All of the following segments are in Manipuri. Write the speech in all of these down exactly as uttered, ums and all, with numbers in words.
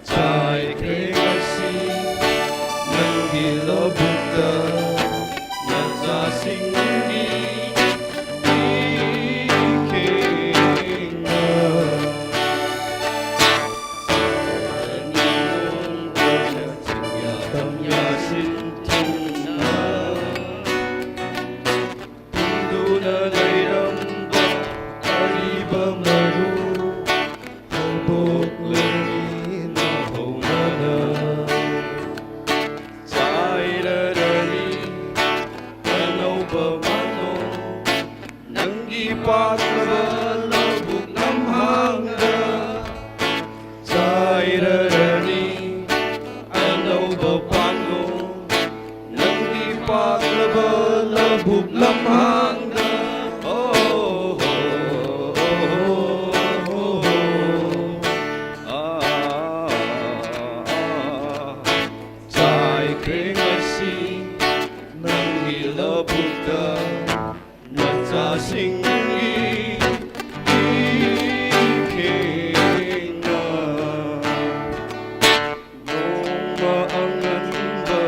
ꯆꯥꯏꯈ꯭ꯔꯦ ꯉꯁꯤ ꯅꯪꯒꯤ ꯂꯧꯕꯨꯛꯇ ꯅꯆꯥꯁꯤꯡꯒꯤ ꯏꯈꯦꯡꯅ꯫ ꯆꯤꯡꯌꯥ ꯇꯝꯌꯥ ꯁꯤꯟꯊꯨꯡꯅ ꯇꯨꯝꯗꯨꯅ ꯂꯩꯔꯝꯕ ꯑꯔꯤꯕ ꯃꯔꯨ ꯍꯧꯗꯣꯛꯂꯅꯤ ꯅꯧꯍꯧꯅꯅ꯫ ꯆꯥꯏꯔꯔꯅꯤ ꯑꯅꯧꯕ ꯃꯅꯣ ꯅꯪꯒꯤ ꯄꯥꯛꯂꯕ ꯂꯧꯕꯨꯛ ꯂꯝꯍꯥꯡꯗ꯫ ꯆꯥꯏꯔꯔꯅꯤ ꯑꯅꯧꯕ ꯄꯥꯟꯗꯣ ꯅꯪꯒꯤ ꯄꯥꯛꯂꯕ ꯂꯧꯕꯨꯛ ꯂꯝꯍꯥꯡꯗ꯫ ꯑꯣ, ꯑꯥ, ꯆꯥꯏꯈ꯭ꯔꯦ ꯉꯁꯤ ꯅꯪꯒꯤ ꯂꯧꯕꯨꯛꯇ ꯅꯆꯥꯁꯤꯡꯒꯤ ꯏꯈꯦꯡꯅ꯫ ꯅꯣꯡꯃ ꯑꯉꯟꯕ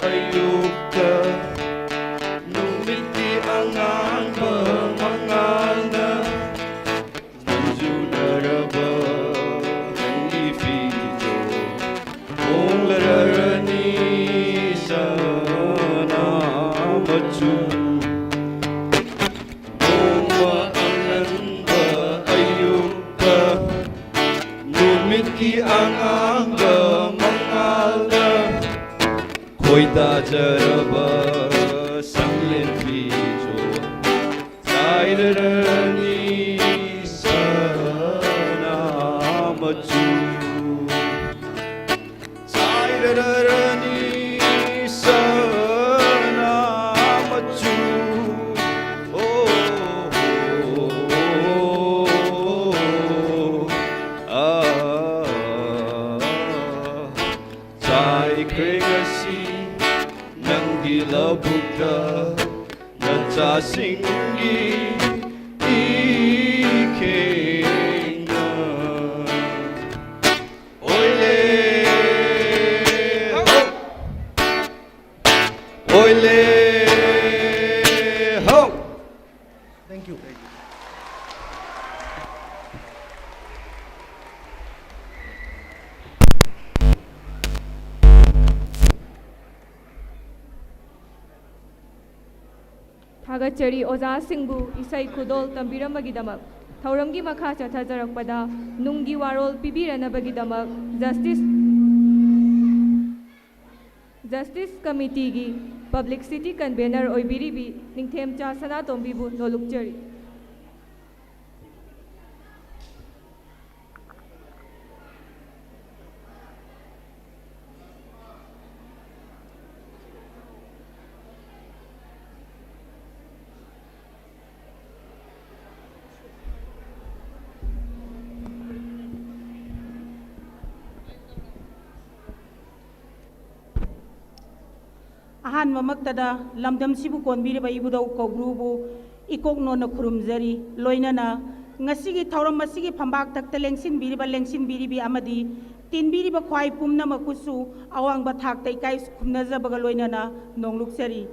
ꯑꯌꯨꯛꯇ ꯅꯨꯃꯤꯠꯀꯤ ꯑꯉꯥꯟꯕ ꯃꯉꯥꯜꯅ ꯃꯟꯖꯨꯅꯔꯕ ꯅꯪꯒꯤ ꯐꯤꯗꯣ ꯍꯣꯡꯂꯔꯅꯤ ꯁꯅꯥ ꯃꯆꯨ꯫ ꯅꯣꯡꯃ ꯑꯉꯟꯕ ꯑꯌꯨꯛꯇ ꯅꯨꯃꯤꯠꯀꯤ ꯑꯉꯥꯡꯕ ꯃꯉꯥꯜꯅ ꯈꯣꯏꯗꯥꯖꯔꯕ ꯁꯪꯂꯦꯟ ꯐꯤꯖꯣꯜ ꯆꯥꯏꯔꯔꯅꯤ ꯁꯅꯥ ꯃꯆꯨ꯫ ꯆꯥꯏꯔꯔꯅꯤ ꯁꯅꯥ ꯍꯥꯏꯈ꯭ꯔꯦ ꯉꯁꯤ ꯅꯪꯒꯤ ꯂꯧꯕꯨꯛꯇ ꯅꯆꯥꯁꯤꯡꯒꯤ ꯏꯈꯦꯡꯅ꯫ ꯑꯣꯏꯂꯦ ꯍꯣ! ꯑꯣꯏꯂꯦ ꯍꯣ! Thank you. ꯊꯥꯒꯠꯆꯔꯤ ꯑꯣꯖꯥꯁꯤꯡꯕꯨ ꯏꯁꯩ ꯈꯨꯗꯣꯜ ꯇꯝꯕꯤꯔꯝꯕꯒꯤꯗꯃꯛ꯫ ꯊꯧꯔꯝꯒꯤ ꯃꯈꯥ ꯆꯠꯊꯖꯔꯛꯄꯗ ꯅꯨꯡꯒꯤ ꯋꯥꯔꯣꯜ ꯄꯤꯕꯤꯔꯅꯕꯒꯤꯗꯃꯛ Justice, Justice Committeeꯒꯤ Publicity Convener ꯑꯣꯏꯕꯤꯔꯤꯕꯤ ꯅꯤꯡꯊꯦꯝꯆꯥ ꯁꯅꯥꯇꯣꯝꯕꯤꯕꯨ ꯅꯣꯂꯨꯛꯆꯔꯤ꯫ ꯑꯍꯥꯟꯕꯃꯛꯇꯗ ꯂꯝꯗꯝꯁꯤꯕꯨ ꯀꯣꯟꯕꯤꯔꯤꯕ ꯏꯕꯨꯙꯧ ꯀꯧꯕ꯭ꯔꯨꯕꯨ ꯏꯀꯣꯛ ꯅꯣꯟꯅ ꯈꯨꯔꯨꯝꯖꯔꯤ꯫ ꯂꯣꯏꯅꯅ ꯉꯁꯤꯒꯤ ꯊꯧꯔꯝ ꯑꯁꯤꯒꯤ ꯐꯝꯕꯥꯛ ꯇꯛꯇ ꯂꯦꯡꯁꯤꯟꯕꯤꯔꯤꯕ ꯂꯦꯡꯁꯤꯟꯕꯤꯔꯤꯕꯤ ꯑꯃꯗꯤ ꯇꯤꯟꯕꯤꯔꯤꯕ ꯈ꯭ꯋꯥꯏ ꯄꯨꯝꯅꯃꯛꯄꯨꯁꯨ ꯑꯋꯥꯡꯕ ꯊꯥꯛꯇ ꯏꯀꯥꯏ ꯈꯨꯝꯅꯖꯕꯒ ꯂꯣꯏꯅꯅ ꯅꯣꯡꯂꯨꯛꯆꯔꯤ꯫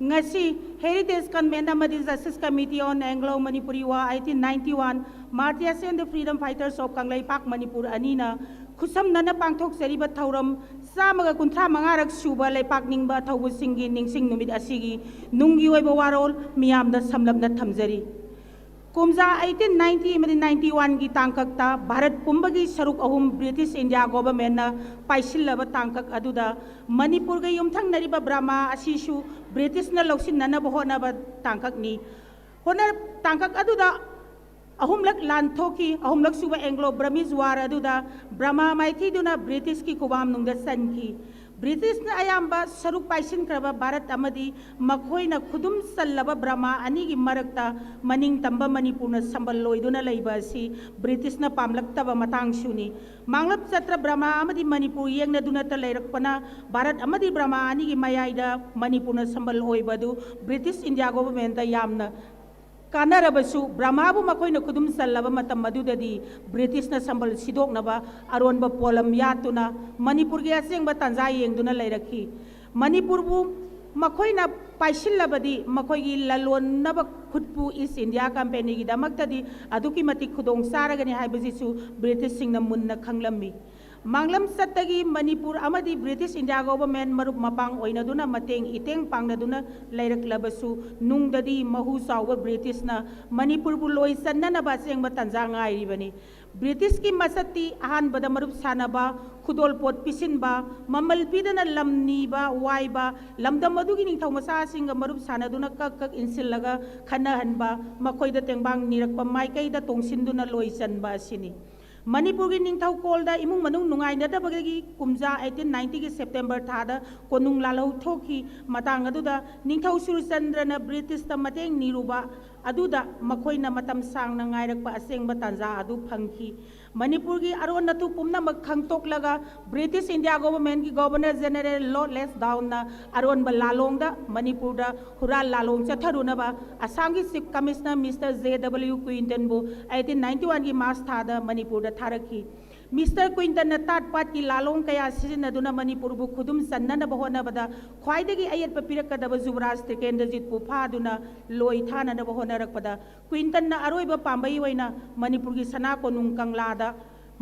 ꯉꯁꯤ Heritage Convent ꯑꯃꯗꯤ Justice Committee on Anglo Manipuri War eighteen ninety-one, Martyrs and the Freedom Fighters of Kangleipak Manipur ꯑꯅꯤꯅ ꯈꯨꯠꯁꯝꯅꯅ ꯄꯥꯡꯊꯣꯛꯆꯔꯤꯕ ꯊꯧꯔꯝ ꯆꯥꯝꯃꯒ ꯀꯨꯟꯊ꯭ꯔꯥ ꯃꯉꯥꯔꯛ ꯁꯨꯕ ꯂꯩꯄꯥꯛ ꯅꯤꯡꯕ ꯑꯊꯧꯕꯁꯤꯡꯒꯤ ꯅꯤꯡꯁꯤꯡ ꯅꯨꯃꯤꯠ ꯑꯁꯤꯒꯤ ꯅꯨꯡꯒꯤ ꯑꯣꯏꯕ ꯋꯥꯔꯣꯜ ꯃꯤꯌꯥꯝꯗ ꯁꯝꯂꯞꯅ ꯊꯝꯖꯔꯤ꯫ ꯀꯨꯝꯖꯥ eighteen ninety ꯑꯃꯗꯤ ninety-oneꯒꯤ ꯇꯥꯡꯀꯛꯇ ꯚꯥꯔꯠ ꯄꯨꯝꯕꯒꯤ ꯁꯔꯨꯛ ꯑꯍꯨꯝ British India Governmentꯅ ꯄꯥꯏꯁꯤꯜꯂꯕ ꯇꯥꯡꯀꯛ ꯑꯗꯨꯗ ꯃꯅꯤꯄꯨꯔꯒ ꯌꯨꯝꯊꯪꯅꯔꯤꯕ ꯕ꯭ꯔꯃꯥ ꯑꯁꯤꯁꯨ Britishꯅ ꯂꯧꯁꯤꯟꯅꯅꯕ ꯍꯣꯠꯅꯕ ꯇꯥꯡꯀꯛꯅꯤ꯫ ꯍꯣꯠꯅ-, ꯇꯥꯡꯀꯛ ꯑꯗꯨꯗ ꯑꯍꯨꯝꯂꯛ ꯂꯥꯟ ꯊꯣꯛꯈꯤ꯫ ꯑꯍꯨꯝꯂꯛ ꯁꯨꯕ Anglo Burmese War ꯑꯗꯨꯗ ꯕ꯭ꯔꯃꯥ ꯃꯥꯏꯊꯤꯗꯨꯅ Britishꯀꯤ ꯈꯨꯕꯥꯝꯅꯨꯡꯗ ꯆꯟꯈꯤ꯫ ꯕ꯭ꯔꯤꯇꯤꯁꯅ ꯑꯌꯥꯝꯕ ꯁꯔꯨꯛ ꯄꯥꯏꯁꯤꯟꯈ꯭ꯔꯕ ꯚꯥꯔꯠ ꯑꯃꯗꯤ ꯃꯈꯣꯏꯅ ꯈꯨꯗꯨꯝ ꯆꯜꯂꯕ ꯕ꯭ꯔꯃꯥ ꯑꯅꯤꯒꯤ ꯃꯔꯛꯇ ꯃꯅꯤꯡ ꯇꯝꯕ ꯃꯅꯤꯄꯨꯔꯅ ꯁꯝꯕꯜ ꯂꯣꯏꯗꯨꯅ ꯂꯩꯕ ꯑꯁꯤ ꯕ꯭ꯔꯤꯇꯤꯁꯅ ꯄꯥꯝꯂꯛꯇꯕ ꯃꯇꯥꯡꯁꯨꯅꯤ꯫ ꯃꯥꯡꯂꯞ ꯆꯠꯇ꯭ꯔ ꯕ꯭ꯔꯃꯥ ꯑꯃꯗꯤ ꯃꯅꯤꯄꯨꯔ ꯌꯦꯡꯅꯗꯨꯅꯇ ꯂꯩꯔꯛꯄꯅ ꯚꯥꯔꯠ ꯑꯃꯗꯤ ꯕ꯭ꯔꯃꯥ ꯑꯅꯤꯒꯤ ꯃꯌꯥꯏꯗ ꯃꯅꯤꯄꯨꯔꯅ ꯁꯝꯕꯜ ꯑꯣꯏꯕ ꯑꯗꯨ ꯕ꯭ꯔꯤꯇꯤꯁ ꯏꯟꯗꯤꯌꯥ ꯒꯣꯚꯔꯟꯃꯦꯟꯠꯇ ꯌꯥꯝꯅ ꯀꯥꯟꯅꯔꯕꯁꯨ, ꯕ꯭ꯔꯃꯥꯕꯨ ꯃꯈꯣꯏꯅ ꯈꯨꯗꯨꯝ ꯆꯜꯂꯕ ꯃꯇꯝ ꯑꯗꯨꯗꯗꯤ ꯕ꯭ꯔꯤꯇꯤꯁꯅ ꯁꯝꯕꯜ ꯁꯤꯗꯣꯛꯅꯕ ꯑꯔꯣꯟꯕ ꯄꯣꯠꯂꯝ ꯌꯥꯠꯇꯨꯅ ꯃꯅꯤꯄꯨꯔꯒꯤ ꯑꯁꯦꯡꯕ ꯇꯥꯟꯖꯥ ꯌꯦꯡꯗꯨꯅ ꯂꯩꯔꯛꯈꯤ꯫ ꯃꯅꯤꯄꯨꯔꯕꯨ ꯃꯈꯣꯏꯅ ꯄꯥꯏꯁꯤꯜꯂꯕꯗꯤ ꯃꯈꯣꯏꯒꯤ ꯂꯂꯣꯟꯅꯕ ꯈꯨꯠꯄꯨ ꯏꯁ ꯏꯟꯗꯤꯌꯥ ꯀꯝꯄꯦꯅꯤꯒꯤꯗꯃꯛꯇꯗꯤ ꯑꯗꯨꯛꯀꯤ ꯃꯇꯤꯛ ꯈꯨꯗꯣꯡ ꯆꯥꯔꯒꯅꯤ ꯍꯥꯏꯕꯁꯤꯁꯨ ꯕ꯭ꯔꯤꯇꯤꯁꯁꯤꯡꯅ ꯃꯨꯟꯅ ꯈꯪꯂꯝꯃꯤ꯫ ꯃꯥꯡꯂꯝ ꯆꯠꯇꯒꯤ ꯃꯅꯤꯄꯨꯔ ꯑꯃꯗꯤ ꯕ꯭ꯔꯤꯇꯤꯁ ꯏꯟꯗꯤꯌꯥ ꯒꯣꯚꯔꯟꯃꯦꯟꯠ ꯃꯔꯨꯞ ꯃꯄꯥꯡ ꯑꯣꯏꯅꯗꯨꯅ ꯃꯇꯦꯡ ꯏꯇꯦꯡ ꯄꯥꯡꯅꯗꯨꯅ ꯂꯩꯔꯛꯂꯕꯁꯨ, ꯅꯨꯡꯗꯗꯤ ꯃꯍꯨ ꯆꯥꯎꯕ ꯕ꯭ꯔꯤꯇꯤꯁꯅ ꯃꯅꯤꯄꯨꯔꯕꯨ ꯂꯣꯏꯁꯟꯅꯅꯕ ꯑꯁꯦꯡꯕ ꯇꯥꯟꯖꯥ ꯉꯥꯏꯔꯤꯕꯅꯤ꯫ ꯕ꯭ꯔꯤꯇꯤꯁꯀꯤ ꯃꯁꯛꯇꯤ ꯑꯍꯥꯟꯕꯗ ꯃꯔꯨꯞ ꯁꯥꯟꯅꯕ, ꯈꯨꯗꯣꯜꯄꯣꯠ ꯄꯤꯁꯤꯟꯕ, ꯃꯃꯜ ꯄꯤꯗꯅ ꯂꯝ ꯅꯤꯕ, ꯋꯥꯏꯕ, ꯂꯝꯗꯝ ꯑꯗꯨꯒꯤ ꯅꯤꯡꯊꯧ ꯃꯆꯥꯁꯤꯡꯒ ꯃꯔꯨꯞ ꯁꯥꯟꯅꯗꯨꯅ ꯀꯛ ꯀꯛ ꯏꯟꯁꯤꯜꯂꯒ ꯈꯠꯅꯍꯟꯕ, ꯃꯈꯣꯏꯗ ꯇꯦꯡꯕꯥꯡ ꯅꯤꯔꯛꯄ ꯃꯥꯏꯀꯩꯗ ꯇꯣꯡꯁꯤꯟꯗꯨꯅ ꯂꯣꯏꯁꯤꯟꯕ ꯑꯁꯤꯅꯤ꯫ ꯃꯅꯤꯄꯨꯔꯒꯤ ꯅꯤꯡꯊꯧꯀꯣꯜꯗ ꯏꯃꯨꯡ ꯃꯅꯨꯡ ꯅꯨꯡꯉꯥꯏꯅꯗꯕꯗꯒꯤ ꯀꯨꯝꯖꯥ eighteen ninety ꯒꯤ September ꯊꯥꯗ ꯀꯣꯅꯨꯡ ꯂꯥꯜꯍꯧ ꯊꯣꯛꯈꯤ꯫ ꯃꯇꯥꯡ ꯑꯗꯨꯗ ꯅꯤꯡꯊꯧ ꯁꯨꯔꯆꯟꯗ꯭ꯔꯅ ꯕ꯭ꯔꯤꯇꯤꯁꯇ ꯃꯇꯦꯡ ꯅꯤꯔꯨꯕ ꯑꯗꯨꯗ ꯃꯈꯣꯏꯅ ꯃꯇꯝ ꯁꯥꯡꯅ ꯉꯥꯏꯔꯛꯄ ꯑꯁꯦꯡꯕ ꯇꯥꯟꯖꯥ ꯑꯗꯨ ꯐꯪꯈꯤ꯫ ꯃꯅꯤꯄꯨꯔꯒꯤ ꯑꯔꯣꯟ ꯑꯇꯨ ꯄꯨꯝꯅꯃꯛ ꯈꯪꯇꯣꯛꯂꯒ ꯕ꯭ꯔꯤꯇꯤꯁ ꯏꯟꯗꯤꯌꯥ ꯒꯣꯚꯔꯟꯃꯦꯟꯠꯀꯤ ꯒꯣꯚꯔꯅꯔ ꯖꯦꯅꯔꯦꯜ ꯂꯣꯔꯗ ꯂꯦꯟꯁꯗꯥꯎꯟꯅ ꯑꯔꯣꯟꯕ ꯂꯥꯂꯣꯡꯗ ꯃꯅꯤꯄꯨꯔꯗ ꯍꯨꯔꯥꯜ ꯂꯥꯂꯣꯡ ꯆꯠꯊꯔꯨꯅꯕ ꯑꯁꯥꯝꯒꯤ chief commissioner mister J W ꯀ꯭ꯋꯤꯟꯇꯟꯕꯨ eighteen ninety one ꯒꯤ ꯃꯥꯔꯆ ꯊꯥꯗ ꯃꯅꯤꯄꯨꯔꯗ ꯊꯥꯔꯛꯈꯤ꯫ ꯃꯤꯁꯇꯔ ꯀ꯭ꯋꯤꯟꯇꯟꯅ ꯇꯥꯠ ꯄꯥꯠꯀꯤ ꯂꯥꯂꯣꯡ ꯀꯌꯥ ꯁꯤꯖꯤꯟꯅꯗꯨꯅ ꯃꯅꯤꯄꯨꯔꯕꯨ ꯈꯨꯗꯨꯝ ꯆꯟꯅꯅꯕ ꯍꯣꯠꯅꯕꯗ ꯈ꯭ꯋꯥꯏꯗꯒꯤ ꯑꯌꯦꯠꯄ ꯄꯤꯔꯛꯀꯗꯕ ꯖꯨꯕꯔꯥꯖ ꯇ꯭ꯔꯤꯀꯦꯟꯗ꯭ꯔꯖꯤꯠꯄꯨ ꯐꯥꯗꯨꯅ ꯂꯣꯏ ꯊꯥꯅꯅꯕ ꯍꯣꯠꯅꯔꯛꯄꯗ ꯀ꯭ꯋꯤꯟꯇꯟꯅ ꯑꯔꯣꯏꯕ ꯄꯥꯝꯕꯩ ꯑꯣꯏꯅ ꯃꯅꯤꯄꯨꯔꯒꯤ ꯁꯅꯥ ꯀꯣꯅꯨꯡ ꯀꯪꯂꯥꯗ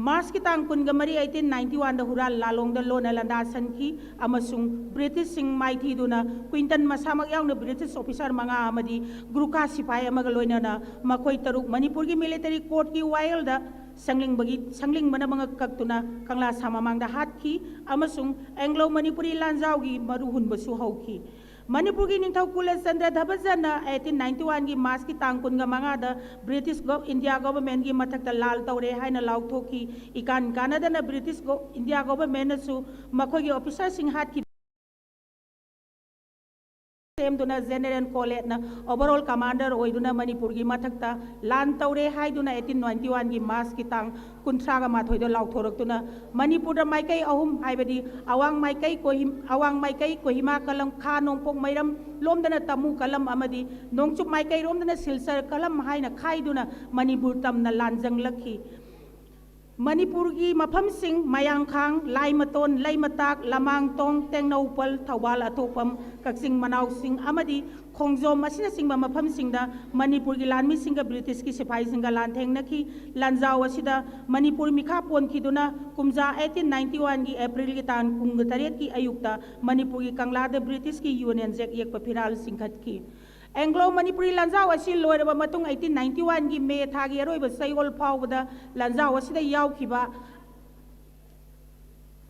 ꯃꯥꯔꯆꯀꯤ ꯇꯥꯡ ꯀꯨꯟꯒ ꯃꯔꯤ eighteen ninety one ꯗ ꯍꯨꯔꯥꯜ ꯂꯥꯂꯣꯡꯗ ꯂꯣꯟꯅ ꯂꯥꯟꯗꯥ ꯁꯟꯈꯤ ꯑꯃꯁꯨꯡ ꯕ꯭ꯔꯤꯇꯤꯁꯁꯤꯡ ꯃꯥꯏꯊꯤꯗꯨꯅ ꯀ꯭ꯋꯤꯟꯇꯟ ꯃꯁꯥꯃꯛ ꯌꯥꯎꯅ ꯕ꯭ꯔꯤꯇꯤꯁ ꯑꯣꯐꯤꯁꯥꯔ ꯃꯉꯥ ꯑꯃꯗꯤ ꯒꯨꯔꯈꯥ ꯁꯤꯐꯥꯏ ꯑꯃꯒ ꯂꯣꯏꯅꯅ ꯃꯈꯣꯏ ꯇꯔꯨꯛ ꯃꯅꯤꯄꯨꯔꯒꯤ ꯃꯤꯂꯤꯇꯔꯤ ꯀꯣꯔꯠꯀꯤ ꯋꯥꯌꯦꯜꯗ ꯁꯪꯂꯤꯡꯕꯒꯤ, ꯁꯪꯂꯤꯡꯕꯅ ꯃꯉꯛ ꯀꯛꯇꯨꯅ ꯀꯪꯂꯥ ꯁꯥ ꯃꯃꯥꯡꯗ ꯍꯥꯠꯈꯤ ꯑꯃꯁꯨꯡ ꯑꯦꯡꯒ꯭ꯂꯣ ꯃꯅꯤꯄꯨꯔꯤ ꯂꯥꯟꯖꯥꯎꯒꯤ ꯃꯔꯨ ꯍꯨꯟꯕꯁꯨ ꯍꯧꯈꯤ꯫ ꯃꯅꯤꯄꯨꯔꯒꯤ ꯅꯤꯡꯊꯧ ꯀꯨꯂꯆꯟꯗ꯭ꯔ ꯙꯕꯖꯅ eighteen ninety one ꯒꯤ March ꯀꯤ ꯇꯥꯡ ꯀꯨꯟꯒ ꯃꯉꯥꯗ British Gov- India Government ꯀꯤ ꯃꯊꯛꯇ ꯂꯥꯜ ꯇꯧꯔꯦ ꯍꯥꯏꯅ ꯂꯥꯎꯊꯣꯛꯈꯤ꯫ ꯏꯀꯥꯟ ꯀꯥꯟꯅꯗꯅ British Go- India Government ꯅꯁꯨ ꯃꯈꯣꯏꯒꯤ officer ꯁꯤꯡ ꯍꯥꯠꯈꯤꯕ ꯁꯦꯝꯗꯨꯅ General Collettꯅ overall commander ꯑꯣꯏꯗꯨꯅ ꯃꯅꯤꯄꯨꯔꯒꯤ ꯃꯊꯛꯇ ꯂꯥꯟ ꯇꯧꯔꯦ ꯍꯥꯏꯗꯨꯅ eighteen ninety one ꯒꯤ March ꯀꯤ ꯇꯥꯡ ꯀꯨꯟꯊ꯭ꯔꯥꯒ ꯃꯥꯊꯣꯏꯗ ꯂꯥꯎꯊꯣꯔꯛꯇꯨꯅ ꯃꯅꯤꯄꯨꯔꯗ ꯃꯥꯏꯀꯩ ꯑꯍꯨꯝ, ꯍꯥꯏꯕꯗꯤ ꯑꯋꯥꯡ ꯃꯥꯏꯀꯩ ꯀꯣꯍꯤꯝ- ꯑꯋꯥꯡ ꯃꯥꯏꯀꯩ ꯀꯣꯍꯤꯃꯥ ꯀꯂꯝ, ꯈꯥ ꯅꯣꯡꯄꯣꯛ ꯃꯩꯔꯝ ꯂꯣꯝꯗꯅ ꯇꯃꯨ ꯀꯂꯝ ꯑꯃꯗꯤ ꯅꯣꯡꯆꯨꯞ ꯃꯥꯏꯀꯩꯔꯣꯝꯗꯅ ꯁꯤꯜꯆꯔ ꯀꯂꯝ ꯍꯥꯏꯅ ꯈꯥꯏꯗꯨꯅ ꯃꯅꯤꯄꯨꯔ ꯇꯝꯅ ꯂꯥꯟꯖꯪꯂꯛꯈꯤ꯫ ꯃꯅꯤꯄꯨꯔꯒꯤ ꯃꯐꯝꯁꯤꯡ ꯃꯌꯥꯡꯈꯥꯡ, ꯂꯥꯏꯃꯇꯣꯟ, ꯂꯩꯃꯇꯥꯛ, ꯂꯃꯥꯡꯇꯣꯡ, ꯇꯦꯡꯅꯧꯄꯜ, ꯊꯧꯕꯥꯜ ꯑꯊꯣꯛꯄꯝ, ꯀꯛꯆꯤꯡ ꯃꯅꯥꯎꯁꯤꯡ ꯑꯃꯗꯤ ꯈꯣꯡꯖꯣꯝ ꯑꯁꯤꯅꯆꯤꯡꯕ ꯃꯐꯝꯁꯤꯡꯗ ꯃꯅꯤꯄꯨꯔꯒꯤ ꯂꯥꯟꯃꯤꯁꯤꯡꯒ Britishꯀꯤ ꯁꯤꯐꯥꯏꯁꯤꯡꯒ ꯂꯥꯟꯊꯦꯡꯅꯈꯤ꯫ ꯂꯥꯟꯖꯥꯎ ꯑꯁꯤꯗ ꯃꯅꯤꯄꯨꯔ ꯃꯤꯈꯥ ꯄꯣꯟꯈꯤꯗꯨꯅ ꯀꯨꯝꯖꯥ eighteen ninety one ꯒꯤ Aprilꯒꯤ ꯇꯥꯡ ꯀꯨꯟꯒ ꯇꯔꯦꯠꯀꯤ ꯑꯌꯨꯛꯇ ꯃꯅꯤꯄꯨꯔꯒꯤ ꯀꯪꯂꯥꯗ Britishꯀꯤ Union Jack ꯌꯦꯛꯄ ꯐꯤꯔꯥꯜ ꯆꯤꯡꯈꯠꯈꯤ꯫ Anglo Manipuri ꯂꯥꯟꯖꯥꯎ ꯑꯁꯤ ꯂꯣꯏꯔꯕ ꯃꯇꯨꯡ eighteen ninety one ꯒꯤ May ꯊꯥꯒꯤ ꯑꯔꯣꯏꯕ ꯆꯌꯣꯜ ꯐꯥꯎꯕꯗ ꯂꯥꯟꯖꯥꯎ ꯑꯁꯤꯗ ꯌꯥꯎꯈꯤꯕ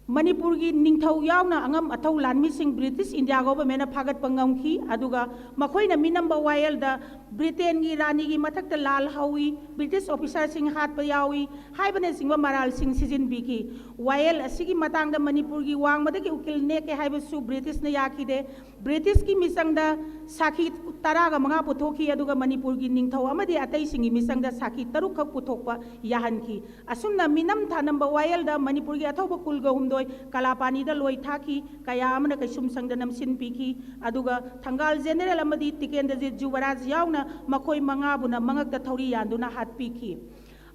ꯃꯅꯤꯄꯨꯔꯒꯤ ꯅꯤꯡꯊꯧ ꯌꯥꯎꯅ ꯑꯉꯝ ꯑꯊꯧ ꯂꯥꯟꯃꯤꯁꯤꯡ British India Governmentꯅ ꯐꯥꯒꯠꯄ ꯉꯝꯈꯤ꯫ ꯑꯗꯨꯒ ꯃꯈꯣꯏꯅ ꯃꯤꯅꯝꯕ ꯋꯥꯌꯦꯜꯗ ꯕ꯭ꯔꯤꯇꯦꯟꯒꯤ ꯔꯥꯅꯤꯒꯤ ꯃꯊꯛꯇ ꯂꯥꯜ ꯍꯧꯏ, British officerꯁꯤꯡ ꯍꯥꯠꯄ ꯌꯥꯎꯏ ꯍꯥꯏꯕꯅꯆꯤꯡꯕ ꯃꯔꯥꯜꯁꯤꯡ ꯁꯤꯖꯤꯟꯕꯤꯈꯤ꯫ ꯋꯥꯌꯦꯜ ꯑꯁꯤꯒꯤ ꯃꯇꯥꯡꯗ ꯃꯅꯤꯄꯨꯔꯒꯤ ꯋꯥꯡꯃꯗꯒꯤ ꯎꯀꯤꯜ ꯅꯦꯛꯀꯦ ꯍꯥꯏꯕꯁꯨ Britishꯅ ꯌꯥꯈꯤꯗꯦ꯫ Britishꯀꯤ ꯃꯤꯆꯪꯗ ꯁꯥꯈꯤ ꯇꯔꯥꯒ ꯃꯉꯥ ꯄꯨꯊꯣꯛꯈꯤ, ꯑꯗꯨꯒ ꯃꯅꯤꯄꯨꯔꯒꯤ ꯅꯤꯡꯊꯧ ꯑꯃꯗꯤ ꯑꯇꯩꯁꯤꯡꯒꯤ ꯃꯤꯆꯪꯗ ꯁꯥꯈꯤ ꯇꯔꯨꯛꯈꯛ ꯄꯨꯊꯣꯛꯄ ꯌꯥꯍꯟꯈꯤ꯫ ꯑꯁꯨꯝꯅ ꯃꯤꯅꯝ ꯊꯥꯅꯝꯕ ꯋꯥꯌꯦꯜꯗ ꯃꯅꯤꯄꯨꯔꯒꯤ ꯑꯊꯧꯕ ꯀꯨꯜꯒ ꯍꯨꯝꯗꯣꯏ ꯀꯂꯥꯄꯥꯅꯤꯗ ꯂꯣꯏ ꯊꯥꯈꯤ, ꯀꯌꯥ ꯑꯃꯅ ꯀꯩꯁꯨꯝꯁꯪꯗ ꯅꯝꯁꯤꯟ ꯄꯤꯈꯤ꯫ ꯑꯗꯨꯒ ꯊꯪꯒꯥꯜ General ꯑꯃꯗꯤ ꯇꯤꯀꯦꯟꯗ꯭ꯔꯖꯤꯠ ꯖꯨꯕꯔꯥꯖ ꯌꯥꯎꯅ ꯃꯈꯣꯏ ꯃꯉꯥꯕꯨꯅ ꯃꯉꯛꯇ ꯊꯧꯔꯤ ꯌꯥꯟꯗꯨꯅ ꯍꯥꯠꯄꯤꯈꯤ꯫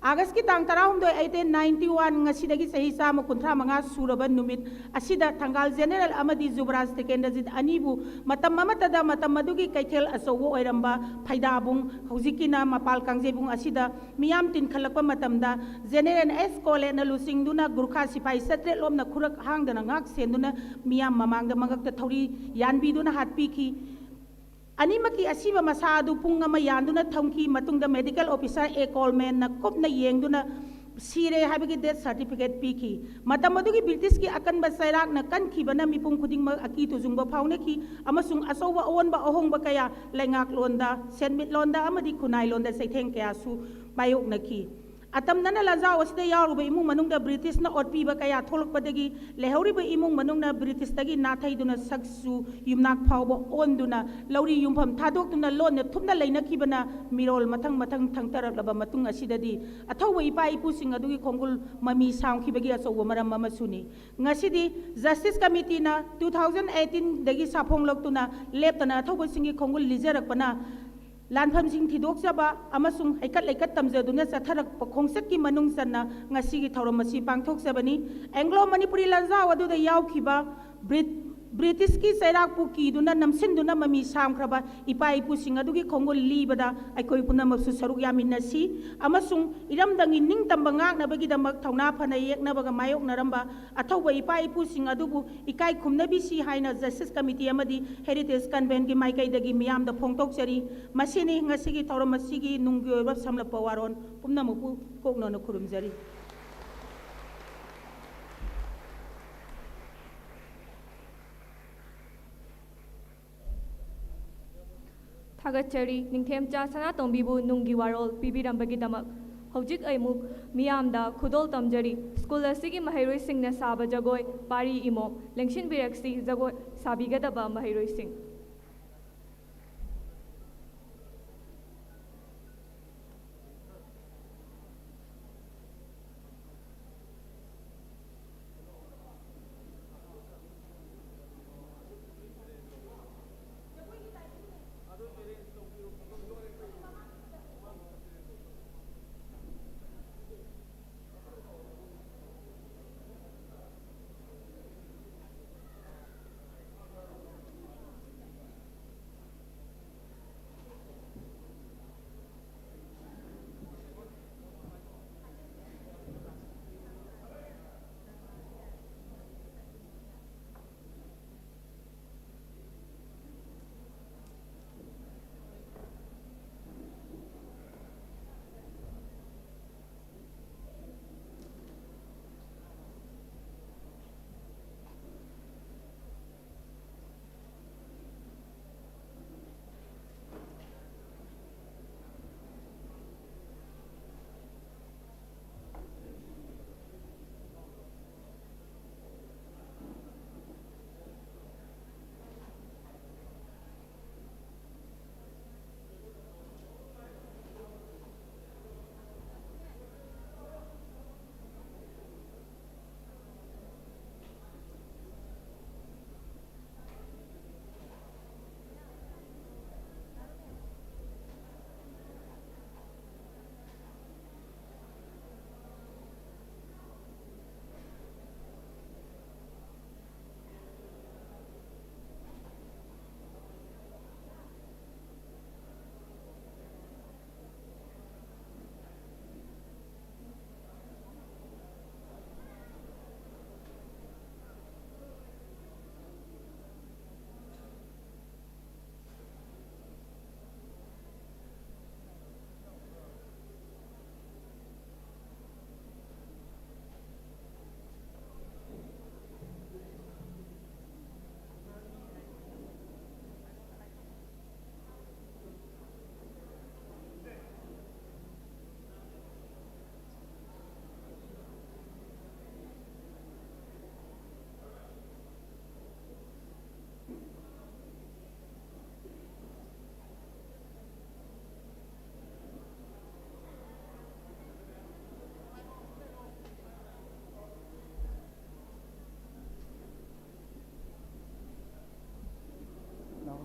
Augustꯀꯤ ꯇꯥꯡ ꯇꯔꯥꯍꯨꯝꯗꯣꯏ, eighteen ninety one, ꯉꯁꯤꯗꯒꯤ ꯆꯍꯤ ꯆꯥꯝꯃ ꯀꯨꯟꯊ꯭ꯔꯥ ꯃꯉꯥ ꯁꯨꯔꯕ ꯅꯨꯃꯤꯠ ꯑꯁꯤꯗ ꯊꯪꯒꯥꯜ General ꯑꯃꯗꯤ ꯖꯨꯕꯔꯥꯖ ꯇꯤꯀꯦꯟꯗ꯭ꯔꯖꯤꯠ ꯑꯅꯤꯕꯨ ꯃꯇꯝ ꯑꯃꯠꯇꯗ ꯃꯇꯝ ꯑꯗꯨꯒꯤ ꯀꯩꯊꯦꯜ ꯑꯆꯧꯕ ꯑꯣꯏꯔꯝꯕ ꯐꯩꯗꯥꯕꯨꯡ, ꯍꯧꯖꯤꯛꯀꯤꯅ ꯃꯄꯥꯜ ꯀꯥꯡꯖꯩꯕꯨꯡ ꯑꯁꯤꯗ ꯃꯤꯌꯥꯝ ꯇꯤꯟꯈꯠꯂꯛꯄ ꯃꯇꯝꯗ General S Collettꯅ ꯂꯨꯆꯤꯡꯗꯨꯅ ꯒꯨꯔꯈꯥ ꯁꯤꯐꯥꯏ ꯆꯥꯇ꯭ꯔꯦꯠ ꯂꯣꯝꯅ ꯈꯨꯔꯛ ꯍꯥꯡꯗꯅ ꯉꯥꯛ ꯁꯦꯟꯗꯨꯅ ꯃꯤꯌꯥꯝ ꯃꯃꯥꯡꯗ ꯃꯉꯛꯇ ꯊꯧꯔꯤ ꯌꯥꯟꯕꯤꯗꯨꯅ ꯍꯥꯠꯄꯤꯈꯤ꯫ ꯑꯅꯤꯃꯛꯀꯤ ꯑꯁꯤꯕ ꯃꯁꯥ ꯑꯗꯨ ꯄꯨꯡ ꯑꯃ ꯌꯥꯟꯗꯨꯅ ꯊꯝꯈꯤ꯫ ꯃꯇꯨꯡꯗ Medical Officer A Colemanꯅ ꯀꯨꯞꯅ ꯌꯦꯡꯗꯨꯅ ꯁꯤꯔꯦ ꯍꯥꯏꯕꯒꯤ death certificate ꯄꯤꯈꯤ꯫ ꯃꯇꯝ ꯑꯗꯨꯒꯤ ꯕ꯭ꯔꯤꯇꯤꯁꯀꯤ ꯑꯀꯟꯕ ꯆꯩꯔꯥꯛꯅ ꯀꯟꯈꯤꯕꯅ ꯃꯤꯄꯨꯝ ꯈꯨꯗꯤꯡꯃꯛ ꯑꯀꯤ ꯇꯨꯖꯨꯡꯕ ꯐꯥꯎꯅꯈꯤ, ꯑꯃꯁꯨꯡ ꯑꯆꯧꯕ ꯑꯑꯣꯟꯕ ꯑꯍꯣꯡꯕ ꯀꯌꯥ ꯂꯩꯉꯥꯛꯂꯣꯟꯗ, ꯁꯦꯟꯃꯤꯠꯂꯣꯟꯗ ꯑꯃꯗꯤ ꯈꯨꯟꯅꯥꯏꯂꯣꯟꯗ ꯆꯩꯊꯦꯡ ꯀꯌꯥꯁꯨ ꯃꯥꯌꯣꯛꯅꯈꯤ꯫ ꯑꯇꯝꯅꯅ ꯂꯥꯟꯖꯥꯎ ꯑꯁꯤꯗ ꯌꯥꯎꯔꯨꯕ ꯏꯃꯨꯡ ꯃꯅꯨꯡꯗ ꯕ꯭ꯔꯤꯇꯤꯁꯅ ꯑꯣꯠꯄꯤꯕ ꯀꯌꯥ ꯊꯣꯛꯂꯛꯄꯗꯒꯤ ꯂꯩꯍꯧꯔꯤꯕ ꯏꯃꯨꯡ ꯃꯅꯨꯡꯅ ꯕ꯭ꯔꯤꯇꯤꯁꯇꯒꯤ ꯅꯥꯊꯩꯗꯨꯅ ꯁꯛꯁꯨ ꯌꯨꯝꯅꯥꯛ ꯐꯥꯎꯕ ꯑꯣꯟꯗꯨꯅ ꯂꯧꯔꯤ ꯌꯨꯝꯐꯝ ꯊꯥꯗꯣꯛꯇꯨꯅ ꯂꯣꯟꯅ ꯊꯨꯞꯅ ꯂꯩꯅꯈꯤꯕꯅ ꯃꯤꯔꯣꯜ ꯃꯊꯪ ꯃꯊꯪ ꯊꯪꯊꯔꯛꯂꯕ ꯃꯇꯨꯡ ꯑꯁꯤꯗꯗꯤ ꯑꯊꯧꯕ ꯏꯄꯥ ꯏꯄꯨꯁꯤꯡ ꯑꯗꯨꯒꯤ ꯈꯣꯡꯒꯨꯜ ꯃꯃꯤ ꯁꯥꯝꯈꯤꯕꯒꯤ ꯑꯆꯧꯕ ꯃꯔꯝ ꯑꯃꯁꯨꯅꯤ꯫ ꯉꯁꯤꯗꯤ Justice Committeeꯅ two thousand eighteenꯗꯒꯤ ꯁꯥꯐꯣꯡꯂꯛꯇꯨꯅ ꯂꯦꯞꯇꯅ ꯑꯊꯧꯕꯁꯤꯡꯒꯤ ꯈꯣꯡꯒꯨꯜ ꯂꯤꯖꯔꯛꯄꯅ ꯂꯥꯟꯐꯝꯁꯤꯡ ꯊꯤꯗꯣꯛꯆꯕ ꯑꯃꯁꯨꯡ ꯍꯩꯀꯠ ꯂꯩꯀꯠ ꯇꯝꯖꯗꯨꯅ ꯆꯠꯊꯔꯛꯄ ꯈꯣꯡꯆꯠꯀꯤ ꯃꯅꯨꯡ ꯆꯟꯅ ꯉꯁꯤꯒꯤ ꯊꯧꯔꯝ ꯑꯁꯤ ꯄꯥꯡꯊꯣꯛꯆꯕꯅꯤ꯫ ꯑꯦꯡꯒ꯭ꯂꯣ ꯃꯅꯤꯄꯨꯔꯤ ꯂꯥꯟꯖꯥꯎ ꯑꯗꯨꯗ ꯌꯥꯎꯈꯤꯕ ꯕ꯭ꯔꯤꯠ-, ꯕ꯭ꯔꯤꯇꯤꯁꯀꯤ ꯆꯩꯔꯥꯛꯄꯨ ꯀꯤꯗꯨꯅ ꯅꯝꯁꯤꯟꯗꯨꯅ ꯃꯃꯤ ꯁꯥꯝꯈ꯭ꯔꯕ ꯏꯄꯥ ꯏꯄꯨꯁꯤꯡ ꯑꯗꯨꯒꯤ ꯈꯣꯡꯒꯨꯜ ꯂꯤꯕꯗ ꯑꯩꯈꯣꯏ ꯄꯨꯝꯅꯃꯛꯁꯨ ꯁꯔꯨꯛ ꯌꯥꯃꯤꯟꯅꯁꯤ ꯑꯃꯁꯨꯡ ꯏꯔꯝꯗꯝꯒꯤ ꯅꯤꯡꯇꯝꯕ ꯉꯥꯛꯅꯕꯒꯤꯗꯃꯛ ꯊꯧꯅꯥ ꯐꯅ ꯌꯦꯛꯅꯕꯒ ꯃꯥꯌꯣꯛꯅꯔꯝꯕ ꯑꯊꯧꯕ ꯏꯄꯥ ꯏꯄꯨꯁꯤꯡ ꯑꯗꯨꯕꯨ ꯏꯀꯥꯏ ꯈꯨꯝꯅꯕꯤꯁꯤ ꯍꯥꯏꯅ Justice Committee ꯑꯃꯗꯤ Heritage Conventꯀꯤ ꯃꯥꯏꯀꯩꯗꯒꯤ ꯃꯤꯌꯥꯝꯗ ꯐꯣꯡꯗꯣꯛꯆꯔꯤ꯫ ꯃꯁꯤꯅꯤ ꯉꯁꯤꯒꯤ ꯊꯧꯔꯝ ꯑꯁꯤꯒꯤ ꯅꯨꯡꯒꯤ ꯑꯣꯏꯕ ꯁꯝꯂꯞꯄ ꯋꯥꯔꯣꯜ꯫ ꯄꯨꯝꯅꯃꯛꯄꯨ ꯀꯣꯛꯅꯅ ꯈꯨꯔꯨꯝꯖꯔꯤ꯫ ꯊꯥꯒꯠꯆꯔꯤ, ꯅꯤꯡꯊꯦꯝꯆꯥ ꯁꯅꯥꯇꯣꯝꯕꯤꯕꯨ ꯅꯨꯡꯒꯤ ꯋꯥꯔꯣꯜ ꯄꯤꯕꯤꯔꯝꯕꯒꯤꯗꯃꯛ꯫ ꯍꯧꯖꯤꯛ ꯑꯩ ꯑꯃꯨꯛ ꯃꯤꯌꯥꯝꯗ ꯈꯨꯗꯣꯜ ꯇꯝꯖꯔꯤ꯫ ꯁ꯭ꯀꯨꯜ ꯑꯁꯤꯒꯤ ꯃꯍꯩꯔꯣꯏꯁꯤꯡꯅ ꯁꯥꯕ ꯖꯒꯣꯏ ꯄꯥꯔꯤ ꯏꯃꯣꯝ꯫ ꯂꯦꯡꯁꯤꯟꯕꯤꯔꯛꯁꯤ ꯖꯒꯣꯏ ꯁꯥꯕꯤꯒꯗꯕ ꯃꯍꯩꯔꯣꯏꯁꯤꯡ꯫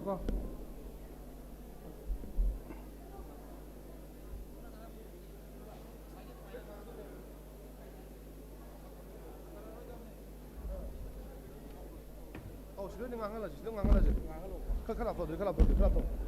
ꯀꯣ꯫ ꯑꯧ, ꯁꯤꯗ ꯑꯣꯏꯅ ꯉꯥꯡꯍꯜꯂꯁꯤ, ꯁꯤꯗ ꯉꯥꯡꯍꯜꯂꯁꯤ꯫ ꯈꯔ, ꯈꯔ ꯂꯥꯞꯊꯣꯛꯑꯣ, ꯈꯔ ꯂꯥꯞꯊꯣꯛꯑꯣ, ꯈꯔ ꯂꯥꯞꯊꯣꯛꯑꯣ꯫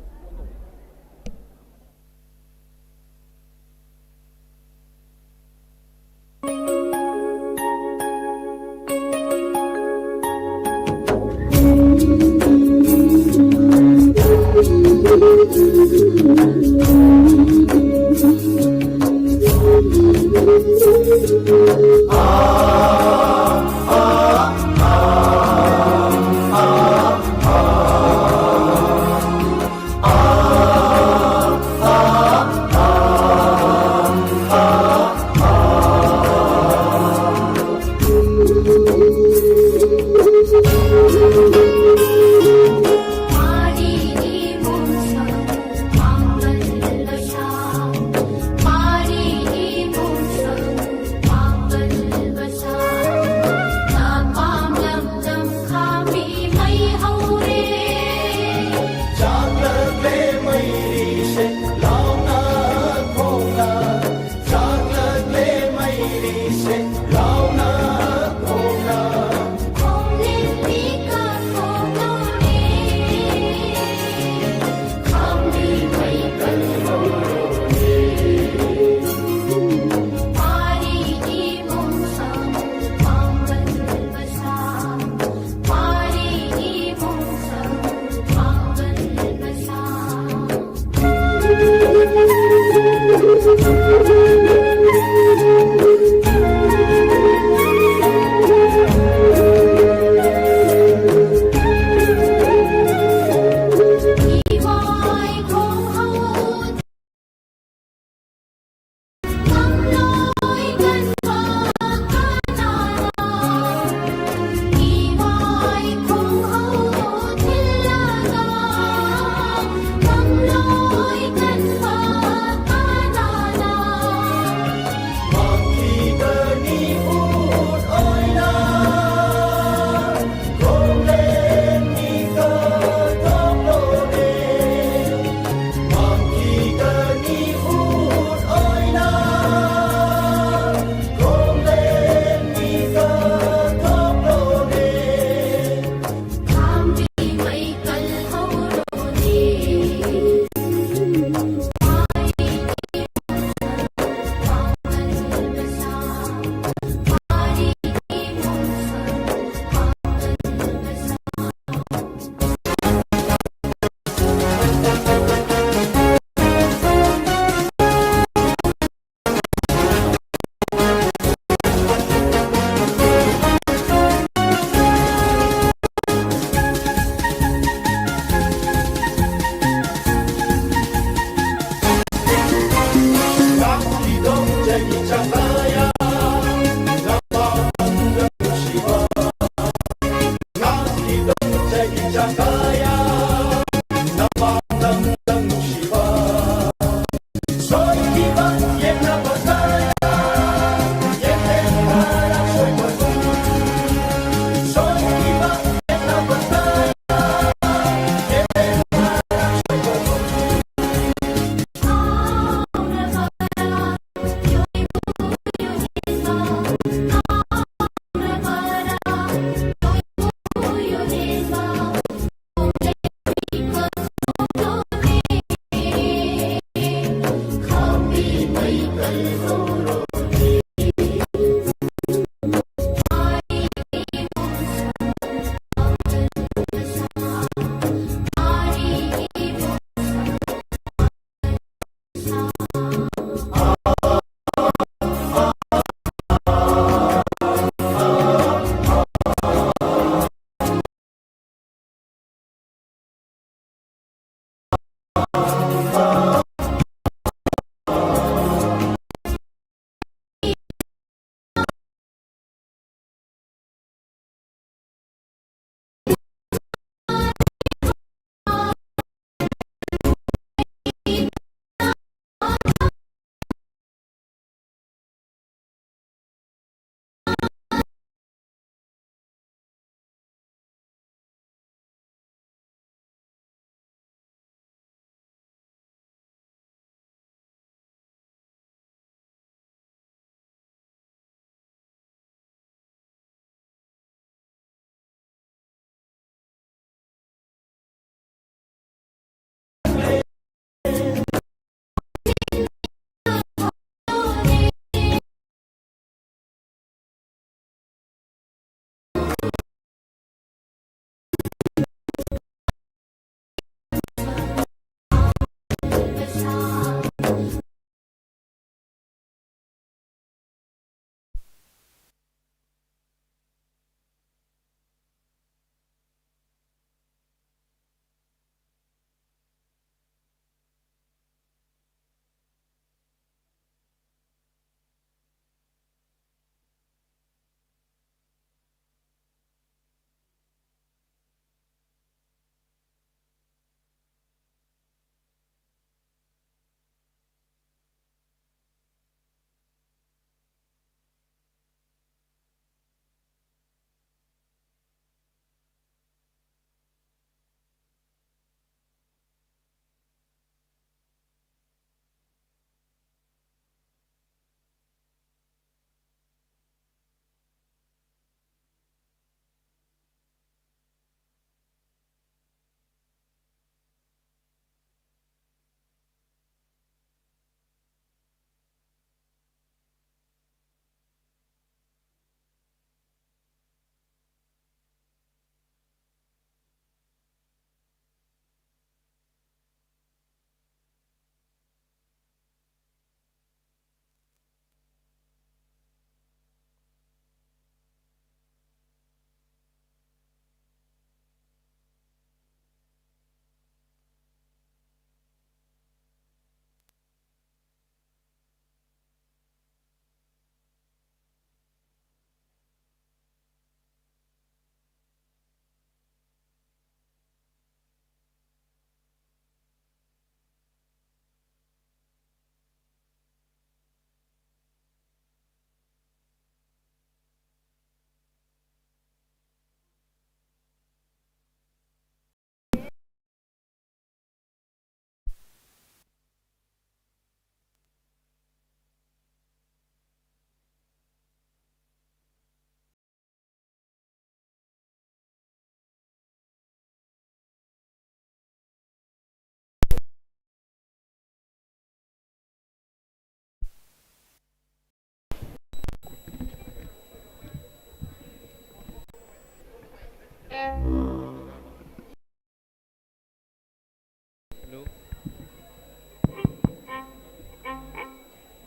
ꯍꯜꯂꯣ꯫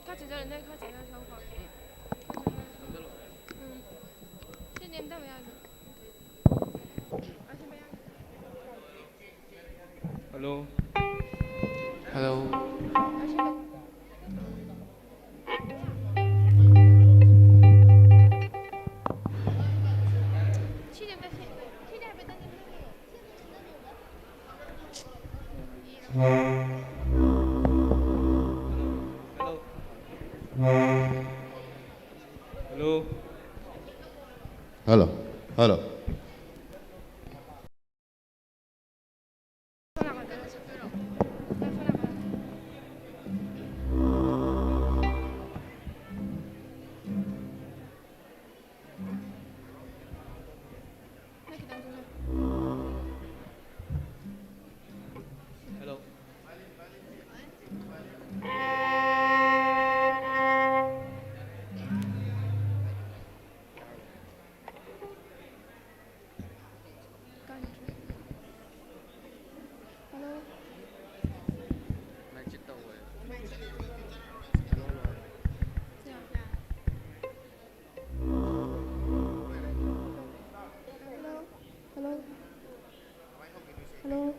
ꯈꯔ ꯆꯦꯟꯖꯔꯣ, ꯅꯣꯏ ꯈꯔ ꯆꯦꯟꯖꯔꯣ, ꯁꯣꯝ ꯈꯔ꯫ ꯎꯝ꯫ ꯁꯤ ꯅꯦꯝꯊꯕ ꯌꯥꯗ꯭ꯔꯣ? ꯑꯁꯤ ꯃꯌꯥ꯫ ꯍꯜꯂꯣ꯫ ꯍꯜꯂꯣ꯫ ꯑꯁꯤ ꯃꯌꯥ꯫ Hello. Hello. Hello. Hello. Hello. Mike check ꯇꯧꯋꯦ꯫ Hello, hello. Hello. Hello. Hello.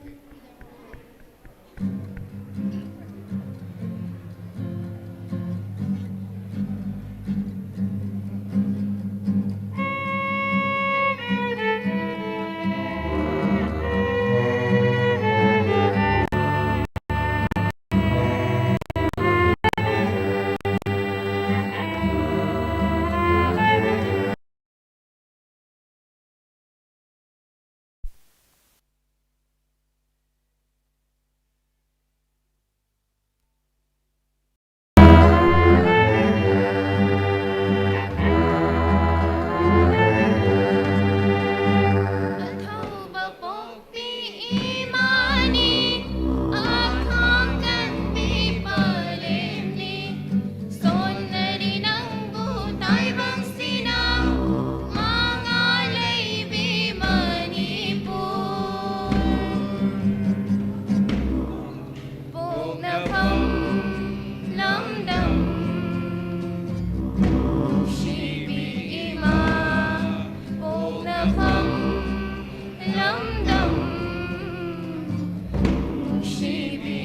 ꯅꯨꯡꯁꯤꯕꯤ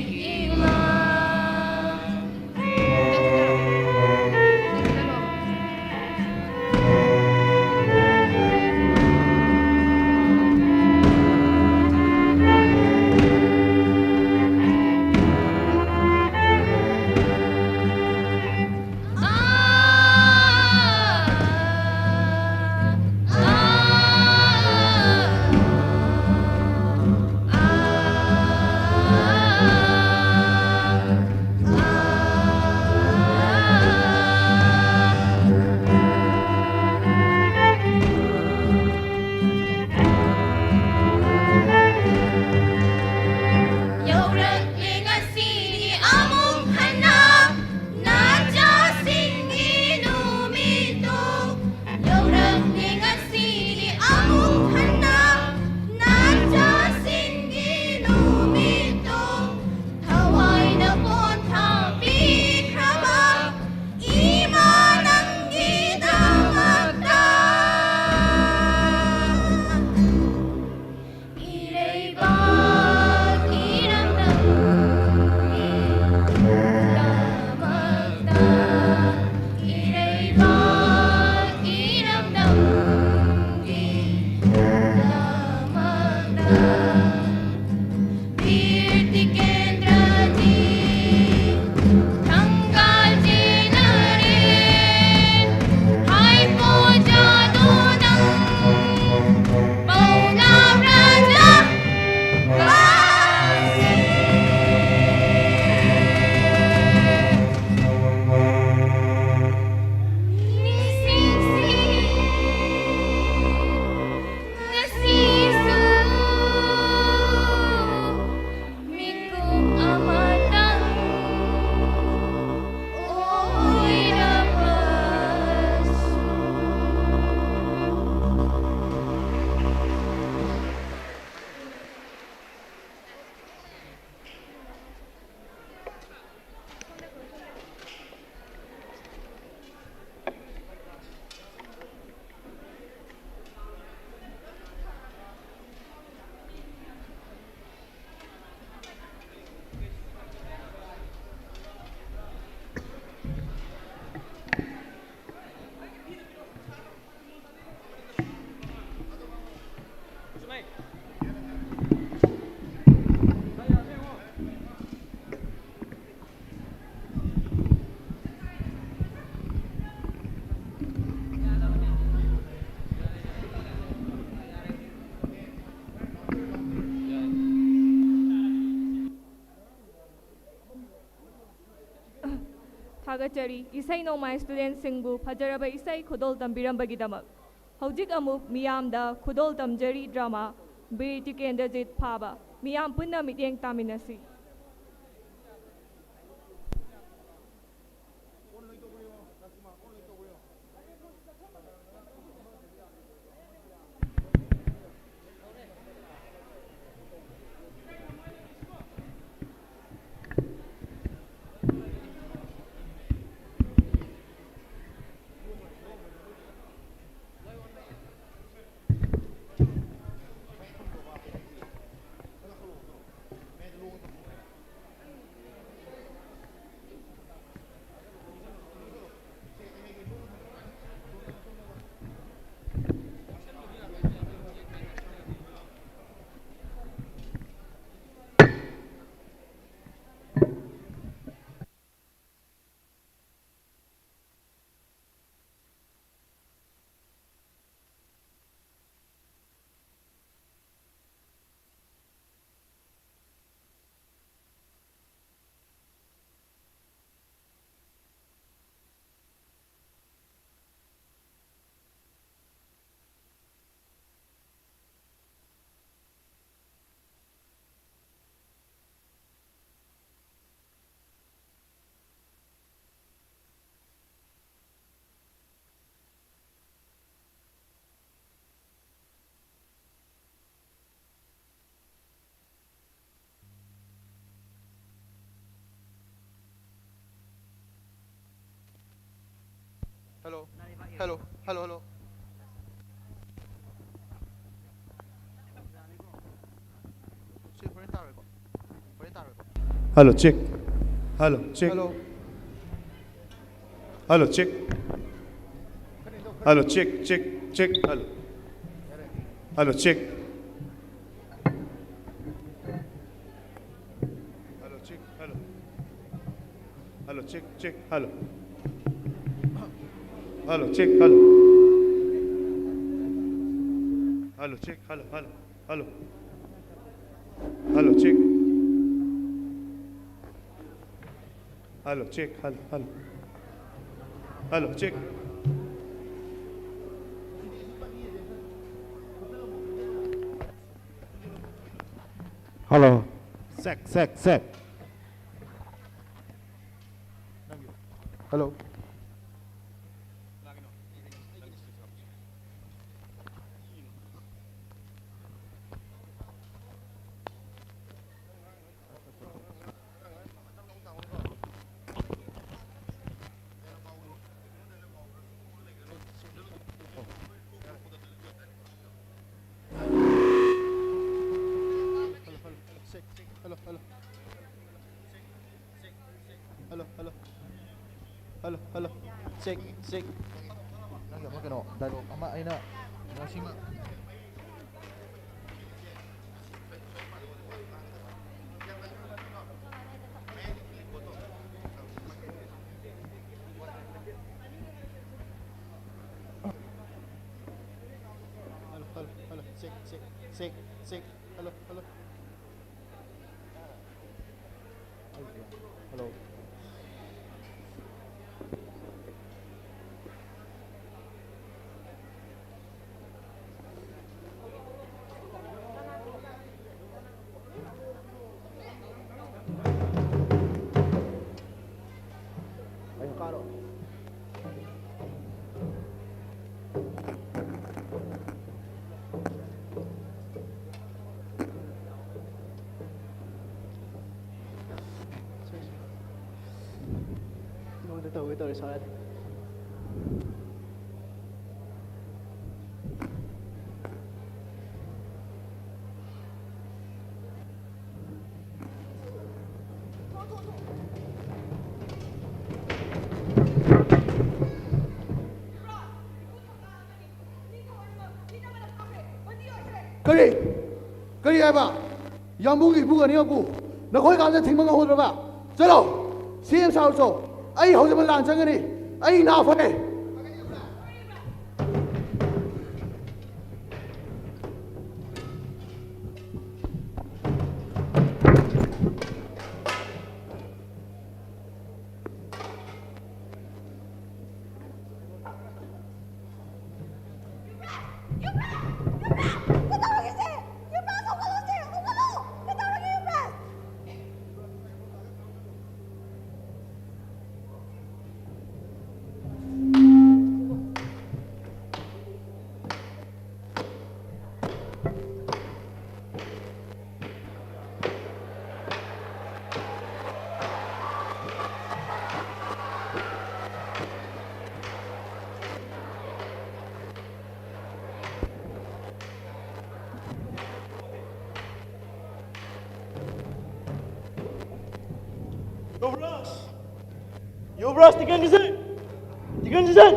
ꯏꯃꯥ꯫ ꯊꯥꯒꯠꯆꯔꯤ, ꯏꯁꯩ ꯅꯣꯡꯃꯥꯏ ꯁ꯭ꯇꯨꯗꯦꯟꯠꯁꯤꯡꯕꯨ ꯐꯖꯔꯕ ꯏꯁꯩ ꯈꯨꯗꯣꯜ ꯇꯝꯕꯤꯔꯝꯕꯒꯤꯗꯃꯛ꯫ ꯍꯧꯖꯤꯛ ꯑꯃꯨꯛ ꯃꯤꯌꯥꯝꯗ ꯈꯨꯗꯣꯜ ꯇꯝꯖꯔꯤ ꯗ꯭ꯔꯃꯥ ꯕꯤꯔ ꯇꯤꯀꯦꯟꯗ꯭ꯔꯖꯤꯠ ꯐꯥꯕ꯫ ꯃꯤꯌꯥꯝ ꯄꯨꯟꯅ ꯃꯤꯠꯌꯦꯡ ꯇꯥꯃꯤꯟꯅꯁꯤ꯫ Hello. Hello. Hello, hello. ꯁꯤ ꯍꯣꯔꯦꯟ ꯇꯥꯔꯣꯏꯀꯣ? ꯍꯣꯔꯦꯟ ꯇꯥꯔꯣꯏꯀꯣ? Hello, check. Hello, check. Hello. Hello, check. Hello, check, check, check. Hello. Hello, check. Check, check, hello. Hello, check, hello. Hello, check, hello, hello, hello. Hello, check. Hello, check, hello, hello. Hello, check. Hello. Check, check, check. Hello. Hello, hello. Hello, hello. Hello, hello. Check, check. ꯅꯪꯒꯤ ꯑꯃ ꯀꯩꯅꯣ, dialogue ꯑꯃ ꯑꯩꯅ ꯉꯁꯤꯃꯛ Hello, hello, hello. Check, check, check, check. Hello, hello. Hello. ꯅꯉꯣꯟꯗ ꯇꯧꯒꯦ ꯇꯧꯔꯦ, ꯁꯥꯎ ꯌꯥꯗꯦ꯫ ꯀꯔꯤ? ꯀꯔꯤ ꯍꯥꯏꯕ? ꯌꯥꯝꯕꯨꯡꯒꯤ ꯏꯕꯨꯡ ꯑꯅꯤꯃꯛꯄꯨ ꯅꯈꯣꯏ ꯀꯥꯟꯗ ꯊꯤꯡꯕ ꯉꯝꯍꯧꯗ꯭ꯔꯕ? ꯆꯠꯂꯣ! ꯁꯤ ꯑꯦꯝ ꯁꯥꯔ ꯆꯣ꯫ ꯑꯩ ꯍꯧꯖꯤꯛꯃꯛ ꯂꯥꯟ ꯆꯪꯒꯅꯤ꯫ ꯑꯩ ꯅꯥ ꯐꯔꯦ꯫ ꯌꯨꯕꯔꯥꯖ! ꯌꯨꯕꯔꯥꯖ ꯇꯤꯀꯦꯟꯗ꯭ꯔꯖꯤꯠ! ꯇꯤꯀꯦꯟꯗ꯭ꯔꯖꯤꯠ!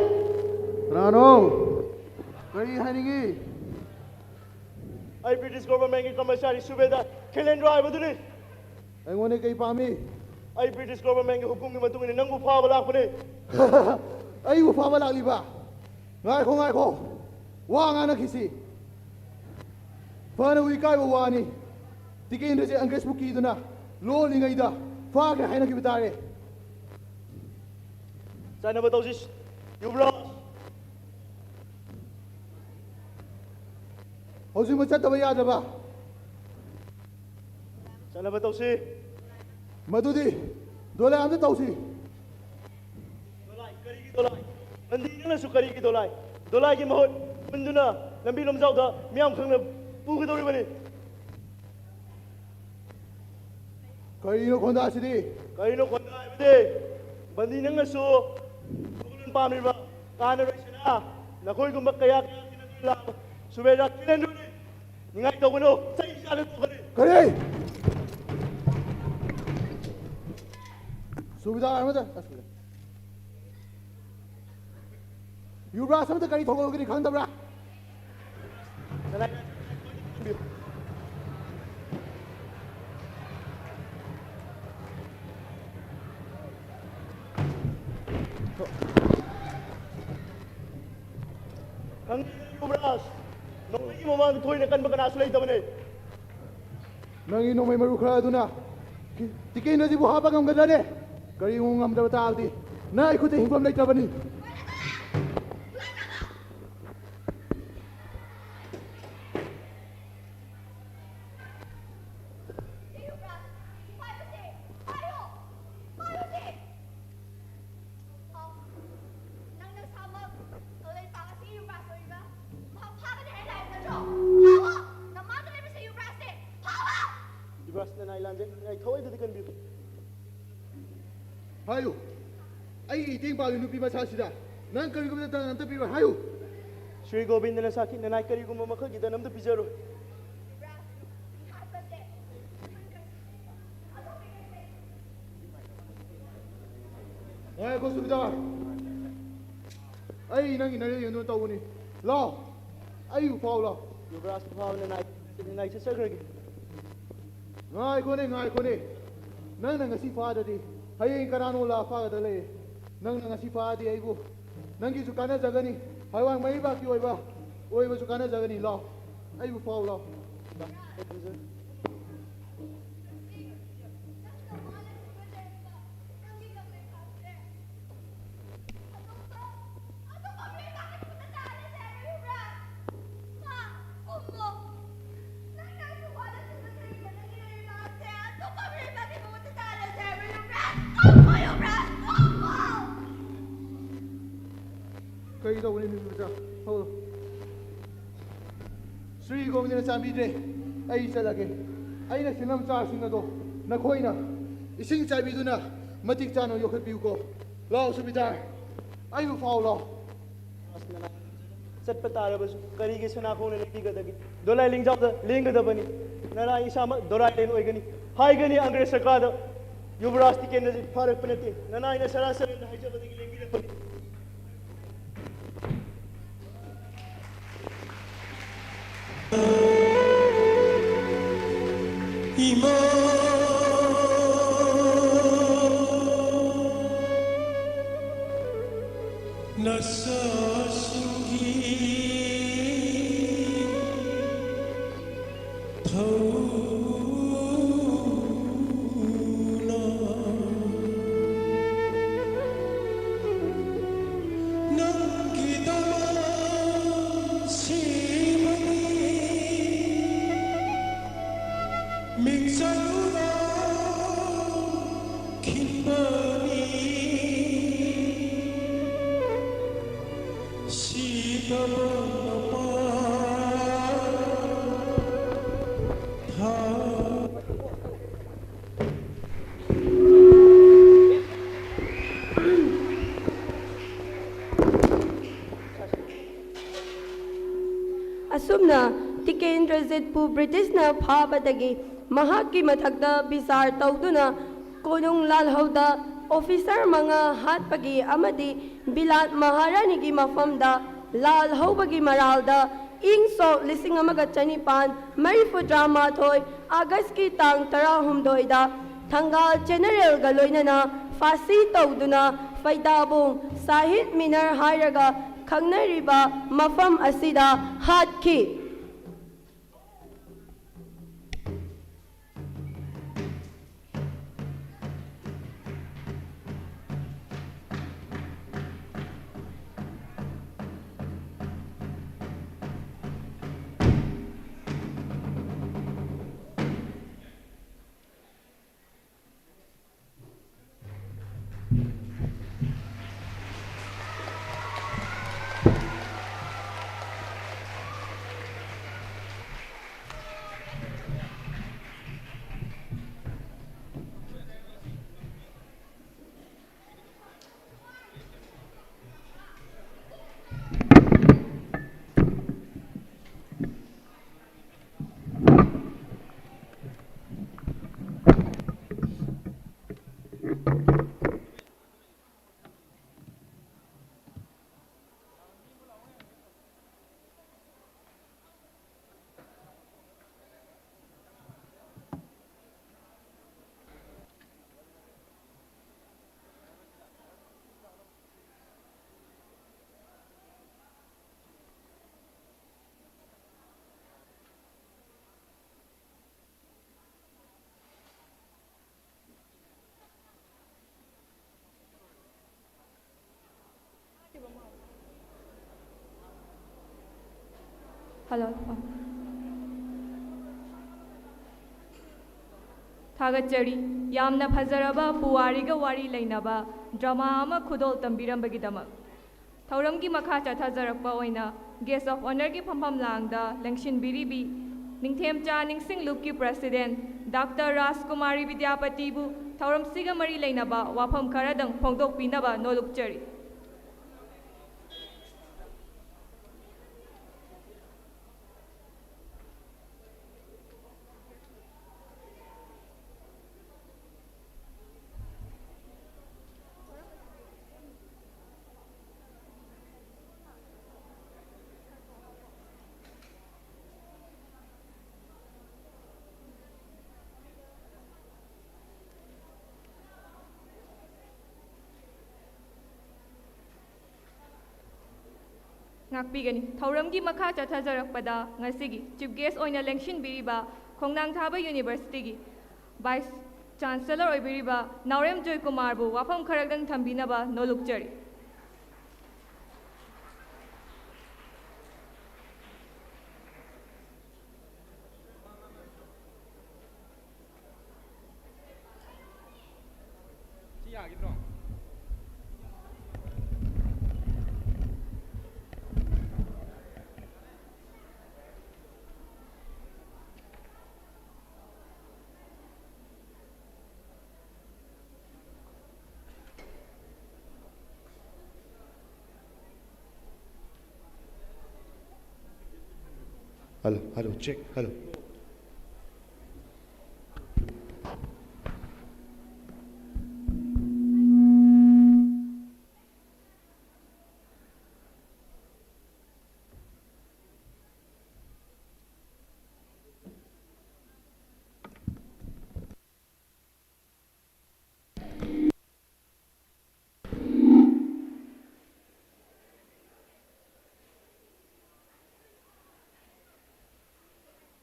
ꯀꯅꯥꯅꯣ? ꯀꯔꯤ ꯍꯥꯏꯅꯤꯡꯉꯤ? ꯑꯩ ꯕ꯭ꯔꯤꯇꯤꯁ ꯒꯣꯚꯔꯟꯃꯦꯟꯠꯀꯤ ꯀꯔꯃꯆꯥꯔꯤ ꯁꯨꯕꯦꯗꯥꯔ ꯈꯦꯂꯦꯟꯗ꯭ꯔꯣ ꯍꯥꯏꯕꯗꯨꯅꯤ꯫ ꯑꯩꯉꯣꯟꯗ ꯀꯩ ꯄꯥꯝꯃꯤ? ꯑꯩ ꯕ꯭ꯔꯤꯇꯤꯁ ꯒꯣꯚꯔꯟꯃꯦꯟꯠꯀꯤ ꯍꯨꯀꯨꯝꯒꯤ ꯃꯇꯨꯡ ꯏꯟꯅ ꯅꯪꯕꯨ ꯐꯥꯕ ꯂꯥꯛꯄꯅꯤ꯫ ꯑꯩꯕꯨ ꯐꯥꯕ ꯂꯥꯛꯂꯤꯕ? ꯉꯥꯏꯈꯣ, ꯉꯥꯏꯈꯣ꯫ ꯋꯥ ꯉꯥꯡꯅꯈꯤꯁꯤ꯫ ꯐꯅꯕꯨ ꯏꯀꯥꯏꯕ ꯋꯥꯅꯤ꯫ ꯇꯤꯀꯦꯟꯗ꯭ꯔꯁꯦ ꯑꯪꯒ꯭ꯔꯦꯖꯄꯨ ꯀꯤꯗꯨꯅ ꯂꯣꯜꯂꯤꯉꯩꯗ ꯐꯥꯈ꯭ꯔꯦ ꯍꯥꯏꯅꯈꯤꯕ ꯇꯥꯔꯦ꯫ ꯆꯠꯅꯕ ꯇꯧꯁꯤ, ꯌꯨꯕꯔꯥꯖ꯫ ꯍꯧꯖꯤꯛꯃꯛ ꯆꯠꯇꯕ ꯌꯥꯗ꯭ꯔꯕ? ꯆꯠꯅꯕ ꯇꯧꯁꯤ꯫ ꯃꯗꯨꯗꯤ ꯗꯣꯂꯥꯏ ꯑꯝꯇ ꯇꯧꯁꯤ꯫ ꯗꯣꯂꯥꯏ? ꯀꯔꯤꯒꯤ ꯗꯣꯂꯥꯏ? ꯕꯟꯗꯤ ꯅꯪꯅꯁꯨ ꯀꯔꯤꯒꯤ ꯗꯣꯂꯥꯏ? ꯗꯣꯂꯥꯏꯒꯤ ꯃꯍꯨꯠ ꯍꯨꯟꯗꯨꯅ ꯂꯝꯕꯤ ꯂꯝꯖꯥꯎꯗ ꯃꯤꯌꯥꯝ ꯈꯪꯅ ꯄꯨꯒꯗꯧꯔꯤꯕꯅꯤ꯫ ꯀꯔꯤꯅꯣ ꯈꯣꯟꯗꯥꯁꯤꯗꯤ? ꯀꯔꯤꯅꯣ ꯈꯣꯟꯗꯥ ꯍꯥꯏꯕꯗꯤ? ꯕꯟꯗꯤ ꯅꯪꯅꯁꯨ ꯊꯧꯒꯜꯂꯣꯟ ꯄꯥꯝꯂꯤꯕ ꯀꯥꯟꯅꯔꯣꯏꯁꯤꯅ ꯅꯈꯣꯏꯒꯨꯝꯕ ꯀꯌꯥ ꯀꯌꯥ ꯊꯦꯡꯅꯗꯨꯅ ꯂꯥꯛꯄ ꯁꯨꯕꯦꯗꯥꯔ ꯈꯦꯂꯦꯟꯗ꯭ꯔꯣꯅꯤ꯫ ꯅꯤꯡꯉꯥꯏ ꯇꯧꯒꯅꯨ, ꯆꯩ ꯆꯥꯅ ꯇꯣꯛꯀꯅꯤ꯫ ꯀꯔꯤ? ꯁꯨꯕꯦꯗꯥꯔ ꯑꯃꯗ, ꯑꯁ, ꯌꯨꯕꯔꯥꯖ ꯑꯃꯗ ꯀꯔꯤ ꯊꯧꯒꯜꯒꯅꯤ ꯈꯪꯗꯕ꯭ꯔꯥ? ꯀꯅꯥ? ꯊꯣꯏꯅ ꯀꯟꯕ ꯀꯅꯥꯁꯨ ꯂꯩꯇꯕꯅꯦ꯫ ꯅꯪꯒꯤ ꯅꯣꯡꯃꯩ ꯃꯔꯨ ꯈꯔ ꯑꯗꯨꯅ ꯇꯤꯀꯦꯟꯗ꯭ꯔꯖꯤꯠꯕꯨ ꯍꯥꯠꯄ ꯉꯝꯒꯗ꯭ꯔꯅꯦ? ꯀꯔꯤꯒꯨꯝꯕ ꯉꯝꯗꯕ ꯇꯥꯔꯕꯗꯤ ꯅꯪ ꯑꯩ ꯈꯨꯠꯇ ꯍꯤꯡꯐꯝ ꯂꯩꯇ꯭ꯔꯕꯅꯤ꯫ ꯅꯪ ꯅꯁꯥꯃꯛ ꯂꯩꯄꯥꯛ ꯑꯁꯤꯒꯤ ꯌꯨꯝꯕꯥꯁ ꯑꯣꯏꯔꯤꯕ ꯃꯍꯥꯛ ꯐꯥꯒꯅꯤ ꯍꯥꯏꯅ ꯂꯥꯛꯏꯕ ꯅꯠꯇ꯭ꯔꯣ? ꯐꯥꯎꯑꯣ! ꯅꯃꯥꯡꯗ ꯂꯩꯕꯁꯦ ꯌꯨꯝꯕꯥꯁꯅꯦ! ꯐꯥꯎꯑꯣ! ꯌꯨꯝꯕꯥꯁ ꯅꯅꯥꯏ ꯂꯥꯟꯖꯩ, ꯅꯅꯥꯏ ꯊꯋꯥꯏꯗꯨꯗꯤ ꯀꯟꯕꯤꯌꯨ꯫ ꯍꯥꯏꯌꯨ! ꯑꯩꯒꯤ ꯏꯇꯦꯡ ꯄꯥꯡꯂꯤ ꯅꯨꯄꯤ ꯃꯆꯥꯁꯤꯗ ꯅꯪ ꯀꯔꯤꯒꯨꯝꯕ ꯗꯟ ꯑꯝꯇ ꯄꯤꯔꯣꯏ ꯍꯥꯏꯌꯨ! ꯁ꯭ꯔꯤ ꯒꯣꯕꯤꯟꯗꯅ ꯁꯥꯈꯤ, ꯅꯅꯥꯏ ꯀꯔꯤꯒꯨꯝꯕ ꯃꯈꯜꯒꯤ ꯗꯟ ꯑꯝꯇ ꯄꯤꯖꯔꯣꯏ꯫ ꯉꯥꯏꯈꯣ ꯁꯨꯕꯤꯗꯥꯔ, ꯑꯩ ꯅꯪꯒꯤ ꯅꯔꯦꯟ ꯌꯦꯡꯗꯨꯅ ꯇꯧꯕꯅꯤ꯫ ꯂꯥꯎ, ꯑꯩꯕꯨ ꯐꯥꯎ ꯂꯥꯎ꯫ ꯌꯨꯕꯔꯥꯖ ꯐꯥꯎ ꯅꯅꯥꯏ, ꯅꯅꯥꯏ ꯆꯠꯆꯈ꯭ꯔꯒꯦ꯫ ꯉꯥꯏꯈꯣꯅꯦ, ꯉꯥꯏꯈꯣꯅꯦ꯫ ꯅꯪꯅ ꯉꯁꯤ ꯐꯥꯗ꯭ꯔꯗꯤ ꯍꯌꯦꯡ ꯀꯅꯥꯅꯣ ꯂꯥꯛꯑ ꯐꯥꯒꯗ ꯂꯩ꯫ ꯅꯪꯅ ꯉꯁꯤ ꯐꯥꯔꯗꯤ ꯑꯩꯕꯨ, ꯅꯪꯒꯤꯁꯨ ꯀꯥꯟꯅꯖꯒꯅꯤ, ꯍꯩꯋꯥꯡ ꯃꯩꯕꯥꯛꯀꯤ ꯑꯣꯏꯕ, ꯑꯣꯏꯕꯁꯨ ꯀꯥꯟꯅꯖꯒꯅꯤ꯫ ꯂꯥꯎ, ꯑꯩꯕꯨ ꯐꯥꯎ ꯂꯥꯎ꯫ ꯀꯔꯤ ꯇꯧꯒꯅꯤ ꯅꯨꯄꯤ ꯃꯆꯥ? ꯍꯧꯔꯣ꯫ ꯁ꯭ꯔꯤ ꯒꯣꯕꯤꯟꯗꯅ ꯆꯥꯟꯕꯤꯗ꯭ꯔꯦ, ꯑꯩ ꯆꯠꯂꯒꯦ꯫ ꯑꯩꯅ ꯁꯤꯡꯅꯕ ꯆꯥꯁꯤꯡ ꯑꯗꯣ ꯅꯈꯣꯏꯅ ꯏꯁꯤꯡ ꯆꯥꯏꯕꯤꯗꯨꯅ ꯃꯇꯤꯛ ꯆꯥꯅ ꯌꯣꯛꯈꯠꯄꯤꯌꯨꯀꯣ꯫ ꯂꯥꯎ ꯁꯨꯕꯤꯗꯥꯔ, ꯑꯩꯕꯨ ꯐꯥꯎ ꯂꯥꯎ꯫ ꯆꯠꯄ ꯇꯥꯔꯕꯁꯨ ꯀꯔꯤꯒꯤ ꯁꯅꯥ ꯈꯣꯡꯅ ꯂꯦꯡꯕꯤꯒꯗꯒꯦ? ꯗꯣꯂꯥꯏ ꯂꯦꯡꯖꯥꯎꯗ ꯂꯦꯡꯒꯗꯕꯅꯤ꯫ ꯅꯅꯥꯏ ꯏꯁꯥꯃꯛ ꯗꯣꯂꯥꯏ ꯂꯦꯟ ꯑꯣꯏꯒꯅꯤ꯫ ꯍꯥꯏꯒꯅꯤ ꯑꯪꯒ꯭ꯔꯦꯖ ꯁꯔꯀꯥꯔꯗ ꯌꯨꯕꯔꯥꯖ ꯇꯤꯀꯦꯟꯗ꯭ꯔꯖꯤꯠ ꯐꯥꯔꯛꯄ ꯅꯠꯇꯦ, ꯅꯅꯥꯏꯅ ꯁꯔꯥ ꯁꯔꯟꯗ ꯍꯥꯏꯖꯕꯗꯒꯤ ꯂꯦꯡꯕꯤꯔꯛꯄꯅꯤ꯫ ꯏꯃꯥ ꯅꯆꯥꯁꯤꯡꯒꯤ ꯑꯁꯨꯝꯅ ꯇꯤꯀꯦꯟꯗ꯭ꯔꯖꯤꯠꯄꯨ ꯕ꯭ꯔꯤꯇꯤꯁꯅ ꯐꯥꯕꯗꯒꯤ ꯃꯍꯥꯛꯀꯤ ꯃꯊꯛꯇ ꯕꯤꯆꯥꯔ ꯇꯧꯗꯨꯅ ꯀꯣꯅꯨꯡ ꯂꯥꯜꯍꯧꯗ ꯑꯣꯐꯤꯁꯔ ꯃꯉꯥ ꯍꯥꯠꯄꯒꯤ ꯑꯃꯗꯤ ꯕꯤꯂꯥꯠ ꯃꯍꯥꯔꯥꯅꯤꯒꯤ ꯃꯐꯝꯗ ꯂꯥꯜ ꯍꯧꯕꯒꯤ ꯃꯔꯥꯜꯗ ꯏꯪ ꯁꯣꯛ ꯂꯤꯁꯤꯡ ꯑꯃꯒ ꯆꯅꯤꯄꯥꯟ ꯃꯔꯤꯐꯨꯇꯔꯥ ꯃꯥꯊꯣꯏ ꯑꯥꯒꯁꯀꯤ ꯇꯥꯡ ꯇꯔꯥꯍꯨꯝꯗꯣꯏꯗ ꯊꯪꯒꯥꯜ ꯖꯦꯅꯔꯦꯜꯒ ꯂꯣꯏꯅꯅ ꯐꯥꯁꯤ ꯇꯧꯗꯨꯅ ꯐꯩꯗꯥꯕꯨꯡ ꯁꯥꯍꯤꯗ ꯃꯤꯅꯔ ꯍꯥꯏꯔꯒ ꯈꯪꯅꯔꯤꯕ ꯃꯐꯝ ꯑꯁꯤꯗ ꯍꯥꯠꯈꯤ꯫ ꯍꯜꯂꯣ꯫ ꯊꯥꯒꯠꯆꯔꯤ꯫ ꯌꯥꯝꯅ ꯐꯖꯔꯕ ꯄꯨꯋꯥꯔꯤꯒ ꯋꯥꯔꯤ ꯂꯩꯅꯕ ꯗ꯭ꯔꯃꯥ ꯑꯃ ꯈꯨꯗꯣꯜ ꯇꯝꯕꯤꯔꯝꯕꯒꯤꯗꯃꯛ꯫ ꯊꯧꯔꯝꯒꯤ ꯃꯈꯥ ꯆꯠꯊꯖꯔꯛꯄ ꯑꯣꯏꯅ Guest of Honourꯒꯤ ꯐꯝꯐꯝ ꯂꯥꯡꯗ ꯂꯦꯡꯁꯤꯟꯕꯤꯔꯤꯕꯤ ꯅꯤꯡꯊꯦꯝꯆꯥ ꯅꯤꯡꯁꯤꯡ ꯂꯨꯞꯀꯤ President Doctor ꯔꯥꯖꯀꯨꯃꯥꯔꯤ ꯕꯤꯗ꯭ꯌꯥꯄꯇꯤꯕꯨ ꯊꯧꯔꯝꯁꯤꯒ ꯃꯔꯤ ꯂꯩꯅꯕ ꯋꯥꯐꯝ ꯈꯔꯗꯪ ꯐꯣꯡꯗꯣꯛꯄꯤꯅꯕ ꯅꯣꯂꯨꯛꯆꯔꯤ꯫ ꯉꯥꯛꯄꯤꯒꯅꯤ꯫ ꯊꯧꯔꯝꯒꯤ ꯃꯈꯥ ꯆꯠꯊꯖꯔꯛꯄꯗ ꯉꯁꯤꯒꯤ Chief Guest ꯑꯣꯏꯅ ꯂꯦꯡꯁꯤꯟꯕꯤꯔꯤꯕ ꯈꯣꯡꯅꯥꯡꯊꯥꯕ Universityꯒꯤ Vice Chancellor ꯑꯣꯏꯕꯤꯔꯤꯕ ꯅꯥꯎꯔꯦꯝ ꯖꯣꯏꯀꯨꯃꯥꯔꯕꯨ ꯋꯥꯐꯝ ꯈꯔꯗꯪ ꯊꯝꯕꯤꯅꯕ ꯅꯣꯂꯨꯛꯆꯔꯤ꯫ ꯁꯤ ꯌꯥꯈꯤꯗ꯭ꯔꯣ? Hello, hello, check, hello.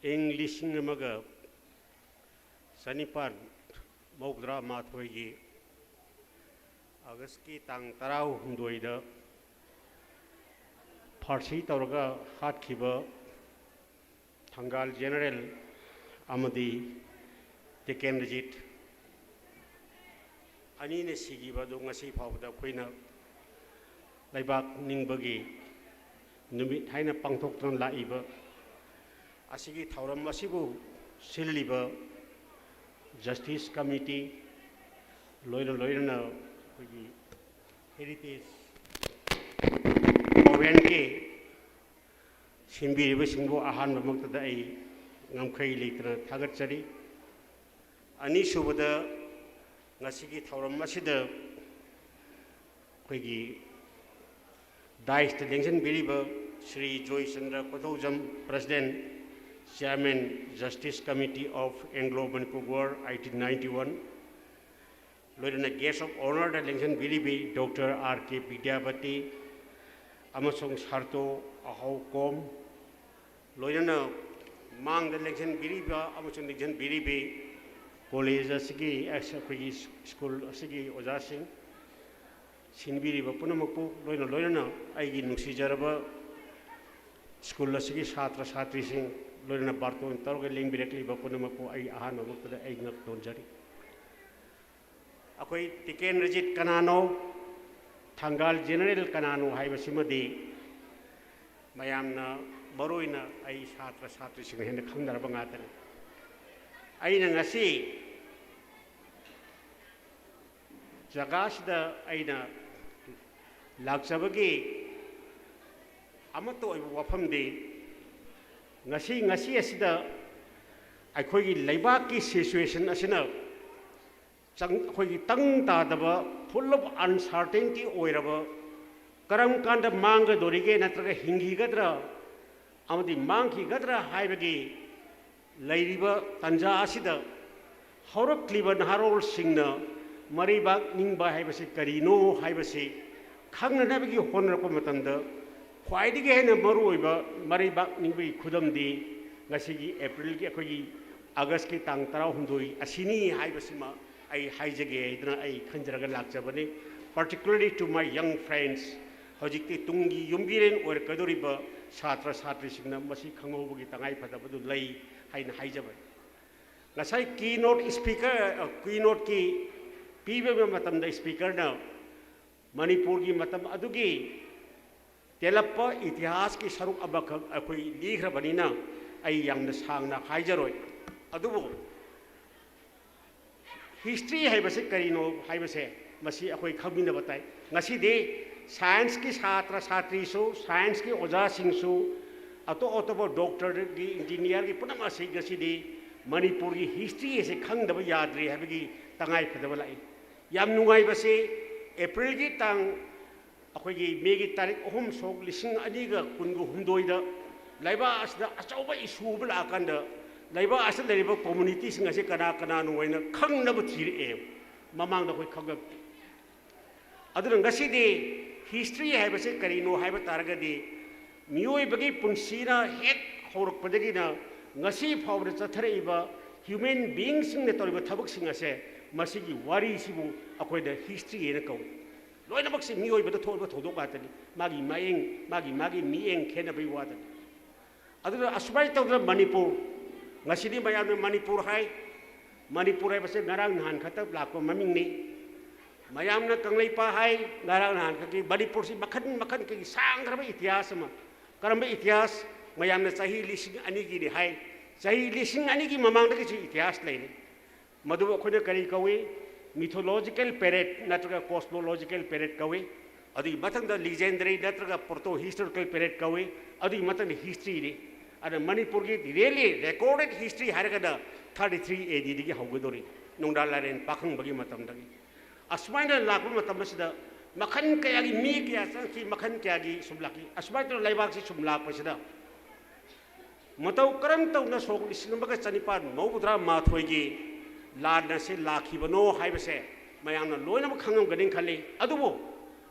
ꯏꯪ ꯂꯤꯁꯤꯡ ꯑꯃꯒ ꯆꯅꯤꯄꯥꯟ ꯃꯧꯗ꯭ꯔꯥ ꯃꯥꯊꯣꯏꯒꯤ ꯑꯥꯒꯁꯀꯤ ꯇꯥꯡ ꯇꯔꯥꯍꯨꯝꯗꯣꯏꯗ ꯐꯥꯔꯁꯤ ꯇꯧꯔꯒ ꯍꯥꯠꯈꯤꯕ ꯊꯪꯒꯥꯜ ꯖꯦꯅꯔꯦꯜ ꯑꯃꯗꯤ ꯇꯤꯀꯦꯟꯗ꯭ꯔꯖꯤꯠ ꯑꯅꯤꯅ ꯁꯤꯈꯤꯕ ꯑꯗꯨ ꯉꯁꯤ ꯐꯥꯎꯕꯗ ꯑꯩꯈꯣꯏꯅ ꯂꯩꯕꯥꯛ ꯅꯤꯡꯕꯒꯤ ꯅꯨꯃꯤꯠ ꯍꯥꯏꯅ ꯄꯥꯡꯊꯣꯛꯇꯨꯅ ꯂꯥꯛꯏꯕ ꯑꯁꯤꯒꯤ ꯊꯧꯔꯝ ꯑꯁꯤꯕꯨ ꯁꯤꯜꯂꯤꯕ ꯖꯁꯇꯤꯁ ꯀꯃꯤꯇꯤ, ꯂꯣꯏꯅ ꯂꯣꯏꯅꯅ ꯑꯩꯈꯣꯏꯒꯤ ꯍꯦꯔꯤꯇꯦꯖ ꯒꯣꯚꯔꯟꯃꯦꯟꯠꯀꯤ ꯁꯤꯟꯕꯤꯔꯤꯕꯁꯤꯡꯕꯨ ꯑꯍꯥꯟꯕꯃꯛꯇꯗ ꯑꯩ ꯉꯝꯈꯩ ꯂꯩꯇꯅ ꯊꯥꯒꯠꯆꯔꯤ꯫ ꯑꯅꯤꯁꯨꯕꯗ, ꯉꯁꯤꯒꯤ ꯊꯧꯔꯝ ꯑꯁꯤꯗ ꯑꯩꯈꯣꯏꯒꯤ ꯗꯥꯏꯁꯇ ꯂꯦꯡꯁꯤꯟꯕꯤꯔꯤꯕ Shri Joychandra ꯀꯣꯊꯧꯖꯝ, President, Chairman, Justice Committee of Anglo Manipur War, eighteen ninety-one, ꯂꯣꯏꯅꯅ Guest of Honourꯗ ꯂꯦꯡꯁꯤꯟꯕꯤꯔꯤꯕꯤ doctor R K Bidyapati ꯑꯃꯁꯨꯡ ꯁꯥꯔꯇꯣ ꯑꯍꯧꯀꯣꯝ, ꯂꯣꯏꯅꯅ ꯃꯥꯡꯗ ꯂꯦꯡꯁꯤꯟꯕꯤꯔꯤꯕ ꯑꯃꯁꯨꯡ ꯂꯦꯡꯁꯤꯟꯕꯤꯔꯤꯕꯤ ꯀꯣꯂꯦꯖ ꯑꯁꯤꯒꯤ, ꯑꯩꯈꯣꯏꯒꯤ ꯁ꯭ꯀꯨꯜ ꯑꯁꯤꯒꯤ ꯑꯣꯖꯥꯁꯤꯡ, ꯁꯤꯟꯕꯤꯔꯤꯕ ꯄꯨꯝꯅꯃꯛꯄꯨ, ꯂꯣꯏꯅ ꯂꯣꯏꯅꯅ ꯑꯩꯒꯤ ꯅꯨꯡꯁꯤꯖꯔꯕ ꯁ꯭ꯀꯨꯜ ꯑꯁꯤꯒꯤ ꯁꯥꯇ꯭ꯔ ꯁꯥꯇ꯭ꯔꯤꯁꯤꯡ, ꯂꯣꯏꯅꯅ ꯕꯥꯔꯇꯣꯟ ꯇꯧꯔꯒ ꯂꯦꯡꯕꯤꯔꯛꯂꯤꯕ ꯄꯨꯝꯅꯃꯛꯄꯨ ꯑꯩ ꯑꯍꯥꯟꯕꯃꯛꯇꯗ ꯑꯩ ꯉꯛ ꯅꯣꯟꯖꯔꯤ꯫ ꯑꯩꯈꯣꯏ ꯇꯤꯀꯦꯟꯗ꯭ꯔꯖꯤꯠ ꯀꯅꯥꯅꯣ, ꯊꯪꯒꯥꯜ ꯖꯦꯅꯔꯦꯜ ꯀꯅꯥꯅꯣ ꯍꯥꯏꯕꯁꯤꯃꯗꯤ ꯃꯌꯥꯝꯅ, ꯃꯔꯨꯑꯣꯏꯅ ꯑꯩ ꯁꯥꯇ꯭ꯔ ꯁꯥꯇ꯭ꯔꯤꯁꯤꯡꯅ ꯍꯦꯟꯅ ꯈꯪꯅꯔꯕ ꯉꯥꯛꯇꯅꯤ꯫ ꯑꯩꯅ ꯉꯁꯤ ꯖꯒꯥꯁꯤꯗ ꯑꯩꯅ ꯂꯥꯛꯆꯕꯒꯤ ꯑꯃꯠꯇ ꯑꯣꯏꯕ ꯋꯥꯐꯝꯗꯤ, ꯉꯁꯤ, ꯉꯁꯤ ꯑꯁꯤꯗ ꯑꯩꯈꯣꯏꯒꯤ ꯂꯩꯕꯥꯛꯀꯤ situation ꯑꯁꯤꯅ ꯆꯪ-, ꯑꯩꯈꯣꯏꯒꯤ ꯇꯪ ꯇꯥꯗꯕ, full of uncertainty ꯑꯣꯏꯔꯕ, ꯀꯔꯝ ꯀꯥꯟꯗ ꯃꯥꯡꯒꯗꯧꯔꯤꯒꯦ ꯅꯠꯇ꯭ꯔꯒ ꯍꯤꯡꯈꯤꯒꯗ꯭ꯔꯥ ꯑꯃꯗꯤ ꯃꯥꯡꯈꯤꯒꯗ꯭ꯔꯥ ꯍꯥꯏꯕꯒꯤ ꯂꯩꯔꯤꯕ ꯇꯥꯟꯖꯥ ꯑꯁꯤꯗ ꯍꯧꯔꯛꯂꯤꯕ ꯅꯍꯥꯔꯣꯜꯁꯤꯡꯅ ꯃꯔꯩꯕꯥꯛ ꯅꯤꯡꯕ ꯍꯥꯏꯕꯁꯤ ꯀꯔꯤꯅꯣ ꯍꯥꯏꯕꯁꯤ ꯈꯪꯅꯅꯕꯒꯤ ꯍꯣꯠꯅꯔꯛꯄ ꯃꯇꯝꯗ ꯈ꯭ꯋꯥꯏꯗꯒꯤ ꯍꯦꯟꯅ ꯃꯔꯨꯑꯣꯏꯕ ꯃꯔꯩꯕꯥꯛ ꯅꯤꯡꯕꯒꯤ ꯈꯨꯗꯝꯗꯤ ꯉꯁꯤꯒꯤ Aprilꯒꯤ, ꯑꯩꯈꯣꯏꯒꯤ Augustꯀꯤ ꯇꯥꯡ ꯇꯔꯥꯍꯨꯝꯗꯣꯏ ꯑꯁꯤꯅꯤ ꯍꯥꯏꯕꯁꯤꯃ ꯑꯩ ꯍꯥꯏꯖꯒꯦ ꯍꯥꯏꯗꯅ ꯑꯩ ꯈꯟꯖꯔꯒ ꯂꯥꯛꯆꯕꯅꯤ꯫ Particularly to my young friends, ꯍꯧꯖꯤꯛꯇꯤ ꯇꯨꯡꯒꯤ ꯌꯨꯝꯕꯤꯔꯦꯟ ꯑꯣꯏꯔꯛꯀꯗꯧꯔꯤꯕ ꯁꯥꯇ꯭ꯔ ꯁꯥꯇ꯭ꯔꯤꯁꯤꯡꯅ ꯃꯁꯤ ꯈꯪꯍꯧꯕꯒꯤ ꯇꯉꯥꯏꯐꯗꯕꯗꯨ ꯂꯩ ꯍꯥꯏꯅ ꯍꯥꯏꯖꯕꯅꯤ꯫ ꯉꯁꯥꯏ keynote speaker, keynoteꯀꯤ ꯄꯤꯕ ꯃꯇꯝꯗ speakerꯅ ꯃꯅꯤꯄꯨꯔꯒꯤ ꯃꯇꯝ ꯑꯗꯨꯒꯤ ꯇꯦꯜꯂꯞꯄ ꯏꯇꯤꯍꯥꯁꯀꯤ ꯁꯔꯨꯛ ꯑꯃꯈꯛ ꯑꯩꯈꯣꯏ ꯂꯤꯈ꯭ꯔꯕꯅꯤꯅ ꯑꯩ ꯌꯥꯝꯅ ꯁꯥꯡꯅ ꯍꯥꯏꯖꯔꯣꯏ꯫ ꯑꯗꯨꯕꯨ history ꯍꯥꯏꯕꯁꯤ ꯀꯔꯤꯅꯣ ꯍꯥꯏꯕꯁꯦ ꯃꯁꯤ ꯑꯩꯈꯣꯏ ꯈꯪꯃꯤꯟꯅꯕ ꯇꯥꯏ꯫ ꯉꯁꯤꯗꯤ scienceꯀꯤ ꯁꯥꯇ꯭ꯔ ꯁꯥꯇ꯭ꯔꯤꯁꯨ, scienceꯀꯤ ꯑꯣꯖꯥꯁꯤꯡꯁꯨ, ꯑꯇꯣꯞ ꯑꯇꯣꯞꯄ doctorꯒꯤ, engineerꯒꯤ ꯄꯨꯝꯅꯃꯛ ꯑꯁꯤ ꯉꯁꯤꯗꯤ ꯃꯅꯤꯄꯨꯔꯒꯤ history ꯑꯁꯤ ꯈꯪꯗꯕ ꯌꯥꯗ꯭ꯔꯦ ꯍꯥꯏꯕꯒꯤ ꯇꯉꯥꯏ ꯐꯗꯕ ꯂꯥꯛꯏ꯫ ꯌꯥꯝ ꯅꯨꯡꯉꯥꯏꯕꯁꯤ, Aprilꯒꯤ ꯇꯥꯡ, ꯑꯩꯈꯣꯏꯒꯤ Mayꯒꯤ ꯇꯥꯔꯤꯛ ꯑꯍꯨꯝ ꯁꯣꯛ ꯂꯤꯁꯤꯡ ꯑꯅꯤꯒ ꯀꯨꯟꯒ ꯍꯨꯝꯗꯣꯏꯗ ꯂꯩꯕꯥꯛ ꯑꯁꯤꯗ ꯑꯆꯧꯕ issue ꯑꯃ ꯂꯥꯛꯑꯀꯥꯟꯗ ꯂꯩꯕꯥꯛ ꯑꯁꯤꯗ ꯂꯩꯔꯤꯕ communityꯁꯤꯡ ꯑꯁꯤ ꯀꯅꯥ ꯀꯅꯥꯅꯣ ꯍꯥꯏꯅ ꯈꯪꯅꯕ ꯊꯤꯔꯛꯑꯦ꯫ ꯃꯃꯥꯡꯗ ꯑꯩꯈꯣꯏ ꯈꯪꯉꯛꯇꯦ꯫ ꯑꯗꯨꯅ ꯉꯁꯤꯗꯤ history ꯍꯥꯏꯕꯁꯤ ꯀꯔꯤꯅꯣ ꯍꯥꯏꯕ ꯇꯥꯔꯒꯗꯤ, ꯃꯤꯑꯣꯏꯕꯒꯤ ꯄꯨꯟꯁꯤꯅ ꯍꯦꯛ ꯍꯧꯔꯛꯄꯗꯒꯤꯅ ꯉꯁꯤ ꯐꯥꯎꯕꯗ ꯆꯠꯊꯔꯛꯏꯕ human beingꯁꯤꯡꯅ ꯇꯧꯔꯤꯕ ꯊꯕꯛꯁꯤꯡ ꯑꯁꯦ, ꯃꯁꯤꯒꯤ ꯋꯥꯔꯤꯁꯤꯕꯨ ꯑꯩꯈꯣꯏꯅ history ꯍꯥꯏꯅ ꯀꯧꯏ꯫ ꯂꯣꯏꯅꯃꯛꯁꯤ ꯃꯤꯑꯣꯏꯕꯗ ꯊꯣꯛꯂꯤꯕ ꯊꯧꯗꯣꯛ ꯉꯥꯛꯇꯅꯤ꯫ ꯃꯥꯒꯤ ꯃꯥꯌꯦꯡ, ꯃꯥꯒꯤ, ꯃꯥꯒꯤ ꯃꯤꯠꯌꯦꯡ ꯈꯦꯠꯅꯕꯒꯤ ꯋꯥꯗꯅꯤ꯫ ꯑꯗꯨꯅ ꯑꯁꯨꯃꯥꯏꯅ ꯇꯧꯗꯅ ꯃꯅꯤꯄꯨꯔ, ꯉꯁꯤꯗꯤ ꯃꯌꯥꯝꯅ ꯃꯅꯤꯄꯨꯔ ꯍꯥꯏ꯫ ꯃꯅꯤꯄꯨꯔ ꯍꯥꯏꯕꯁꯦ ꯉꯔꯥꯡ ꯅꯍꯥꯟ ꯈꯛꯇ ꯂꯥꯛꯄ ꯃꯃꯤꯡꯅꯤ꯫ ꯃꯌꯥꯝꯅ ꯀꯪꯂꯩꯄꯥꯛ ꯍꯥꯏ, ꯉꯔꯥꯡ ꯅꯍꯥꯟ ꯈꯛꯀꯤ꯫ ꯃꯅꯤꯄꯨꯔꯁꯤ ꯃꯈꯜ ꯃꯈꯜ ꯀꯩ ꯁꯥꯡꯈ꯭ꯔꯕ ꯏꯇꯤꯍꯥꯁ ꯑꯃ꯫ ꯀꯔꯝꯕ ꯏꯇꯤꯍꯥꯁ? ꯃꯌꯥꯝꯅ ꯆꯍꯤ ꯂꯤꯁꯤꯡ ꯑꯅꯤꯒꯤꯅꯤ ꯍꯥꯏ꯫ ꯆꯍꯤ ꯂꯤꯁꯤꯡ ꯑꯅꯤꯒꯤ ꯃꯃꯥꯡꯗꯒꯤꯁꯨ ꯏꯇꯤꯍꯥꯁ ꯂꯩꯔꯤ꯫ ꯃꯗꯨꯕꯨ ꯑꯩꯈꯣꯏꯅ ꯀꯔꯤ ꯀꯧꯏ? Mythological period ꯅꯠꯇ꯭ꯔꯒ cosmological period ꯀꯧꯏ꯫ ꯑꯗꯨꯒꯤ ꯃꯊꯪꯗ legendary ꯅꯠꯇ꯭ꯔꯒ proto historical period ꯀꯧꯏ꯫ ꯑꯗꯨꯒꯤ ꯃꯊꯪꯗ historyꯅꯤ꯫ ꯑꯗ ꯃꯅꯤꯄꯨꯔꯒꯤ really recorded history ꯍꯥꯏꯔꯒꯅ thirty three ADꯗꯒꯤ ꯍꯧꯒꯗꯧꯔꯤ, ꯅꯣꯡꯗꯥ ꯂꯥꯏꯔꯦꯟ ꯄꯥꯈꯪꯕꯒꯤ ꯃꯇꯝꯗꯒꯤ꯫ ꯑꯁꯨꯃꯥꯏꯅ ꯂꯥꯛꯄ ꯃꯇꯝ ꯑꯁꯤꯗ ꯃꯈꯜ ꯀꯌꯥꯒꯤ ꯃꯤ ꯀꯌꯥ ꯆꯪꯈꯤ, ꯃꯈꯜ ꯀꯌꯥꯒꯤ ꯁꯨꯝ ꯂꯥꯛꯈꯤ꯫ ꯑꯁꯨꯃꯥꯏꯅ ꯇꯧꯅ ꯂꯩꯕꯥꯛꯁꯤ ꯁꯨꯝ ꯂꯥꯛꯄꯁꯤꯗ ꯃꯇꯧ ꯀꯔꯝ ꯇꯧꯅ ꯁꯣꯛ ꯂꯤꯁꯤꯡ ꯑꯃꯒ ꯆꯅꯤꯄꯥꯟ ꯃꯧꯗ꯭ꯔꯥ ꯃꯥꯊꯣꯏꯒꯤ ꯂꯥꯟ ꯑꯁꯤ ꯂꯥꯛꯈꯤꯕꯅꯣ ꯍꯥꯏꯕꯁꯦ ꯃꯌꯥꯝꯅ ꯂꯣꯏꯅꯃꯛ ꯈꯪꯉꯝꯒꯅꯤ ꯈꯜꯂꯤ꯫ ꯑꯗꯨꯕꯨ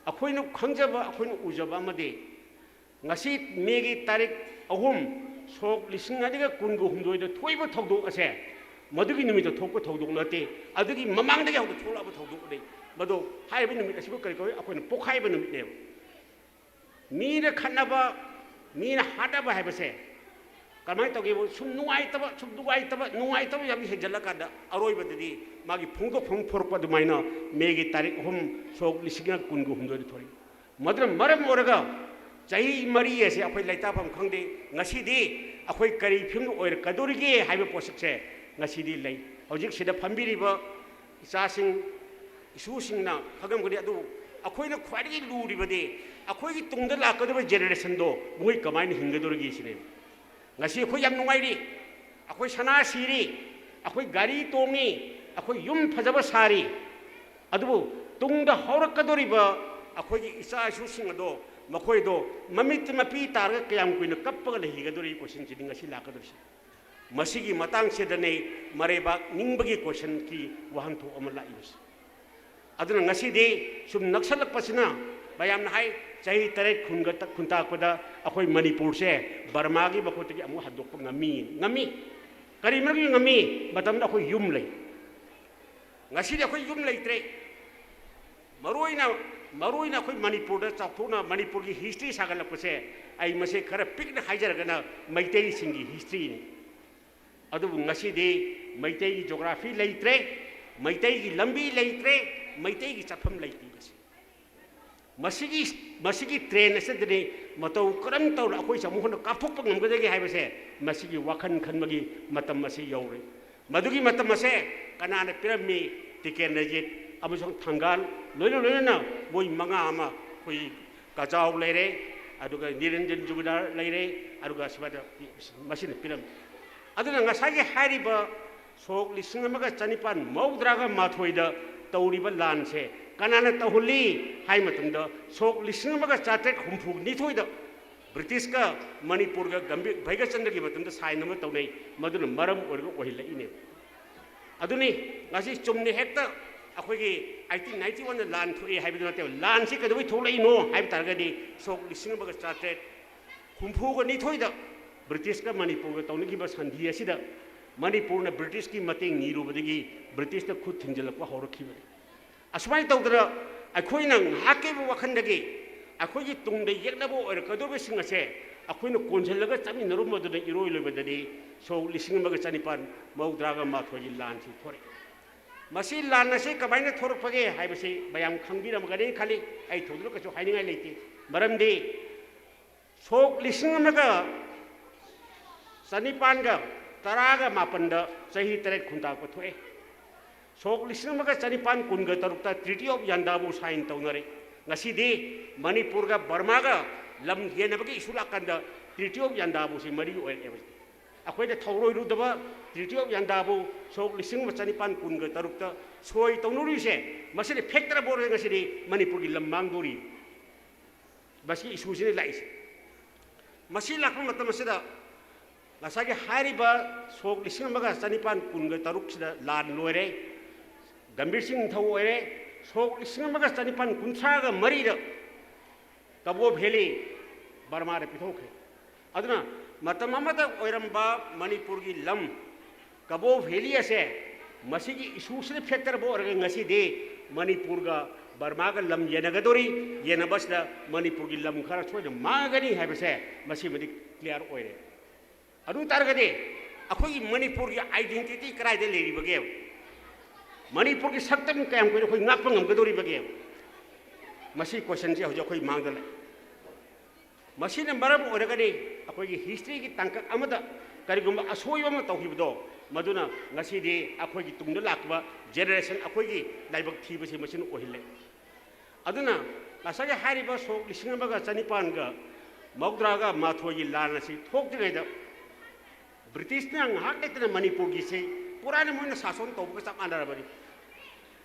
ꯑꯩꯈꯣꯏꯅ ꯈꯪꯖꯕ, ꯑꯩꯈꯣꯏꯅ ꯎꯖꯕ ꯑꯃꯗꯤ, ꯉꯁꯤ Mayꯒꯤ ꯇꯥꯔꯤꯛ ꯑꯍꯨꯝ, ꯁꯣꯛ ꯂꯤꯁꯤꯡ ꯑꯅꯤꯒ ꯀꯨꯟꯒ ꯍꯨꯝꯗꯣꯏꯗ ꯊꯣꯛꯏꯕ ꯊꯧꯗꯣꯛ ꯑꯁꯦ ꯃꯗꯨꯒꯤ ꯅꯨꯃꯤꯠꯇ ꯊꯣꯛꯄ ꯊꯧꯗꯣꯛ ꯅꯠꯇꯦ꯫ ꯑꯗꯨꯒꯤ ꯃꯃꯥꯡꯗꯒꯤ ꯍꯧꯅ ꯊꯣꯛꯂꯛꯑꯕ ꯊꯧꯗꯣꯛꯅꯤ꯫ ꯃꯗꯣ ꯍꯥꯏꯔꯤꯕ ꯅꯨꯃꯤꯠ ꯑꯁꯤꯕꯨ ꯀꯔꯤ ꯀꯧꯏ? ꯑꯩꯈꯣꯏꯅ ꯄꯣꯛꯈꯥꯏꯕ ꯅꯨꯃꯤꯠꯅꯦꯕ꯫ ꯃꯤꯅ ꯈꯠꯅꯕ, ꯃꯤꯅ ꯍꯥꯠꯅꯕ ꯍꯥꯏꯕꯁꯦ ꯀꯃꯥꯏꯅ ꯇꯧꯒꯦꯕꯨ, ꯁꯨꯝ ꯅꯨꯡꯉꯥꯏꯇꯕ, ꯁꯨꯝ ꯅꯨꯡꯉꯥꯏꯇꯕ, ꯅꯨꯡꯉꯥꯏꯇꯕ ꯌꯥꯝ ꯍꯦꯟꯖꯜꯂꯀꯥꯟꯗ ꯑꯔꯣꯏꯕꯗꯗꯤ ꯃꯥꯒꯤ ꯐꯣꯡꯗꯣꯛꯐꯝ ꯊꯣꯔꯛꯄ ꯑꯗꯨꯃꯥꯏꯅ ꯃꯦꯒꯤ ꯇꯥꯔꯤꯛ ꯑꯍꯨꯝ, ꯁꯣꯛ ꯂꯤꯁꯤꯡ ꯑꯃ ꯀꯨꯟꯒ ꯍꯨꯝꯗꯣꯏꯗ ꯊꯣꯔꯛꯏ꯫ ꯃꯗꯨꯅ ꯃꯔꯝ ꯑꯣꯏꯔꯒ ꯆꯍꯤ ꯃꯔꯤ ꯑꯁꯦ ꯑꯩꯈꯣꯏ ꯂꯩꯇꯥꯐꯝ ꯈꯪꯗꯦ꯫ ꯉꯁꯤꯗꯤ ꯑꯩꯈꯣꯏ ꯀꯔꯤ ꯐꯤꯕꯝꯗ ꯑꯣꯏꯔꯛꯀꯗꯧꯔꯤꯒꯦ ꯍꯥꯏꯕ ꯄꯣꯠꯁꯛꯁꯦ ꯉꯁꯤꯗꯤ ꯂꯩ꯫ ꯍꯧꯖꯤꯛ ꯁꯤꯗ ꯐꯝꯕꯤꯔꯤꯕ ꯏꯆꯥꯁꯤꯡ, ꯏꯁꯨꯁꯤꯡꯅ ꯈꯪꯉꯝꯒꯅꯤ꯫ ꯑꯗꯨꯕꯨ ꯑꯩꯈꯣꯏꯅ ꯈ꯭ꯋꯥꯏꯗꯒꯤ ꯂꯨꯔꯤꯕꯗꯤ ꯑꯩꯈꯣꯏꯒꯤ ꯇꯨꯡꯗ ꯂꯥꯛꯀꯗꯕ ꯖꯦꯅꯦꯔꯦꯁꯟꯗꯣ ꯃꯈꯣꯏ ꯀꯃꯥꯏꯅ ꯍꯤꯡꯒꯗꯧꯔꯤꯒꯦ ꯁꯤꯅꯦ꯫ ꯉꯁꯤ ꯑꯩꯈꯣꯏ ꯌꯥꯝ ꯅꯨꯡꯉꯥꯏꯔꯤ, ꯑꯩꯈꯣꯏ ꯁꯅꯥ ꯁꯤꯔꯤ, ꯑꯩꯈꯣꯏ ꯒꯥꯔꯤ ꯇꯣꯡꯉꯤ, ꯑꯩꯈꯣꯏ ꯌꯨꯝ ꯐꯖꯕ ꯁꯥꯔꯤ, ꯑꯗꯨꯕꯨ ꯇꯨꯡꯗ ꯍꯧꯔꯛꯀꯗꯧꯔꯤꯕ ꯑꯩꯈꯣꯏꯒꯤ ꯏꯆꯥ ꯏꯁꯨꯁꯤꯡ ꯑꯗꯣ, ꯃꯈꯣꯏꯗꯣ ꯃꯃꯤꯠꯇ ꯃꯄꯤ ꯇꯥꯔꯒ ꯀꯌꯥꯝ ꯀꯨꯏꯅ ꯀꯞꯄꯒ ꯂꯩꯈꯤꯒꯗꯧꯔꯤ ꯀꯣꯏꯁꯟꯁꯤꯗꯤ ꯉꯁꯤ ꯂꯥꯛꯀꯗꯧꯔꯤꯁꯦ꯫ ꯃꯁꯤꯒꯤ ꯃꯇꯥꯡꯁꯤꯗꯅꯤ ꯃꯔꯩꯕꯥꯛ ꯅꯤꯡꯕꯒꯤ ꯀꯣꯏꯁꯟꯒꯤ ꯋꯥꯍꯟꯊꯣꯛ ꯑꯃ ꯂꯥꯛꯏꯕꯁꯦ꯫ ꯑꯗꯨꯅ ꯉꯁꯤꯗꯤ ꯁꯨꯝ ꯅꯛꯁꯜꯂꯛꯄꯁꯤꯅ ꯃꯌꯥꯝꯅ ꯍꯥꯏ, ꯆꯍꯤ ꯇꯔꯦꯠ ꯈꯨꯟꯒ ꯈꯨꯟꯇꯥꯛꯄꯗ ꯑꯩꯈꯣꯏ ꯃꯅꯤꯄꯨꯔꯁꯦ ꯕꯔꯃꯥꯒꯤ ꯃꯈꯨꯠꯇꯒꯤ ꯑꯃꯨꯛ ꯍꯟꯗꯣꯛꯄ ꯉꯝꯃꯤ꯫ ꯉꯝꯃꯤ꯫ ꯀꯔꯤ ꯃꯔꯝꯒꯤ ꯉꯝꯃꯤ? ꯃꯇꯝꯗ ꯑꯩꯈꯣꯏ ꯌꯨꯝ ꯂꯩ꯫ ꯉꯁꯤꯗꯤ ꯑꯩꯈꯣꯏ ꯌꯨꯝ ꯂꯩꯇ꯭ꯔꯦ꯫ ꯃꯔꯨꯑꯣꯏꯅ, ꯃꯔꯨꯑꯣꯏꯅ ꯑꯩꯈꯣꯏ ꯃꯅꯤꯄꯨꯔꯗ ꯆꯥꯎꯊꯣꯛꯅ ꯃꯅꯤꯄꯨꯔꯒꯤ ꯍꯤꯁꯇ꯭ꯔꯤ ꯁꯥꯒꯠꯂꯛꯄꯁꯦ ꯑꯩ ꯃꯁꯤ ꯈꯔ ꯄꯤꯛꯅ ꯍꯥꯏꯖꯔꯒꯅ ꯃꯩꯇꯩꯁꯤꯡꯒꯤ ꯍꯤꯁꯇ꯭ꯔꯤꯅꯤ꯫ ꯑꯗꯨꯕꯨ ꯉꯁꯤꯗꯤ ꯃꯩꯇꯩꯒꯤ ꯖꯣꯒ꯭ꯔꯥꯐꯤ ꯂꯩꯇ꯭ꯔꯦ, ꯃꯩꯇꯩꯒꯤ ꯂꯝꯕꯤ ꯂꯩꯇ꯭ꯔꯦ, ꯃꯩꯇꯩꯒꯤ ꯆꯠꯐꯝ ꯂꯩꯇꯦ꯫ ꯃꯁꯤ, ꯃꯁꯤꯒꯤ, ꯃꯁꯤꯒꯤ ꯇ꯭ꯔꯦꯟ ꯑꯁꯤꯗꯅꯤ ꯃꯇꯧ ꯀꯔꯝ ꯇꯧꯅ ꯑꯩꯈꯣꯏꯁꯦ ꯑꯃꯨꯛ ꯍꯟꯅ ꯀꯥꯞꯊꯣꯛꯄ ꯉꯝꯒꯗꯒꯦ ꯍꯥꯏꯕꯁꯦ ꯃꯁꯤꯒꯤ ꯋꯥꯈꯜ ꯈꯟꯕꯒꯤ ꯃꯇꯝ ꯑꯁꯤ ꯌꯧꯔꯦ꯫ ꯃꯗꯨꯒꯤ ꯃꯇꯝ ꯑꯁꯦ ꯀꯅꯥꯅ ꯄꯤꯔꯝꯃꯤ? ꯇꯤꯀꯦꯟꯗ꯭ꯔꯖꯤꯠ ꯑꯃꯁꯨꯡ ꯊꯪꯒꯥꯜ ꯂꯣꯏꯅ ꯂꯣꯏꯅꯅ ꯃꯣꯏ ꯃꯉꯥ ꯑꯃ, ꯑꯩꯈꯣꯏ ꯀꯖꯥꯎ ꯂꯩꯔꯦ, ꯑꯗꯨꯒ ꯅꯤꯔꯟꯖꯟ ꯖꯨꯕꯤꯗꯥꯔ ꯂꯩꯔꯦ, ꯑꯗꯨꯒ ꯁꯨꯃꯥꯏꯅ ꯃꯁꯤꯅ ꯄꯤꯔꯝꯃꯤ꯫ ꯑꯗꯨꯅ ꯉꯁꯥꯏꯒꯤ ꯍꯥꯏꯔꯤꯕ ꯁꯣꯛ ꯂꯤꯁꯤꯡ ꯑꯃꯒ ꯆꯅꯤꯄꯥꯟ ꯃꯧꯗ꯭ꯔꯥꯒ ꯃꯥꯊꯣꯏꯗ ꯇꯧꯔꯤꯕ ꯂꯥꯟꯁꯦ ꯀꯅꯥꯅ ꯇꯧꯍꯜꯂꯤ ꯍꯥꯏ ꯃꯇꯝꯗ, ꯁꯣꯛ ꯂꯤꯁꯤꯡ ꯑꯃꯒ ꯆꯥꯇ꯭ꯔꯦꯠ ꯍꯨꯝꯐꯨ ꯅꯤꯊꯣꯏꯗ ꯕ꯭ꯔꯤꯇꯤꯁꯀ ꯃꯅꯤꯄꯨꯔꯒ ꯒꯝꯚꯤꯔ ꯚꯩꯒꯆꯟꯗ꯭ꯔꯒꯤ ꯃꯇꯝꯗ ꯁꯥꯏꯟ ꯑꯃ ꯇꯧꯅꯩ, ꯃꯗꯨꯅ ꯃꯔꯝ ꯑꯣꯏꯔꯒ ꯑꯣꯏꯍꯜꯂꯛꯏꯅꯦ꯫ ꯑꯗꯨꯅꯤ ꯉꯁꯤ ꯆꯨꯝꯅ ꯍꯦꯛꯇ ꯑꯩꯈꯣꯏꯒꯤ ꯑꯩꯠꯇꯤꯟ ꯅꯥꯏꯟꯇꯤ ꯋꯥꯟꯗ ꯂꯥꯟ ꯊꯣꯛꯑꯦ ꯍꯥꯏꯕꯗꯨ ꯅꯠꯇꯦꯕ꯫ ꯂꯥꯟꯁꯤ ꯀꯩꯗꯧꯕꯩ ꯊꯣꯛꯂꯛꯏꯅꯣ ꯍꯥꯏꯕ ꯇꯥꯔꯒꯗꯤ, ꯁꯣꯛ ꯂꯤꯁꯤꯡ ꯑꯃꯒ ꯆꯥꯇ꯭ꯔꯦꯠ ꯍꯨꯝꯐꯨꯒ ꯅꯤꯊꯣꯏꯗ ꯕ꯭ꯔꯤꯇꯤꯁꯀ ꯃꯅꯤꯄꯨꯔꯒ ꯇꯧꯅꯈꯤꯕ ꯁꯟꯙꯤ ꯑꯁꯤꯗ ꯃꯅꯤꯄꯨꯔꯅ ꯕ꯭ꯔꯤꯇꯤꯁꯀꯤ ꯃꯇꯦꯡ ꯅꯤꯔꯨꯕꯗꯒꯤ ꯕ꯭ꯔꯤꯇꯤꯁꯅ ꯈꯨꯠ ꯊꯤꯡꯖꯤꯜꯂꯛꯄ ꯍꯧꯔꯛꯈꯤꯕꯅꯤ꯫ ꯑꯁꯨꯃꯥꯏꯅ ꯇꯧꯗꯅ ꯑꯩꯈꯣꯏꯅ ꯉꯥꯏꯍꯥꯛꯀꯤ ꯑꯣꯏꯕ ꯋꯥꯈꯜꯗꯒꯤ ꯑꯩꯈꯣꯏꯒꯤ ꯇꯨꯡꯗ ꯌꯦꯛꯅꯕ ꯑꯣꯏꯔꯛꯀꯗꯧꯔꯤꯕꯁꯤꯡ ꯑꯁꯦ ꯑꯩꯈꯣꯏꯅ ꯀꯣꯟꯁꯤꯜꯂꯒ ꯆꯠꯃꯤꯟꯅꯔꯨꯕꯗꯨꯅ ꯏꯔꯣꯏ ꯂꯣꯏꯕꯗꯗꯤ ꯁꯣꯛ ꯂꯤꯁꯤꯡ ꯑꯃꯒ ꯆꯅꯤꯄꯥꯟ ꯃꯧꯗ꯭ꯔꯥꯒ ꯃꯥꯊꯣꯏꯒꯤ ꯂꯥꯟꯁꯤ ꯊꯣꯔꯛꯏ꯫ ꯃꯁꯤ ꯂꯥꯟ ꯑꯁꯤ ꯀꯃꯥꯏꯅ ꯊꯣꯔꯛꯄꯒꯦ ꯍꯥꯏꯕꯁꯤ ꯃꯌꯥꯝ ꯈꯪꯕꯤꯔꯝꯒꯅꯤ ꯈꯜꯂꯤ꯫ ꯑꯩ ꯊꯣꯏꯗꯣꯛꯅ ꯀꯩꯁꯨ ꯍꯥꯏꯅꯤꯡꯉꯥꯏ ꯂꯩꯇꯦ꯫ ꯃꯔꯝꯗꯤ ꯁꯣꯛ ꯂꯤꯁꯤꯡ ꯑꯃꯒ ꯆꯅꯤꯄꯥꯟꯒ ꯇꯔꯥꯒ ꯃꯥꯄꯟꯗ ꯆꯍꯤ ꯇꯔꯦꯠ ꯈꯨꯟꯇꯥꯛꯄ ꯊꯣꯛꯑꯦ꯫ ꯁꯣꯛ ꯂꯤꯁꯤꯡ ꯑꯃꯒ ꯆꯅꯤꯄꯥꯟ ꯀꯨꯟꯒ ꯇꯔꯨꯛꯇ Treaty of Yandabo sign ꯇꯧꯅꯔꯦ꯫ ꯉꯁꯤꯗꯤ ꯃꯅꯤꯄꯨꯔꯒ ꯕꯔꯃꯥꯒ ꯂꯝ ꯌꯦꯟꯅꯕꯒꯤ issue ꯂꯥꯛꯀꯥꯟꯗ Treaty of Yandabo ꯁꯤ ꯃꯔꯤ ꯑꯣꯏꯔꯛꯑꯦꯕ꯫ ꯑꯩꯈꯣꯏꯅ ꯊꯧꯔꯣꯏꯔꯨꯗꯕ Treaty of Yandabo ꯁꯣꯛ ꯂꯤꯁꯤꯡ ꯑꯃ ꯆꯅꯤꯄꯥꯟ ꯀꯨꯟꯒ ꯇꯔꯨꯛꯇ ꯁꯣꯏ ꯇꯧꯅꯔꯨꯔꯤꯁꯦ, ꯃꯁꯤꯅ factor ꯑꯃ ꯑꯣꯏꯔꯒ ꯉꯁꯤꯗꯤ ꯃꯅꯤꯄꯨꯔꯒꯤ ꯂꯝ ꯃꯥꯡꯗꯣꯔꯤ꯫ ꯃꯁꯤ issue ꯁꯤꯅ ꯂꯥꯛꯏꯁꯦ꯫ ꯃꯁꯤ ꯂꯥꯛꯄ ꯃꯇꯝ ꯑꯁꯤꯗ ꯉꯁꯥꯏꯒꯤ ꯍꯥꯏꯔꯤꯕ ꯁꯣꯛ ꯂꯤꯁꯤꯡ ꯑꯃꯒ ꯆꯅꯤꯄꯥꯟ ꯀꯨꯟꯒ ꯇꯔꯨꯛꯁꯤꯗ ꯂꯥꯟ ꯂꯣꯏꯔꯦ, ꯒꯝꯚꯤꯔ ꯁꯤꯡ ꯅꯤꯡꯊꯧ ꯑꯣꯏꯔꯦ꯫ ꯁꯣꯛ ꯂꯤꯁꯤꯡ ꯑꯃꯒ ꯆꯅꯤꯄꯥꯟ ꯀꯨꯟꯊ꯭ꯔꯥꯒ ꯃꯔꯤꯗ ꯀꯕꯣ ꯚꯦꯂꯤ ꯕꯔꯃꯥꯗ ꯄꯤꯊꯣꯛꯈ꯭ꯔꯦ꯫ ꯑꯗꯨꯅ ꯃꯇꯝ ꯑꯃꯗ ꯑꯣꯏꯔꯝꯕ ꯃꯅꯤꯄꯨꯔꯒꯤ ꯂꯝ ꯀꯕꯣ ꯚꯦꯂꯤ ꯑꯁꯦ ꯃꯁꯤꯒꯤ issue ꯁꯤꯅ factor ꯑꯃ ꯑꯣꯏꯔꯒ ꯉꯁꯤꯗꯤ ꯃꯅꯤꯄꯨꯔꯒ ꯕꯔꯃꯥꯒ ꯂꯝ ꯌꯦꯟꯅꯒꯗꯧꯔꯤ꯫ ꯌꯦꯟꯅꯕꯁꯤꯗ ꯃꯅꯤꯄꯨꯔꯒꯤ ꯂꯝ ꯈꯔ ꯁꯣꯏꯗꯅ ꯃꯥꯡꯒꯅꯤ ꯍꯥꯏꯕꯁꯦ ꯃꯁꯤꯃꯗꯤ clear ꯑꯣꯏꯔꯦ꯫ ꯑꯗꯨ ꯇꯥꯔꯒꯗꯤ ꯑꯩꯈꯣꯏꯒꯤ ꯃꯅꯤꯄꯨꯔꯒꯤ identity ꯀꯗꯥꯏꯗ ꯂꯩꯔꯤꯕꯒꯦ? ꯃꯅꯤꯄꯨꯔꯒꯤ ꯁꯛꯇꯝ ꯀꯌꯥꯝ ꯀꯨꯏꯅ ꯑꯩꯈꯣꯏ ꯉꯥꯛꯄ ꯉꯝꯒꯗꯧꯔꯤꯕꯒꯦ? ꯃꯁꯤ question ꯁꯦ ꯍꯧꯖꯤꯛ ꯑꯩꯈꯣꯏ ꯃꯥꯡꯗ ꯂꯩ꯫ ꯃꯁꯤꯅ ꯃꯔꯝ ꯑꯣꯏꯔꯒꯅꯤ ꯑꯩꯈꯣꯏꯒꯤ history ꯒꯤ ꯇꯥꯡꯀꯛ ꯑꯃꯗ ꯀꯔꯤꯒꯨꯝꯕ ꯑꯁꯣꯏꯕ ꯑꯃ ꯇꯧꯈꯤꯕꯗꯣ, ꯃꯗꯨꯅ ꯉꯁꯤꯗꯤ ꯑꯩꯈꯣꯏꯒꯤ ꯇꯨꯡꯗ ꯂꯥꯛꯄ generation ꯑꯩꯈꯣꯏꯒꯤ ꯂꯥꯏꯕꯛ ꯊꯤꯕꯁꯤ ꯃꯁꯤꯅ ꯑꯣꯏꯍꯜꯂꯦ꯫ ꯑꯗꯨꯅ ꯉꯁꯥꯏꯒꯤ ꯍꯥꯏꯔꯤꯕ ꯁꯣꯛ ꯂꯤꯁꯤꯡ ꯑꯃꯒ ꯆꯅꯤꯄꯥꯟꯒ ꯃꯧꯗ꯭ꯔꯥꯒ ꯃꯥꯊꯣꯏꯒꯤ ꯂꯥꯟ ꯑꯁꯤ ꯊꯣꯛꯇ꯭ꯔꯤꯉꯩꯗ ꯕ꯭ꯔꯤꯇꯤꯁꯅ ꯉꯥꯏꯍꯥꯛ ꯂꯩꯇꯅ ꯃꯅꯤꯄꯨꯔꯒꯤꯁꯤ ꯄꯨꯔꯥꯅ ꯃꯣꯏꯅ ꯁꯥꯁꯣꯟ ꯇꯧꯕꯒ ꯆꯞ ꯃꯥꯟꯅꯔꯕꯅꯤ꯫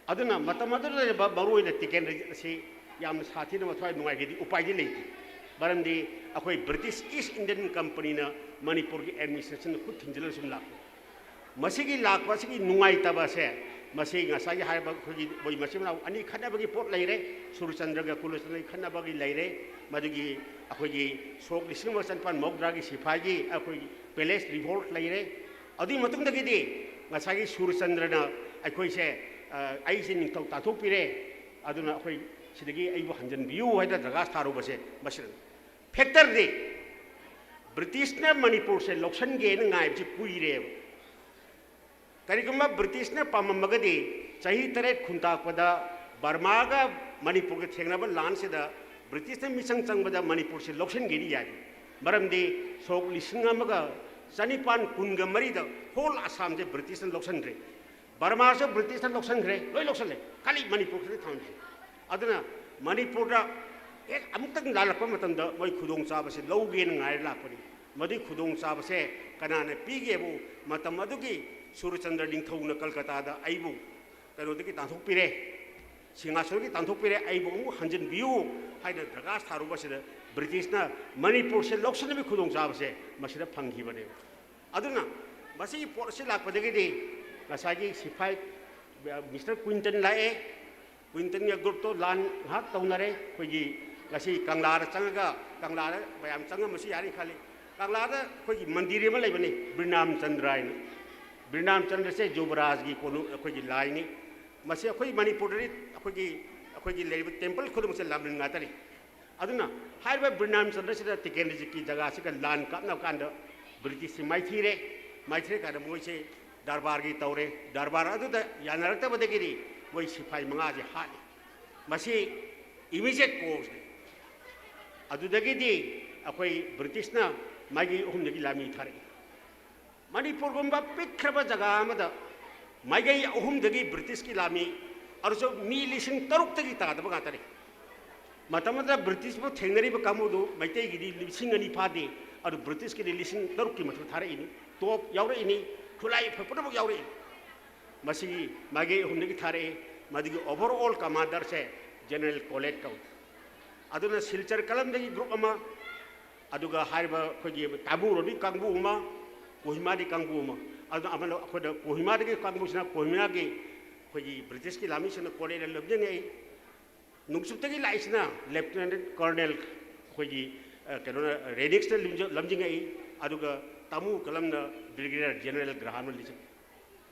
ꯑꯗꯨꯅ ꯃꯇꯝ ꯑꯗꯨꯗ ꯂꯩꯔꯤꯕ ꯃꯔꯨꯑꯣꯏꯅ ꯇꯤꯀꯦꯟꯗ꯭ꯔꯖꯤꯠ ꯑꯁꯤ ꯌꯥꯝꯅ ꯁꯥꯊꯤꯅ ꯃꯊ꯭ꯋꯥꯏ ꯅꯨꯡꯉꯥꯏꯈꯤꯗꯦ, ꯎꯄꯥꯏꯗꯤ ꯂꯩꯇꯦ꯫ ꯃꯔꯝꯗꯤ ꯑꯩꯈꯣꯏ British East Indian Company ꯅ ꯃꯅꯤꯄꯨꯔꯒꯤ administration ꯗ ꯈꯨꯠ ꯊꯤꯡꯖꯤꯜꯂꯒ ꯁꯨꯝ ꯂꯥꯛꯄ꯫ ꯃꯁꯤꯒꯤ ꯂꯥꯛꯄ ꯑꯁꯤꯒꯤ ꯅꯨꯡꯉꯥꯏꯇꯕ ꯑꯁꯦ, ꯃꯁꯤ ꯉꯁꯥꯏꯒꯤ ꯍꯥꯏꯔꯤꯕ ꯑꯩꯈꯣꯏꯒꯤ ꯃꯣꯏ ꯃꯆꯤꯟ ꯃꯅꯥꯎ ꯑꯅꯤ ꯈꯠꯅꯕꯒꯤ ꯄꯣꯠ ꯂꯩꯔꯦ, ꯁꯨꯔꯆꯟꯗ꯭ꯔꯒ ꯀꯨꯂꯆꯟꯗ꯭ꯔꯒꯤ ꯈꯠꯅꯕꯒꯤ ꯂꯩꯔꯦ, ꯃꯗꯨꯒꯤ ꯑꯩꯈꯣꯏꯒꯤ ꯁꯣꯛ ꯂꯤꯁꯤꯡ ꯑꯃ ꯆꯅꯤꯄꯥꯟ ꯃꯧꯗ꯭ꯔꯥꯒꯤ ꯁꯤꯐꯥꯏꯒꯤ ꯑꯩꯈꯣꯏꯒꯤ palace revolt ꯂꯩꯔꯦ꯫ ꯑꯗꯨꯒꯤ ꯃꯇꯨꯡꯗꯒꯤꯗꯤ ꯉꯁꯥꯏꯒꯤ ꯁꯨꯔꯆꯟꯗ꯭ꯔꯅ ꯑꯩꯈꯣꯏꯁꯦ, ꯑ, ꯑꯩꯁꯦ ꯅꯤꯡꯊꯧ ꯇꯥꯟꯊꯣꯛꯄꯤꯔꯦ, ꯑꯗꯨꯅ ꯑꯩꯈꯣꯏ ꯁꯤꯗꯒꯤ ꯑꯩꯕꯨ ꯍꯟꯖꯟꯕꯤꯌꯨ ꯍꯥꯏꯗꯅ ꯗꯔꯈꯥꯁ ꯊꯥꯔꯨꯕꯁꯦ ꯃꯁꯤꯅ꯫ ꯐꯦꯛꯇꯔꯗꯤ ꯕ꯭ꯔꯤꯇꯤꯁꯅ ꯃꯅꯤꯄꯨꯔꯁꯦ ꯂꯧꯁꯟꯒꯦꯅ ꯉꯥꯏꯕꯁꯤ ꯀꯨꯏꯔꯦꯕ꯫ ꯀꯔꯤꯒꯨꯝꯕ ꯕ꯭ꯔꯤꯇꯤꯁꯅ ꯄꯥꯝꯃꯝꯃꯒꯗꯤ ꯆꯍꯤ ꯇꯔꯦꯠ ꯈꯨꯟꯇꯥꯛꯄꯗ ꯕꯔꯃꯥꯒ ꯃꯅꯤꯄꯨꯔꯒ ꯊꯦꯡꯅꯕ ꯂꯥꯟꯁꯤꯗ ꯕ꯭ꯔꯤꯇꯤꯁꯅ ꯃꯤꯆꯪ ꯆꯪꯕꯗ ꯃꯅꯤꯄꯨꯔꯁꯤ ꯂꯧꯁꯤꯟꯒꯦꯗꯤ ꯌꯥꯏ꯫ ꯃꯔꯝꯗꯤ ꯁꯣꯛ ꯂꯤꯁꯤꯡ ꯑꯃꯒ ꯆꯅꯤꯄꯥꯟ ꯀꯨꯟꯒ ꯃꯔꯤꯗ ꯍꯣꯜ ꯑꯁꯥꯝꯁꯦ ꯕ꯭ꯔꯤꯇꯤꯁꯅ ꯂꯧꯁꯤꯟꯈ꯭ꯔꯦ꯫ ꯕꯔꯃꯥꯁꯨ ꯕ꯭ꯔꯤꯇꯤꯁꯅ ꯂꯧꯁꯤꯟꯈ꯭ꯔꯦ, ꯂꯣꯏ ꯂꯧꯁꯤꯜꯂꯦ, ꯈꯜꯂꯤ ꯃꯅꯤꯄꯨꯔ ꯈꯛꯇ ꯊꯝꯗ꯭ꯔꯤ꯫ ꯑꯗꯨꯅ ꯃꯅꯤꯄꯨꯔꯗ ꯍꯦꯛ ꯑꯃꯨꯛꯇꯪ ꯂꯥꯜꯂꯛꯄ ꯃꯇꯝꯗ ꯃꯣꯏ ꯈꯨꯗꯣꯡꯆꯥꯕꯁꯦ ꯂꯧꯒꯦꯅ ꯉꯥꯏꯔ ꯂꯥꯛꯄꯅꯤ꯫ ꯃꯗꯨꯒꯤ ꯈꯨꯗꯣꯡꯆꯥꯕꯁꯦ ꯀꯅꯥꯅ ꯄꯤꯒꯦꯕꯨ, ꯃꯇꯝ ꯑꯗꯨꯒꯤ ꯁꯨꯔꯆꯟꯗ꯭ꯔ ꯅꯤꯡꯊꯧꯅ ꯀꯜꯀꯇꯥꯗ ꯑꯩꯕꯨ ꯀꯩꯅꯣꯗꯒꯤ ꯇꯥꯟꯊꯣꯛꯄꯤꯔꯦ, ꯁꯤꯡꯍꯥꯁꯟꯗꯒꯤ ꯇꯥꯟꯊꯣꯛꯄꯤꯔꯦ, ꯑꯩꯕꯨ ꯑꯃꯨꯛ ꯍꯟꯖꯤꯟꯕꯤꯌꯨ ꯍꯥꯏꯅ ꯗꯔꯈꯥꯁ ꯊꯥꯔꯨꯕꯁꯤꯗ ꯕ꯭ꯔꯤꯇꯤꯁꯅ ꯃꯅꯤꯄꯨꯔꯁꯦ ꯂꯧꯁꯤꯟꯅꯕꯒꯤ ꯈꯨꯗꯣꯡꯆꯥꯕꯁꯦ ꯃꯁꯤꯗ ꯐꯪꯈꯤꯕꯅꯦꯕ꯫ ꯑꯗꯨꯅ ꯃꯁꯤꯒꯤ ꯄꯣꯠ ꯑꯁꯤ ꯂꯥꯛꯄꯗꯒꯤꯗꯤ ꯉꯁꯥꯏꯒꯤ ꯁꯤꯐꯥꯏ ꯃꯤꯁꯇꯔ ꯀ꯭ꯋꯤꯟꯇꯟ ꯂꯥꯛꯑꯦ, ꯀ꯭ꯋꯤꯟꯇꯟꯒꯤ ꯒ꯭ꯔꯨꯞꯇꯣ ꯂꯥꯟ ꯉꯥꯏꯍꯥꯛ ꯇꯧꯅꯔꯦ꯫ ꯑꯩꯈꯣꯏꯒꯤ ꯉꯁꯤ ꯀꯪꯂꯥꯗ ꯆꯪꯉꯒ, ꯀꯪꯂꯥꯗ ꯃꯌꯥꯝ ꯆꯪꯉꯝꯕꯁꯨ ꯌꯥꯅꯤ ꯈꯜꯂꯤ꯫ ꯀꯪꯂꯥꯗ ꯑꯩꯈꯣꯏꯒꯤ ꯃꯟꯗꯤꯔ ꯑꯃ ꯂꯩꯕꯅꯤ, ꯕ꯭ꯔꯤꯅꯥꯝ ꯆꯟꯗ꯭ꯔ ꯍꯥꯏꯅ꯫ ꯕ꯭ꯔꯤꯅꯥꯝ ꯆꯟꯗ꯭ꯔꯁꯦ ꯌꯨꯕꯔꯥꯖꯒꯤ ꯀꯣꯅꯨꯡ, ꯑꯩꯈꯣꯏꯒꯤ ꯂꯥꯏꯅꯤ꯫ ꯃꯁꯤ ꯑꯩꯈꯣꯏ ꯃꯅꯤꯄꯨꯔꯗꯗꯤ ꯑꯩꯈꯣꯏꯒꯤ, ꯑꯩꯈꯣꯏꯒꯤ ꯂꯩꯔꯤꯕ ꯇꯦꯝꯄꯜ ꯈꯨꯗꯤꯡꯃꯛꯁꯦ ꯂꯥꯟꯕꯟ ꯉꯥꯛꯇꯅꯤ꯫ ꯑꯗꯨꯅ ꯍꯥꯏꯔꯤꯕ ꯕ꯭ꯔꯤꯅꯥꯝ ꯆꯟꯗ꯭ꯔꯁꯤꯗ ꯇꯤꯀꯦꯟꯗ꯭ꯔꯖꯤꯠꯀꯤ ꯖꯒꯥꯁꯤꯒ ꯂꯥꯟ ꯀꯥꯞꯅꯕ ꯀꯥꯟꯗ ꯕ꯭ꯔꯤꯇꯤꯁꯁꯤ ꯃꯥꯏꯊꯤꯔꯦ꯫ ꯃꯥꯏꯊꯤꯔꯀꯥꯟꯗ ꯃꯣꯏꯁꯦ ꯗꯔꯕꯥꯔꯒꯤ ꯇꯧꯔꯦ꯫ ꯗꯔꯕꯥꯔ ꯑꯗꯨꯗ ꯌꯥꯅꯔꯛꯇꯕꯗꯒꯤꯗꯤ ꯃꯣꯏ ꯁꯤꯐꯥꯏ ꯃꯉꯥꯁꯦ ꯍꯥꯠꯂꯤ꯫ ꯃꯁꯤ ꯏꯃꯤꯗꯤꯌꯦꯠ ꯀꯣꯔꯁꯅꯤ꯫ ꯑꯗꯨꯗꯒꯤꯗꯤ ꯑꯩꯈꯣꯏ ꯕ꯭ꯔꯤꯇꯤꯁꯅ ꯃꯥꯏꯀꯩ ꯑꯍꯨꯝꯗꯒꯤ ꯂꯥꯟꯃꯤ ꯊꯥꯔꯛꯏ꯫ ꯃꯅꯤꯄꯨꯔꯒꯨꯝꯕ ꯄꯤꯛꯈ꯭ꯔꯕ ꯖꯒꯥ ꯑꯃꯗ ꯃꯥꯏꯀꯩ ꯑꯍꯨꯝꯗꯒꯤ ꯕ꯭ꯔꯤꯇꯤꯁꯀꯤ ꯂꯥꯟꯃꯤ, ꯑꯗꯨꯁꯨ ꯃꯤ ꯂꯤꯁꯤꯡ ꯇꯔꯨꯛꯇꯒꯤ ꯇꯥꯗꯕ ꯉꯥꯛꯇꯅꯤ꯫ ꯃꯇꯝ ꯑꯗꯨꯗ ꯕ꯭ꯔꯤꯇꯤꯁꯄꯨ ꯊꯦꯡꯅꯔꯤꯕ ꯀꯥꯡꯕꯨꯗꯨ ꯃꯩꯇꯩꯒꯤꯗꯤ ꯂꯤꯁꯤꯡ ꯑꯅꯤ ꯐꯥꯗꯦ, ꯑꯗꯨ ꯕ꯭ꯔꯤꯇꯤꯁꯀꯤꯗꯤ ꯂꯤꯁꯤꯡ ꯇꯔꯨꯛꯀꯤ ꯃꯊꯛ ꯊꯥꯔꯛꯏꯅꯤ, ꯇꯣꯞ ꯌꯥꯎꯔꯛꯏꯅꯤ, ꯈꯨꯠꯂꯥꯏ ꯄꯨꯝꯅꯃꯛ ꯌꯥꯎꯔꯛꯏꯅꯤ꯫ ꯃꯁꯤꯒꯤ ꯃꯥꯏꯀꯩ ꯑꯍꯨꯝꯗꯒꯤ ꯊꯥꯔꯛꯏ꯫ ꯃꯗꯨꯒꯤ ꯑꯣꯚꯔ ꯑꯣꯜ ꯀꯃꯥꯟꯗꯔꯁꯦ ꯖꯦꯅꯔꯦꯜ ꯀꯣꯂꯦꯠ ꯀꯧꯏ꯫ ꯑꯗꯨꯅ ꯁꯤꯜꯆꯔ ꯀꯂꯝꯗꯒꯤ ꯒ꯭ꯔꯨꯞ ꯑꯃ, ꯑꯗꯨꯒ ꯍꯥꯏꯔꯤꯕ ꯑꯩꯈꯣꯏꯒꯤ ꯇꯥꯃꯨꯔꯣꯝꯒꯤ ꯀꯥꯡꯕꯨ ꯑꯃ, ꯀꯣꯍꯤꯃꯥꯗꯤ ꯀꯥꯡꯕꯨ ꯑꯃ, ꯑꯗꯨꯅ ꯑꯃꯅ ꯑꯩꯈꯣꯏꯗ ꯀꯣꯍꯤꯃꯥꯗꯒꯤ ꯀꯥꯡꯕꯨꯁꯤꯅ ꯀꯣꯍꯤꯃꯥꯒꯤ ꯑꯩꯈꯣꯏꯒꯤ ꯕ꯭ꯔꯤꯇꯤꯁꯀꯤ ꯂꯥꯟꯃꯤꯁꯤꯡꯅ ꯀꯣꯂꯦꯠꯅ ꯂꯝꯖꯤꯡꯉꯛꯏ꯫ ꯅꯣꯡꯆꯨꯞꯇꯒꯤ ꯂꯥꯛꯏꯁꯤꯅ ꯂꯦꯐꯇꯤꯅꯦꯟꯠ ꯀꯔꯅꯦꯜ ꯑꯩꯈꯣꯏꯒꯤ, ꯑ, ꯀꯩꯅꯣꯅ, ꯔꯦꯅꯤꯛꯁꯅ ꯂꯝꯖ-, ꯂꯝꯖꯤꯡꯉꯛꯏ, ꯑꯗꯨꯒ ꯇꯥꯃꯨ ꯀꯂꯝꯅ ꯕ꯭ꯔꯤꯒꯦꯗꯤꯌꯔ ꯖꯦꯅꯔꯦꯜ ꯒ꯭ꯔꯥꯍꯥꯝꯅ ꯂꯤꯆꯤꯡꯉꯤ꯫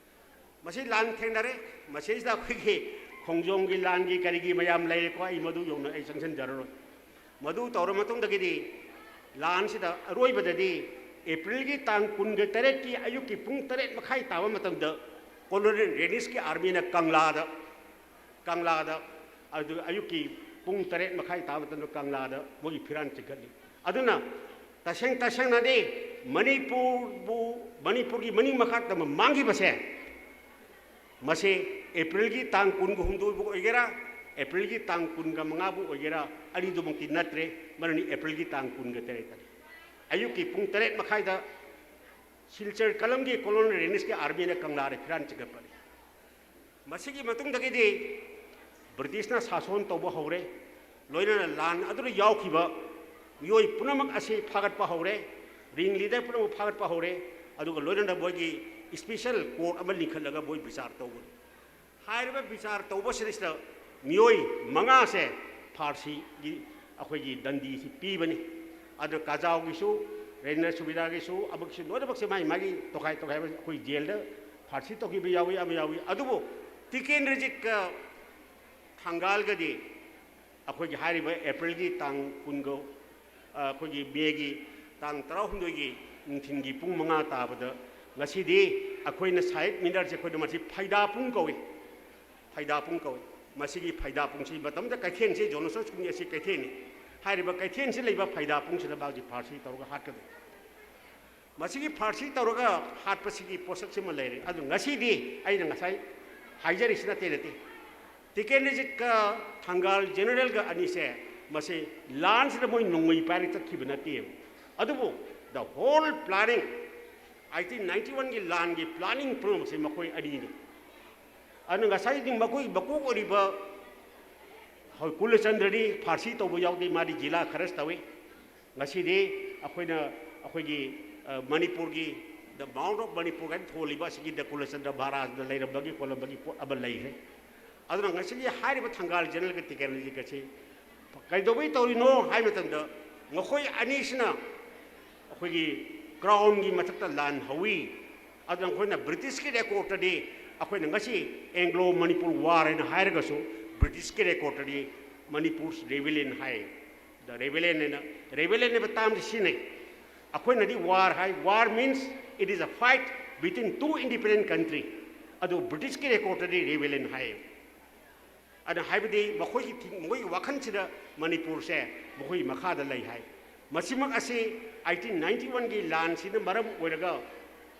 ꯃꯁꯤ ꯂꯥꯟ ꯊꯦꯡꯅꯔꯦ꯫ ꯃꯁꯤꯗ ꯑꯩꯈꯣꯏꯒꯤ ꯈꯣꯡꯖꯣꯝꯒꯤ ꯂꯥꯟꯒꯤ ꯀꯔꯤꯒꯤ ꯃꯌꯥꯝ ꯂꯩꯔꯦꯀꯣ, ꯑꯩ ꯃꯗꯨ ꯌꯧꯅ ꯑꯩ ꯆꯪꯁꯤꯟꯖꯔꯔꯣꯏ꯫ ꯃꯗꯨ ꯇꯧꯔ ꯃꯇꯨꯡꯗꯒꯤꯗꯤ ꯂꯥꯟꯁꯤꯗ ꯑꯔꯣꯏꯕꯗꯗꯤ ꯑꯦꯄ꯭ꯔꯤꯜꯒꯤ ꯇꯥꯡ ꯀꯨꯟꯒ ꯇꯔꯦꯠꯀꯤ ꯑꯌꯨꯛꯀꯤ ꯄꯨꯡ ꯇꯔꯦꯠ ꯃꯈꯥꯏ ꯇꯥꯕ ꯃꯇꯝꯗ ꯀꯣꯂꯣꯅꯦꯜ ꯔꯦꯅꯤꯁꯀꯤ ꯑꯥꯔꯃꯤꯅ ꯀꯪꯂꯥꯗ, ꯀꯪꯂꯥꯗ, ꯑꯗꯨ ꯑꯌꯨꯛꯀꯤ ꯄꯨꯡ ꯇꯔꯦꯠ ꯃꯈꯥꯏ ꯇꯥꯕ ꯃꯇꯝꯗ ꯀꯪꯂꯥꯗ ꯃꯣꯏꯒꯤ ꯐꯤꯔꯥꯟ ꯆꯤꯡꯈꯠꯂꯤ꯫ ꯑꯗꯨꯅ ꯇꯁꯦꯡ ꯇꯁꯦꯡꯅꯗꯤ ꯃꯅꯤꯄꯨꯔꯕꯨ, ꯃꯅꯤꯄꯨꯔꯒꯤ ꯃꯅꯤꯡ ꯃꯈꯥ ꯇꯝꯕ ꯃꯥꯡꯈꯤꯕꯁꯦ, ꯃꯁꯤ ꯑꯦꯄ꯭ꯔꯤꯜꯒꯤ ꯇꯥꯡ ꯀꯨꯟꯒ ꯍꯨꯝꯗꯣꯏꯕꯨ ꯑꯣꯏꯒꯦꯔꯥ, ꯑꯦꯄ꯭ꯔꯤꯜꯒꯤ ꯇꯥꯡ ꯀꯨꯟꯒ ꯃꯉꯥꯕꯨ ꯑꯣꯏꯒꯦꯔꯥ, ꯑꯅꯤꯗꯨꯃꯛꯇꯤ ꯅꯠꯇ꯭ꯔꯦ꯫ ꯃꯔꯝꯗꯤ ꯑꯦꯄ꯭ꯔꯤꯜꯒꯤ ꯇꯥꯡ ꯀꯨꯟꯒ ꯇꯔꯦꯠꯇꯅꯤ꯫ ꯑꯌꯨꯛꯀꯤ ꯄꯨꯡ ꯇꯔꯦꯠ ꯃꯈꯥꯏꯗ ꯁꯤꯜꯆꯔ ꯀꯂꯝꯒꯤ ꯀꯣꯂꯣꯅꯦꯜ ꯔꯦꯅꯤꯁꯀꯤ ꯑꯥꯔꯃꯤꯅ ꯀꯪꯂꯥꯗ ꯐꯤꯔꯥꯟ ꯆꯤꯡꯈꯠꯄꯅꯤ꯫ ꯃꯁꯤꯒꯤ ꯃꯇꯨꯡꯗꯒꯤꯗꯤ ꯕ꯭ꯔꯤꯇꯤꯁꯅ ꯁꯥꯁꯣꯟ ꯇꯧꯕ ꯍꯧꯔꯦ꯫ ꯂꯣꯏꯅꯅ ꯂꯥꯟ ꯑꯗꯨꯗ ꯌꯥꯎꯈꯤꯕ ꯃꯤꯑꯣꯏ ꯄꯨꯝꯅꯃꯛ ꯑꯁꯤ ꯐꯥꯒꯠꯄ ꯍꯧꯔꯦ, ꯔꯤꯡ ꯂꯤꯗꯔ ꯄꯨꯝꯅꯃꯛ ꯐꯥꯒꯠꯄ ꯍꯧꯔꯦ, ꯑꯗꯨꯒ ꯂꯣꯏꯅꯅ ꯃꯣꯏꯒꯤ ꯏꯁꯄꯤꯁꯦꯜ ꯀꯣꯔꯠ ꯑꯃ ꯂꯤꯡꯈꯠꯂꯒ ꯃꯣꯏ ꯕꯤꯆꯥꯔ ꯇꯧꯒꯅꯤ꯫ ꯍꯥꯏꯔꯤꯕ ꯕꯤꯆꯥꯔ ꯇꯧꯕꯁꯤꯗꯩꯁꯤꯗ ꯃꯤꯑꯣꯏ ꯃꯉꯥꯁꯦ ꯐꯥꯔꯁꯤꯒꯤ ꯑꯩꯈꯣꯏꯒꯤ ꯗꯟꯗꯤꯁꯤ ꯄꯤꯕꯅꯤ꯫ ꯑꯗꯨ ꯀꯥꯖꯥꯎꯒꯤꯁꯨ, ꯔꯦꯟꯗ꯭ꯔ ꯁꯨꯕꯤꯗꯥꯒꯤꯁꯨ, ꯑꯃꯒꯤꯁꯨ, ꯂꯣꯏꯅꯃꯛꯁꯦ ꯃꯥꯒꯤ ꯃꯥꯒꯤ ꯇꯣꯈꯥꯏ ꯇꯣꯈꯥꯏꯕ ꯑꯩꯈꯣꯏ ꯖꯦꯜꯗ ꯐꯥꯔꯁꯤ ꯇꯧꯈꯤꯕ ꯌꯥꯎꯏ, ꯑꯃ ꯌꯥꯎꯏ꯫ ꯑꯗꯨꯕꯨ ꯇꯤꯀꯦꯟꯗ꯭ꯔꯖꯤꯠꯀ ꯊꯪꯒꯥꯜꯒꯗꯤ ꯑꯩꯈꯣꯏꯒꯤ ꯍꯥꯏꯔꯤꯕ ꯑꯦꯄ꯭ꯔꯤꯜꯒꯤ ꯇꯥꯡ ꯀꯨꯟꯒ, ꯑ, ꯑꯩꯈꯣꯏꯒꯤ ꯃꯦꯒꯤ ꯇꯥꯡ ꯇꯔꯥꯍꯨꯝꯗꯣꯏꯒꯤ ꯅꯨꯡꯊꯤꯟꯒꯤ ꯄꯨꯡ ꯃꯉꯥ ꯇꯥꯕꯗ ꯉꯁꯤꯗꯤ ꯑꯩꯈꯣꯏꯅ ꯁꯍꯤꯗ ꯃꯤꯅꯔꯁꯦ ꯑꯩꯈꯣꯏꯅ ꯃꯁꯤ ꯐꯩꯗꯥꯄꯨꯡ ꯀꯧꯏ, ꯐꯩꯗꯥꯄꯨꯡ ꯀꯧꯏ꯫ ꯃꯁꯤꯒꯤ ꯐꯩꯗꯥꯄꯨꯡꯁꯤ ꯃꯇꯝꯗ ꯀꯩꯊꯦꯜꯁꯤ ꯖꯣꯅꯣꯁꯟ ꯁ꯭ꯀꯨꯜꯒꯤ ꯑꯁꯤ ꯀꯩꯊꯦꯜꯅꯤ꯫ ꯍꯥꯏꯔꯤꯕ ꯀꯩꯊꯦꯜꯁꯤ ꯂꯩꯕ ꯐꯩꯗꯥꯄꯨꯡꯁꯤꯗ ꯃꯥꯁꯤ ꯐꯥꯔꯁꯤ ꯇꯧꯔꯒ ꯍꯥꯠꯀꯗꯣꯏꯅꯤ꯫ ꯃꯁꯤꯒꯤ ꯐꯥꯔꯁꯤ ꯇꯧꯔꯒ ꯍꯥꯠꯄꯁꯤꯒꯤ ꯄꯣꯠꯁꯛꯁꯤꯃ ꯂꯩꯔꯦ꯫ ꯑꯗꯨ ꯉꯁꯤꯗꯤ ꯑꯩꯅ ꯉꯁꯥꯏ ꯍꯥꯏꯖꯔꯤꯁꯤ ꯅꯠꯇꯦ ꯅꯠꯇꯦ, ꯇꯤꯀꯦꯟꯗ꯭ꯔꯖꯤꯠꯀ ꯊꯪꯒꯥꯜ ꯖꯦꯅꯔꯦꯜꯒ ꯑꯅꯤꯁꯦ ꯃꯁꯤ ꯂꯥꯟꯁꯤꯗ ꯃꯣꯏ ꯅꯣꯡꯃꯩ ꯄꯥꯏꯔꯒ ꯆꯠꯈꯤꯕ ꯅꯠꯇꯦꯕ꯫ ꯑꯗꯨꯕꯨ the whole planning, eighteen ninety ꯋꯥꯟꯒꯤ ꯂꯥꯟꯒꯤ ꯄ꯭ꯂꯥꯅꯤꯡ ꯄꯨꯝꯅꯃꯛꯁꯦ ꯃꯈꯣꯏ ꯑꯅꯤꯅꯤ꯫ ꯑꯗꯨꯅ ꯉꯁꯥꯏꯗꯤ ꯃꯈꯣꯏ ꯃꯀꯣꯛ ꯑꯣꯏꯔꯤꯕ ꯍꯣꯏ, ꯀꯨꯂꯆꯟꯗ꯭ꯔꯗꯤ ꯐꯥꯔꯁꯤ ꯇꯧꯕ ꯌꯥꯎꯗꯦ, ꯃꯥꯗꯤ ꯖꯤꯂꯥ ꯈꯔꯁ ꯇꯧꯏ꯫ ꯉꯁꯤꯗꯤ ꯑꯩꯈꯣꯏꯅ ꯑꯩꯈꯣꯏꯒꯤ, ꯑ, ꯃꯅꯤꯄꯨꯔꯒꯤ The Mount of Manipur ꯍꯥꯏꯅ ꯊꯣꯜꯂꯤꯕ ꯑꯁꯤꯒꯤ ꯗ ꯀꯨꯂꯆꯟꯗ꯭ꯔ ꯃꯍꯥꯔꯥꯖꯅ ꯂꯩꯔꯝꯕꯒꯤ ꯈꯣꯠꯂꯝꯕꯒꯤ ꯄꯣꯠ ꯑꯃ ꯂꯩꯈ꯭ꯔꯦ꯫ ꯑꯗꯨꯅ ꯉꯁꯤꯒꯤ ꯍꯥꯏꯔꯤꯕ ꯊꯪꯒꯥꯜ ꯖꯦꯅꯔꯦꯜꯒ ꯇꯤꯀꯦꯟꯗ꯭ꯔꯖꯤꯠꯀꯁꯤ ꯀꯩꯗꯧꯕꯩ ꯇꯧꯔꯤꯅꯣ ꯍꯥꯏ ꯃꯇꯝꯗ, ꯃꯈꯣꯏ ꯑꯅꯤꯁꯤꯅ ꯑꯩꯈꯣꯏꯒꯤ ꯀ꯭ꯔꯥꯎꯟꯒꯤ ꯃꯊꯛꯇ ꯂꯥꯟ ꯍꯧꯏ, ꯑꯗꯨꯅ ꯑꯩꯈꯣꯏꯅ ꯕ꯭ꯔꯤꯇꯤꯁꯀꯤ ꯔꯦꯀꯣꯔꯠꯇꯗꯤ ꯑꯩꯈꯣꯏꯅ ꯉꯁꯤ ꯑꯦꯡꯒ꯭ꯂꯣ ꯃꯅꯤꯄꯨꯔ ꯋꯥꯔ ꯍꯥꯏꯅ ꯍꯥꯏꯔꯒꯁꯨ ꯕ꯭ꯔꯤꯇꯤꯁꯀꯤ ꯔꯦꯀꯣꯔꯠꯇꯗꯤ ꯃꯅꯤꯄꯨꯔ ꯔꯦꯕꯦꯂꯤꯌꯟ ꯍꯥꯏ꯫ ꯗ ꯔꯦꯕꯦꯂꯤꯌꯟ ꯍꯥꯏꯅ ꯔꯦꯕꯦꯂꯤꯌꯟ ꯍꯥꯏꯕ ꯇꯥꯝꯁꯦ ꯁꯤꯖꯤꯟꯅꯩ꯫ ꯑꯩꯈꯣꯏꯅꯗꯤ ꯋꯥꯔ ꯍꯥꯏ, war means it is a fight between two independent country꯫ ꯑꯗꯨ ꯕ꯭ꯔꯤꯇꯤꯁꯀꯤ ꯔꯦꯀꯣꯔꯠꯇꯗꯤ ꯔꯦꯕꯦꯂꯤꯌꯟ ꯍꯥꯏ꯫ ꯑꯗꯨꯅ ꯍꯥꯏꯕꯗꯤ ꯃꯈꯣꯏꯒꯤ ꯊꯤꯡ- ꯃꯈꯣꯏꯒꯤ ꯋꯥꯈꯜꯁꯤꯗ ꯃꯅꯤꯄꯨꯔꯁꯦ ꯃꯈꯣꯏꯒꯤ ꯃꯈꯥꯗ ꯂꯩ ꯍꯥꯏ꯫ ꯃꯁꯤꯃꯛ ꯑꯁꯤ ꯑꯩꯠꯇꯤꯟ ꯅꯥꯏꯟꯇꯤ ꯋꯥꯟꯒꯤ ꯂꯥꯟꯁꯤꯅ ꯃꯔꯝ ꯑꯣꯏꯔꯒ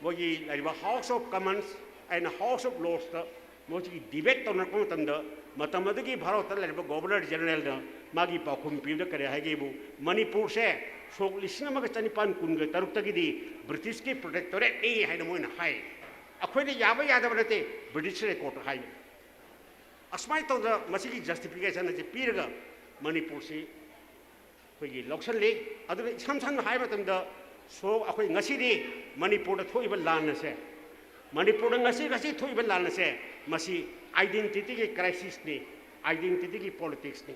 ꯃꯣꯏꯒꯤ ꯂꯩꯔꯤꯕ House of Commons and House of Lordsꯇ ꯃꯣꯏꯁꯤꯒꯤ ꯗꯤꯕꯦꯠ ꯇꯧꯅꯔꯛꯄ ꯃꯇꯝꯗ, ꯃꯇꯝ ꯑꯗꯨꯒꯤ ꯚꯥꯔꯠꯇ ꯂꯩꯔꯤꯕ ꯒꯣꯕꯔꯅꯔ ꯖꯦꯅꯔꯦꯜꯅ ꯃꯥꯒꯤ ꯄꯥꯎꯈꯨꯝ ꯄꯤꯕꯗ ꯀꯔꯤ ꯍꯥꯏꯒꯦꯕꯨ, ꯃꯅꯤꯄꯨꯔꯁꯦ ꯁꯣꯛ ꯂꯤꯁꯤꯡ ꯑꯃꯒ ꯆꯅꯤꯄꯥꯟ ꯀꯨꯟꯒ ꯇꯔꯨꯛꯇꯒꯤꯗꯤ ꯕ꯭ꯔꯤꯇꯤꯁꯀꯤ ꯄ꯭ꯔꯣꯇꯦꯛꯇꯣꯔꯦꯠꯅꯤ ꯍꯥꯏꯅ ꯃꯣꯏꯅ ꯍꯥꯏ꯫ ꯑꯩꯈꯣꯏꯅ ꯌꯥꯕ ꯌꯥꯗꯕ ꯅꯠꯇꯦ, ꯕ꯭ꯔꯤꯇꯤꯁ ꯔꯦꯀꯣꯔꯠꯇ ꯍꯥꯏ꯫ ꯑꯁꯨꯃꯥꯏꯅ ꯇꯧꯗꯅ ꯃꯁꯤꯒꯤ ꯖꯁꯇꯤꯐꯤꯀꯦꯁꯟ ꯑꯁꯤ ꯄꯤꯔꯒ ꯃꯅꯤꯄꯨꯔꯁꯤ ꯑꯩꯈꯣꯏꯒꯤ ꯂꯧꯁꯤꯜꯂꯤ꯫ ꯑꯗꯨꯅ ꯏꯁꯝ ꯁꯝꯅ ꯍꯥꯏꯕ ꯃꯇꯝꯗ, ꯁꯣ ꯑꯩꯈꯣꯏ ꯉꯁꯤꯗꯤ ꯃꯅꯤꯄꯨꯔꯗ ꯊꯣꯛꯏꯕ ꯂꯥꯟ ꯑꯁꯦ, ꯃꯅꯤꯄꯨꯔꯗ ꯉꯁꯤ ꯉꯁꯤ ꯊꯣꯛꯏꯕ ꯂꯥꯟ ꯑꯁꯦ, ꯃꯁꯤ ꯑꯥꯏꯗꯦꯟꯇꯤꯇꯤꯒꯤ ꯀ꯭ꯔꯥꯏꯁꯤꯁꯅꯤ, ꯑꯥꯏꯗꯦꯟꯇꯤꯇꯤꯒꯤ ꯄꯣꯂꯤꯇꯤꯛꯁꯅꯤ꯫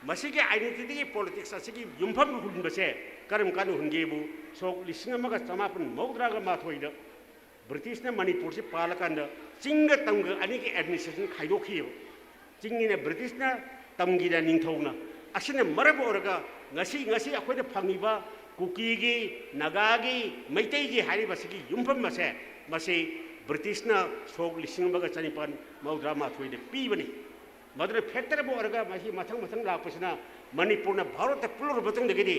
ꯃꯁꯤꯒꯤ ꯑꯥꯏꯗꯦꯟꯇꯤꯇꯤꯒꯤ ꯄꯣꯂꯤꯇꯤꯛꯁ ꯑꯁꯤꯒꯤ ꯌꯨꯝꯐꯝ ꯍꯨꯟꯕꯁꯦ ꯀꯔꯝ ꯀꯥꯟꯗ ꯍꯨꯟꯒꯦꯕꯨ, ꯁꯣꯛ ꯂꯤꯁꯤꯡ ꯑꯃꯒ ꯆꯃꯥꯄꯟ ꯃꯧꯗ꯭ꯔꯥꯒ ꯃꯥꯊꯣꯏꯗ ꯕ꯭ꯔꯤꯇꯤꯁꯅ ꯃꯅꯤꯄꯨꯔꯁꯤ ꯄꯥꯜꯂꯀꯥꯟꯗ ꯆꯤꯡꯒ ꯇꯝꯒ ꯑꯅꯤꯒꯤ ꯑꯦꯗꯃꯤꯅꯤꯁꯇ꯭ꯔꯦꯁꯟ ꯈꯥꯏꯗꯣꯛꯈꯤꯑꯕ꯫ ꯆꯤꯡꯒꯤꯅ ꯕ꯭ꯔꯤꯇꯤꯁꯅ, ꯇꯝꯒꯤꯅ ꯅꯤꯡꯊꯧꯅ꯫ ꯑꯁꯤꯅ ꯃꯔꯝ ꯑꯣꯏꯔꯒ ꯉꯁꯤ, ꯉꯁꯤ ꯑꯩꯈꯣꯏꯅ ꯐꯪꯉꯤꯕ ꯀꯨꯀꯤꯒꯤ, ꯅꯥꯒꯥꯒꯤ, ꯃꯩꯇꯩꯒꯤ ꯍꯥꯏꯔꯤꯕꯁꯤꯒꯤ ꯌꯨꯝꯐꯝ ꯑꯁꯦ, ꯃꯁꯤ ꯕ꯭ꯔꯤꯇꯤꯁꯅ ꯁꯣꯛ ꯂꯤꯁꯤꯡ ꯑꯃꯒ ꯆꯅꯤꯄꯥꯟ ꯃꯧꯗ꯭ꯔꯥ ꯃꯥꯊꯣꯏꯗ ꯄꯤꯕꯅꯤ꯫ ꯃꯗꯨꯅ ꯐꯦꯛꯇꯔ ꯑꯃ ꯑꯣꯏꯔꯒ ꯃꯁꯤ ꯃꯊꯪ ꯃꯊꯪ ꯂꯥꯛꯄꯁꯤꯅ ꯃꯅꯤꯄꯨꯔꯅ ꯚꯥꯔꯠꯇ ꯄꯨꯜꯂꯨꯔꯕ ꯃꯇꯨꯡꯗꯒꯤꯗꯤ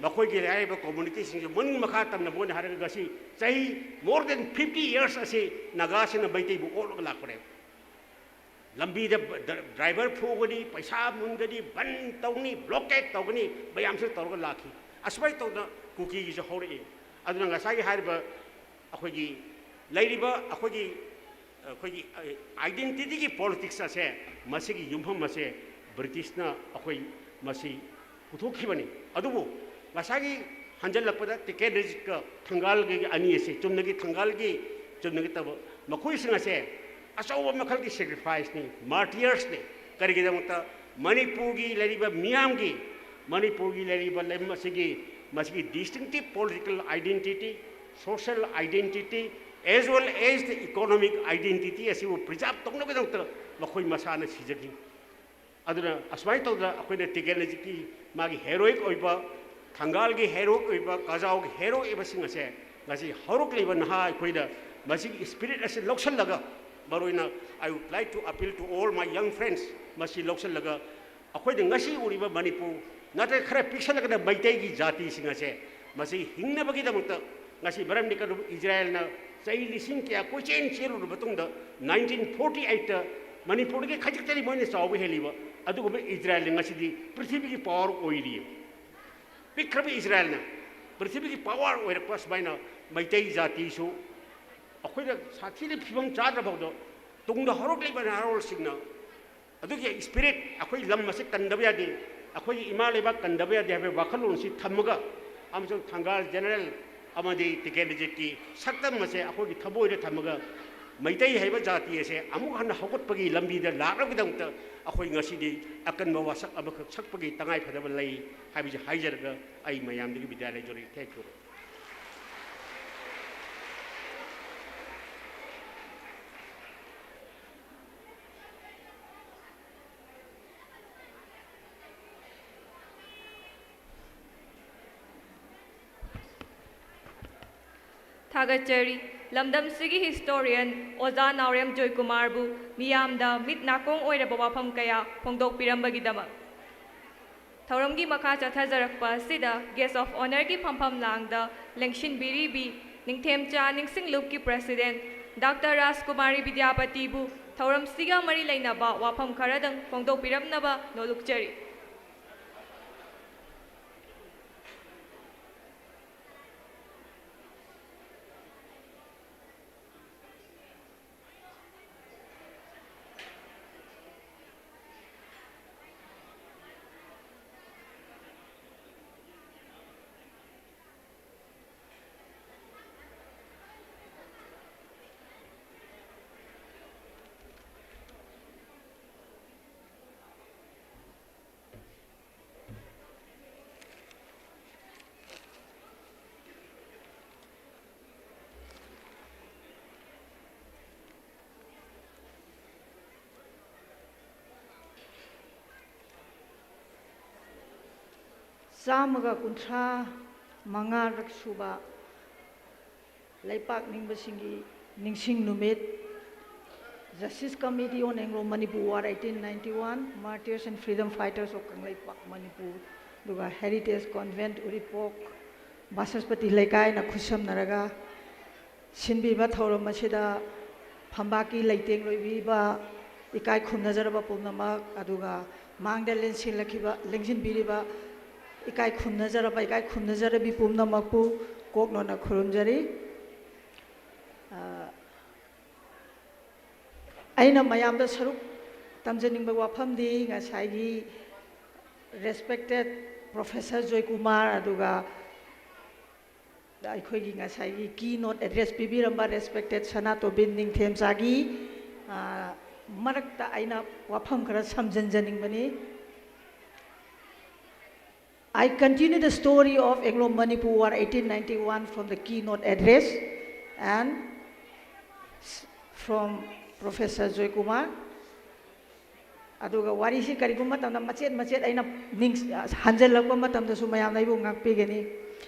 ꯃꯈꯣꯏꯒꯤ ꯍꯥꯏꯔꯤꯕ ꯀꯝꯃꯨꯅꯤꯇꯤꯁꯤꯡꯁꯦ ꯃꯅꯤꯡ ꯃꯈꯥ ꯇꯝꯅ ꯃꯣꯏꯅ ꯍꯥꯏꯔꯒ ꯉꯁꯤ ꯆꯍꯤ more than fifty years ꯑꯁꯤ ꯅꯥꯒꯥꯁꯤꯡꯅ ꯃꯩꯇꯩꯕꯨ ꯑꯣꯠꯂꯒ ꯂꯥꯛꯄꯅꯦ꯫ ꯂꯝꯕꯤꯗ ꯗ꯭ꯔꯥꯏꯚꯔ ꯐꯨꯒꯅꯤ, ꯄꯩꯁꯥ ꯃꯨꯟꯒꯅꯤ, ꯕꯟ ꯇꯧꯅꯤ, ꯕ꯭ꯂꯣꯀꯦꯠ ꯇꯧꯒꯅꯤ, ꯃꯌꯥꯝꯁꯤ ꯇꯧꯔꯒ ꯂꯥꯛꯈꯤ꯫ ꯑꯁꯨꯃꯥꯏꯅ ꯇꯧꯗꯅ ꯀꯨꯀꯤꯒꯤꯁꯨ ꯍꯧꯔꯛꯏ꯫ ꯑꯗꯨꯅ ꯉꯁꯥꯏꯒꯤ ꯍꯥꯏꯔꯤꯕ ꯑꯩꯈꯣꯏꯒꯤ ꯂꯩꯔꯤꯕ ꯑꯩꯈꯣꯏꯒꯤ, ꯑꯩꯈꯣꯏꯒꯤ ꯑꯥꯏꯗꯦꯟꯇꯤꯇꯤꯒꯤ ꯄꯣꯂꯤꯇꯤꯛꯁ ꯑꯁꯦ, ꯃꯁꯤꯒꯤ ꯌꯨꯝꯐꯝ ꯑꯁꯦ ꯕ꯭ꯔꯤꯇꯤꯁꯅ ꯑꯩꯈꯣꯏ ꯃꯁꯤ ꯄꯨꯊꯣꯛꯈꯤꯕꯅꯤ꯫ ꯑꯗꯨꯕꯨ ꯉꯁꯥꯏꯒꯤ ꯍꯟꯖꯜꯂꯛꯄꯗ ꯇꯤꯀꯦꯟꯗ꯭ꯔꯖꯤꯠꯀ ꯊꯪꯒꯥꯜꯒꯤ ꯑꯅꯤ ꯑꯁꯤ ꯆꯨꯝꯅꯒꯤ ꯊꯪꯒꯥꯜꯒꯤ ꯆꯨꯝꯅꯒꯤ ꯇꯧꯕ, ꯃꯈꯣꯏꯁꯤꯡ ꯑꯁꯦ ꯑꯆꯧꯕ ꯃꯈꯜꯒꯤ ꯁꯦꯀ꯭ꯔꯤꯐꯥꯏꯁꯅꯤ, ꯃꯥꯔꯇꯤꯌꯔꯁꯅꯤ꯫ ꯀꯔꯤꯒꯤꯗꯃꯛꯇ? ꯃꯅꯤꯄꯨꯔꯒꯤ ꯂꯩꯔꯤꯕ ꯃꯤꯌꯥꯝꯒꯤ, ꯃꯅꯤꯄꯨꯔꯒꯤ ꯂꯩꯔꯤꯕ ꯂꯝ ꯑꯁꯤꯒꯤ, ꯃꯁꯤꯒꯤ distinctive political identity, social identity, as well as the economic identity ꯑꯁꯤꯕꯨ preserve ꯇꯧꯅꯕꯒꯤꯗꯃꯛꯇ ꯃꯈꯣꯏ ꯃꯁꯥꯅ ꯁꯤꯖꯈꯤ꯫ ꯑꯗꯨꯅ ꯑꯁꯨꯃꯥꯏꯅ ꯇꯧꯗꯅ ꯑꯩꯈꯣꯏꯅ ꯇꯤꯀꯦꯟꯗ꯭ꯔꯖꯤꯠꯀꯤ ꯃꯥꯒꯤ heroic ꯑꯣꯏꯕ, ꯊꯪꯒꯥꯜꯒꯤ heroic ꯑꯣꯏꯕ, ꯀꯖꯥꯎꯒꯤ heroic ꯑꯣꯏꯕꯁꯤꯡ ꯑꯁꯦ ꯉꯁꯤ ꯍꯧꯔꯛꯂꯤꯕ ꯅꯍꯥ ꯑꯩꯈꯣꯏꯅ ꯃꯁꯤꯒꯤ spirit ꯑꯁꯤ ꯂꯧꯁꯤꯜꯂꯒ, ꯃꯔꯨꯑꯣꯏꯅ I would like to appeal to all my young friends, ꯃꯁꯤ ꯂꯧꯁꯤꯜꯂꯒ ꯑꯩꯈꯣꯏꯅ ꯉꯁꯤ ꯎꯔꯤꯕ ꯃꯅꯤꯄꯨꯔ ꯅꯠꯇ꯭ꯔꯒ ꯈꯔ ꯄꯤꯛꯁꯜꯂꯒꯅ ꯃꯩꯇꯩꯒꯤ ꯖꯥꯇꯤꯁꯤꯡ ꯑꯁꯦ ꯃꯁꯤ ꯍꯤꯡꯅꯕꯒꯤꯗꯃꯛꯇ ꯉꯁꯤ, ꯃꯔꯝꯗꯤ ꯀꯩꯅꯣ, ꯏꯖꯔꯥꯌꯦꯜꯅ ꯆꯍꯤ ꯂꯤꯁꯤꯡ ꯀꯌꯥ ꯀꯣꯏꯆꯦꯟ ꯆꯦꯜꯂꯨꯔꯕ ꯃꯇꯨꯡꯗ nineteen forty eight ꯇ ꯃꯅꯤꯄꯨꯔꯗꯒꯤ ꯈꯖꯤꯛꯇꯅꯤ ꯃꯣꯏꯅ ꯆꯥꯎꯕ ꯍꯦꯜꯂꯤꯕ꯫ ꯑꯗꯨꯒꯨꯝꯕ ꯏꯖꯔꯥꯌꯦꯜꯅ ꯉꯁꯤꯗꯤ ꯄ꯭ꯔꯤꯊꯤꯕꯤꯒꯤ power ꯑꯣꯏꯔꯤ꯫ ꯄꯤꯛꯈ꯭ꯔꯕ ꯏꯖꯔꯥꯌꯦꯜꯅ ꯄ꯭ꯔꯤꯊꯤꯕꯤꯒꯤ power ꯑꯣꯏꯔꯛꯄ ꯁꯨꯃꯥꯏꯅ ꯃꯩꯇꯩ ꯖꯥꯇꯤꯁꯨ ꯑꯩꯈꯣꯏꯅ ꯁꯥꯊꯤꯅ ꯐꯤꯕꯝ ꯆꯥꯗ꯭ꯔ ꯐꯥꯎꯗ ꯇꯨꯡꯗ ꯍꯧꯔꯛꯂꯤꯕ ꯅꯍꯥꯔꯣꯜꯁꯤꯡꯅ ꯑꯗꯨꯒꯤ spirit, ꯑꯩꯈꯣꯏ ꯂꯝ ꯑꯁꯤ ꯀꯟꯗꯕ ꯌꯥꯗꯦ, ꯑꯩꯈꯣꯏꯒꯤ ꯏꯃꯥ ꯂꯩꯕꯥꯛ ꯀꯟꯗꯕ ꯌꯥꯗꯦ ꯍꯥꯏꯕꯒꯤ ꯋꯥꯈꯜꯂꯣꯟꯁꯤ ꯊꯝꯃꯒ ꯑꯃꯁꯨꯡ ꯊꯪꯒꯥꯜ ꯖꯦꯅꯔꯦꯜ ꯑꯃꯗꯤ ꯇꯤꯀꯦꯟꯗ꯭ꯔꯖꯤꯠꯀꯤ ꯁꯛꯇꯝ ꯑꯁꯦ ꯑꯩꯈꯣꯏꯒꯤ ꯊꯃꯣꯏꯗ ꯊꯝꯃꯒ ꯃꯩꯇꯩ ꯍꯥꯏꯕ ꯖꯥꯇꯤ ꯑꯁꯦ ꯑꯃꯨꯛ ꯍꯟꯅ ꯍꯧꯒꯠꯄꯒꯤ ꯂꯝꯕꯤꯗ ꯂꯥꯛꯅꯕꯒꯤꯗꯃꯛꯇ ꯑꯩꯈꯣꯏ ꯉꯁꯤꯗꯤ ꯑꯀꯟꯕ ꯋꯥꯁꯛ ꯑꯃꯈꯛ ꯁꯛꯄꯒꯤ ꯇꯉꯥꯏꯐꯗꯕ ꯂꯩ ꯍꯥꯏꯕꯁꯤ ꯍꯥꯏꯖꯔꯒ ꯑꯩ ꯃꯌꯥꯝꯗꯒꯤ ꯕꯤꯗꯥꯏ ꯂꯩꯖꯔꯤ꯫ Thank you꯫ ꯊꯥꯒꯠꯆꯔꯤ꯫ ꯂꯝꯗꯝꯁꯤꯒꯤ historian ꯑꯣꯖꯥ ꯅꯥꯎꯔꯦꯝ ꯖꯣꯏꯀꯨꯃꯥꯔꯕꯨ ꯃꯤꯌꯥꯝꯗ ꯃꯤꯠ ꯅꯥꯀꯣꯡ ꯑꯣꯏꯔꯕ ꯋꯥꯐꯝ ꯀꯌꯥ ꯐꯣꯡꯗꯣꯛꯄꯤꯔꯝꯕꯒꯤꯗꯃꯛ꯫ ꯊꯧꯔꯝꯒꯤ ꯃꯈꯥ ꯆꯠꯊꯖꯔꯛꯄ ꯑꯁꯤꯗ guest of honourꯒꯤ ꯐꯝꯐꯝ ꯂꯥꯡꯗ ꯂꯦꯡꯁꯤꯟꯕꯤꯔꯤꯕꯤ ꯅꯤꯡꯊꯦꯝꯆꯥ ꯅꯤꯡꯁꯤꯡꯂꯨꯞꯀꯤ president ꯗꯥꯛꯇꯔ ꯔꯥꯖꯀꯨꯃꯥꯔꯤ ꯕꯤꯗ꯭ꯌꯥꯄꯇꯤꯕꯨ ꯊꯧꯔꯝꯁꯤꯒ ꯃꯔꯤ ꯂꯩꯅꯕ ꯋꯥꯐꯝ ꯈꯔꯗꯪ ꯐꯣꯡꯗꯣꯛꯄꯤꯔꯝꯅꯕ ꯅꯣꯂꯨꯛꯆꯔꯤ꯫ ꯆꯥꯝꯃꯒ ꯀꯨꯟꯊ꯭ꯔꯥ ꯃꯉꯥꯔꯛ ꯁꯨꯕ ꯂꯩꯄꯥꯛ ꯅꯤꯡꯕꯁꯤꯡꯒꯤ ꯅꯤꯡꯁꯤꯡ ꯅꯨꯃꯤꯠ, Justice Committee on Anglo-Manipur War eighteen ninety-one, Martyrs and Freedom Fighters of Kangleipak Manipur, ꯑꯗꯨꯒ Heritage Convent ꯎꯔꯤꯄꯣꯛ, ꯕꯥꯁꯁꯄꯇꯤ ꯂꯩꯀꯥꯏꯅ ꯈꯨꯠꯁꯝꯅꯔꯒ ꯁꯤꯟꯕꯤꯕ ꯊꯧꯔꯝ ꯑꯁꯤꯗ ꯐꯝꯕꯥꯛꯀꯤ ꯂꯩꯇꯦꯡ ꯂꯣꯏꯕꯤꯕ ꯏꯀꯥꯏ ꯈꯨꯝꯅꯖꯔꯕ ꯄꯨꯝꯅꯃꯛ, ꯑꯗꯨꯒ ꯃꯥꯡꯗ ꯂꯦꯡꯁꯤꯜꯂꯛꯈꯤꯕ, ꯂꯦꯡꯁꯤꯟꯕꯤꯔꯤꯕ ꯏꯀꯥꯏ ꯈꯨꯝꯅꯖꯔꯕ, ꯏꯀꯥꯏ ꯈꯨꯝꯅꯖꯔꯕꯤ ꯄꯨꯝꯅꯃꯛꯄꯨ ꯀꯣꯛꯅꯣꯟꯅ ꯈꯨꯔꯨꯝꯖꯔꯤ꯫ ꯑ, ꯑꯩꯅ ꯃꯌꯥꯝꯗ ꯁꯔꯨꯛ ꯇꯝꯖꯅꯤꯡꯕ ꯋꯥꯐꯝꯗꯤ ꯉꯁꯥꯏꯒꯤ respected Professor ꯖꯣꯏꯀꯨꯃꯥꯔ, ꯑꯗꯨꯒ ꯑꯩꯈꯣꯏꯒꯤ ꯉꯁꯥꯏꯒꯤ keynote address ꯄꯤꯕꯤꯔꯝꯕ respected ꯁꯅꯥꯇꯣꯝꯕꯤ ꯅꯤꯡꯊꯦꯝꯆꯥꯒꯤ, ꯑ, ꯃꯔꯛꯇ ꯑꯩꯅ ꯋꯥꯐꯝ ꯈꯔ ꯁꯝꯖꯤꯟꯖꯅꯤꯡꯕꯅꯤ꯫ I continue the story of Anglo-Manipur War eighteen ninety-one from the keynote address and from Professor Joykumar. ꯑꯗꯨꯒ ꯋꯥꯔꯤꯁꯤ ꯀꯔꯤꯒꯨꯝꯕ ꯃꯇꯝꯗ ꯃꯆꯦꯠ ꯃꯆꯦꯠ ꯑꯩꯅ ꯅꯤꯡ-, ꯍꯟꯖꯜꯂꯛꯄ ꯃꯇꯝꯗꯁꯨ ꯃꯌꯥꯝꯅ ꯑꯩꯕꯨ ꯉꯥꯛꯄꯤꯒꯅꯤ꯫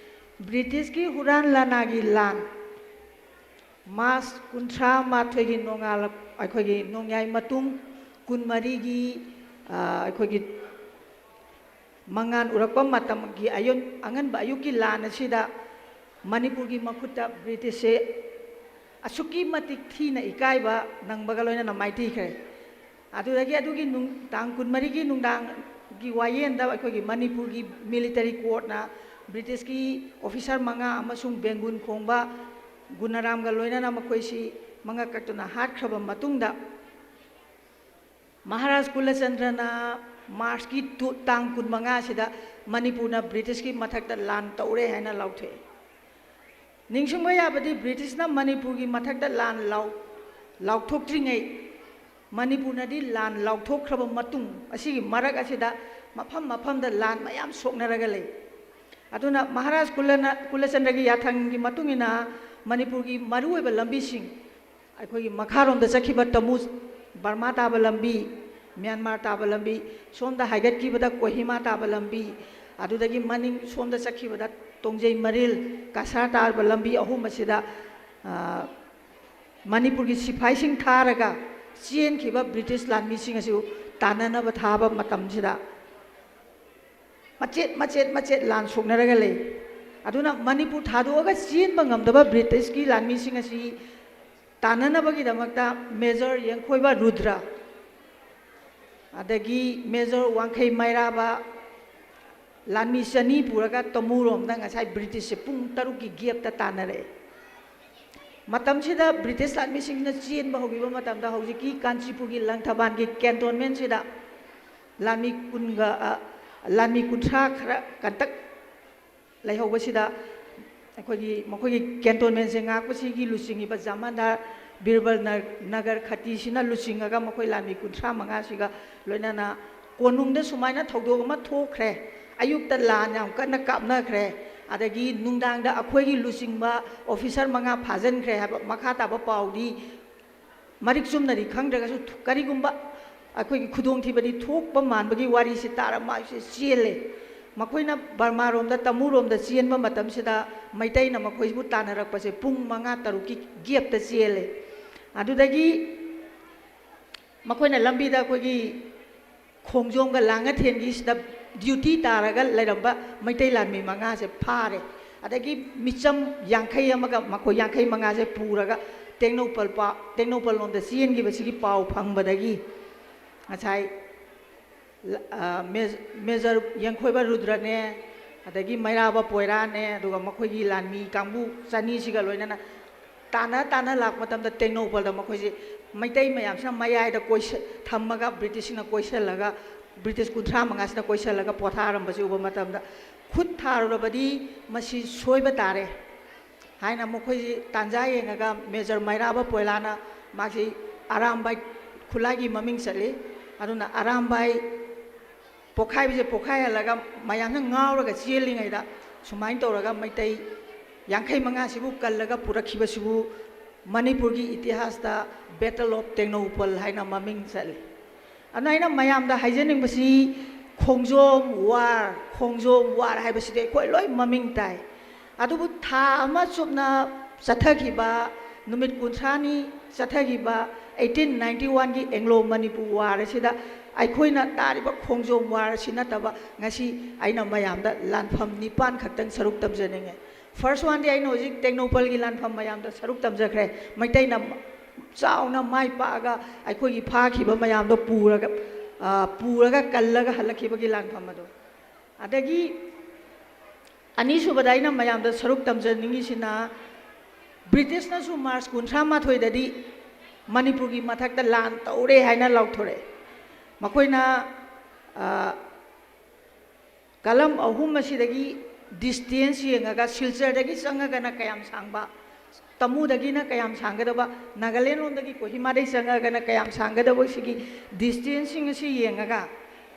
ꯕ꯭ꯔꯤꯇꯤꯁꯀꯤ ꯍꯨꯔꯥꯟ ꯂꯥꯟꯅꯥꯒꯤ ꯂꯥꯟ, ꯃꯥꯔꯆ ꯀꯨꯟꯊ꯭ꯔꯥ ꯃꯥꯊꯣꯏꯒꯤ ꯅꯣꯡꯉꯥꯜꯂꯛ-, ꯑꯩꯈꯣꯏꯒꯤ ꯅꯣꯡꯌꯥꯏ ꯃꯇꯨꯡ ꯀꯨꯟꯃꯔꯤꯒꯤ, ꯑ, ꯑꯩꯈꯣꯏꯒꯤ ꯃꯉꯥꯜ ꯎꯔꯛꯄ ꯃꯇꯝꯒꯤ ꯑꯌꯨꯛ, ꯑꯉꯟꯕ ꯑꯌꯨꯛꯀꯤ ꯂꯥꯟ ꯑꯁꯤꯗ ꯃꯅꯤꯄꯨꯔꯒꯤ ꯃꯈꯨꯠꯇ ꯕ꯭ꯔꯤꯇꯤꯁꯁꯦ ꯑꯁꯨꯛꯀꯤ ꯃꯇꯤꯛ ꯊꯤꯅ ꯏꯀꯥꯏꯕ ꯅꯪꯕꯒ ꯂꯣꯏꯅꯅ ꯃꯥꯏꯊꯤꯈ꯭ꯔꯦ꯫ ꯑꯗꯨꯗꯒꯤ ꯑꯗꯨꯒꯤ ꯅꯨꯡ-, ꯇꯥꯡ ꯀꯨꯟꯃꯔꯤꯒꯤ ꯅꯨꯡꯗꯥꯡꯒꯤ ꯋꯥꯌꯦꯜꯗ ꯑꯩꯈꯣꯏꯒꯤ ꯃꯅꯤꯄꯨꯔꯒꯤ military courtꯅ ꯕ꯭ꯔꯤꯇꯤꯁꯀꯤ officer ꯃꯉꯥ ꯑꯃꯁꯨꯡ ꯕꯦꯡꯒꯨꯟ ꯈꯣꯡꯕ ꯒꯨꯅꯔꯥꯝꯒ ꯂꯣꯏꯅꯅ ꯃꯈꯣꯏꯁꯤ ꯃꯉꯛ ꯀꯛꯇꯨꯅ ꯍꯥꯠꯈ꯭ꯔꯕ ꯃꯇꯨꯡꯗ, ꯃꯍꯥꯔꯥꯖ ꯀꯨꯂꯆꯟꯗ꯭ꯔꯅ ꯃꯥꯔꯆꯀꯤ ꯇꯨ-, ꯇꯥꯡ ꯀꯨꯟꯃꯉꯥꯁꯤꯗ ꯃꯅꯤꯄꯨꯔꯅ ꯕ꯭ꯔꯤꯇꯤꯁꯀꯤ ꯃꯊꯛꯇ ꯂꯥꯟ ꯇꯧꯔꯦ ꯍꯥꯏꯅ ꯂꯥꯎꯊꯣꯛꯑꯦ꯫ ꯅꯤꯡꯁꯤꯡꯕ ꯌꯥꯕꯗꯤ, ꯕ꯭ꯔꯤꯇꯤꯁꯅ ꯃꯅꯤꯄꯨꯔꯒꯤ ꯃꯊꯛꯇ ꯂꯥꯟ ꯂꯥꯎ-, ꯂꯥꯎꯊꯣꯛꯇ꯭ꯔꯤꯉꯩ, ꯃꯅꯤꯄꯨꯔꯅꯗꯤ ꯂꯥꯟ ꯂꯥꯎꯊꯣꯛꯈ꯭ꯔꯕ ꯃꯇꯨꯡ, ꯑꯁꯤꯒꯤ ꯃꯔꯛ ꯑꯁꯤꯗ ꯃꯐꯝ ꯃꯐꯝꯗ ꯂꯥꯟ ꯃꯌꯥꯝ ꯁꯣꯛꯅꯔꯒ ꯂꯩ꯫ ꯑꯗꯨꯅ ꯃꯍꯥꯔꯥꯖ ꯀꯨꯂꯅ-, ꯀꯨꯂꯆꯟꯗ꯭ꯔꯒꯤ ꯌꯥꯊꯪꯒꯤ ꯃꯇꯨꯡ ꯏꯟꯅ ꯃꯅꯤꯄꯨꯔꯒꯤ ꯃꯔꯨꯑꯣꯏꯕ ꯂꯝꯕꯤꯁꯤꯡ, ꯑꯩꯈꯣꯏꯒꯤ ꯃꯈꯥꯔꯣꯝꯗ ꯆꯠꯈꯤꯕ ꯇꯃꯨ, ꯕꯔꯃꯥ ꯇꯥꯕ ꯂꯝꯕꯤ, ꯃ꯭ꯌꯥꯟꯃꯥꯔ ꯇꯥꯕ ꯂꯝꯕꯤ, ꯁꯣꯝꯗ ꯍꯥꯏꯒꯠꯈꯤꯕꯗ ꯀꯣꯍꯤꯃꯥ ꯇꯥꯕ ꯂꯝꯕꯤ, ꯑꯗꯨꯗꯒꯤ ꯃꯅꯤꯡ ꯁꯣꯝꯗ ꯆꯠꯈꯤꯕꯗ ꯇꯣꯡꯖꯩ ꯃꯔꯤꯜ, ꯀꯁꯥꯔ ꯇꯥꯔꯕ ꯂꯝꯕꯤ ꯑꯍꯨꯝ ꯑꯁꯤꯗ, ꯑ, ꯃꯅꯤꯄꯨꯔꯒꯤ ꯁꯤꯐꯥꯏꯁꯤꯡ ꯊꯥꯔꯒ ꯆꯦꯟꯈꯤꯕ ꯕ꯭ꯔꯤꯇꯤꯁ ꯂꯥꯟꯃꯤꯁꯤꯡ ꯑꯁꯤ ꯇꯥꯟꯅꯅꯕ ꯊꯥꯕ ꯃꯇꯝꯁꯤꯗ ꯃꯆꯦꯠ ꯃꯆꯦꯠ ꯃꯆꯦꯠ ꯂꯥꯟ ꯁꯣꯛꯅꯔꯒ ꯂꯩ꯫ ꯑꯗꯨꯅ ꯃꯅꯤꯄꯨꯔ ꯊꯥꯗꯣꯛꯑꯒ ꯆꯦꯟꯕ ꯉꯝꯗꯕ ꯕ꯭ꯔꯤꯇꯤꯁꯀꯤ ꯂꯥꯟꯃꯤꯁꯤꯡ ꯑꯁꯤ ꯇꯥꯟꯅꯅꯕꯒꯤꯗꯃꯛꯇ ꯃꯦꯖꯔ ꯌꯦꯡꯈꯣꯏꯕ ꯔꯨꯗ꯭ꯔ, ꯑꯗꯒꯤ ꯃꯦꯖꯔ ꯋꯥꯡꯈꯩ ꯃꯩꯔꯥꯕ, ꯂꯥꯟꯃꯤ ꯆꯅꯤ ꯄꯨꯔꯒ ꯇꯃꯨꯔꯣꯝꯗ ꯉꯁꯥꯏ ꯕ꯭ꯔꯤꯇꯤꯁꯁꯦ ꯄꯨꯡ ꯇꯔꯨꯛꯀꯤ ꯒꯦꯞꯇ ꯇꯥꯟꯅꯔꯛꯑꯦ꯫ ꯃꯇꯝꯁꯤꯗ ꯕ꯭ꯔꯤꯇꯤꯁ ꯂꯥꯟꯃꯤꯁꯤꯡꯅ ꯆꯦꯟꯕ ꯍꯧꯈꯤꯕ ꯃꯇꯝꯗ ꯍꯧꯖꯤꯛꯀꯤ ꯀꯥꯟꯆꯤꯄꯨꯔꯒꯤ ꯂꯪꯊꯕꯥꯜꯒꯤ ꯀꯦꯟꯇꯣꯟꯃꯦꯟꯁꯤꯗ ꯂꯥꯟꯃꯤ ꯀꯨꯟꯒ, ꯑ, ꯂꯥꯟꯃꯤ ꯀꯨꯟꯊ꯭ꯔꯥ ꯈꯔ ꯀꯟꯇꯛ ꯂꯩꯍꯧꯕꯁꯤꯗ ꯑꯩꯈꯣꯏꯒꯤ, ꯃꯈꯣꯏꯒꯤ ꯀꯦꯟꯇꯣꯟꯃꯦꯟꯁꯦ ꯉꯥꯛꯄꯁꯤꯒꯤ ꯂꯨꯆꯤꯡꯉꯤꯕ ꯖꯃꯥꯟꯗꯥꯔ ꯕꯤꯔꯕꯜ ꯅ-, ꯅꯒꯔ ꯈꯇꯤꯁꯤꯅ ꯂꯨꯆꯤꯡꯉꯒ ꯃꯈꯣꯏ ꯂꯥꯟꯃꯤ ꯀꯨꯟꯊ꯭ꯔꯥ ꯃꯉꯥꯁꯤꯒ ꯂꯣꯏꯅꯅ ꯀꯣꯅꯨꯡꯗ ꯁꯨꯃꯥꯏꯅ ꯊꯧꯗꯣꯛ ꯑꯃ ꯊꯣꯛꯈ꯭ꯔꯦ, ꯑꯌꯨꯛꯇ ꯂꯥꯟ ꯌꯥꯝ ꯀꯟꯅ ꯀꯥꯞꯅꯈ꯭ꯔꯦ, ꯑꯗꯒꯤ ꯅꯨꯡꯗꯥꯡꯗ ꯑꯩꯈꯣꯏꯒꯤ ꯂꯨꯆꯤꯡꯕ ꯑꯣꯐꯤꯁꯔ ꯃꯉꯥ ꯐꯥꯖꯤꯟꯈ꯭ꯔꯦ ꯍꯥꯏꯕ ꯃꯈꯥ ꯇꯥꯕ ꯄꯥꯎꯗꯤ ꯃꯔꯤꯛ ꯆꯨꯝꯅꯗꯤ ꯈꯪꯗ꯭ꯔꯒꯁꯨ, ꯊ-, ꯀꯔꯤꯒꯨꯝꯕ ꯑꯩꯈꯣꯏꯒꯤ ꯈꯨꯗꯣꯡꯊꯤꯕꯗꯤ ꯊꯣꯛꯄ ꯃꯥꯟꯕꯒꯤ ꯋꯥꯔꯤꯁꯤ ꯇꯥꯔ ꯃꯥꯁꯦ ꯆꯦꯜꯂꯦ꯫ ꯃꯈꯣꯏꯅ ꯕꯔꯃꯥꯔꯣꯝꯗ, ꯇꯃꯨꯔꯣꯝꯗ ꯆꯦꯟꯕ ꯃꯇꯝꯁꯤꯗ ꯃꯩꯇꯩꯅ ꯃꯈꯣꯏꯕꯨ ꯇꯥꯟꯅꯔꯛꯄꯁꯦ ꯄꯨꯡ ꯃꯉꯥ ꯇꯔꯨꯛꯀꯤ ꯒꯦꯞꯇ ꯆꯦꯜꯂꯦ꯫ ꯑꯗꯨꯗꯒꯤ ꯃꯈꯣꯏꯅ ꯂꯝꯕꯤꯗ ꯑꯩꯈꯣꯏꯒꯤ ꯈꯣꯡꯖꯣꯝꯒ ꯂꯥꯡꯉꯊꯦꯟꯒꯤꯁꯤꯗ ꯗ꯭ꯌꯨꯇꯤ ꯇꯥꯔꯒ ꯂꯩꯔꯝꯕ ꯃꯩꯇꯩ ꯂꯥꯟꯃꯤ ꯃꯉꯥꯁꯦ ꯐꯥꯔꯦ꯫ ꯑꯗꯒꯤ ꯃꯤꯆꯝ ꯌꯥꯡꯈꯩ ꯑꯃꯒ ꯃꯈꯣꯏ ꯌꯥꯡꯈꯩ ꯃꯉꯥꯁꯦ ꯄꯨꯔꯒ ꯇꯦꯡꯅꯧꯄꯜ ꯄꯥ-, ꯇꯦꯡꯅꯧꯄꯜ ꯂꯣꯝꯗ ꯆꯦꯟꯈꯤꯕꯁꯤꯒꯤ ꯄꯥꯎ ꯐꯪꯕꯗꯒꯤ ꯉꯁꯥꯏ ꯂ-, ꯑ, ꯃꯦꯖ-, ꯃꯦꯖꯔ ꯌꯦꯡꯈꯣꯏꯕ ꯔꯨꯗ꯭ꯔꯅꯦ, ꯑꯗꯒꯤ ꯃꯩꯔꯥꯕ ꯄꯣꯏꯔꯥꯅꯦ, ꯑꯗꯨꯒ ꯃꯈꯣꯏꯒꯤ ꯂꯥꯟꯃꯤ ꯀꯥꯡꯕꯨ ꯆꯅꯤꯁꯤꯒ ꯂꯣꯏꯅꯅ ꯇꯥꯟꯅ ꯇꯥꯟꯅ ꯂꯥꯛꯄ ꯃꯇꯝꯗ ꯇꯦꯡꯅꯧꯄꯜꯗ ꯃꯈꯣꯏꯁꯤ ꯃꯩꯇꯩ ꯃꯌꯥꯝꯁꯤꯅ ꯃꯌꯥꯏꯗ ꯀꯣꯏꯁ-, ꯊꯝꯃꯒ ꯕ꯭ꯔꯤꯇꯤꯁꯁꯤꯡꯅ ꯀꯣꯏꯁꯜꯂꯒ, ꯕ꯭ꯔꯤꯇꯤꯁ ꯀꯨꯟꯊ꯭ꯔꯥ ꯃꯉꯥꯁꯤꯅ ꯀꯣꯏꯁꯜꯂꯒ ꯄꯣꯊꯥꯔꯝꯕꯁꯤ ꯎꯕ ꯃꯇꯝꯗ ꯈꯨꯠ ꯊꯥꯔꯨꯔꯕꯗꯤ ꯃꯁꯤ ꯁꯣꯏꯕ ꯇꯥꯔꯦ ꯍꯥꯏꯅ ꯃꯈꯣꯏꯁꯤ ꯇꯥꯟꯖꯥ ꯌꯦꯡꯉꯒ ꯃꯦꯖꯔ ꯃꯩꯔꯥꯕ ꯄꯣꯏꯂꯥꯅ ꯃꯥꯁꯤ ꯑꯔꯥꯝꯕꯥꯏ ꯈꯨꯠꯂꯥꯏꯒꯤ ꯃꯃꯤꯡ ꯆꯠꯂꯤ꯫ ꯑꯗꯨꯅ ꯑꯔꯥꯝꯕꯥꯏ ꯄꯣꯛꯈꯥꯏꯕꯁꯦ ꯄꯣꯛꯈꯥꯏꯍꯜꯂꯒ ꯃꯌꯥꯝꯅ ꯉꯥꯎꯔꯒ ꯆꯦꯜꯂꯤꯉꯩꯗ ꯁꯨꯃꯥꯏꯅ ꯇꯧꯔꯒ ꯃꯩꯇꯩ ꯌꯥꯡꯈꯩ ꯃꯉꯥꯁꯤꯕꯨ ꯀꯜꯂꯒ ꯄꯨꯔꯛꯈꯤꯕꯁꯤꯕꯨ ꯃꯅꯤꯄꯨꯔꯒꯤ ꯏꯇꯤꯍꯥꯁꯇ Battle of ꯇꯦꯡꯅꯧꯄꯜ ꯍꯥꯏꯅ ꯃꯃꯤꯡ ꯆꯠꯂꯤ꯫ ꯑꯗꯨꯅ ꯑꯩꯅ ꯃꯌꯥꯝꯗ ꯍꯥꯏꯖꯅꯤꯡꯕꯁꯤ, ꯈꯣꯡꯖꯣꯝ ꯋꯥꯔ, ꯈꯣꯡꯖꯣꯝ ꯋꯥꯔ ꯍꯥꯏꯕꯁꯤꯗꯤ ꯑꯩꯈꯣꯏ ꯂꯣꯏ ꯃꯃꯤꯡ ꯇꯥꯏ꯫ ꯑꯗꯨꯕꯨ ꯊꯥ ꯑꯃ ꯆꯨꯞꯅ ꯆꯠꯊꯈꯤꯕ, ꯅꯨꯃꯤꯠ ꯀꯨꯟꯊ꯭ꯔꯥꯅꯤ ꯆꯠꯊꯈꯤꯕ eighteen ninety one ꯒꯤ ꯑꯦꯡꯒ꯭ꯂꯣ ꯃꯅꯤꯄꯨꯔ ꯋꯥꯔ ꯑꯁꯤꯗ ꯑꯩꯈꯣꯏꯅ ꯇꯥꯔꯤꯕ ꯈꯣꯡꯖꯣꯝ ꯋꯥꯔ ꯑꯁꯤ ꯅꯠꯇꯕ, ꯉꯁꯤ ꯑꯩꯅ ꯃꯌꯥꯝꯗ ꯂꯥꯟꯐꯝ ꯅꯤꯄꯥꯟ ꯈꯛꯇꯪ ꯁꯔꯨꯛ ꯇꯝꯖꯅꯤꯡꯉꯦ꯫ First one ꯗꯤ ꯑꯩꯅ ꯍꯧꯖꯤꯛ ꯇꯦꯡꯅꯧꯄꯜꯒꯤ ꯂꯥꯟꯐꯝ ꯃꯌꯥꯝꯗ ꯁꯔꯨꯛ ꯇꯝꯖꯈ꯭ꯔꯦ꯫ ꯃꯩꯇꯩꯅ ꯆꯥꯎꯅ ꯃꯥꯏ ꯄꯥꯛꯑꯒ ꯑꯩꯈꯣꯏꯒꯤ ꯐꯥꯈꯤꯕ ꯃꯌꯥꯝꯗꯣ ꯄꯨꯔꯒ, ꯑ, ꯄꯨꯔꯒ ꯀꯜꯂꯒ ꯍꯜꯂꯛꯈꯤꯕꯒꯤ ꯂꯥꯟꯐꯝ ꯑꯗꯣ꯫ ꯑꯗꯒꯤ ꯑꯅꯤꯁꯨꯕꯗ ꯑꯩꯅ ꯃꯌꯥꯝꯗ ꯁꯔꯨꯛ ꯇꯝꯖꯅꯤꯡꯉꯤꯁꯤꯅ, ꯕ꯭ꯔꯤꯇꯤꯁꯅꯁꯨ ꯃꯥꯔꯆ ꯀꯨꯟꯊ꯭ꯔꯥ ꯃꯥꯊꯣꯏꯗꯗꯤ ꯃꯅꯤꯄꯨꯔꯒꯤ ꯃꯊꯛꯇ ꯂꯥꯟ ꯇꯧꯔꯦ ꯍꯥꯏꯅ ꯂꯥꯎꯊꯣꯔꯛꯑꯦ꯫ ꯃꯈꯣꯏꯅ, ꯑ, ꯀꯂꯝ ꯑꯍꯨꯝ ꯑꯁꯤꯗꯒꯤ distance ꯌꯦꯡꯉꯒ, ꯁꯤꯜꯆꯔꯗꯒꯤ ꯆꯪꯉꯒꯅ ꯀꯌꯥꯝ ꯁꯥꯡꯕ, ꯇꯃꯨꯗꯒꯤꯅ ꯀꯌꯥꯝ ꯁꯥꯡꯒꯗꯕ, ꯅꯥꯒꯥꯂꯦꯟ ꯂꯣꯝꯗꯒꯤ ꯀꯣꯍꯤꯃꯥꯗꯒꯤ ꯆꯪꯉꯒꯅ ꯀꯌꯥꯝ ꯁꯥꯡꯒꯗꯕ, ꯁꯤꯒꯤ distance ꯁꯤꯡ ꯑꯁꯤ ꯌꯦꯡꯉꯒ,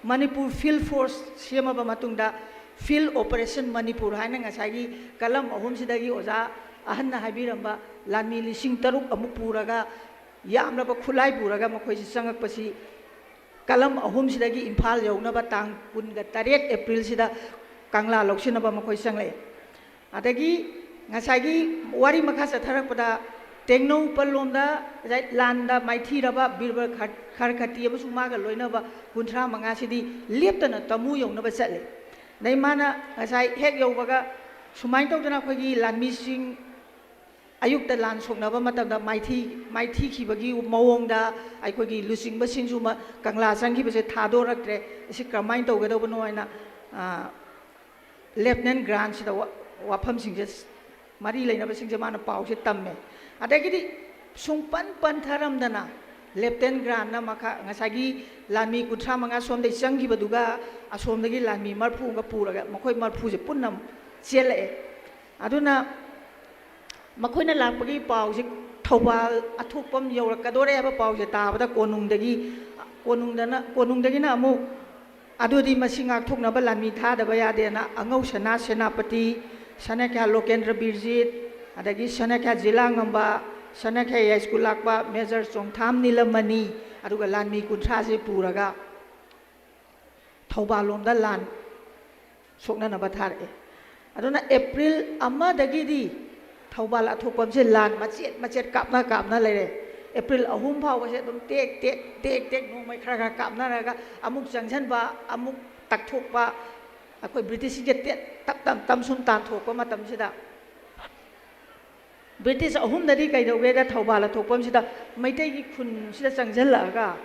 ꯃꯅꯤꯄꯨꯔ field force ꯁꯦꯝꯃꯕ ꯃꯇꯨꯡꯗ, field operation ꯃꯅꯤꯄꯨꯔ ꯍꯥꯏꯅ ꯉꯁꯥꯏꯒꯤ ꯀꯂꯝ ꯑꯍꯨꯝꯁꯤꯗꯒꯤ ꯑꯣꯖꯥ ꯑꯍꯟꯅ ꯍꯥꯏꯕꯤꯔꯝꯕ ꯂꯥꯟꯃꯤ ꯂꯤꯁꯤꯡ ꯇꯔꯨꯛ ꯑꯃꯨꯛ ꯄꯨꯔꯒ, ꯌꯥꯝꯂꯕ ꯈꯨꯠꯂꯥꯏ ꯄꯨꯔꯒ ꯃꯈꯣꯏꯁꯤ ꯆꯪꯉꯛꯄꯁꯤ, ꯀꯂꯝ ꯑꯍꯨꯝꯁꯤꯗꯒꯤ ꯏꯝꯐꯥꯜ ꯌꯧꯅꯕ ꯇꯥꯡ ꯀꯨꯟꯒ ꯇꯔꯦꯠ ꯑꯦꯄ꯭ꯔꯤꯜꯁꯤꯗ ꯀꯪꯂꯥ ꯂꯧꯁꯤꯟꯅꯕ ꯃꯈꯣꯏ ꯆꯪꯂꯛꯑꯦ꯫ ꯑꯗꯒꯤ ꯉꯁꯥꯏꯒꯤ ꯋꯥꯔꯤ ꯃꯈꯥ ꯆꯠꯊꯔꯛꯄꯗ, ꯇꯦꯡꯅꯧꯄꯜ ꯂꯣꯝꯗ ꯉꯁꯥꯏ ꯂꯥꯟꯗ ꯃꯥꯏꯊꯤꯔꯕ ꯕꯤꯔꯕꯜ ꯈꯔ-, ꯈꯔꯈꯇꯤ ꯑꯃꯁꯨꯡ ꯃꯥꯒ ꯂꯣꯏꯅꯕ ꯀꯨꯟꯊ꯭ꯔꯥ ꯃꯉꯥꯁꯤꯗꯤ ꯂꯦꯞꯇꯅ ꯇꯃꯨ ꯌꯧꯅꯕ ꯆꯠꯂꯦ꯫ ꯑꯗꯩ ꯃꯥꯅ ꯉꯁꯥꯏ ꯍꯦꯛ ꯌꯧꯕꯒ ꯁꯨꯃꯥꯏꯅ ꯇꯧꯗꯅ ꯑꯩꯈꯣꯏꯒꯤ ꯂꯥꯟꯃꯤꯁꯤꯡ ꯑꯌꯨꯛꯇ ꯂꯥꯟ ꯁꯣꯛꯅꯕ ꯃꯇꯝꯗ ꯃꯥꯏꯊꯤ-, ꯃꯥꯏꯊꯤꯈꯤꯕꯒꯤ ꯃꯑꯣꯡꯗ ꯑꯩꯈꯣꯏꯒꯤ ꯂꯨꯆꯤꯡꯕꯁꯤꯡꯁꯨ ꯃ-, ꯀꯪꯂꯥ ꯆꯪꯈꯤꯕꯁꯦ ꯊꯥꯗꯣꯔꯛꯇ꯭ꯔꯦ꯫ ꯑꯁꯤ ꯀꯔꯝꯍꯥꯏꯅ ꯇꯧꯒꯗꯧꯕꯅꯣ ꯍꯥꯏꯅ, ꯑ, ꯂꯦꯐꯇꯤꯅꯦꯟ ꯒ꯭ꯔꯥꯟꯁꯤꯗ ꯋꯥ-, ꯋꯥꯐꯝꯁꯤꯡꯁꯦ, ꯃꯔꯤ ꯂꯩꯅꯕꯁꯤꯡꯁꯦ ꯃꯥꯅ ꯄꯥꯎꯁꯦ ꯇꯝꯃꯦ꯫ ꯑꯗꯒꯤꯗꯤ ꯁꯨꯡꯄꯟ ꯄꯟꯊꯔꯝꯗꯅ ꯂꯦꯐꯇꯤꯅꯦꯟ ꯒ꯭ꯔꯥꯟꯅ ꯃꯈꯥ, ꯉꯁꯥꯏꯒꯤ ꯂꯥꯟꯃꯤ ꯀꯨꯟꯊ꯭ꯔꯥ ꯃꯉꯥ ꯁꯣꯝꯗꯒꯤ ꯆꯪꯈꯤꯕꯗꯨꯒ ꯑꯁꯣꯝꯗꯒꯤ ꯂꯥꯟꯃꯤ ꯃꯔꯐꯨ ꯑꯃꯒ ꯄꯨꯔꯒ ꯃꯈꯣꯏ ꯃꯔꯐꯨꯁꯦ ꯄꯨꯟꯅ ꯆꯦꯜꯂꯛꯑꯦ꯫ ꯑꯗꯨꯅ ꯃꯈꯣꯏꯅ ꯂꯥꯛꯄꯒꯤ ꯄꯥꯎꯁꯤ ꯊꯧꯕꯥꯜ ꯑꯊꯣꯛꯄꯝ ꯌꯧꯔꯛꯀꯗꯣꯔꯦ ꯍꯥꯏꯕ ꯄꯥꯎꯁꯦ ꯇꯥꯕꯗ ꯀꯣꯅꯨꯡꯗꯒꯤ, ꯀꯣꯅꯨꯡꯗꯅ, ꯀꯣꯅꯨꯡꯗꯒꯤꯅ ꯑꯃꯨꯛ ꯑꯗꯨꯗꯤ ꯃꯁꯤ ꯉꯥꯛꯊꯣꯛꯅꯕ ꯂꯥꯟꯃꯤ ꯊꯥꯗꯕ ꯌꯥꯗꯦꯅ ꯑꯉꯧ ꯁꯅꯥ ꯁꯦꯅꯥꯄꯇꯤ, ꯁꯅꯥꯈ꯭ꯌꯥ ꯂꯣꯀꯦꯟꯗ꯭ꯔ ꯕꯤꯔꯖꯤꯠ, ꯑꯗꯒꯤ ꯁꯅꯥꯈ꯭ꯌꯥ ꯖꯤꯂꯥ ꯉꯝꯕ, ꯁꯅꯥꯈ꯭ꯌꯥ ꯌꯥꯏꯁ꯭ꯀꯨꯜ ꯂꯥꯛꯄ ꯃꯦꯖꯔ ꯆꯣꯡꯊꯥꯝ ꯅꯤꯂꯃꯅꯤ, ꯑꯗꯨꯒ ꯂꯥꯟꯃꯤ ꯀꯨꯟꯊ꯭ꯔꯥꯁꯦ ꯄꯨꯔꯒ ꯊꯧꯕꯥꯜ ꯂꯣꯝꯗ ꯂꯥꯟ ꯁꯣꯛꯅꯅꯕ ꯊꯥꯔꯛꯑꯦ꯫ ꯑꯗꯨꯅ ꯑꯦꯄ꯭ꯔꯤꯜ ꯑꯃꯗꯒꯤꯗꯤ ꯊꯧꯕꯥꯜ ꯑꯊꯣꯛꯄꯝꯁꯦ ꯂꯥꯟ ꯃꯆꯦꯠ ꯃꯆꯦꯠ ꯀꯥꯞꯅ ꯀꯥꯞꯅ ꯂꯩꯔꯦ꯫ ꯑꯦꯄ꯭ꯔꯤꯜ ꯑꯍꯨꯝ ꯐꯥꯎꯕꯁꯦ ꯑꯗꯨꯝ ꯇꯦꯛ ꯇꯦꯛ ꯇꯦꯛ ꯇꯦꯛ ꯅꯣꯡꯃꯩ ꯈꯔ ꯈꯔ ꯀꯥꯞꯅꯔꯒ ꯑꯃꯨꯛ ꯆꯪꯁꯤꯟꯕ, ꯑꯃꯨꯛ ꯇꯛꯊꯣꯛꯄ, ꯑꯩꯈꯣꯏ ꯕ꯭ꯔꯤꯇꯤꯁꯁꯤꯡꯁꯦ ꯇꯦꯠ ꯇꯞ ꯇꯞ ꯇꯞ ꯁꯨꯝ ꯇꯥꯟꯊꯣꯛꯄ ꯃꯇꯝꯁꯤꯗ, ꯕ꯭ꯔꯤꯇꯤꯁ ꯑꯍꯨꯝꯗꯗꯤ ꯀꯩꯗꯧꯒꯦꯗ, ꯊꯧꯕꯥꯜ ꯑꯊꯣꯛꯄꯝꯁꯤꯗ ꯃꯩꯇꯩꯒꯤ ꯈꯨꯟꯁꯤꯗ ꯆꯪꯁꯤꯜꯂꯛꯑꯒ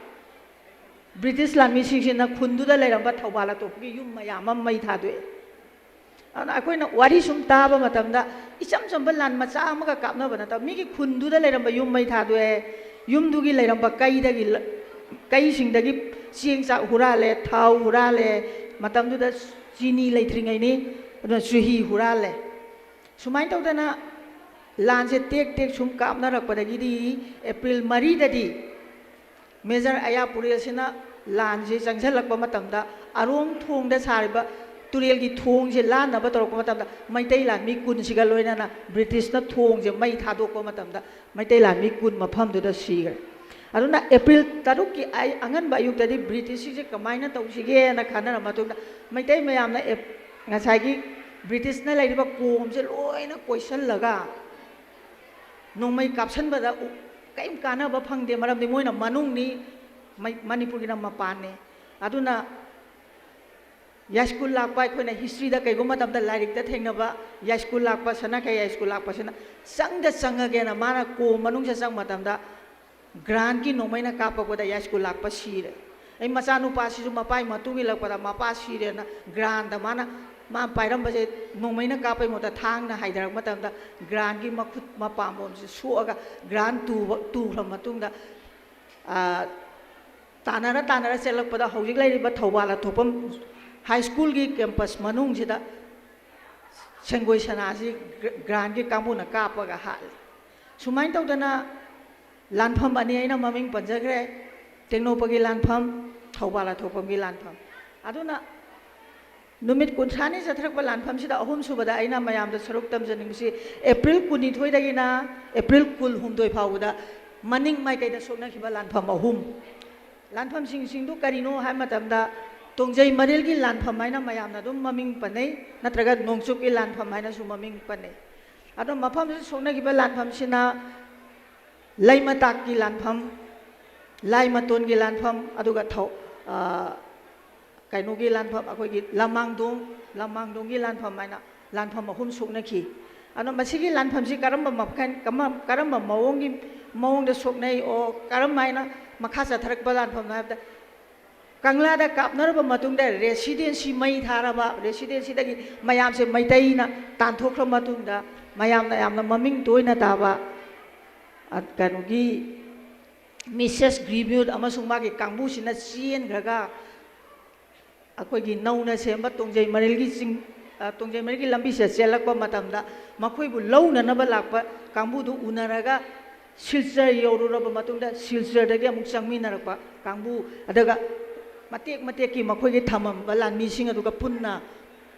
ꯕ꯭ꯔꯤꯇꯤꯁ ꯂꯥꯟꯃꯤꯁꯤꯡꯁꯤꯅ ꯈꯨꯟꯗꯨꯗ ꯂꯩꯔꯝꯕ ꯊꯧꯕꯥꯜ ꯑꯊꯣꯛꯄꯒꯤ ꯌꯨꯝ ꯃꯌꯥꯝ ꯑꯃ ꯃꯩ ꯊꯥꯗꯣꯛꯑꯦ꯫ ꯑꯗꯨꯅ ꯑꯩꯈꯣꯏꯅ ꯋꯥꯔꯤ ꯁꯨꯝ ꯇꯥꯕ ꯃꯇꯝꯗ, ꯏꯆꯝ ꯆꯝꯕ ꯂꯥꯟ ꯃꯆꯥ ꯑꯃꯒ ꯀꯥꯞꯅꯕ ꯅꯠꯇꯕ, ꯃꯤꯒꯤ ꯈꯨꯟꯗꯨꯗ ꯂꯩꯔꯝꯕ ꯌꯨꯝ ꯃꯩ ꯊꯥꯗꯣꯛꯑꯦ, ꯌꯨꯝꯗꯨꯒꯤ ꯂꯩꯔꯝꯕ ꯀꯩꯗꯒꯤ ꯂ-, ꯀꯩꯁꯤꯡꯗꯒꯤ ꯆꯦꯡ ꯆꯥꯛ ꯍꯨꯔꯥꯜꯂꯦ, ꯊꯥꯎ ꯍꯨꯔꯥꯜꯂꯦ, ꯃꯇꯝꯗꯨꯗ ꯆꯤꯅꯤ ꯂꯩꯇ꯭ꯔꯤꯉꯩꯅꯤ, ꯑꯗꯨꯅ ꯆꯨꯍꯤ ꯍꯨꯔꯥꯜꯂꯦ꯫ ꯁꯨꯃꯥꯏꯅ ꯇꯧꯗꯅ ꯂꯥꯟꯁꯦ ꯇꯦꯛ ꯇꯦꯛ ꯁꯨꯝ ꯀꯥꯞꯅꯔꯛꯄꯗꯒꯤꯗꯤ ꯑꯦꯄ꯭ꯔꯤꯜ ꯃꯔꯤꯗꯗꯤ ꯃꯦꯖꯔ ꯑꯌꯥꯄꯨꯔꯦꯜꯁꯤꯅ ꯂꯥꯟꯁꯦ ꯆꯪꯁꯤꯜꯂꯛꯄ ꯃꯇꯝꯗ, ꯑꯔꯣꯡ ꯊꯣꯡꯗ ꯁꯥꯔꯤꯕ ꯇꯨꯔꯦꯜꯒꯤ ꯊꯣꯡꯁꯦ ꯂꯥꯟꯅꯕ ꯇꯧꯔꯛꯄ ꯃꯇꯝꯗ, ꯃꯩꯇꯩ ꯂꯥꯟꯃꯤ ꯀꯨꯟꯁꯤꯒ ꯂꯣꯏꯅꯅ ꯕ꯭ꯔꯤꯇꯤꯁꯅ ꯊꯣꯡꯁꯦ ꯃꯩ ꯊꯥꯗꯣꯛꯄ ꯃꯇꯝꯗ ꯃꯩꯇꯩ ꯂꯥꯟꯃꯤ ꯀꯨꯟ ꯃꯐꯝꯗꯨꯗ ꯁꯤꯈ꯭ꯔꯦ꯫ ꯑꯗꯨꯅ ꯑꯦꯄ꯭ꯔꯤꯜ ꯇꯔꯨꯛꯀꯤ ꯑꯩ ꯑꯉꯟꯕ ꯑꯌꯨꯛꯇꯗꯤ ꯕ꯭ꯔꯤꯇꯤꯁꯁꯤꯡꯁꯦ ꯀꯃꯥꯏꯅ ꯇꯧꯁꯤꯒꯦꯅ ꯈꯟꯅꯔ ꯃꯇꯨꯡꯗ, ꯃꯩꯇꯩ ꯃꯌꯥꯝꯅ ꯑꯦꯞ-, ꯉꯁꯥꯏꯒꯤ ꯕ꯭ꯔꯤꯇꯤꯁꯅ ꯂꯩꯔꯤꯕ ꯀꯣꯝꯁꯦ ꯂꯣꯏꯅ ꯀꯣꯏꯁꯜꯂꯒ ꯅꯣꯡꯃꯩ ꯀꯥꯞꯁꯟꯕꯗ ꯎ-, ꯀꯔꯤꯝ ꯀꯥꯟꯅꯕ ꯐꯪꯗꯦ꯫ ꯃꯔꯝꯗꯤ ꯃꯣꯏꯅ ꯃꯅꯨꯡꯅꯤ, ꯃꯩ-, ꯃꯅꯤꯄꯨꯔꯒꯤꯅ ꯃꯄꯥꯟꯅꯤ꯫ ꯑꯗꯨꯅ ꯌꯥꯏꯁ꯭ꯀꯨꯜ ꯂꯥꯛꯄ, ꯑꯩꯈꯣꯏꯅ ꯍꯤꯁꯇ꯭ꯔꯤꯗ ꯀꯩꯒꯨꯝꯕ ꯃꯇꯝꯗ ꯂꯥꯏꯔꯤꯛꯇ ꯊꯦꯡꯅꯕ ꯌꯥꯏꯁ꯭ꯀꯨꯜ ꯂꯥꯛꯄ, ꯁꯅꯥꯈꯩ ꯌꯥꯏꯁ꯭ꯀꯨꯜ ꯂꯥꯛꯄꯁꯤꯅ ꯆꯪꯗ ꯆꯪꯉꯒꯦꯅ ꯃꯥꯅ ꯀꯣꯝ ꯃꯅꯨꯡꯁꯤꯗ ꯆꯪꯕ ꯃꯇꯝꯗ ꯒ꯭ꯔꯥꯟꯒꯤ ꯅꯣꯡꯃꯩꯅ ꯀꯥꯞꯄꯛꯄꯗ ꯌꯥꯏꯁ꯭ꯀꯨꯜ ꯂꯥꯛꯄ ꯁꯤꯔꯦ꯫ ꯑꯩ ꯃꯆꯥꯅꯨꯄꯥꯁꯤꯁꯨ ꯃꯄꯥꯏ ꯃꯇꯨꯡ ꯏꯜꯂꯛꯄꯗ ꯃꯄꯥ ꯁꯤꯔꯦꯅ ꯒ꯭ꯔꯥꯟꯗ ꯃꯥꯅ, ꯃꯥꯅ ꯄꯥꯏꯔꯝꯕꯁꯦ ꯅꯣꯡꯃꯩꯅ ꯀꯥꯞꯄꯩ ꯃꯍꯨꯠꯇ ꯊꯥꯡꯅ ꯍꯥꯏꯊꯔꯛꯄ ꯃꯇꯝꯗ ꯒ꯭ꯔꯥꯟꯒꯤ ꯃꯈꯨꯠ ꯃꯄꯥꯝꯕꯣꯝꯁꯦ ꯁꯣꯛꯑꯒ ꯒ꯭ꯔꯥꯟ ꯇꯨꯕ, ꯇꯨꯈ꯭ꯔ ꯃꯇꯨꯡꯗ, ꯑ, ꯇꯥꯟꯅꯔ ꯇꯥꯟꯅꯔ ꯆꯦꯜꯂꯛꯄꯗ ꯍꯧꯖꯤꯛ ꯂꯩꯔꯤꯕ ꯊꯧꯕꯥꯜ ꯑꯊꯣꯛꯄꯝ ꯍꯥꯏ ꯁ꯭ꯀꯨꯜꯒꯤ ꯀꯦꯝꯄꯁ ꯃꯅꯨꯡꯁꯤꯗ ꯁꯦꯡꯒꯣꯏ ꯁꯅꯥꯁꯤ ꯒ꯭ꯔ-, ꯒ꯭ꯔꯥꯟꯒꯤ ꯀꯥꯡꯕꯨꯅ ꯀꯥꯞꯄꯒ ꯍꯥꯠꯂꯤ꯫ ꯁꯨꯃꯥꯏꯅ ꯇꯧꯗꯅ ꯂꯥꯟꯐꯝ ꯑꯅꯤ ꯑꯩꯅ ꯃꯃꯤꯡ ꯄꯟꯖꯈ꯭ꯔꯦ, ꯇꯦꯡꯅꯧꯄꯜꯒꯤ ꯂꯥꯟꯐꯝ, ꯊꯧꯕꯥꯜ ꯑꯊꯣꯛꯄꯝꯒꯤ ꯂꯥꯟꯐꯝ꯫ ꯑꯗꯨꯅ ꯅꯨꯃꯤꯠ ꯀꯨꯟꯊ꯭ꯔꯥꯅꯤ ꯆꯠꯊꯔꯛꯄ ꯂꯥꯟꯐꯝꯁꯤꯗ ꯑꯍꯨꯝꯁꯨꯕꯗ ꯑꯩꯅ ꯃꯌꯥꯝꯗ ꯁꯔꯨꯛ ꯇꯝꯖꯅꯤꯡꯕꯁꯤ ꯑꯦꯄ꯭ꯔꯤꯜ ꯀꯨꯟꯅꯤꯊꯣꯏꯗꯒꯤꯅ ꯑꯦꯄ꯭ꯔꯤꯜ ꯀꯨꯟꯍꯨꯝꯗꯣꯏ ꯐꯥꯎꯕꯗ ꯃꯅꯤꯡ ꯃꯥꯏꯀꯩꯗ ꯁꯣꯛꯅꯈꯤꯕ ꯂꯥꯟꯐꯝ ꯑꯍꯨꯝ꯫ ꯂꯥꯟꯐꯝꯁꯤꯡꯁꯤꯡꯗꯨ ꯀꯔꯤꯅꯣ ꯍꯥꯏꯕ ꯃꯇꯝꯗ, ꯇꯣꯡꯖꯩ ꯃꯔꯤꯜꯒꯤ ꯂꯥꯟꯐꯝ ꯍꯥꯏꯅ ꯃꯌꯥꯝꯅ ꯑꯗꯨꯝ ꯃꯃꯤꯡ ꯄꯟꯅꯩ, ꯅꯠꯇ꯭ꯔꯒ ꯅꯣꯡꯆꯨꯞꯀꯤ ꯂꯥꯟꯐꯝ ꯍꯥꯏꯅꯁꯨ ꯃꯃꯤꯡ ꯄꯟꯅꯩ꯫ ꯑꯗꯣ ꯃꯐꯝꯁꯤꯗ ꯁꯣꯛꯅꯈꯤꯕ ꯂꯥꯟꯐꯝꯁꯤꯅ ꯂꯩꯃꯇꯥꯛꯀꯤ ꯂꯥꯟꯐꯝ, ꯂꯥꯏꯃꯇꯣꯟꯒꯤ ꯂꯥꯟꯐꯝ, ꯑꯗꯨꯒ ꯊꯧ-, ꯑ, ꯀꯩꯅꯣꯒꯤ ꯂꯥꯟꯐꯝ, ꯑꯩꯈꯣꯏꯒꯤ ꯂꯃꯥꯡꯗꯣꯡ, ꯂꯃꯥꯡꯗꯣꯡꯒꯤ ꯂꯥꯟꯐꯝ ꯍꯥꯏꯅ ꯂꯥꯟꯐꯝ ꯑꯍꯨꯝ ꯁꯣꯛꯅꯈꯤ꯫ ꯑꯗꯣ ꯃꯁꯤꯒꯤ ꯂꯥꯟꯐꯝꯁꯤ ꯀꯔꯝꯕ ꯃꯈꯜ, ꯀꯃ-, ꯀꯔꯝꯕ ꯃꯑꯣꯡꯒꯤ, ꯃꯑꯣꯡꯗ ꯁꯣꯛꯅꯩ, ꯑꯣ, ꯀꯔꯝ ꯍꯥꯏꯅ ꯃꯈꯥ ꯆꯠꯊꯔꯛꯄ ꯂꯥꯟꯐꯝꯅꯣ ꯍꯥꯏꯕꯗ, ꯀꯪꯂꯥꯗ ꯀꯥꯞꯅꯔꯕ ꯃꯇꯨꯡꯗ ꯔꯦꯁꯤꯗꯦꯟꯁꯤ ꯃꯩ ꯊꯥꯔꯕ, ꯔꯦꯁꯤꯗꯦꯟꯁꯤꯗꯒꯤ ꯃꯌꯥꯝꯁꯦ ꯃꯩꯇꯩꯅ ꯇꯥꯟꯊꯣꯛꯈ꯭ꯔ ꯃꯇꯨꯡꯗ, ꯃꯌꯥꯝꯅ ꯌꯥꯝꯅ ꯃꯃꯤꯡ ꯇꯣꯏꯅ ꯇꯥꯕ, ꯑ, ꯀꯩꯅꯣꯒꯤ ꯃꯤꯁꯦꯁ ꯒ꯭ꯔꯤꯃ꯭ꯌꯨꯠ ꯑꯃꯁꯨꯡ ꯃꯥꯒꯤ ꯀꯥꯡꯕꯨꯁꯤꯅ ꯆꯦꯟꯈ꯭ꯔꯒ, ꯑꯩꯈꯣꯏꯒꯤ ꯅꯧꯅ ꯁꯦꯝꯕ ꯇꯣꯡꯖꯩ ꯃꯔꯤꯜꯒꯤ ꯆꯤꯡ, ꯑ, ꯇꯣꯡꯖꯩ ꯃꯔꯤꯜꯒꯤ ꯂꯝꯕꯤꯁꯤꯗ ꯆꯦꯜꯂꯛꯄ ꯃꯇꯝꯗ, ꯃꯈꯣꯏꯕꯨ ꯂꯧꯅꯅꯕ ꯂꯥꯛꯄ ꯀꯥꯡꯕꯨꯗꯨ ꯎꯅꯔꯒ, ꯁꯤꯜꯆꯔ ꯌꯧꯔꯨꯔꯕ ꯃꯇꯨꯡꯗ, ꯁꯤꯜꯆꯔꯗꯒꯤ ꯑꯃꯨꯛ ꯆꯪꯃꯤꯟꯅꯔꯛꯄ ꯀꯥꯡꯕꯨ, ꯑꯗꯨꯒ ꯃꯇꯦꯛ ꯃꯇꯦꯛꯀꯤ ꯃꯈꯣꯏꯒꯤ ꯊꯝꯃꯝꯕ ꯂꯥꯟꯃꯤꯁꯤꯡ ꯑꯗꯨꯒ ꯄꯨꯟꯅ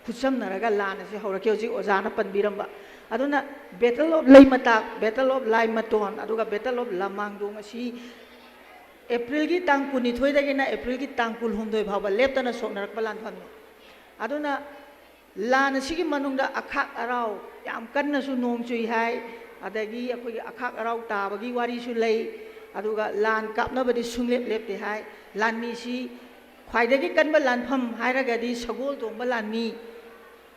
ꯈꯨꯠꯁꯝꯅꯔꯒ ꯂꯥꯟ ꯑꯁꯤ ꯍꯧꯔꯛꯈꯤ꯫ ꯍꯧꯖꯤꯛ ꯑꯣꯖꯥꯅ ꯄꯟꯕꯤꯔꯝꯕ ꯑꯗꯨꯅ, Battle of ꯂꯩꯃꯇꯥꯛ, Battle of ꯂꯥꯏꯃꯇꯣꯟ, ꯑꯗꯨꯒ Battle of ꯂꯃꯥꯡꯗꯣꯡ ꯑꯁꯤ ꯑꯦꯄ꯭ꯔꯤꯜꯒꯤ ꯇꯥꯡ ꯀꯨꯟꯅꯤꯊꯣꯏꯗꯒꯤꯅ ꯑꯦꯄ꯭ꯔꯤꯜꯒꯤ ꯇꯥꯡ ꯀꯨꯟꯍꯨꯝꯗꯣꯏ ꯐꯥꯎꯕ ꯂꯦꯞꯇꯅ ꯁꯣꯛꯅꯔꯛꯄ ꯂꯥꯟꯐꯝꯅꯤ꯫ ꯑꯗꯨꯅ ꯂꯥꯟ ꯑꯁꯤꯒꯤ ꯃꯅꯨꯡꯗ ꯑꯈꯥꯛ ꯑꯔꯥꯎ ꯌꯥꯝ ꯀꯟꯅꯁꯨ ꯅꯣꯡ ꯆꯨꯏ ꯍꯥꯏ, ꯑꯗꯒꯤ ꯑꯩꯈꯣꯏꯒꯤ ꯑꯈꯥꯛ ꯑꯔꯥꯎ ꯇꯥꯕꯒꯤ ꯋꯥꯔꯤꯁꯨ ꯂꯩ, ꯑꯗꯨꯒ ꯂꯥꯟ ꯀꯥꯞꯅꯕꯗꯤ ꯁꯨꯡꯂꯦꯞ ꯂꯦꯞꯇꯦ ꯍꯥꯏ꯫ ꯂꯥꯟꯃꯤꯁꯤ ꯈ꯭ꯋꯥꯏꯗꯒꯤ ꯀꯟꯕ ꯂꯥꯟꯐꯝ ꯍꯥꯏꯔꯒꯗꯤ ꯁꯒꯣꯜ ꯇꯣꯡꯕ ꯂꯥꯟꯃꯤ,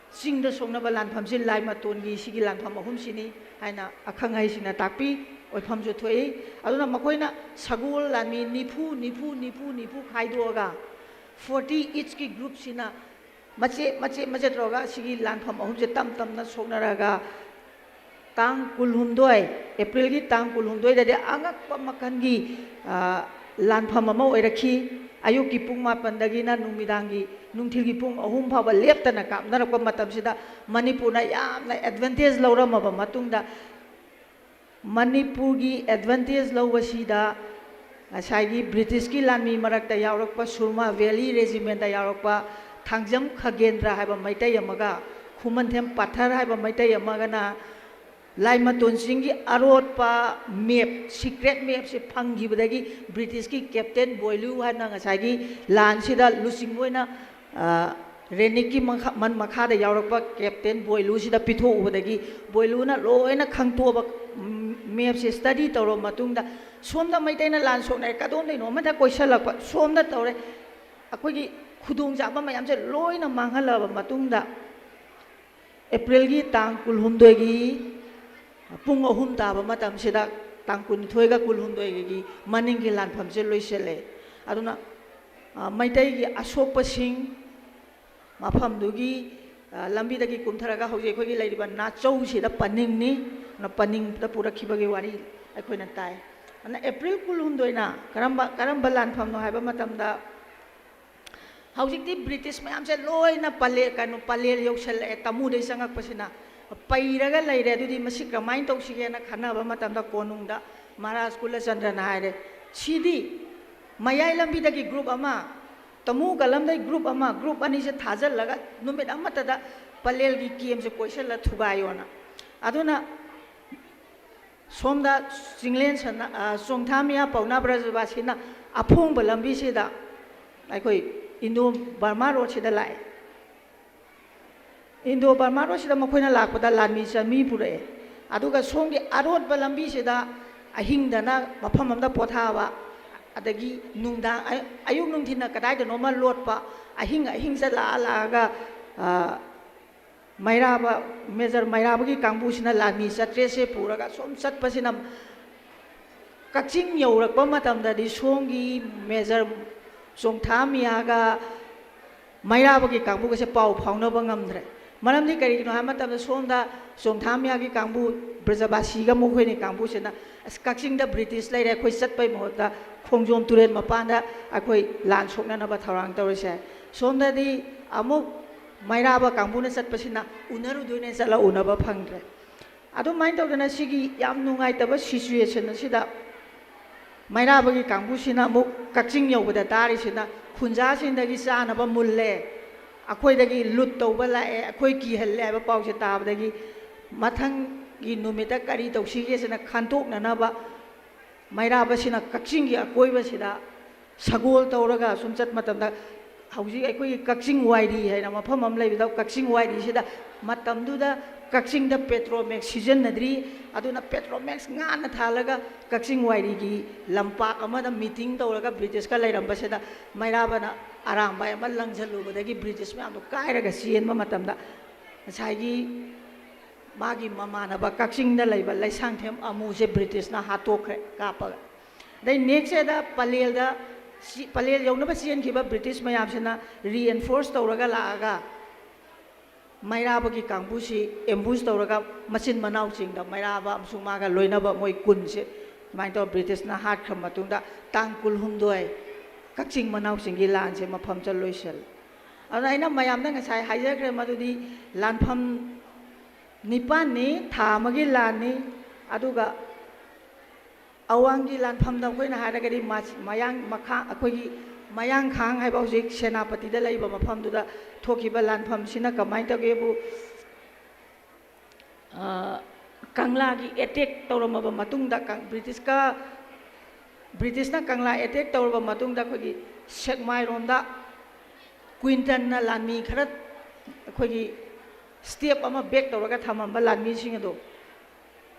ꯆꯤꯡꯗ ꯁꯣꯛꯅꯕ ꯂꯥꯟꯐꯝꯁꯤ ꯂꯥꯏꯃꯇꯣꯟꯒꯤ ꯁꯤꯒꯤ ꯂꯥꯟꯐꯝ ꯑꯍꯨꯝꯁꯤꯅꯤ ꯍꯥꯏꯅ ꯑꯈꯪ ꯑꯍꯩꯁꯤꯡꯅ ꯇꯥꯛꯄꯤ꯫ ꯑꯣꯏꯐꯝꯁꯨ ꯊꯣꯛꯏ꯫ ꯑꯗꯨꯅ ꯃꯈꯣꯏꯅ ꯁꯒꯣꯜ ꯂꯥꯟꯃꯤ ꯅꯤꯐꯨ, ꯅꯤꯐꯨ, ꯅꯤꯐꯨ, ꯅꯤꯐꯨ ꯈꯥꯏꯗꯣꯛꯑꯒ, forty eachꯀꯤ groupꯁꯤꯅ ꯃꯆꯦꯠ, ꯃꯆꯦꯠ, ꯃꯆꯦꯠ ꯇꯧꯔꯒ ꯁꯤꯒꯤ ꯂꯥꯟꯐꯝ ꯑꯍꯨꯝꯁꯦ ꯇꯞ ꯇꯞꯅ ꯁꯣꯛꯅꯔꯒ, ꯇꯥꯡ ꯀꯨꯟꯍꯨꯝꯗꯣꯏ, ꯑꯦꯄ꯭ꯔꯤꯜꯒꯤ ꯇꯥꯡ ꯀꯨꯟꯍꯨꯝꯗꯣꯏꯗꯗꯤ ꯑꯉꯛꯄ ꯃꯈꯜꯒꯤ, ꯑ, ꯂꯥꯟꯐꯝ ꯑꯃ ꯑꯣꯏꯔꯛꯈꯤ꯫ ꯑꯌꯨꯛꯀꯤ ꯄꯨꯡ ꯃꯥꯄꯟꯗꯒꯤꯅ ꯅꯨꯃꯤꯗꯥꯡꯒꯤ, ꯅꯨꯡꯊꯤꯜꯒꯤ ꯄꯨꯡ ꯑꯍꯨꯝ ꯐꯥꯎꯕ ꯂꯦꯞꯇꯅ ꯀꯥꯞꯅꯔꯛꯄ ꯃꯇꯝꯁꯤꯗ, ꯃꯅꯤꯄꯨꯔꯅ ꯌꯥꯝꯅ advantage ꯂꯧꯔꯝꯃꯕ ꯃꯇꯨꯡꯗ, ꯃꯅꯤꯄꯨꯔꯒꯤ advantage ꯂꯧꯕꯁꯤꯗ ꯉꯁꯥꯏꯒꯤ ꯕ꯭ꯔꯤꯇꯤꯁꯀꯤ ꯂꯥꯟꯃꯤ ꯃꯔꯛꯇ ꯌꯥꯎꯔꯛꯄ ꯁꯨꯔꯃꯥ ꯚꯦꯂꯤ ꯔꯦꯖꯤꯃꯦꯟꯗ ꯌꯥꯎꯔꯛꯄ ꯊꯥꯡꯖꯝ ꯈꯒꯦꯟꯗ꯭ꯔ ꯍꯥꯏꯕ ꯃꯩꯇꯩ ꯑꯃꯒ ꯈꯨꯃꯟꯊꯦꯝ ꯄꯥꯊꯔ ꯍꯥꯏꯕ ꯃꯩꯇꯩ ꯑꯃꯒꯅ ꯂꯥꯏꯃꯇꯣꯟ ꯆꯤꯡꯒꯤ ꯑꯔꯣꯠꯄ ꯃꯦꯞ, ꯁꯤꯀ꯭ꯔꯦꯠ ꯃꯦꯞꯁꯦ ꯐꯪꯈꯤꯕꯗꯒꯤ ꯕ꯭ꯔꯤꯇꯤꯁꯀꯤ ꯀꯦꯞꯇꯦꯟ ꯕꯣꯏꯂꯨ ꯍꯥꯏꯅ ꯉꯁꯥꯏꯒꯤ ꯂꯥꯟꯁꯤꯗ ꯂꯨꯆꯤꯡꯕ ꯑꯣꯏꯅ, ꯑ, ꯔꯦꯅꯤꯛꯀꯤ ꯃꯈꯥ-, ꯃꯟ ꯃꯈꯥꯗ ꯌꯥꯎꯔꯛꯄ ꯀꯦꯞꯇꯦꯟ ꯕꯣꯏꯂꯨꯁꯤꯗ ꯄꯤꯊꯣꯛꯎꯕꯗꯒꯤ ꯕꯣꯏꯂꯨꯅ ꯂꯣꯏꯅ ꯈꯪꯇꯣꯛꯑꯕ, ꯎꯝ, ꯃꯦꯞꯁꯦ ꯁ꯭ꯇꯗꯤ ꯇꯧꯔꯕ ꯃꯇꯨꯡꯗ ꯁꯣꯝꯗ ꯃꯩꯇꯩꯅ ꯂꯥꯟ ꯁꯣꯛꯅꯔꯦ, ꯀꯗꯣꯝꯗꯩꯅꯣ ꯑꯃꯗ ꯀꯣꯏꯁꯜꯂꯛꯄ, ꯁꯣꯝꯗ ꯇꯧꯔꯦ, ꯑꯩꯈꯣꯏꯒꯤ ꯈꯨꯗꯣꯡꯆꯥꯕ ꯃꯌꯥꯝꯁꯦ ꯂꯣꯏꯅ ꯃꯥꯡꯍꯜꯂꯕ ꯃꯇꯨꯡꯗ ꯑꯦꯄ꯭ꯔꯤꯜꯒꯤ ꯇꯥꯡ ꯀꯨꯟꯍꯨꯝꯗꯣꯏꯒꯤ ꯄꯨꯡ ꯑꯍꯨꯝ ꯇꯥꯕ ꯃꯇꯝꯁꯤꯗ ꯇꯥꯡ ꯀꯨꯟꯅꯤꯊꯣꯏꯒ ꯀꯨꯟꯍꯨꯝꯗꯣꯏꯒꯤ ꯃꯅꯤꯡꯒꯤ ꯂꯥꯟꯐꯝꯁꯦ ꯂꯣꯏꯁꯤꯜꯂꯦ꯫ ꯑꯗꯨꯅ, ꯑ, ꯃꯩꯇꯩꯒꯤ ꯑꯁꯣꯛꯄꯁꯤꯡ ꯃꯐꯝꯗꯨꯒꯤ, ꯑ, ꯂꯝꯕꯤꯗꯒꯤ ꯀꯨꯝꯊꯔꯒ ꯍꯧꯖꯤꯛ ꯑꯩꯈꯣꯏꯒꯤ ꯂꯩꯔꯤꯕ ꯅꯥꯆꯧꯁꯤꯗ ꯄꯟꯅꯤꯡꯅꯤ꯫ ꯑꯗꯨꯅ ꯄꯟꯅꯤꯡꯗ ꯄꯨꯔꯛꯈꯤꯕꯒꯤ ꯋꯥꯔꯤ ꯑꯩꯈꯣꯏꯅ ꯇꯥꯏ꯫ ꯑꯗꯨꯅ ꯑꯦꯄ꯭ꯔꯤꯜ ꯀꯨꯟꯍꯨꯝꯗꯣꯏꯅ ꯀꯔꯝꯕ, ꯀꯔꯝꯕ ꯂꯥꯟꯐꯝꯅꯣ ꯍꯥꯏꯕ ꯃꯇꯝꯗ, ꯍꯧꯖꯤꯛꯇꯤ ꯕ꯭ꯔꯤꯇꯤꯁ ꯃꯌꯥꯝꯁꯦ ꯂꯣꯏꯅ ꯄꯂꯦ-, ꯀꯩꯅꯣ, ꯄꯂꯦꯜ ꯌꯧꯁꯜꯂꯛꯑꯦ, ꯇꯃꯨꯗꯩ ꯆꯪꯉꯛꯄꯁꯤꯅ꯫ ꯄꯩꯔꯒ ꯂꯩꯔꯦ꯫ ꯑꯗꯨꯗꯤ ꯃꯁꯤ ꯀꯃꯥꯏꯅ ꯇꯧꯁꯤꯒꯦꯅ ꯈꯟꯅꯕ ꯃꯇꯝꯗ ꯀꯣꯅꯨꯡꯗ ꯃꯍꯥꯔꯥꯖ ꯀꯨꯂꯆꯟꯗ꯭ꯔꯅ ꯍꯥꯏꯔꯦ, "ꯁꯤꯗꯤ ꯃꯌꯥꯏ ꯂꯝꯕꯤꯗꯒꯤ ꯒ꯭ꯔꯨꯞ ꯑꯃ, ꯇꯃꯨ ꯀꯂꯝꯗꯩ ꯒ꯭ꯔꯨꯞ ꯑꯃ, ꯒ꯭ꯔꯨꯞ ꯑꯅꯤꯁꯦ ꯊꯥꯖꯤꯜꯂꯒ ꯅꯨꯃꯤꯠ ꯑꯃꯠꯇꯗ ꯄꯂꯦꯜꯒꯤ ꯀꯦꯝꯁꯦ ꯀꯣꯏꯁꯜꯂ ꯊꯨꯒꯥꯏꯌꯣꯅ"꯫ ꯑꯗꯨꯅ ꯁꯣꯝꯗ ꯆꯤꯡꯂꯦꯟ ꯁꯅꯥ-, ꯑ, ꯆꯣꯡꯊꯥꯝ ꯃꯤꯌꯥ ꯄꯥꯎꯅꯥ ꯕ꯭ꯔꯖꯕꯥꯁꯤꯅ ꯑꯐꯣꯡꯕ ꯂꯝꯕꯤꯁꯤꯗ ꯑꯩꯈꯣꯏ ꯏꯟꯗꯣ ꯕꯔꯃꯥ ꯔꯣꯗꯁꯤꯗ ꯂꯥꯛꯑꯦ꯫ ꯏꯟꯗꯣ ꯕꯔꯃꯥ ꯔꯣꯗꯁꯤꯗ ꯃꯈꯣꯏꯅ ꯂꯥꯛꯄꯗ ꯂꯥꯟꯃꯤ ꯆꯥꯃꯤ ꯄꯨꯔꯛꯑꯦ꯫ ꯑꯗꯨꯒ ꯁꯣꯝꯒꯤ ꯑꯔꯣꯠꯄ ꯂꯝꯕꯤꯁꯤꯗ ꯑꯍꯤꯡꯗꯅ ꯃꯐꯝ ꯑꯃꯗ ꯄꯣꯊꯥꯕ, ꯑꯗꯒꯤ ꯅꯨꯡꯗꯥꯡ, ꯑ-, ꯑꯌꯨꯛ ꯅꯨꯡꯊꯤꯟꯅ ꯀꯗꯥꯏꯗꯅꯣꯃ ꯂꯣꯠꯄ, ꯑꯍꯤꯡ ꯑꯍꯤꯡ ꯆꯠꯂꯛꯑ ꯂꯥꯛꯑꯒ, ꯑ, ꯃꯩꯔꯥꯕ, ꯃꯦꯖꯔ ꯃꯩꯔꯥꯕꯒꯤ ꯀꯥꯡꯕꯨꯁꯤꯅ ꯂꯥꯟꯃꯤ ꯆꯥꯇ꯭ꯔꯦꯠꯁꯦ ꯄꯨꯔꯒ ꯁꯨꯝ ꯆꯠꯄꯁꯤꯅ ꯀꯛꯆꯤꯡ ꯌꯧꯔꯛꯄ ꯃꯇꯝꯗꯗꯤ ꯁꯣꯝꯒꯤ ꯃꯦꯖꯔ ꯆꯣꯡꯊꯥꯝ ꯃꯤꯌꯥꯒ ꯃꯩꯔꯥꯕꯒꯤ ꯀꯥꯡꯕꯨꯒꯁꯦ ꯄꯥꯎ ꯐꯥꯎꯅꯕ ꯉꯝꯗ꯭ꯔꯦ꯫ ꯃꯔꯝꯗꯤ ꯀꯔꯤꯒꯤꯅꯣ ꯍꯥꯏꯕ ꯃꯇꯝꯗ ꯁꯣꯝꯗ ꯆꯣꯡꯊꯥꯝ ꯃꯤꯌꯥꯒꯤ ꯀꯥꯡꯕꯨ, ꯕ꯭ꯔꯖꯕꯥꯁꯤꯒ ꯃꯈꯣꯏꯅꯤ ꯀꯥꯡꯕꯨꯁꯤꯅ, "ꯑꯁ, ꯀꯛꯆꯤꯡꯗ ꯕ꯭ꯔꯤꯇꯤꯁ ꯂꯩꯔꯦ, ꯑꯩꯈꯣꯏ ꯆꯠꯄꯩ ꯃꯍꯨꯠꯇ ꯈꯣꯡꯖꯣꯝ ꯇꯨꯔꯦꯜ ꯃꯄꯥꯟꯗ ꯑꯩꯈꯣꯏ ꯂꯥꯟ ꯁꯣꯛꯅꯅꯕ ꯊꯧꯔꯥꯡ ꯇꯧꯔꯁꯦ"꯫ ꯁꯣꯝꯗꯗꯤ ꯑꯃꯨꯛ ꯃꯩꯔꯥꯕ ꯀꯥꯡꯕꯨꯅ ꯆꯠꯄꯁꯤꯅ ꯎꯅꯔꯨꯗꯣꯏꯅꯦ, ꯆꯠꯂ ꯎꯅꯕ ꯐꯪꯗ꯭ꯔꯦ꯫ ꯑꯗꯨꯃꯥꯏꯅ ꯇꯧꯗꯅ ꯁꯤꯒꯤ ꯌꯥꯝ ꯅꯨꯡꯉꯥꯏꯇꯕ ꯁꯤꯆꯨꯋꯦꯁꯟ ꯑꯁꯤꯗ ꯃꯩꯔꯥꯕꯒꯤ ꯀꯥꯡꯕꯨꯁꯤꯅ ꯑꯃꯨꯛ ꯀꯛꯆꯤꯡ ꯌꯧꯕꯗ ꯇꯥꯔꯤꯁꯤꯅ ꯈꯨꯟꯖꯥꯁꯤꯡꯗꯒꯤ ꯆꯥꯅꯕ ꯃꯨꯜꯂꯦ, ꯑꯩꯈꯣꯏꯗꯒꯤ ꯂꯨꯠ ꯇꯧꯕ ꯂꯥꯛꯑꯦ, ꯑꯩꯈꯣꯏ ꯀꯤꯍꯜꯂꯦ ꯍꯥꯏꯕ ꯄꯥꯎꯁꯦ ꯇꯥꯕꯗꯒꯤ ꯃꯊꯪ ꯒꯤ ꯅꯨꯃꯤꯠꯇ ꯀꯔꯤ ꯇꯧꯁꯤꯒꯦꯁꯤꯅ ꯈꯟꯗꯣꯛꯅꯅꯕ ꯃꯩꯔꯥꯕꯁꯤꯅ ꯀꯛꯆꯤꯡꯒꯤ ꯑꯀꯣꯏꯕꯁꯤꯗ ꯁꯒꯣꯜ ꯇꯧꯔꯒ ꯁꯨꯝ ꯆꯠ ꯃꯇꯝꯗ, ꯍꯧꯖꯤꯛ ꯑꯩꯈꯣꯏꯒꯤ ꯀꯛꯆꯤꯡ ꯋꯥꯏꯔꯤ ꯍꯥꯏꯅ ꯃꯐꯝ ꯑꯃ ꯂꯩꯕꯗ, ꯀꯛꯆꯤꯡ ꯋꯥꯏꯔꯤꯁꯤꯗ ꯃꯇꯝꯗꯨꯗ ꯀꯛꯆꯤꯡꯗ ꯄꯦꯇ꯭ꯔꯣꯃꯦꯛꯁ ꯁꯤꯖꯤꯟꯅꯗ꯭ꯔꯤ꯫ ꯑꯗꯨꯅ ꯄꯦꯇ꯭ꯔꯣꯃꯦꯛꯁ ꯉꯥꯟꯅ ꯊꯥꯜꯂꯒ ꯀꯛꯆꯤꯡ ꯋꯥꯏꯔꯤꯒꯤ ꯂꯝꯄꯥꯛ ꯑꯃꯗ ꯃꯤꯇꯤꯡ ꯇꯧꯔꯒ ꯕ꯭ꯔꯤꯇꯤꯁꯀ ꯂꯩꯔꯝꯕꯁꯤꯗ ꯃꯩꯔꯥꯕꯅ ꯑꯔꯥꯝꯕꯥꯏ ꯑꯃ ꯂꯪꯁꯤꯜꯂꯨꯕꯗꯒꯤ ꯕ꯭ꯔꯤꯇꯤꯁ ꯃꯌꯥꯝꯗꯣ ꯀꯥꯏꯔꯒ ꯆꯦꯟꯕ ꯃꯇꯝꯗ ꯉꯁꯥꯏꯒꯤ ꯃꯥꯒꯤ ꯃꯃꯥꯟꯅꯕ ꯀꯛꯆꯤꯡꯗ ꯂꯩꯕ ꯂꯩꯁꯥꯡꯊꯦꯝ ꯑꯃꯨꯁꯦ ꯕ꯭ꯔꯤꯇꯤꯁꯅ ꯍꯥꯠꯇꯣꯛꯈ꯭ꯔꯦ ꯀꯥꯞꯄꯒ꯫ ꯑꯗꯩ ꯅꯦꯛꯁ ꯗꯦꯗ ꯄꯂꯦꯜꯗ ꯁꯤ-, ꯄꯂꯦꯜ ꯌꯧꯅꯕ ꯆꯦꯟꯈꯤꯕ ꯕ꯭ꯔꯤꯇꯤꯁ ꯃꯌꯥꯝꯁꯤꯅ ꯔꯤꯑꯦꯟꯐꯣꯔꯁ ꯇꯧꯔꯒ ꯂꯥꯛꯑꯒ ꯃꯩꯔꯥꯕꯒꯤ ꯀꯥꯡꯕꯨꯁꯤ ꯑꯦꯝꯕꯨꯁ ꯇꯧꯔꯒ ꯃꯆꯤꯟ ꯃꯅꯥꯎꯁꯤꯡꯗ, ꯃꯩꯔꯥꯕ ꯑꯃꯁꯨꯡ ꯃꯥꯒ ꯂꯣꯏꯅꯕ ꯃꯣꯏ ꯀꯨꯟꯁꯦ, ꯑꯗꯨꯃꯥꯏꯅ ꯇꯧꯔ ꯕ꯭ꯔꯤꯇꯤꯁꯅ ꯍꯥꯠꯈ꯭ꯔ ꯃꯇꯨꯡꯗ ꯇꯥꯡ ꯀꯨꯟꯍꯨꯝꯗꯣꯏ ꯀꯛꯆꯤꯡ ꯃꯅꯥꯎꯁꯤꯡꯒꯤ ꯂꯥꯟꯁꯦ ꯃꯐꯝ ꯆꯠ ꯂꯣꯏꯁꯤꯜꯂꯤ꯫ ꯑꯗꯨꯅ ꯑꯩꯅ ꯃꯌꯥꯝꯗ ꯉꯁꯥꯏ ꯍꯥꯏꯖꯈ꯭ꯔꯦ, ꯃꯗꯨꯗꯤ ꯂꯥꯟꯐꯝ ꯅꯤꯄꯥꯟꯅꯤ, ꯊꯥ ꯑꯃꯒꯤ ꯂꯥꯟꯅꯤ꯫ ꯑꯗꯨꯒ ꯑꯋꯥꯡꯒꯤ ꯂꯥꯟꯐꯝꯗ ꯑꯩꯈꯣꯏꯅ ꯍꯥꯏꯔꯒꯗꯤ ꯃꯥ-, ꯃꯌꯥꯡ ꯃꯈꯥ, ꯑꯩꯈꯣꯏꯒꯤ ꯃꯌꯥꯡꯈꯥꯡ ꯍꯥꯏꯕ ꯍꯧꯖꯤꯛ ꯁꯦꯅꯥꯄꯇꯤꯗ ꯂꯩꯕ ꯃꯐꯝꯗꯨꯗ ꯊꯣꯛꯈꯤꯕ ꯂꯥꯟꯐꯝꯁꯤꯅ ꯀꯃꯥꯏꯅ ꯇꯧꯒꯦꯕꯨ, ꯑ, ꯀꯪꯂꯥꯒꯤ ꯑꯦꯇꯦꯛ ꯇꯧꯔꯝꯃꯕ ꯃꯇꯨꯡꯗ, ꯀꯪ-, ꯕ꯭ꯔꯤꯇꯤꯁꯀ, ꯕ꯭ꯔꯤꯇꯤꯁꯅ ꯀꯪꯂꯥ ꯑꯦꯇꯦꯛ ꯇꯧꯔꯕ ꯃꯇꯨꯡꯗ ꯑꯩꯈꯣꯏꯒꯤ ꯁꯦꯛꯃꯥꯏꯔꯣꯝꯗ ꯀ꯭ꯋꯤꯟꯇꯟꯅ ꯂꯥꯟꯃꯤ ꯈꯔ ꯑꯩꯈꯣꯏꯒꯤ ꯁ꯭ꯇꯦꯞ ꯑꯃ ꯕꯦꯛ ꯇꯧꯔꯒ ꯊꯝꯃꯝꯕ ꯂꯥꯟꯃꯤꯁꯤꯡ ꯑꯗꯣ,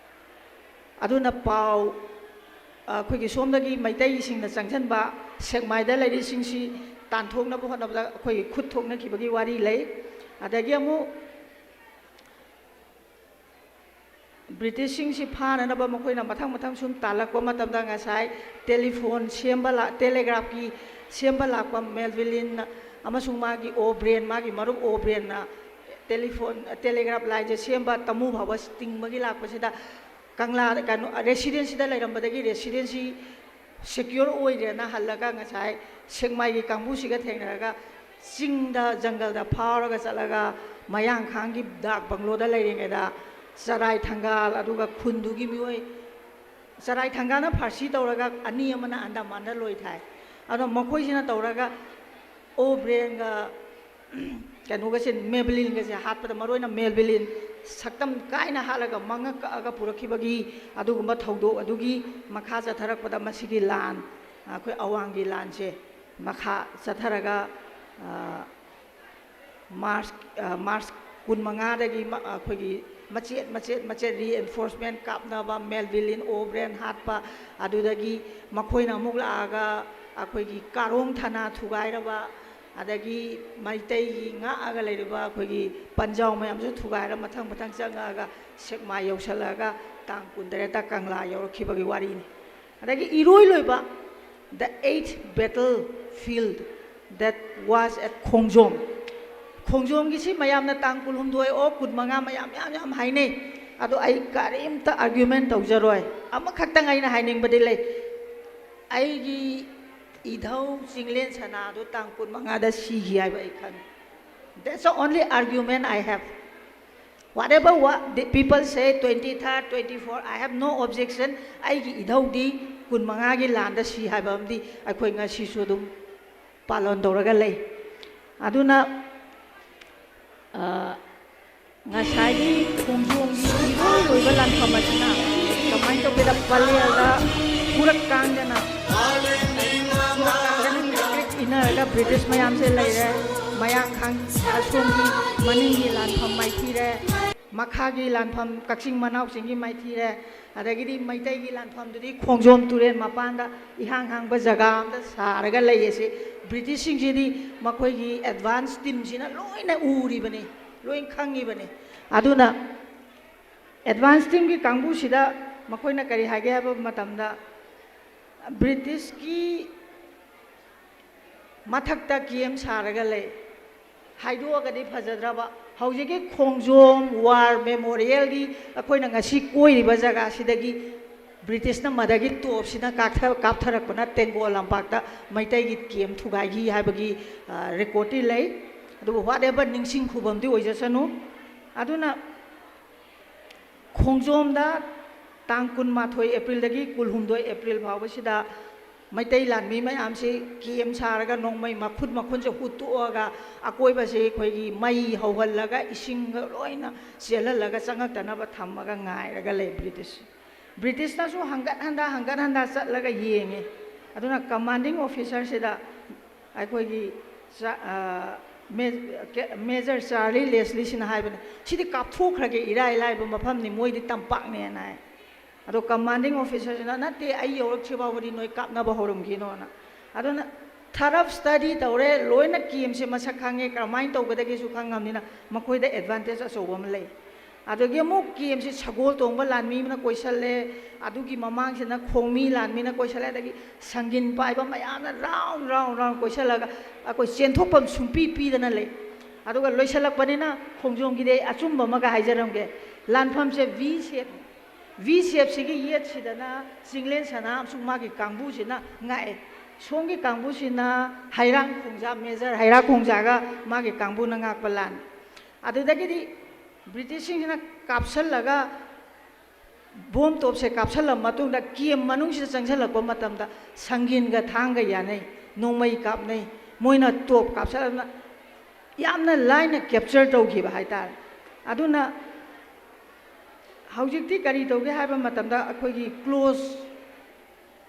ꯑꯗꯨꯅ ꯄꯥꯎ, ꯑ, ꯑꯩꯈꯣꯏꯒꯤ ꯁꯣꯝꯗꯒꯤ ꯃꯩꯇꯩꯁꯤꯡꯅ ꯆꯪꯁꯤꯟꯕ ꯁꯦꯛꯃꯥꯏꯗ ꯂꯩꯔꯤꯁꯤꯡꯁꯤ ꯇꯥꯟꯊꯣꯛꯅꯕ ꯍꯣꯠꯅꯕꯗ ꯑꯩꯈꯣꯏꯒꯤ ꯈꯨꯠ ꯊꯣꯛꯅꯈꯤꯕꯒꯤ ꯋꯥꯔꯤ ꯂꯩ꯫ ꯑꯗꯒꯤ ꯑꯃꯨꯛ ꯕ꯭ꯔꯤꯇꯤꯁꯁꯤꯡꯁꯤ ꯐꯥꯅꯅꯕ ꯃꯈꯣꯏꯅ ꯃꯊꯪ ꯃꯊꯪ ꯁꯨꯝ ꯇꯥꯜꯂꯛꯄ ꯃꯇꯝꯗ ꯉꯁꯥꯏ ꯇꯦꯂꯤꯐꯣꯟ ꯁꯦꯝꯕ ꯂꯥꯛ-, ꯇꯦꯂꯦꯒ꯭ꯔꯥꯐꯀꯤ ꯁꯦꯝꯕ ꯂꯥꯛꯄ ꯃꯦꯜꯚꯤꯂꯤꯟ ꯑꯃꯁꯨꯡ ꯃꯥꯒꯤ ꯑꯣꯕ꯭ꯔꯦꯟ, ꯃꯥꯒꯤ ꯃꯔꯨꯞ ꯑꯣꯕ꯭ꯔꯦꯟꯅ ꯇꯦꯂꯤꯐꯣꯟ, ꯇꯦꯂꯦꯒ꯭ꯔꯥꯐ ꯂꯥꯏꯟꯁꯦ ꯁꯦꯝꯕ ꯇꯃꯨ ꯐꯥꯎꯕ ꯇꯤꯡꯕꯒꯤ ꯂꯥꯛꯄꯁꯤꯗ ꯀꯪꯂꯥꯗ, ꯀꯩꯅꯣ, ꯔꯦꯁꯤꯗꯦꯟꯁꯤꯗ ꯂꯩꯔꯝꯕꯗꯒꯤ ꯔꯦꯁꯤꯗꯦꯟꯁꯤ ꯁꯦꯀ꯭ꯌꯣꯔ ꯑꯣꯏꯗ꯭ꯔꯦꯅ ꯍꯜꯂꯒ ꯉꯁꯥꯏ ꯁꯦꯛꯃꯥꯏꯒꯤ ꯀꯥꯡꯕꯨꯁꯤꯒ ꯊꯦꯡꯅꯔꯒ ꯆꯤꯡꯗ, ꯖꯪꯒꯜꯗ ꯐꯥꯎꯔꯒ ꯆꯠꯂꯒ ꯃꯌꯥꯡꯈꯥꯡꯒꯤ ꯗꯥꯛ ꯕꯪꯒ꯭ꯂꯣꯗ ꯂꯩꯔꯤꯉꯩꯗ ꯆꯔꯥꯏ ꯊꯪꯒꯥꯜ, ꯑꯗꯨꯒ ꯈꯨꯟꯗꯨꯒꯤ ꯃꯤꯑꯣꯏ, ꯆꯔꯥꯏ ꯊꯪꯒꯥꯜꯅ ꯐꯥꯔꯁꯤ ꯇꯧꯔꯒ ꯑꯅꯤ ꯑꯃꯅ ꯑꯟꯗꯥꯃꯥꯟꯗ ꯂꯣꯏ ꯊꯥꯏ꯫ ꯑꯗꯣ ꯃꯈꯣꯏꯁꯤꯅ ꯇꯧꯔꯒ ꯑꯣꯕ꯭ꯔꯦꯟꯒ ꯀꯩꯅꯣꯒꯁꯦ, ꯃꯦꯕꯂꯤꯟꯒꯁꯦ ꯍꯥꯠꯄꯗ, ꯃꯔꯨꯑꯣꯏꯅ ꯃꯦꯕꯂꯤꯟ ꯁꯛꯇꯝ ꯀꯥꯏꯅ ꯍꯥꯠꯂꯒ ꯃꯉꯛ ꯀꯛꯑꯒ ꯄꯨꯔꯛꯈꯤꯕꯒꯤ ꯑꯗꯨꯒꯨꯝꯕ ꯊꯧꯗꯣꯛ ꯑꯗꯨꯒꯤ ꯃꯈꯥ ꯆꯠꯊꯔꯛꯄꯗ ꯃꯁꯤꯒꯤ ꯂꯥꯟ, ꯑꯩꯈꯣꯏ ꯑꯋꯥꯡꯒꯤ ꯂꯥꯟꯁꯦ ꯃꯈꯥ ꯆꯠꯊꯔꯒ, ꯑ, ꯃꯥꯔꯆ, ꯑ, ꯃꯥꯔꯆ ꯀꯨꯟꯃꯉꯥꯗꯒꯤ ꯃ-, ꯑꯩꯈꯣꯏꯒꯤ ꯃꯆꯦꯠ ꯃꯆꯦꯠ ꯃꯆꯦꯠ reinforcement ꯀꯥꯞꯅꯕ, ꯃꯦꯜꯚꯤꯂꯤꯟ ꯑꯣꯕ꯭ꯔꯦꯟ ꯍꯥꯠꯄ, ꯑꯗꯨꯗꯒꯤ ꯃꯈꯣꯏꯅ ꯑꯃꯨꯛ ꯂꯥꯛꯑꯒ ꯑꯩꯈꯣꯏꯒꯤ ꯀꯥꯔꯣꯡ ꯊꯅꯥ ꯊꯨꯒꯥꯏꯔꯕ, ꯑꯗꯒꯤ ꯃꯩꯇꯩꯒꯤ ꯉꯥꯛꯑꯒ ꯂꯩꯔꯤꯕ ꯑꯩꯈꯣꯏꯒꯤ ꯄꯟꯖꯥꯎ ꯃꯌꯥꯝꯁꯨ ꯊꯨꯒꯥꯏꯔ ꯃꯊꯪ ꯃꯊꯪ ꯆꯪꯉꯛꯑꯒ ꯁꯦꯛꯃꯥꯏ ꯌꯧꯁꯜꯂꯛꯑꯒ ꯇꯥꯡ ꯀꯨꯟꯇꯔꯦꯠꯇ ꯀꯪꯂꯥ ꯌꯧꯔꯛꯈꯤꯕꯒꯤ ꯋꯥꯔꯤꯅꯤ꯫ ꯑꯗꯒꯤ ꯏꯔꯣꯏ ꯂꯣꯏꯕ, the eighth battlefield that was at ꯈꯣꯡꯖꯣꯝ꯫ ꯈꯣꯡꯖꯣꯝꯒꯤꯁꯤ ꯃꯌꯥꯝꯅ ꯇꯥꯡ ꯀꯨꯟꯍꯨꯝꯗꯣꯏ ꯑꯣ ꯀꯨꯟꯃꯉꯥ ꯃꯌꯥꯝ ꯌꯥꯝ ꯌꯥꯝ ꯍꯥꯏꯅꯩ꯫ ꯑꯗꯣ ꯑꯩ ꯀꯔꯤꯝꯇ argument ꯇꯧꯖꯔꯣꯏ꯫ ꯑꯃꯈꯛꯇꯪ ꯑꯩꯅ ꯍꯥꯏꯅꯤꯡꯕꯗꯤ ꯂꯩ꯫ ꯑꯩꯒꯤ ꯏꯙꯧ ꯆꯤꯡꯂꯦꯟ ꯁꯅꯥꯗꯣ ꯇꯥꯡ ꯀꯨꯟꯃꯉꯥꯗ ꯁꯤꯈꯤ ꯍꯥꯏꯕ ꯑꯩ ꯈꯪꯉꯤ꯫ That's the only argument I have. Whatever what the people say, twenty-third, twenty-four, I have no objection. ꯑꯩꯒꯤ ꯏꯙꯧꯗꯤ ꯀꯨꯟꯃꯉꯥꯒꯤ ꯂꯥꯟꯗ ꯁꯤ ꯍꯥꯏꯕ ꯑꯃꯗꯤ ꯑꯩꯈꯣꯏ ꯉꯁꯤꯁꯨ ꯑꯗꯨꯝ ꯄꯥꯂꯣꯟ ꯇꯧꯔꯒ ꯂꯩ꯫ ꯑꯗꯨꯅ, ꯑ, ꯉꯁꯥꯏꯒꯤ ꯈꯣꯡꯖꯣꯝꯒꯤ ꯏꯔꯣꯏ ꯂꯣꯏꯕ ꯂꯥꯟꯐꯝ ꯑꯁꯤꯅ ꯀꯃꯥꯏꯅ ꯇꯧꯒꯦꯗ, ꯄꯂꯦꯜꯗ ꯈꯨꯔꯛ ꯀꯥꯡꯗꯅ, ꯈꯨꯔꯛ ꯀꯥꯡꯗꯅ ꯀ꯭ꯔꯤꯛ ꯀ꯭ꯔꯤꯛ ꯏꯟꯅꯔꯒ ꯕ꯭ꯔꯤꯇꯤꯁ ꯃꯌꯥꯝꯁꯦ ꯂꯩꯔꯦ꯫ ꯃꯌꯥꯡ ꯈꯥꯡ ꯑꯁꯣꯝꯒꯤ ꯃꯅꯤꯡꯒꯤ ꯂꯥꯟꯐꯝ ꯃꯥꯏꯊꯤꯔꯦ, ꯃꯈꯥꯒꯤ ꯂꯥꯟꯐꯝ ꯀꯛꯆꯤꯡ ꯃꯅꯥꯎꯆꯤꯡꯒꯤ ꯃꯥꯏꯊꯤꯔꯦ, ꯑꯗꯒꯤꯗꯤ ꯃꯩꯇꯩꯒꯤ ꯂꯥꯟꯐꯝꯗꯨꯗꯤ ꯈꯣꯡꯖꯣꯝ ꯇꯨꯔꯦꯜ ꯃꯄꯥꯟꯗ ꯏꯍꯥꯡ ꯍꯥꯡꯕ ꯖꯒꯥ ꯑꯃꯗ ꯁꯥꯔꯒ ꯂꯩ ꯑꯁꯤ꯫ ꯕ꯭ꯔꯤꯇꯤꯁꯁꯤꯡꯁꯤꯗꯤ ꯃꯈꯣꯏꯒꯤ ꯑꯦꯗꯚꯥꯟꯁ ꯇꯤꯝꯁꯤꯅ ꯂꯣꯏꯅ ꯎꯔꯤꯕꯅꯤ, ꯂꯣꯏ ꯈꯪꯉꯤꯕꯅꯤ꯫ ꯑꯗꯨꯅ ꯑꯦꯗꯚꯥꯟꯁ ꯇꯤꯝꯒꯤ ꯀꯥꯡꯕꯨꯁꯤꯗ ꯃꯈꯣꯏꯅ ꯀꯔꯤ ꯍꯥꯏꯒꯦ ꯍꯥꯏꯕ ꯃꯇꯝꯗ, ꯕ꯭ꯔꯤꯇꯤꯁꯀꯤ ꯃꯊꯛꯇ ꯀꯦꯝ ꯁꯥꯔꯒ ꯂꯩ꯫ ꯍꯥꯏꯗꯣꯛꯑꯒꯗꯤ ꯐꯖꯗ꯭ꯔꯕ, ꯍꯧꯖꯤꯛꯀꯤ ꯈꯣꯡꯖꯣꯝ ꯋꯥꯔ ꯃꯦꯃꯣꯔꯤꯌꯦꯜꯒꯤ ꯑꯩꯈꯣꯏꯅ ꯉꯁꯤ ꯀꯣꯏꯔꯤꯕ ꯖꯒꯥꯁꯤꯗꯒꯤ ꯕ꯭ꯔꯤꯇꯤꯁꯅ ꯃꯗꯒꯤ ꯇꯣꯞꯁꯤꯅ ꯀꯥꯞꯊ-, ꯀꯥꯞꯊꯔꯛꯄꯅ ꯇꯦꯡꯒꯣꯜ ꯂꯝꯄꯥꯛꯇ ꯃꯩꯇꯩꯒꯤ ꯀꯦꯝ ꯊꯨꯒꯥꯏꯈꯤ ꯍꯥꯏꯕꯒꯤ, ꯑ, ꯔꯦꯀꯣꯔꯠꯇꯤ ꯂꯩ꯫ ꯑꯗꯨꯕꯨ whatever, ꯅꯤꯡꯁꯤꯡ ꯈꯨꯕꯝꯗꯤ ꯑꯣꯏꯖꯁꯅꯨ꯫ ꯑꯗꯨꯅ ꯈꯣꯡꯖꯣꯝꯗ ꯇꯥꯡ ꯀꯨꯟꯃꯥꯊꯣꯏ ꯑꯦꯄ꯭ꯔꯤꯜꯗꯒꯤ ꯀꯨꯟꯍꯨꯝꯗꯣꯏ ꯑꯦꯄ꯭ꯔꯤꯜ ꯐꯥꯎꯕꯁꯤꯗ ꯃꯩꯇꯩ ꯂꯥꯟꯃꯤ ꯃꯌꯥꯝꯁꯤ ꯀꯦꯝ ꯁꯥꯔꯒ ꯅꯣꯡꯃꯩ ꯃꯈꯨꯟ ꯃꯈꯨꯟꯁꯦ ꯍꯨꯠꯇꯣꯛꯑꯒ ꯑꯀꯣꯏꯕꯁꯦ ꯑꯩꯈꯣꯏꯒꯤ ꯃꯩ ꯍꯧꯍꯜꯂꯒ ꯏꯁꯤꯡꯒ ꯂꯣꯏꯅ ꯆꯦꯜꯍꯜꯂꯒ ꯆꯪꯉꯛꯇꯅꯕ ꯊꯝꯃꯒ ꯉꯥꯏꯔꯒ ꯂꯩ ꯕ꯭ꯔꯤꯇꯤꯁ꯫ ꯕ꯭ꯔꯤꯇꯤꯁꯅꯁꯨ ꯍꯪꯒꯠ ꯍꯟꯗ ꯍꯪꯒꯠ ꯍꯟꯗ ꯆꯠꯂꯒ ꯌꯦꯡꯉꯦ꯫ ꯑꯗꯨꯅ ꯀꯃꯥꯟꯗꯤꯡ ꯑꯣꯐꯤꯁꯔꯁꯤꯗ ꯑꯩꯈꯣꯏꯒꯤ ꯆꯥ-, ꯑ, ꯃꯦ-, ꯀꯦ-, ꯃꯦꯖꯔ ꯆꯥꯔꯂꯤ ꯂꯦꯁꯂꯤꯁꯤꯅ ꯍꯥꯏꯕꯅꯦ, "ꯁꯤꯗꯤ ꯀꯥꯞꯊꯣꯛꯈ꯭ꯔꯒꯦ, ꯏꯔꯥꯏ ꯂꯥꯏꯕ ꯃꯐꯝꯅꯤ, ꯃꯣꯏꯗꯤ ꯇꯝꯄꯥꯛꯅꯦꯅ" ꯍꯥꯏ꯫ ꯑꯗꯣ ꯀꯃꯥꯟꯗꯤꯡ ꯑꯣꯐꯤꯁꯔꯁꯤꯅ, "ꯅꯠꯇꯦ, ꯑꯩ ꯌꯧꯔꯛꯇ꯭ꯔꯤ ꯐꯥꯎꯕꯗꯤ ꯅꯣꯏ ꯀꯥꯞꯅꯕ ꯍꯧꯔꯝꯈꯤꯅꯣꯅ"꯫ ꯑꯗꯨꯅ ꯊꯔꯞ ꯁ꯭ꯇꯗꯤ ꯇꯧꯔꯦ, ꯂꯣꯏꯅ ꯀꯦꯝꯁꯦ ꯃꯁꯛ ꯈꯪꯉꯦ, ꯀꯔꯝꯍꯥꯏꯅ ꯇꯧꯒꯗꯒꯦꯁꯨ ꯈꯪꯉꯕꯅꯤꯅ ꯃꯈꯣꯏꯗ ꯑꯦꯗꯚꯥꯟꯇꯦꯖ ꯑꯆꯧꯕ ꯑꯃ ꯂꯩ꯫ ꯑꯗꯒꯤ ꯑꯃꯨꯛ ꯀꯦꯝꯁꯦ ꯁꯒꯣꯜ ꯇꯣꯡꯕ ꯂꯥꯟꯃꯤ ꯑꯃꯅ ꯀꯣꯏꯁꯜꯂꯦ, ꯑꯗꯨꯒꯤ ꯃꯃꯥꯡꯁꯤꯗꯅ ꯈꯣꯡꯃꯤ ꯂꯥꯟꯃꯤꯅ ꯀꯣꯏꯁꯜꯂꯦ, ꯑꯗꯒꯤ ꯁꯪꯒꯤꯟ ꯄꯥꯏꯕ ꯃꯌꯥꯝꯅ ꯔꯥꯎꯟ ꯔꯥꯎꯟ ꯔꯥꯎꯟ ꯀꯣꯏꯁꯜꯂꯒ ꯑꯩꯈꯣꯏ ꯆꯦꯟꯊꯣꯛꯐꯝ ꯁꯨꯡꯄꯤ ꯄꯤꯗꯅ ꯂꯩ꯫ ꯑꯗꯨꯒ ꯂꯣꯏꯁꯜꯂꯛꯄꯅꯤꯅ ꯈꯣꯡꯖꯣꯝꯒꯤꯗꯤ ꯑꯩ ꯑꯆꯨꯝꯕ ꯑꯃꯒ ꯍꯥꯏꯖꯔꯝꯒꯦ, ꯂꯥꯟꯐꯝꯁꯦ ꯚꯤ ꯁꯦꯞ, ꯚꯤ ꯁꯦꯞꯁꯤꯒꯤ ꯌꯦꯠꯁꯤꯗꯅ ꯆꯤꯡꯂꯦꯟ ꯁꯅꯥ ꯑꯃꯁꯨꯡ ꯃꯥꯒꯤ ꯀꯥꯡꯕꯨꯁꯤꯅ ꯉꯥꯛꯑꯦ, ꯁꯣꯝꯒꯤ ꯀꯥꯡꯕꯨꯁꯤꯅ ꯍꯩꯔꯥꯡ ꯈꯣꯡꯖꯥ, ꯃꯦꯖꯔ ꯍꯩꯔꯥꯡ ꯈꯣꯡꯖꯥꯒ ꯃꯥꯒꯤ ꯀꯥꯡꯕꯨꯅ ꯉꯥꯛꯄ ꯂꯥꯟ꯫ ꯑꯗꯨꯗꯒꯤꯗꯤ ꯕ꯭ꯔꯤꯇꯤꯁꯁꯤꯡꯁꯤꯅ ꯀꯥꯞꯁꯜꯂꯒ ꯕꯣꯝ ꯇꯣꯞꯁꯦ ꯀꯥꯞꯁꯜꯂꯕ ꯃꯇꯨꯡꯗ ꯀꯦꯝ ꯃꯅꯨꯡꯁꯤꯗ ꯆꯪꯁꯜꯂꯛꯄ ꯃꯇꯝꯗ ꯁꯪꯒꯤꯟꯒ ꯊꯥꯡꯒ ꯌꯥꯅꯩ, ꯅꯣꯡꯃꯩ ꯀꯥꯞꯅꯩ, ꯃꯣꯏꯅ ꯇꯣꯞ ꯀꯥꯞꯁꯜꯂꯕꯅ ꯌꯥꯝꯅ ꯂꯥꯏꯅ ꯀꯦꯞꯆꯔ ꯇꯧꯈꯤꯕ ꯍꯥꯏꯇꯥꯔꯦ꯫ ꯑꯗꯨꯅ ꯍꯧꯖꯤꯛꯇꯤ ꯀꯔꯤ ꯇꯧꯒꯦ ꯍꯥꯏꯕ ꯃꯇꯝꯗ ꯑꯩꯈꯣꯏꯒꯤ ꯀ꯭ꯂꯣꯖ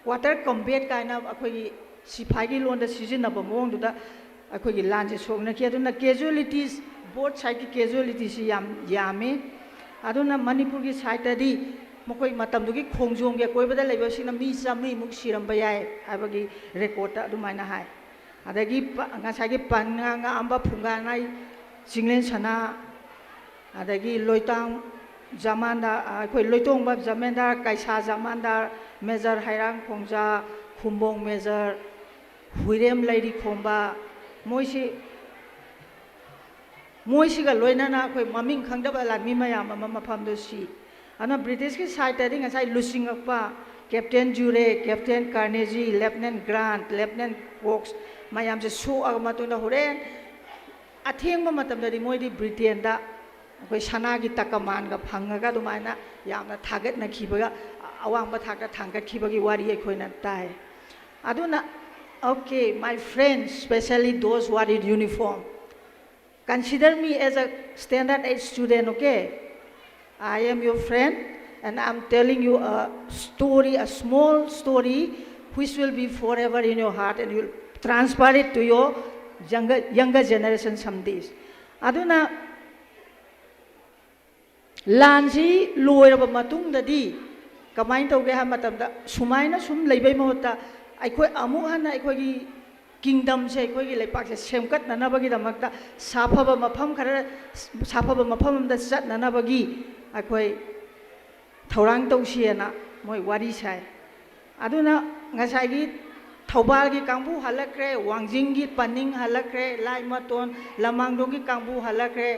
ꯀ꯭ꯋꯥꯇꯔ ꯀꯝꯕꯦꯠ ꯀꯥꯏꯅ ꯑꯩꯈꯣꯏꯒꯤ ꯁꯤꯐꯥꯏꯒꯤ ꯂꯣꯟꯗ ꯁꯤꯖꯤꯟꯅꯕ ꯃꯑꯣꯡꯗꯨꯗ ꯑꯩꯈꯣꯏꯒꯤ ꯂꯥꯟꯁꯦ ꯁꯣꯛꯅꯈꯤ꯫ ꯑꯗꯨꯅ casualties, both sideꯀꯤ casualtiesꯁꯤ ꯌꯥꯝ ꯌꯥꯝꯃꯤ꯫ ꯑꯗꯨꯅ ꯃꯅꯤꯄꯨꯔꯒꯤ sideꯇꯗꯤ ꯃꯈꯣꯏ ꯃꯇꯝꯗꯨꯒꯤ ꯈꯣꯡꯖꯣꯝꯒꯤ ꯑꯀꯣꯏꯕꯗ ꯂꯩꯕꯁꯤꯡꯅ ꯃꯤ ꯆꯥꯃꯔꯤꯃꯨꯛ ꯁꯤꯔꯝꯕ ꯌꯥꯏ ꯍꯥꯏꯕꯒꯤ recordꯇ ꯑꯗꯨꯃꯥꯏꯅ ꯍꯥꯏ꯫ ꯑꯗꯒꯤ ꯄ-, ꯉꯁꯥꯏꯒꯤ ꯄꯟ ꯉꯥ-, ꯉꯥꯛꯑꯝꯕ ꯐꯨꯡꯒꯥꯅꯥꯏ, ꯆꯤꯡꯂꯦꯟ ꯁꯅꯥ, ꯑꯗꯒꯤ ꯂꯣꯏꯇꯥꯡ ꯖꯃꯥꯟꯗꯥꯔ, ꯑꯩꯈꯣꯏ ꯂꯣꯏꯇꯣꯡꯕ ꯖꯃꯦꯟꯗꯥꯔ, ꯀꯩꯁꯥ ꯖꯃꯥꯟꯗꯥꯔ, ꯃꯦꯖꯔ ꯍꯩꯔꯥꯡ ꯈꯣꯡꯖꯥ, ꯈꯨꯝꯕꯣꯡ ꯃꯦꯖꯔ, ꯍꯨꯏꯔꯦꯝ ꯂꯩꯔꯤꯈꯣꯝꯕ, ꯃꯣꯏꯁꯤ, ꯃꯣꯏꯁꯤꯒ ꯂꯣꯏꯅꯅ ꯑꯩꯈꯣꯏ ꯃꯃꯤꯡ ꯈꯪꯗꯕ ꯂꯥꯟꯃꯤ ꯃꯌꯥꯝ ꯑꯃ ꯃꯐꯝꯗꯨ ꯁꯤ꯫ ꯑꯗꯨꯅ ꯕ꯭ꯔꯤꯇꯤꯁꯀꯤ sideꯇꯗꯤ ꯉꯁꯥꯏ ꯂꯨꯆꯤꯡꯉꯛꯄ ꯀꯦꯞꯇꯦꯟ ꯖꯨꯔꯦ, ꯀꯦꯞꯇꯦꯟ ꯀꯥꯔꯅꯦꯖꯤ, ꯂꯦꯞꯇꯅꯦꯟ ꯒ꯭ꯔꯥꯟꯠ, ꯂꯦꯞꯇꯅꯦꯟ ꯀꯣꯛꯁ ꯃꯌꯥꯝꯁꯦ ꯁꯣꯛꯑꯕ ꯃꯇꯨꯡꯗ ꯍꯣꯔꯦꯟ ꯑꯊꯦꯡꯕ ꯃꯇꯝꯗꯗꯤ ꯃꯣꯏꯗꯤ ꯕ꯭ꯔꯤꯇꯦꯟꯗ ꯑꯩꯈꯣꯏ ꯁꯅꯥꯒꯤ ꯇꯀꯃꯥꯟꯒ ꯐꯪꯉꯒ ꯑꯗꯨꯃꯥꯏꯅ ꯌꯥꯝꯅ ꯊꯥꯒꯠꯅꯈꯤꯕꯒ, ꯑꯋꯥꯡꯕ ꯊꯥꯛꯇ ꯊꯥꯡꯒꯠꯈꯤꯕꯒꯤ ꯋꯥꯔꯤ ꯑꯩꯈꯣꯏꯅ ꯇꯥꯏ꯫ ꯑꯗꯨꯅ, okay, my friends, especially those who are in uniform, consider me as a standard eight student, okay? I am your friend, and I'm telling you a story, a small story, which will be forever in your heart, and you'll transfer it to your younger, younger generation some days. ꯑꯗꯨꯅ ꯂꯥꯟꯁꯤ ꯂꯣꯏꯔꯕ ꯃꯇꯨꯡꯗꯗꯤ ꯀꯃꯥꯏꯅ ꯇꯧꯒꯦ ꯍꯥꯏꯕ ꯃꯇꯝꯗ, ꯁꯨꯃꯥꯏꯅ ꯁꯨꯝ ꯂꯩꯕꯩ ꯃꯍꯨꯠꯇ ꯑꯩꯈꯣꯏ ꯑꯃꯨꯛ ꯍꯟꯅ ꯑꯩꯈꯣꯏꯒꯤ kingdomꯁꯦ, ꯑꯩꯈꯣꯏꯒꯤ ꯂꯩꯄꯥꯛꯁꯦ ꯁꯦꯝꯒꯠꯅꯅꯕꯒꯤꯗꯃꯛꯇ ꯁꯥꯐꯕ ꯃꯐꯝ ꯈꯔ, ꯁꯥꯐꯕ ꯃꯐꯝ ꯑꯃꯗ ꯆꯠꯅꯅꯕꯒꯤ ꯑꯩꯈꯣꯏ ꯊꯧꯔꯥꯡ ꯇꯧꯁꯤꯑꯅ ꯃꯣꯏ ꯋꯥꯔꯤ ꯁꯥꯏ꯫ ꯑꯗꯨꯅ ꯉꯁꯥꯏꯒꯤ ꯊꯧꯕꯥꯜꯒꯤ ꯀꯥꯡꯕꯨ ꯍꯜꯂꯛꯈ꯭ꯔꯦ, ꯋꯥꯡꯖꯤꯡꯒꯤ ꯄꯅꯤꯡ ꯍꯜꯂꯛꯈ꯭ꯔꯦ, ꯂꯥꯏꯃꯇꯣꯟ, ꯂꯃꯥꯡꯗꯣꯡꯒꯤ ꯀꯥꯡꯕꯨ ꯍꯜꯂꯛꯈ꯭ꯔꯦ,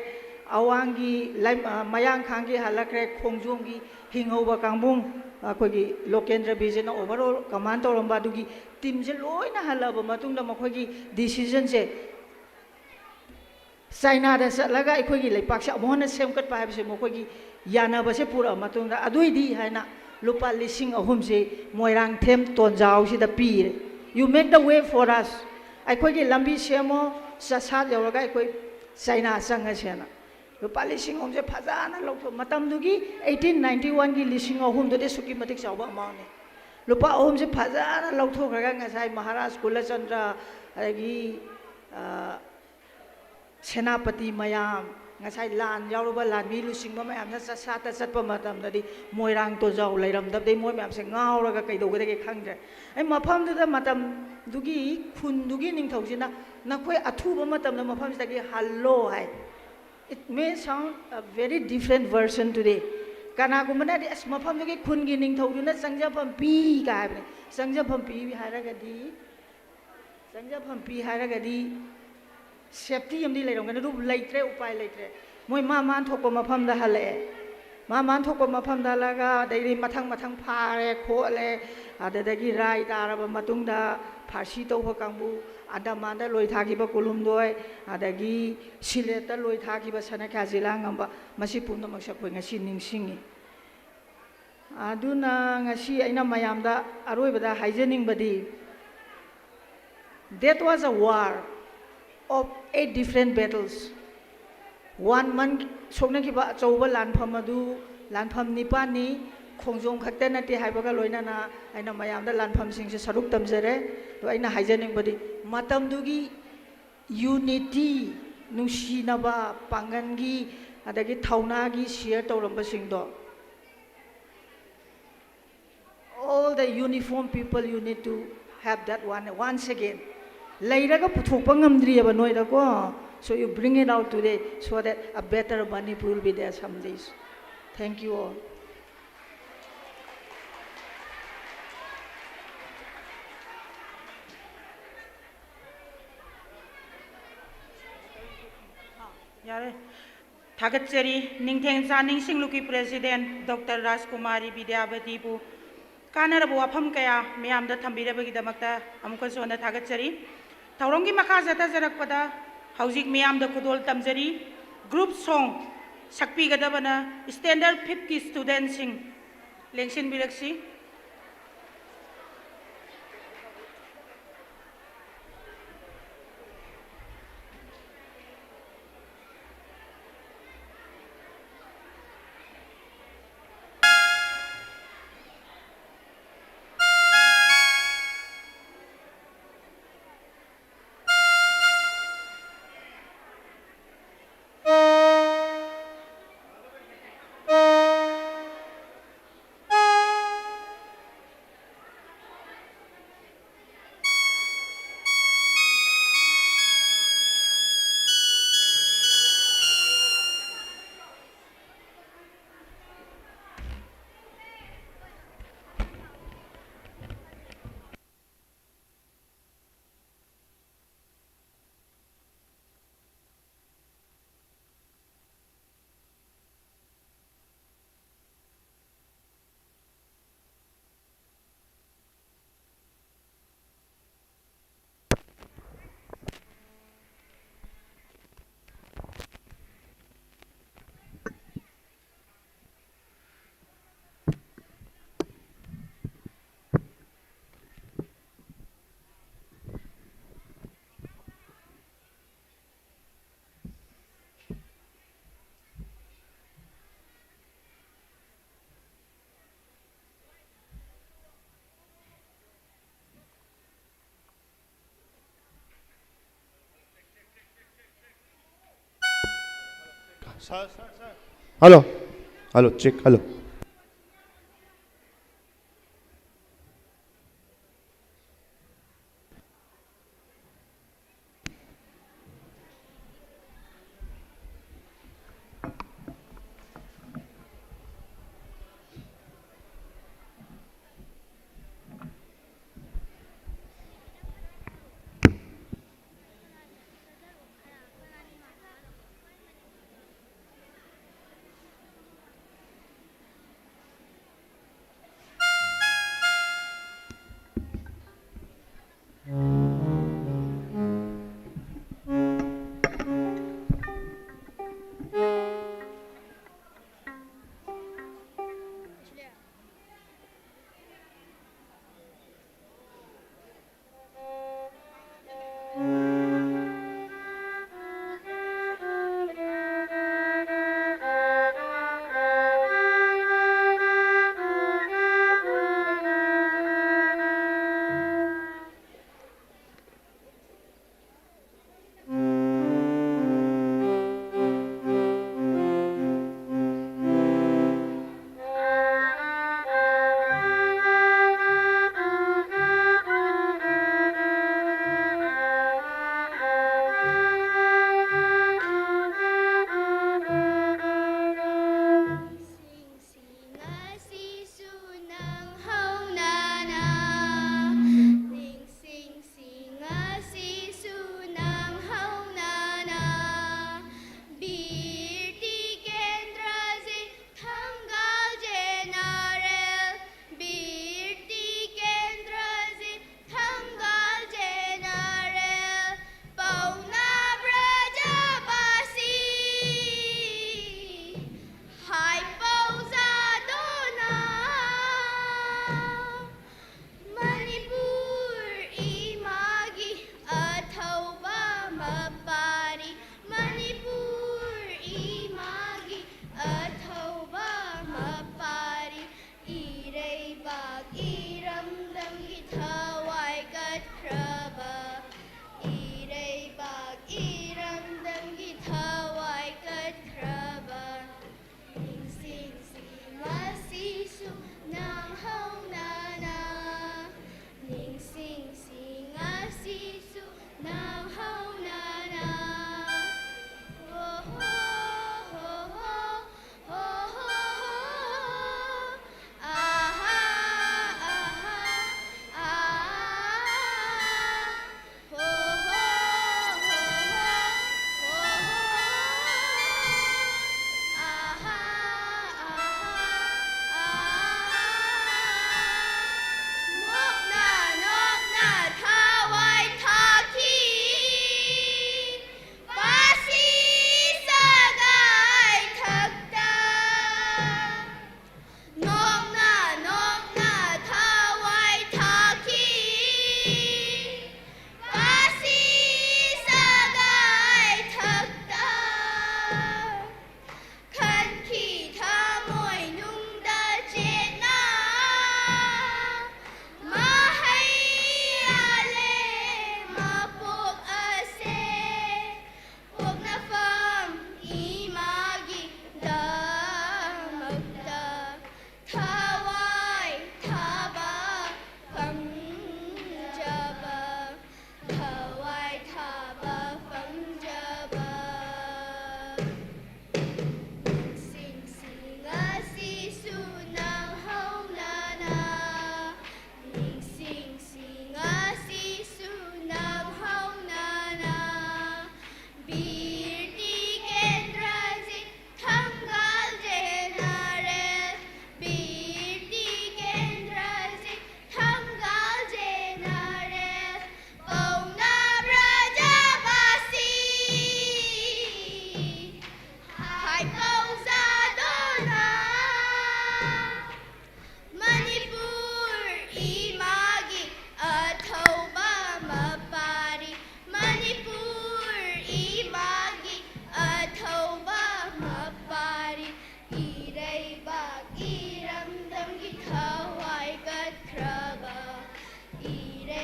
ꯑꯋꯥꯡꯒꯤ ꯂꯩ-, ꯑ, ꯃꯌꯥꯡꯈꯥꯡꯒꯤ ꯍꯜꯂꯛꯈ꯭ꯔꯦ, ꯈꯣꯡꯖꯣꯝꯒꯤ ꯍꯤꯡꯍꯧꯕ ꯀꯥꯡꯕꯨ, ꯑꯩꯈꯣꯏꯒꯤ ꯂꯣꯀꯦꯟꯗ꯭ꯔ ꯕꯤꯔꯖꯤꯠꯅ overall command ꯇꯧꯔꯝꯕ ꯑꯗꯨꯒꯤ teamꯁꯦ ꯂꯣꯏꯅ ꯍꯜꯂꯛꯑꯕ ꯃꯇꯨꯡꯗ ꯃꯈꯣꯏꯒꯤ decisionꯁꯦ ꯆꯥꯏꯅꯥꯗ ꯆꯠꯂꯒ ꯑꯩꯈꯣꯏꯒꯤ ꯂꯩꯄꯥꯛꯁꯦ ꯑꯃꯨꯛ ꯍꯟꯅ ꯁꯦꯝꯒꯠꯄ ꯍꯥꯏꯕꯁꯦ ꯃꯈꯣꯏꯒꯤ ꯌꯥꯅꯕꯁꯦ ꯄꯨꯔꯛꯑ ꯃꯇꯨꯡꯗ, ꯑꯗꯨꯏꯗꯤ ꯍꯥꯏꯅ ꯂꯨꯄꯥ ꯂꯤꯁꯤꯡ ꯑꯍꯨꯝꯁꯤ ꯃꯣꯏꯔꯥꯡꯊꯦꯝ ꯇꯣꯟꯖꯥꯎꯁꯤꯗ ꯄꯤꯔꯦ꯫ "You make the way for us." ꯑꯩꯈꯣꯏꯒꯤ ꯂꯝꯕꯤ ꯁꯦꯝꯃꯣ, ꯆꯥꯁꯥꯠ ꯌꯧꯔꯒ ꯑꯩꯈꯣꯏ ꯆꯥꯏꯅꯥ ꯆꯪꯉꯁꯦꯅ꯫ ꯂꯨꯄꯥ ꯂꯤꯁꯤꯡ ꯑꯍꯨꯝꯁꯦ ꯐꯖꯅ ꯂꯧꯊꯣꯛ, ꯃꯇꯝꯗꯨꯒꯤ eighteen ninety oneꯒꯤ ꯂꯤꯁꯤꯡ ꯑꯍꯨꯝꯗꯨꯗꯤ ꯑꯁꯨꯛꯀꯤ ꯃꯇꯤꯛ ꯆꯥꯎꯕ amountꯅꯤ꯫ ꯂꯨꯄꯥ ꯑꯍꯨꯝꯁꯦ ꯐꯖꯅ ꯂꯧꯊꯣꯛꯈ꯭ꯔꯒ ꯉꯁꯥꯏ ꯃꯍꯥꯔꯥꯖ ꯀꯨꯂꯆꯟꯗ꯭ꯔ, ꯑꯗꯒꯤ, ꯑ, ꯁꯦꯅꯥꯄꯇꯤ ꯃꯌꯥꯝ, ꯉꯁꯥꯏ ꯂꯥꯟ ꯌꯥꯎꯔꯨꯕ ꯂꯥꯟꯃꯤ ꯂꯨꯆꯤꯡꯕ ꯃꯌꯥꯝꯅ ꯆꯠꯁꯥꯠꯇ ꯆꯠꯄ ꯃꯇꯝꯗꯗꯤ ꯃꯣꯏꯔꯥꯡ ꯇꯣꯟꯖꯥꯎ ꯂꯩꯔꯝꯗꯕꯗꯩ ꯃꯣꯏ ꯃꯌꯥꯝꯁꯦ ꯉꯥꯎꯔꯒ ꯀꯩꯗꯧꯒꯗꯒꯦ ꯈꯪꯗ꯭ꯔꯦ꯫ ꯑꯩ ꯃꯐꯝꯗꯨꯗ ꯃꯇꯝꯗꯨꯒꯤ ꯈꯨꯟꯗꯨꯒꯤ ꯅꯤꯡꯊꯧꯁꯤꯅ, "ꯅꯈꯣꯏ ꯑꯊꯨꯕ ꯃꯇꯝꯗ ꯃꯐꯝꯁꯤꯗꯒꯤ ꯍꯜꯂꯣ" ꯍꯥꯏ꯫ It may sound a very different version today. ꯀꯅꯥꯒꯨꯝꯕꯅꯗꯤ, "ꯑꯁ, ꯃꯐꯝꯗꯨꯒꯤ ꯈꯨꯟꯒꯤ ꯅꯤꯡꯊꯧꯗꯨꯅ ꯆꯪꯖꯐꯝ ꯄꯤ" ꯀꯥꯏ ꯍꯥꯏꯕꯅꯤ꯫ ꯆꯪꯖꯐꯝ ꯄꯤ ꯍꯥꯏꯔꯒꯗꯤ, ꯆꯪꯖꯐꯝ ꯄꯤ ꯍꯥꯏꯔꯒꯗꯤ safety ꯑꯃꯗꯤ ꯂꯩꯔꯝꯒꯅꯤ, ꯑꯗꯨꯕꯨ ꯂꯩꯇ꯭ꯔꯦ, ꯎꯄꯥꯏ ꯂꯩꯇ꯭ꯔꯦ꯫ ꯃꯣꯏ ꯃꯥ ꯃꯥꯟ ꯊꯣꯛꯄ ꯃꯐꯝꯗ ꯍꯜꯂꯛꯑꯦ꯫ ꯃꯥ ꯃꯥꯟ ꯊꯣꯛꯄ ꯃꯐꯝꯗ ꯍꯜꯂꯒ ꯑꯗꯩꯗꯤ ꯃꯊꯪ ꯃꯊꯪ ꯐꯥꯔꯦ ꯈꯣꯠꯂꯦ, ꯑꯗꯨꯗꯒꯤ ꯔꯥꯏ ꯇꯥꯔꯕ ꯃꯇꯨꯡꯗ ꯐꯥꯔꯁꯤ ꯇꯧꯕ ꯀꯥꯡꯕꯨ, ꯑꯟꯗꯃꯥꯟꯗ ꯂꯣꯏ ꯊꯥꯈꯤꯕ ꯀꯨꯂꯨꯝꯗꯣꯏ, ꯑꯗꯒꯤ ꯁꯤꯂꯦꯠꯇ ꯂꯣꯏ ꯊꯥꯈꯤꯕ ꯁꯅꯥ ꯈ꯭ꯌꯥꯖꯤꯂꯥ ꯉꯝꯕ, ꯃꯁꯤ ꯄꯨꯝꯅꯃꯛꯁꯦ ꯑꯩꯈꯣꯏ ꯉꯁꯤ ꯅꯤꯡꯁꯤꯡꯉꯤ꯫ ꯑꯗꯨꯅ ꯉꯁꯤ ꯑꯩꯅ ꯃꯌꯥꯝꯗ ꯑꯔꯣꯏꯕꯗ ꯍꯥꯏꯖꯅꯤꯡꯕꯗꯤ, That was a war of eight different battles. One month ꯁꯣꯛꯅꯈꯤꯕ ꯑꯆꯧꯕ ꯂꯥꯟꯐꯝ ꯑꯗꯨ, ꯂꯥꯟꯐꯝ ꯅꯤꯄꯥꯟꯅꯤ, ꯈꯣꯡꯖꯣꯝ ꯈꯛꯇ ꯅꯠꯇꯦ ꯍꯥꯏꯕꯒ ꯂꯣꯏꯅꯅ ꯑꯩꯅ ꯃꯌꯥꯝꯗ ꯂꯥꯟꯐꯝꯁꯤꯡꯁꯦ ꯁꯔꯨꯛ ꯇꯝꯖꯔꯦ꯫ ꯑꯗꯣ ꯑꯩꯅ ꯍꯥꯏꯖꯅꯤꯡꯕꯗꯤ, ꯃꯇꯝꯗꯨꯒꯤ unity, ꯅꯨꯡꯁꯤꯅꯕ, ꯄꯥꯡꯒꯜꯒꯤ, ꯑꯗꯒꯤ ꯊꯧꯅꯥꯒꯤ share ꯇꯧꯔꯝꯕꯁꯤꯡꯗꯣ, all the uniform people, you need to have that one once again. ꯂꯩꯔꯒ ꯄꯨꯊꯣꯛꯄ ꯉꯝꯗ꯭ꯔꯤꯑꯕ ꯅꯣꯏꯗꯀꯣ, so you bring it out today so that a better Manipur will be there some days. Thank you all. ꯌꯥꯔꯦ꯫ ꯊꯥꯒꯠꯆꯔꯤ꯫ ꯅꯤꯡꯊꯦꯡ ꯆꯥ ꯅꯤꯡꯁꯤꯡꯂꯨꯀꯤ president Doctor ꯔꯥꯖꯀꯨꯃꯥꯔꯤ ꯕꯤꯗ꯭ꯌꯥꯕꯇꯤꯕꯨ ꯀꯥꯟꯅꯔꯕ ꯋꯥꯐꯝ ꯀꯌꯥ ꯃꯌꯥꯝꯗ ꯊꯝꯕꯤꯔꯕꯒꯤꯗꯃꯛꯇ ꯑꯃꯨꯛꯀꯁꯨ ꯍꯟꯅ ꯊꯥꯒꯠꯆꯔꯤ꯫ ꯊꯧꯔꯝꯒꯤ ꯃꯈꯥ ꯆꯠꯊꯖꯔꯛꯄꯗ ꯍꯧꯖꯤꯛ ꯃꯤꯌꯥꯝꯗ ꯈꯨꯗꯣꯜ ꯇꯝꯖꯔꯤ꯫ Group song ꯁꯛꯄꯤꯒꯗꯕꯅ standard fifth ꯀꯤ studentꯁꯤꯡ꯫ ꯂꯦꯡꯁꯤꯟꯕꯤꯔꯛꯁꯤ꯫ Hello, hello, check, hello.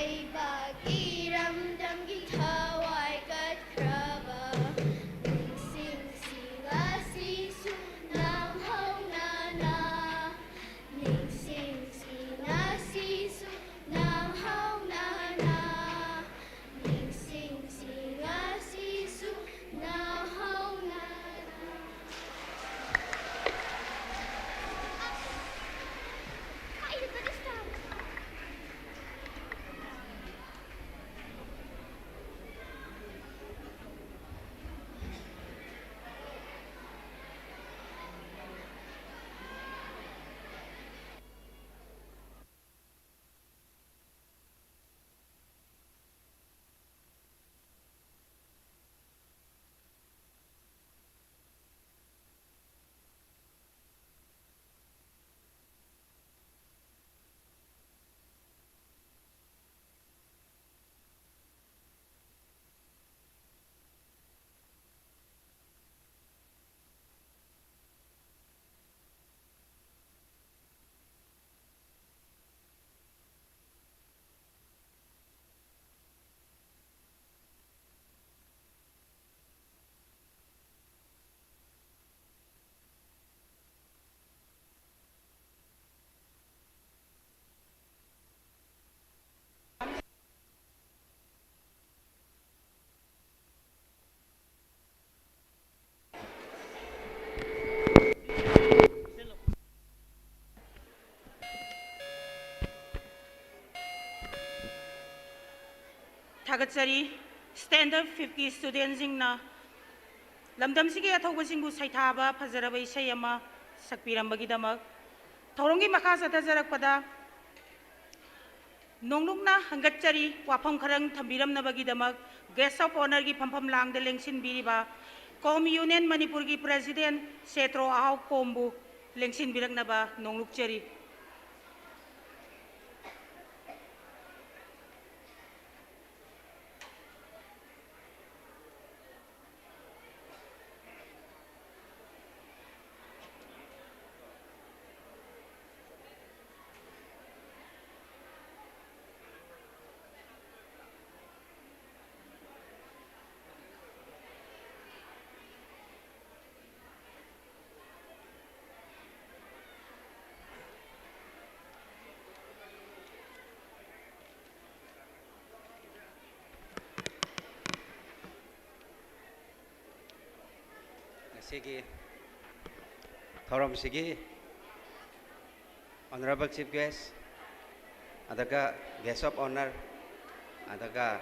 ꯂꯩꯕꯥꯛ ꯏꯔꯝꯗꯝꯒꯤ ꯊꯋꯥꯏ ꯀꯠꯈ꯭ꯔꯕ ꯅꯤꯡꯁꯤꯡꯁꯤ ꯉꯁꯤꯁꯨ ꯅꯧꯍꯧꯅꯅ, ꯅꯤꯡꯁꯤꯡꯁꯤ ꯉꯁꯤꯁꯨ ꯅꯧꯍꯧꯅꯅ, ꯅꯤꯡꯁꯤꯡꯁꯤ ꯉꯁꯤꯁꯨ ꯅꯧꯍꯧꯅꯅ꯫ ꯊꯥꯒꯠꯆꯔꯤ꯫ Standard fifty studentꯁꯤꯡꯅ ꯂꯝꯗꯝꯁꯤꯒꯤ ꯑꯊꯧꯕꯁꯤꯡꯕꯨ ꯁꯩꯊꯥꯕ ꯐꯖꯔꯕ ꯏꯁꯩ ꯑꯃ ꯁꯛꯄꯤꯔꯝꯕꯒꯤꯗꯃꯛ꯫ ꯊꯧꯔꯝꯒꯤ ꯃꯈꯥ ꯆꯠꯊꯖꯔꯛꯄꯗ, ꯅꯣꯡꯂꯨꯛꯅ ꯍꯪꯒꯠꯆꯔꯤ ꯋꯥꯐꯝ ꯈꯔꯪ ꯊꯝꯕꯤꯔꯝꯅꯕꯒꯤꯗꯃꯛ Guest of Honourꯒꯤ ꯐꯝꯐꯝ ꯂꯥꯡꯗ ꯂꯦꯡꯁꯤꯟꯕꯤꯔꯤꯕ ꯀꯣꯝ ꯌꯨꯅꯤꯌꯟ ꯃꯅꯤꯄꯨꯔꯒꯤ President ꯁꯦꯇ꯭ꯔꯣ ꯑꯍꯥꯎ ꯀꯣꯝꯕꯨ ꯂꯦꯡꯁꯤꯟꯕꯤꯔꯛꯅꯕ ꯅꯣꯡꯂꯨꯛꯆꯔꯤ꯫ ꯁꯤꯒꯤ ꯊꯧꯔꯝꯁꯤꯒꯤ Honorable Chief Guest, ꯑꯗꯨꯒ Guest of Honour, ꯑꯗꯨꯒ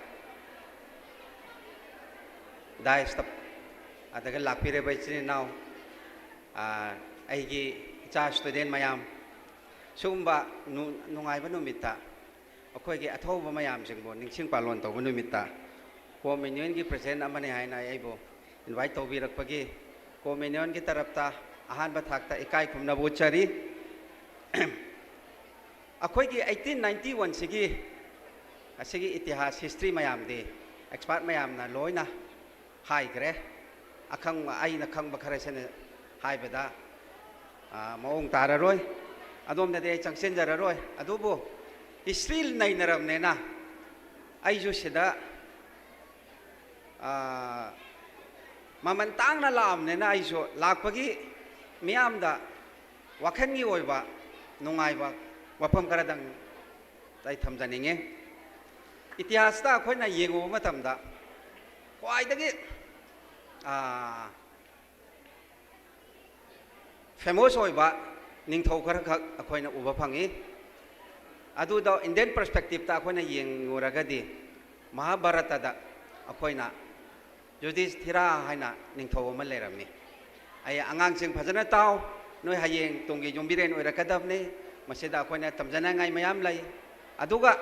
ꯗꯥꯏꯁꯇ, ꯑꯗꯨꯒ ꯂꯥꯛꯄꯤꯔꯤꯕ ꯏꯆꯤꯟ ꯏꯅꯥꯎ, ꯑꯥ, ꯑꯩꯒꯤ ꯏꯆꯥ student ꯃꯌꯥꯝ, ꯁꯤꯒꯨꯝꯕ ꯅꯨ-, ꯅꯨꯡꯉꯥꯏꯕ ꯅꯨꯃꯤꯠꯇ ꯑꯩꯈꯣꯏꯒꯤ ꯑꯊꯧꯕ ꯃꯌꯥꯝꯁꯤꯡꯕꯨ ꯅꯤꯡꯁꯤꯡ ꯄꯥꯂꯣꯟ ꯇꯧꯕ ꯅꯨꯃꯤꯠꯇ ꯀꯣꯝ ꯌꯨꯅꯤꯌꯟꯒꯤ president ꯑꯃꯅꯤ ꯍꯥꯏꯅ ꯑꯩꯕꯨ invite ꯇꯧꯕꯤꯔꯛꯄꯒꯤ ꯀꯣꯝ ꯌꯨꯅꯤꯌꯟꯒꯤ ꯇꯔꯞꯇ ꯑꯍꯥꯟꯕ ꯊꯥꯛꯇ ꯏꯀꯥꯏ ꯈꯨꯝꯅꯕ ꯎꯠꯆꯔꯤ꯫ ꯑꯩꯈꯣꯏꯒꯤ eighteen ninety one ꯁꯤꯒꯤ ꯑꯁꯤꯒꯤ ꯏꯇꯤꯍꯥꯁ, history ꯃꯌꯥꯝꯗꯤ expert ꯃꯌꯥꯝꯅ ꯂꯣꯏꯅ ꯍꯥꯏꯈ꯭ꯔꯦ꯫ ꯑꯈꯪꯕ, ꯑꯩꯅ ꯈꯪꯕ ꯈꯔꯁꯤꯅ ꯍꯥꯏꯕꯗ, ꯑ, ꯃꯑꯣꯡ ꯇꯥꯔꯔꯣꯏ꯫ ꯑꯗꯣꯝꯗꯗꯤ ꯑꯩ ꯆꯪꯁꯤꯟꯖꯔꯔꯣꯏ꯫ ꯑꯗꯨꯕꯨ history ꯅꯩꯅꯔꯕꯅꯤꯅ ꯑꯩꯁꯨ ꯁꯤꯗ, ꯑ, ꯃꯃꯜ ꯇꯥꯡꯅ ꯂꯥꯛꯑꯕꯅꯤꯅ ꯑꯩꯁꯨ ꯂꯥꯛꯄꯒꯤ ꯃꯤꯌꯥꯝꯗ ꯋꯥꯈꯜꯒꯤ ꯑꯣꯏꯕ ꯅꯨꯡꯉꯥꯏꯕ ꯋꯥꯐꯝ ꯈꯔꯗꯪ ꯑꯩ ꯊꯝꯖꯅꯤꯡꯉꯤ꯫ ꯏꯇꯤꯍꯥꯁꯇ ꯑꯩꯈꯣꯏꯅ ꯌꯦꯡꯉꯨꯕ ꯃꯇꯝꯗ ꯈ꯭ꯋꯥꯏꯗꯒꯤ, ꯑ, famous ꯑꯣꯏꯕ ꯅꯤꯡꯊꯧ ꯈꯔꯈꯛ ꯑꯩꯈꯣꯏꯅ ꯎꯕ ꯐꯪꯉꯤ꯫ ꯑꯗꯨꯗ Indian perspective ꯇ ꯑꯩꯈꯣꯏꯅ ꯌꯦꯡꯉꯨꯔꯒꯗꯤ ꯃꯍꯥꯚꯥꯔꯇꯗ ꯑꯩꯈꯣꯏꯅ ꯌꯨꯙꯤꯁꯊꯤꯔꯥ ꯍꯥꯏꯅ ꯅꯤꯡꯊꯧ ꯑꯃ ꯂꯩꯔꯝꯃꯤ꯫ ꯑꯩ ꯑꯉꯥꯡꯁꯤꯡ ꯐꯖꯅ ꯇꯥꯎ, ꯅꯣꯏ ꯍꯌꯦꯡ ꯇꯨꯡꯒꯤ ꯌꯨꯝꯕꯤꯔꯦꯟ ꯑꯣꯏꯔꯛꯀꯗꯕꯅꯤ꯫ ꯃꯁꯤꯗ ꯑꯩꯈꯣꯏꯅ ꯇꯝꯖꯅꯉꯥꯏ ꯃꯌꯥꯝ ꯂꯩ꯫ ꯑꯗꯨꯒ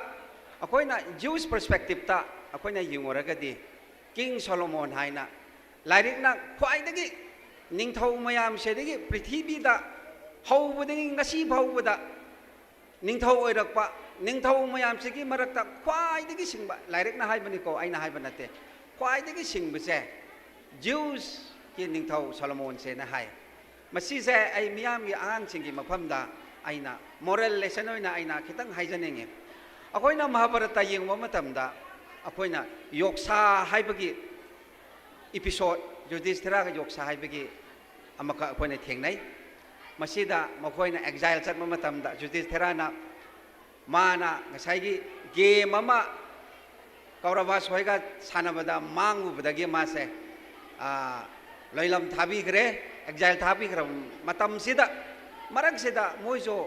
ꯑꯩꯈꯣꯏꯅ Jewish perspective ꯇ ꯑꯩꯈꯣꯏꯅ ꯌꯦꯡꯉꯨꯔꯒꯗꯤ King Solomon ꯍꯥꯏꯅ ꯂꯥꯏꯔꯤꯛꯅ ꯈ꯭ꯋꯥꯏꯗꯒꯤ ꯅꯤꯡꯊꯧ ꯃꯌꯥꯝꯁꯤꯗꯒꯤ ꯄ꯭ꯔꯤꯊꯤꯕꯤꯗ ꯍꯧꯕꯗꯒꯤ ꯉꯁꯤ ꯐꯥꯎꯕꯗ ꯅꯤꯡꯊꯧ ꯑꯣꯏꯔꯛꯄ, ꯅꯤꯡꯊꯧ ꯃꯌꯥꯝꯁꯤꯒꯤ ꯃꯔꯛꯇ ꯈ꯭ꯋꯥꯏꯗꯒꯤ ꯁꯤꯡꯕ, ꯂꯥꯏꯔꯤꯛꯅ ꯍꯥꯏꯕꯅꯤꯀꯣ, ꯑꯩꯅ ꯍꯥꯏꯕ ꯅꯠꯇꯦ, ꯈ꯭ꯋꯥꯏꯗꯒꯤ ꯁꯤꯡꯕꯁꯦ Jews ꯀꯤ ꯅꯤꯡꯊꯧ ꯁꯣꯂꯣꯃꯣꯟꯁꯦꯅ ꯍꯥꯏ꯫ ꯃꯁꯤꯁꯦ ꯑꯩ ꯃꯤꯌꯥꯝꯒꯤ, ꯑꯉꯥꯡꯁꯤꯡꯒꯤ ꯃꯐꯝꯗ ꯑꯩꯅ moral lesson ꯑꯣꯏꯅ ꯑꯩꯅ ꯈꯤꯇꯪ ꯍꯥꯏꯖꯅꯤꯡꯉꯤ꯫ ꯑꯩꯈꯣꯏꯅ ꯃꯍꯥꯚꯥꯔꯠꯇ ꯌꯦꯡꯕ ꯃꯇꯝꯗ ꯑꯩꯈꯣꯏꯅ ꯌꯣꯛꯁꯥ ꯍꯥꯏꯕꯒꯤ episode, ꯌꯨꯙꯤꯁꯊꯤꯔꯥꯒ ꯌꯣꯛꯁꯥ ꯍꯥꯏꯕꯒꯤ ꯑꯃꯈꯛ ꯑꯩꯈꯣꯏꯅ ꯊꯦꯡꯅꯩ꯫ ꯃꯁꯤꯗ ꯃꯈꯣꯏꯅ exile ꯆꯠꯄ ꯃꯇꯝꯗ ꯌꯨꯙꯤꯁꯊꯤꯔꯥꯅ ꯃꯥꯅ ꯉꯁꯥꯏꯒꯤ game ꯑꯃ ꯀꯧꯔꯕꯥꯁ ꯍꯣꯏꯒ ꯁꯥꯟꯅꯕꯗ ꯃꯥꯡꯉꯨꯕꯗꯒꯤ ꯃꯥꯁꯦ, ꯑꯥ, ꯂꯣꯏꯂꯝ ꯊꯥꯕꯤꯈ꯭ꯔꯦ, ꯑꯦꯛꯖꯥꯏꯜ ꯊꯥꯕꯤꯈ꯭ꯔꯕ ꯃꯇꯝꯁꯤꯗ, ꯃꯔꯛꯁꯤꯗ ꯃꯣꯏꯁꯨ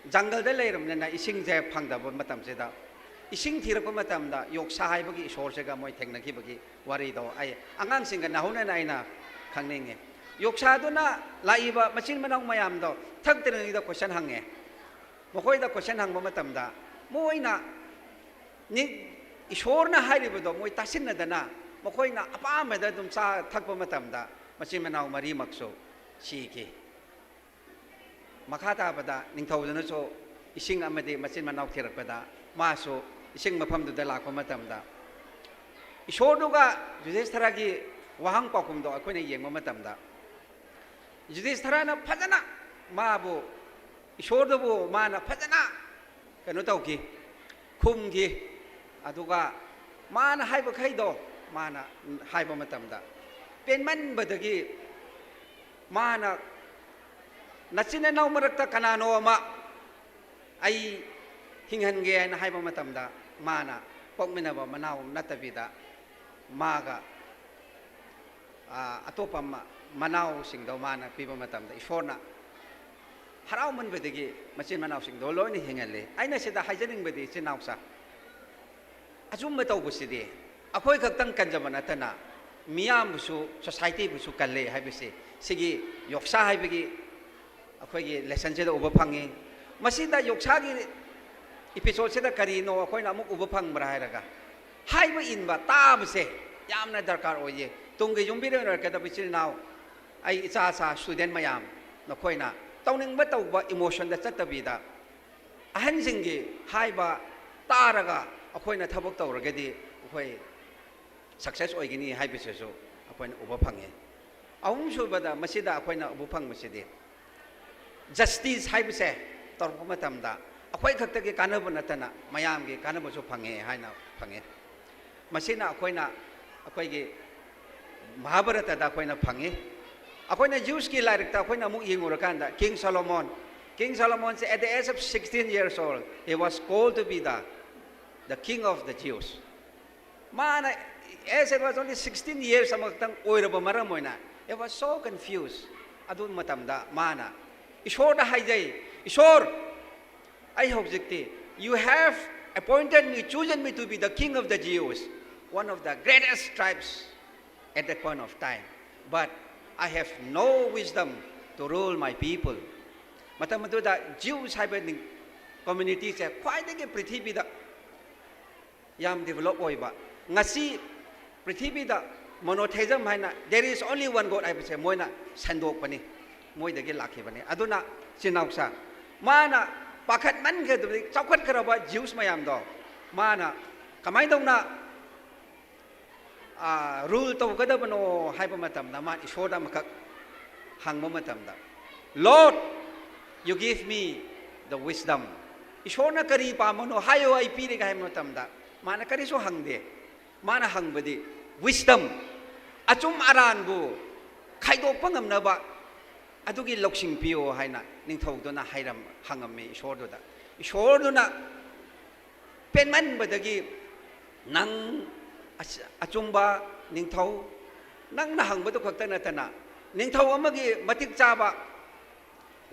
ꯖꯪꯒꯜꯗ ꯂꯩꯔꯕꯅꯤꯅ ꯏꯁꯤꯡꯁꯦ ꯐꯪꯗꯕ ꯃꯇꯝꯁꯤꯗ, ꯏꯁꯤꯡ ꯊꯤꯔꯛꯄ ꯃꯇꯝꯗ ꯌꯣꯛꯁꯥ ꯍꯥꯏꯕꯒꯤ ꯏꯁꯣꯔꯁꯤꯒ ꯃꯣꯏ ꯊꯦꯡꯅꯈꯤꯕꯒꯤ ꯋꯥꯔꯤꯗꯣ ꯑꯩ ꯑꯉꯥꯡꯁꯤꯡꯒ ꯅꯧꯅꯅ ꯑꯩꯅ ꯈꯪꯅꯤꯡꯉꯤ꯫ ꯌꯣꯛꯁꯥꯗꯨꯅ ꯂꯥꯛꯏꯕ ꯃꯆꯤꯟ ꯃꯅꯥꯎ ꯃꯌꯥꯝꯗꯣ ꯊꯛꯇ꯭ꯔꯤꯉꯩꯗ ꯀꯣꯏꯁꯟ ꯍꯪꯉꯦ꯫ ꯃꯈꯣꯏꯗ ꯀꯣꯏꯁꯟ ꯍꯪꯕ ꯃꯇꯝꯗ ꯃꯣꯏꯅ ꯅꯤ-, ꯏꯁꯣꯔꯅ ꯍꯥꯏꯔꯤꯕꯗꯣ ꯃꯣꯏ ꯇꯥꯁꯤꯟꯅꯗꯅ ꯃꯈꯣꯏꯅ ꯑꯄꯥꯝꯕꯗ ꯑꯗꯨꯝ ꯆꯥ ꯊꯛꯄ ꯃꯇꯝꯗ ꯃꯆꯤꯟ ꯃꯅꯥꯎ ꯃꯔꯤꯃꯛꯁꯨ ꯁꯤꯈꯤ꯫ ꯃꯈꯥ ꯇꯥꯕꯗ ꯅꯤꯡꯊꯧꯗꯨꯅꯁꯨ ꯏꯁꯤꯡ ꯑꯃꯗꯤ ꯃꯆꯤꯟ ꯃꯅꯥꯎ ꯊꯤꯔꯛꯄꯗ ꯃꯥꯁꯨ ꯏꯁꯤꯡ ꯃꯐꯝꯗꯨꯗ ꯂꯥꯛꯄ ꯃꯇꯝꯗ ꯏꯁꯣꯔꯗꯨꯒ ꯌꯨꯙꯤꯁꯊꯤꯔꯒꯤ ꯋꯥꯍꯪ ꯄꯥꯎꯈꯨꯝꯗꯣ ꯑꯩꯈꯣꯏꯅ ꯌꯦꯡꯕ ꯃꯇꯝꯗ ꯌꯨꯙꯤꯁꯊꯤꯔꯅ ꯐꯖꯅ ꯃꯥꯕꯨ, ꯏꯁꯣꯔꯗꯨꯕꯨ ꯃꯥꯅ ꯐꯖꯅ ꯀꯩꯅꯣ ꯇꯧꯈꯤ, ꯈꯨꯝꯈꯤ꯫ ꯑꯗꯨꯒ ꯃꯥꯅ ꯍꯥꯏꯕꯈꯩꯗꯣ ꯃꯥꯅ ꯍꯥꯏꯕ ꯃꯇꯝꯗ ꯄꯦꯟꯃꯟꯕꯗꯒꯤ ꯃꯥꯅ ꯅꯆꯤꯟ ꯅꯅꯥꯎ ꯃꯔꯛꯇ ꯀꯅꯥꯅꯣ ꯑꯃ ꯑꯩ ꯍꯤꯡꯍꯟꯒꯦ ꯍꯥꯏꯅ ꯍꯥꯏꯕ ꯃꯇꯝꯗ ꯃꯥꯅ ꯄꯣꯛꯃꯤꯟꯅꯕ ꯃꯅꯥꯎ ꯅꯠꯇꯕꯤꯗ ꯃꯥꯒ, ꯑ, ꯑꯇꯣꯞꯄ ꯃ-, ꯃꯅꯥꯎꯁꯤꯡꯗꯣ ꯃꯥꯅ ꯄꯤꯕ ꯃꯇꯝꯗ ꯏꯁꯣꯔꯅ ꯍꯔꯥꯎꯃꯟꯕꯗꯒꯤ ꯃꯆꯤꯟ ꯃꯅꯥꯎꯁꯤꯡꯗꯣ ꯂꯣꯏꯅ ꯍꯤꯡꯍꯜꯂꯤ꯫ ꯑꯩꯅ ꯁꯤꯗ ꯍꯥꯏꯖꯅꯤꯡꯕꯗꯤ ꯏꯆꯤꯟ ꯏꯅꯥꯎꯁꯥ, ꯑꯆꯨꯝꯕ ꯇꯧꯕꯁꯤꯗꯤ ꯑꯩꯈꯣꯏ ꯈꯛꯇꯪ ꯀꯟꯖꯕ ꯅꯠꯇꯅ ꯃꯤꯌꯥꯝꯕꯨꯁꯨ, ꯁꯣꯁꯥꯏꯇꯤꯕꯨꯁꯨ ꯀꯜꯂꯦ ꯍꯥꯏꯕꯁꯤ ꯁꯤꯒꯤ ꯌꯣꯛꯁꯥ ꯍꯥꯏꯕꯒꯤ ꯑꯩꯈꯣꯏꯒꯤ ꯂꯦꯁꯟꯁꯤꯗ ꯎꯕ ꯐꯪꯉꯤ꯫ ꯃꯁꯤꯗ ꯌꯣꯛꯁꯥꯒꯤ ꯏꯄꯤꯁꯣꯗꯁꯤꯗ ꯀꯔꯤꯅꯣ ꯑꯩꯈꯣꯏꯅ ꯑꯃꯨꯛ ꯎꯕ ꯐꯪꯕ꯭ꯔꯥ ꯍꯥꯏꯔꯒ, ꯍꯥꯏꯕ ꯏꯟꯕ ꯇꯥꯕꯁꯦ ꯌꯥꯝꯅ ꯗꯔꯀꯥꯔ ꯑꯣꯏꯌꯦ꯫ ꯇꯨꯡꯒꯤ ꯌꯨꯝꯕꯤꯔꯦꯟ ꯑꯣꯏꯔꯛꯀꯗꯕ ꯏꯆꯤꯜ ꯏꯅꯥꯎ, ꯑꯩ ꯏꯆꯥ ꯏꯆꯥ ꯁ꯭ꯇꯨꯗꯦꯟ ꯃꯌꯥꯝ, ꯅꯈꯣꯏꯅ ꯇꯧꯅꯤꯡꯕ ꯇꯧꯕ ꯏꯃꯣꯁꯟꯗ ꯆꯠꯇꯕꯤꯗ ꯑꯍꯟꯁꯤꯡꯒꯤ ꯍꯥꯏꯕ ꯇꯥꯔꯒ ꯑꯩꯈꯣꯏꯅ ꯊꯕꯛ ꯇꯧꯔꯒꯗꯤ ꯑꯩꯈꯣꯏ ꯁꯛꯁꯦꯁ ꯑꯣꯏꯒꯅꯤ ꯍꯥꯏꯕꯁꯤꯁꯨ ꯑꯩꯈꯣꯏꯅ ꯎꯕ ꯐꯪꯉꯤ꯫ ꯑꯍꯨꯝꯁꯨꯕꯗ ꯃꯁꯤꯗ ꯑꯩꯈꯣꯏꯅ ꯎꯕ ꯐꯪꯕꯁꯤꯗꯤ ꯖꯁꯇꯤꯁ ꯍꯥꯏꯕꯁꯦ ꯇꯧꯔꯛꯄ ꯃꯇꯝꯗ ꯑꯩꯈꯣꯏ ꯈꯛꯇꯒꯤ ꯀꯥꯟꯅꯕ ꯅꯠꯇꯅ ꯃꯌꯥꯝꯒꯤ ꯀꯥꯟꯅꯕꯁꯨ ꯐꯪꯉꯦ ꯍꯥꯏꯅ ꯐꯪꯉꯦ꯫ ꯃꯁꯤꯅ ꯑꯩꯈꯣꯏꯅ ꯑꯩꯈꯣꯏꯒꯤ ꯃꯍꯥꯚꯥꯔꯇꯗ ꯑꯩꯈꯣꯏꯅ ꯐꯪꯉꯤ꯫ ꯑꯩꯈꯣꯏꯅ ꯖ꯭ꯌꯨꯁꯀꯤ ꯂꯥꯏꯔꯤꯛꯇ ꯑꯩꯈꯣꯏꯅ ꯑꯃꯨꯛ ꯌꯦꯡꯉꯨꯔꯀꯥꯟꯗ King Solomon, King Solomonꯁꯦ at the age of sixteen years old, he was called to be the, the king of the Jews. ꯃꯥꯅ, as it was only sixteen years ꯑꯃꯈꯛꯇꯪ ꯑꯣꯏꯔꯕ ꯃꯔꯝ ꯑꯣꯏꯅ He was so confused. ꯑꯗꯨ ꯃꯇꯝꯗ ꯃꯥꯅ ꯏꯁꯣꯔꯗ ꯍꯥꯏꯖꯩ, "ꯏꯁꯣꯔ, ꯑꯩ ꯍꯧꯖꯤꯛꯇꯤ, you have appointed me, chosen me to be the king of the Jews, one of the greatest tribes at that point of time, but I have no wisdom to rule my people." ꯃꯇꯝ ꯑꯗꯨꯗ Jews ꯍꯥꯏꯕ ꯅꯤꯡ-, communityꯁꯦ ꯈ꯭ꯋꯥꯏꯗꯒꯤ ꯄ꯭ꯔꯤꯊꯤꯕꯤꯗ ꯌꯥꯝ develop ꯑꯣꯏꯕ, ꯉꯁꯤ ꯄ꯭ꯔꯤꯊꯤꯕꯤꯗ monotheism ꯍꯥꯏꯅ, "There is only one God" ꯍꯥꯏꯕꯁꯦ ꯃꯣꯏꯅ ꯁꯟꯗꯣꯛꯄꯅꯤ, ꯃꯣꯏꯗꯒꯤ ꯂꯥꯛꯈꯤꯕꯅꯤ꯫ ꯑꯗꯨꯅ ꯏꯆꯤꯟ ꯏꯅꯥꯎꯁꯥ, ꯃꯥꯅ ꯄꯥꯈꯠꯃꯟꯈ꯭ꯔꯕꯗꯤ, ꯆꯥꯎꯈꯠꯈ꯭ꯔꯕ Jews ꯃꯌꯥꯝꯗꯣ ꯃꯥꯅ ꯀꯃꯥꯏꯅ ꯇꯧꯅ, ꯑ, rule ꯇꯧꯒꯗꯕꯅꯣ ꯍꯥꯏꯕ ꯃꯇꯝꯗ, ꯃꯥꯅ ꯏꯁꯣꯔꯗ ꯑꯃꯈꯛ ꯍꯪꯕ ꯃꯇꯝꯗ, "Lord, you give me the wisdom." ꯏꯁꯣꯔꯅ ꯀꯔꯤ ꯄꯥꯝꯕꯅꯣ ꯍꯥꯏꯌꯣ, ꯑꯩ ꯄꯤꯔꯒꯦ ꯍꯥꯏꯕ ꯃꯇꯝꯗ, ꯃꯥꯅ ꯀꯔꯤꯁꯨ ꯍꯪꯗꯦ꯫ ꯃꯥꯅ ꯍꯪꯕꯗꯤ, "Wisdom, ꯑꯆꯨꯝ ꯑꯔꯥꯟꯕꯨ ꯈꯥꯏꯗꯣꯛꯄ ꯉꯝꯅꯕ ꯑꯗꯨꯒꯤ ꯂꯧꯁꯤꯡ ꯄꯤꯌꯣ" ꯍꯥꯏꯅ ꯅꯤꯡꯊꯧꯗꯨꯅ ꯍꯥꯏꯔꯝ-, ꯍꯪꯉꯝꯃꯤ ꯏꯁꯣꯔꯗꯨꯗ꯫ ꯏꯁꯣꯔꯗꯨꯅ ꯄꯦꯟꯃꯟꯕꯗꯒꯤ, "ꯅꯪ ꯑꯆ-, ꯑꯆꯨꯝꯕ ꯅꯤꯡꯊꯧ, ꯅꯪꯅ ꯍꯪꯕꯗꯨ ꯈꯛꯇ ꯅꯠꯇꯅ, ꯅꯤꯡꯊꯧ ꯑꯃꯒꯤ ꯃꯇꯤꯛ ꯆꯥꯕ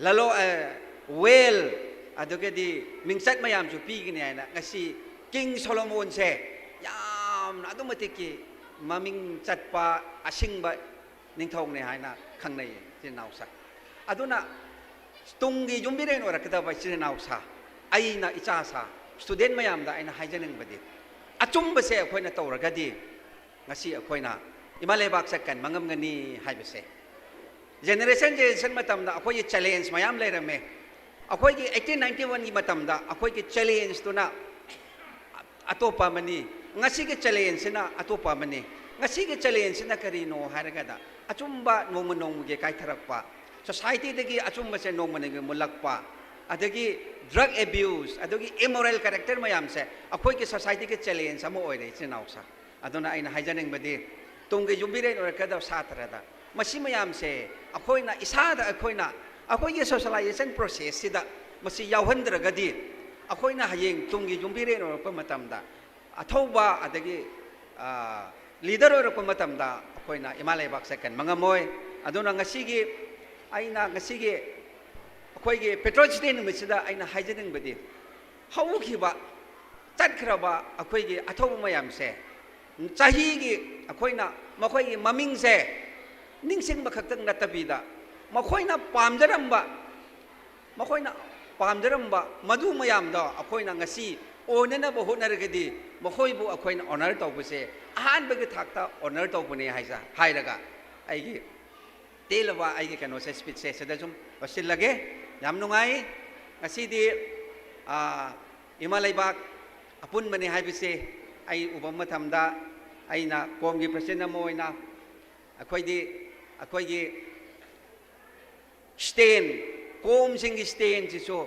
ꯂꯂꯣ-, ꯑꯦ, wealth, ꯑꯗꯨꯒꯗꯤ ꯃꯤꯡꯆꯠ ꯃꯌꯥꯝꯁꯨ ꯄꯤꯒꯅꯤ" ꯍꯥꯏꯅ ꯉꯁꯤ King Solomonꯁꯦ ꯌꯥꯝꯅ ꯑꯗꯨꯛ ꯃꯇꯤꯛꯀꯤ ꯃꯃꯤꯡ ꯆꯠꯄ ꯑꯁꯤꯡꯕ ꯅꯤꯡꯊꯧꯅꯦ ꯍꯥꯏꯅ ꯈꯪꯅꯩ, ꯏꯆꯤꯟ ꯏꯅꯥꯎꯁꯥ꯫ ꯑꯗꯨꯅ ꯇꯨꯡꯒꯤ ꯌꯨꯝꯕꯤꯔꯦꯟ ꯑꯣꯏꯔꯛꯀꯗꯕ ꯏꯆꯤꯟ ꯏꯅꯥꯎꯁꯥ, ꯑꯩꯅ ꯏꯆꯥꯁꯥ, student ꯃꯌꯥꯝꯗ ꯑꯩꯅ ꯍꯥꯏꯖꯅꯤꯡꯕꯗꯤ, ꯑꯆꯨꯝꯕꯁꯦ ꯑꯩꯈꯣꯏꯅ ꯇꯧꯔꯒꯗꯤ ꯉꯁꯤ ꯑꯩꯈꯣꯏꯅ ꯏꯃꯥ ꯂꯩꯕꯥꯛꯁꯦ ꯀꯟꯕ ꯉꯝꯒꯅꯤ ꯍꯥꯏꯕꯁꯦ꯫ Generation generation ꯃꯇꯝꯗ ꯑꯩꯈꯣꯏꯒꯤ challenge ꯃꯌꯥꯝ ꯂꯩꯔꯝꯃꯦ꯫ ꯑꯩꯈꯣꯏꯒꯤ eighteen ninety oneꯒꯤ ꯃꯇꯝꯗ ꯑꯩꯈꯣꯏꯒꯤ challengeꯇꯨꯅ ꯑꯇꯣꯞꯄ ꯑꯃꯅꯤ, ꯉꯁꯤꯒꯤ challengeꯁꯤꯅ ꯑꯇꯣꯞꯄ ꯑꯃꯅꯤ꯫ ꯉꯁꯤꯒꯤ challengeꯁꯤꯅ ꯀꯔꯤꯅꯣ ꯍꯥꯏꯔꯒꯗ, ꯑꯆꯨꯝꯕ ꯅꯣꯡꯃ ꯅꯣꯡꯃꯒꯤ ꯀꯥꯏꯊꯔꯛꯄ, societyꯗꯒꯤ ꯑꯆꯨꯝꯕꯁꯦ ꯅꯣꯡꯃ ꯅꯣꯡꯃꯒꯤ ꯃꯨꯜꯂꯛꯄ, ꯑꯗꯒꯤ drug abuse, ꯑꯗꯒꯤ immoral character ꯃꯌꯥꯝꯁꯦ ꯑꯩꯈꯣꯏꯒꯤ societyꯒꯤ challenge ꯑꯃ ꯑꯣꯏꯔꯦ, ꯏꯆꯤꯟ ꯏꯅꯥꯎꯁꯥ꯫ ꯑꯗꯨꯅ ꯑꯩꯅ ꯍꯥꯏꯖꯅꯤꯡꯕꯗꯤ, ꯇꯨꯡꯒꯤ ꯌꯨꯝꯕꯤꯔꯦꯟ ꯑꯣꯏꯔꯛꯀꯗꯕ ꯁꯥꯇ꯭ꯔꯗ ꯃꯁꯤ ꯃꯌꯥꯝꯁꯦ ꯑꯩꯈꯣꯏꯅ ꯏꯁꯥꯗ, ꯑꯩꯈꯣꯏꯅ ꯑꯩꯈꯣꯏꯒꯤ socialization processꯁꯤꯗ ꯃꯁꯤ ꯌꯥꯎꯍꯟꯗ꯭ꯔꯒꯗꯤ, ꯑꯩꯈꯣꯏꯅ ꯍꯌꯦꯡ ꯇꯨꯡꯒꯤ ꯌꯨꯝꯕꯤꯔꯦꯟ ꯑꯣꯏꯔꯛꯄ ꯃꯇꯝꯗ ꯑꯊꯧꯕ, ꯑꯗꯒꯤ, ꯑ, ꯂꯤꯗꯔ ꯑꯣꯏꯔꯛꯄ ꯃꯇꯝꯗ ꯑꯩꯈꯣꯏꯅ ꯏꯃꯥ ꯂꯩꯕꯥꯛꯁꯦ ꯀꯟꯕ ꯉꯝꯃꯣꯏ꯫ ꯑꯗꯨꯅ ꯉꯁꯤꯒꯤ, ꯑꯩꯅ ꯉꯁꯤꯒꯤ ꯑꯩꯈꯣꯏꯒꯤ Patriots' Day ꯅꯨꯃꯤꯠꯁꯤꯗ ꯑꯩꯅ ꯍꯥꯏꯖꯅꯤꯡꯕꯗꯤ, ꯍꯧꯈꯤꯕ, ꯆꯠꯈ꯭ꯔꯕ ꯑꯩꯈꯣꯏꯒꯤ ꯑꯊꯧꯕ ꯃꯌꯥꯝꯁꯦ, ꯆꯍꯤꯒꯤ ꯑꯩꯈꯣꯏꯅ ꯃꯈꯣꯏꯒꯤ ꯃꯃꯤꯡꯁꯦ ꯅꯤꯡꯁꯤꯡꯕ ꯈꯛꯇꯪ ꯅꯠꯇꯕꯤꯗ, ꯃꯈꯣꯏꯅ ꯄꯥꯝꯖꯔꯝꯕ, ꯃꯈꯣꯏꯅ ꯄꯥꯝꯖꯔꯝꯕ ꯃꯗꯨ ꯃꯌꯥꯝꯗꯣ ꯑꯩꯈꯣꯏꯅ ꯉꯁꯤ ꯑꯣꯏꯅꯅꯕ ꯍꯣꯠꯅꯔꯒꯗꯤ, ꯃꯈꯣꯏꯕꯨ ꯑꯩꯈꯣꯏꯅ honor ꯇꯧꯕꯁꯦ ꯑꯍꯥꯟꯕꯒꯤ ꯊꯥꯛꯇ honor ꯇꯧꯕꯅꯦ ꯍꯥꯏꯖ-, ꯍꯥꯏꯔꯒ ꯑꯩꯒꯤ ꯇꯦꯜꯂꯕ ꯑꯩꯒꯤ ꯀꯩꯅꯣꯁꯦ, speech ꯁꯦ ꯁꯤꯗ ꯁꯨꯝ ꯂꯣꯏꯁꯤꯜꯂꯒꯦ꯫ ꯌꯥꯝ ꯅꯨꯡꯉꯥꯏ꯫ ꯉꯁꯤꯗꯤ, ꯑꯥ, ꯏꯃꯥ ꯂꯩꯕꯥꯛ ꯑꯄꯨꯟꯕꯅꯤ ꯍꯥꯏꯕꯁꯦ ꯑꯩ ꯎꯕ ꯃꯇꯝꯗ, ꯑꯩꯅ ꯀꯣꯝꯒꯤ president ꯑꯃ ꯑꯣꯏꯅ ꯑꯩꯈꯣꯏꯗꯤ, ꯑꯩꯈꯣꯏꯒꯤ stand, ꯀꯣꯝꯁꯤꯡꯒꯤ stand ꯁꯤꯁꯨ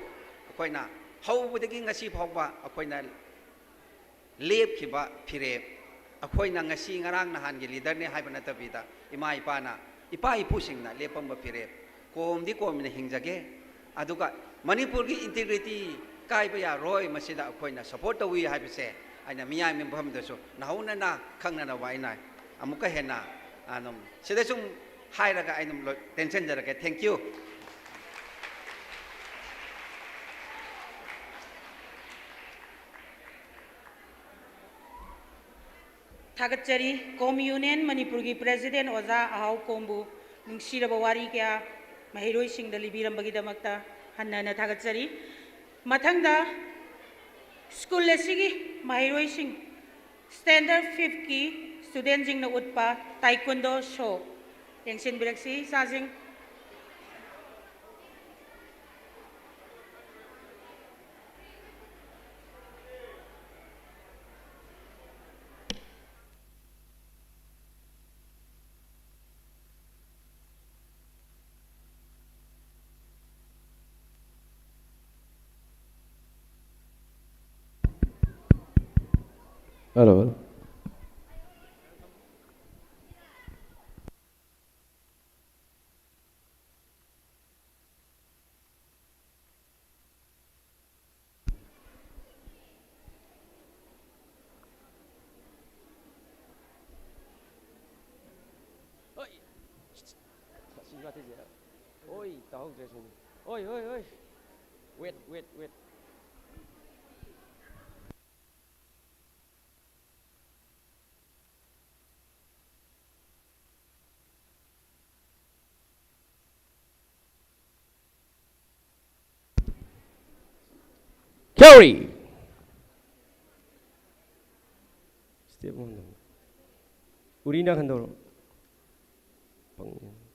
ꯑꯩꯈꯣꯏꯅ ꯍꯧꯕꯗꯒꯤ ꯉꯁꯤ ꯐꯥꯎꯕ ꯑꯩꯈꯣꯏꯅ ꯂꯦꯞꯈꯤꯕ ꯐꯤꯔꯦꯞ, ꯑꯩꯈꯣꯏꯅ ꯉꯁꯤ ꯉꯔꯥꯡ ꯅꯍꯥꯟꯒꯤ leader ꯅꯦ ꯍꯥꯏꯕ ꯅꯠꯇꯕꯤꯗ, ꯏꯃꯥ ꯏꯄꯥꯅ, ꯏꯄꯥ ꯏꯄꯨꯁꯤꯡꯅ ꯂꯦꯞꯄꯝꯕ ꯐꯤꯔꯦꯞ, ꯀꯣꯝꯗꯤ ꯀꯣꯝꯅ ꯍꯤꯡꯖꯒꯦ, ꯑꯗꯨꯒ ꯃꯅꯤꯄꯨꯔꯒꯤ integrity ꯀꯥꯏꯕ ꯌꯥꯔꯣꯏ, ꯃꯁꯤꯗ ꯑꯩꯈꯣꯏꯅ support ꯇꯧꯏ ꯍꯥꯏꯕꯁꯦ ꯑꯩꯅ ꯃꯤꯌꯥꯝꯒꯤ ꯃꯐꯝꯗꯁꯨ ꯅꯧꯍꯧꯅꯅ ꯈꯪꯅꯅꯕ ꯑꯩꯅ ꯑꯃꯨꯛꯀ ꯍꯦꯟꯅ ꯑꯗꯨꯝ ꯁꯤꯗ ꯁꯨꯝ ꯍꯥꯏꯔꯒ ꯑꯩ ꯑꯗꯨꯝ ꯂꯣꯏ-, ꯇꯦꯟꯁꯤꯟꯖꯔꯒꯦ꯫ Thank you꯫ ꯊꯥꯒꯠꯆꯔꯤ꯫ ꯀꯣꯝ ꯌꯨꯅꯤꯌꯟ ꯃꯅꯤꯄꯨꯔꯒꯤ president ꯑꯣꯖꯥ ꯑꯍꯥꯎ ꯀꯣꯝꯕꯨ ꯅꯨꯡꯁꯤꯔꯕ ꯋꯥꯔꯤ ꯀꯌꯥ ꯃꯍꯩꯔꯣꯏꯁꯤꯡꯗ ꯂꯤꯕꯤꯔꯝꯕꯒꯤꯗꯃꯛꯇ ꯍꯟꯅ ꯍꯟꯅ ꯊꯥꯒꯠꯆꯔꯤ꯫ ꯃꯊꯪꯗ school ꯑꯁꯤꯒꯤ ꯃꯍꯩꯔꯣꯏꯁꯤꯡ, standard fifth ꯀꯤ student ꯁꯤꯡꯅ ꯎꯠꯄ taekwondo show ꯌꯦꯡꯁꯤꯟꯕꯤꯔꯛꯁꯤ, ꯏꯆꯥꯁꯤꯡ꯫ Hello, hello. ꯇꯥꯍꯧꯗ꯭ꯔꯦ ꯁꯨꯝ꯫ ꯍꯣꯏ, ꯍꯣꯏ, ꯍꯣꯏ꯫ Wait, wait, wait꯫ Carry! Step one. ꯎꯔꯤꯅ ꯈꯟꯗꯧꯔꯣ꯫ ꯄꯪꯉꯦ꯫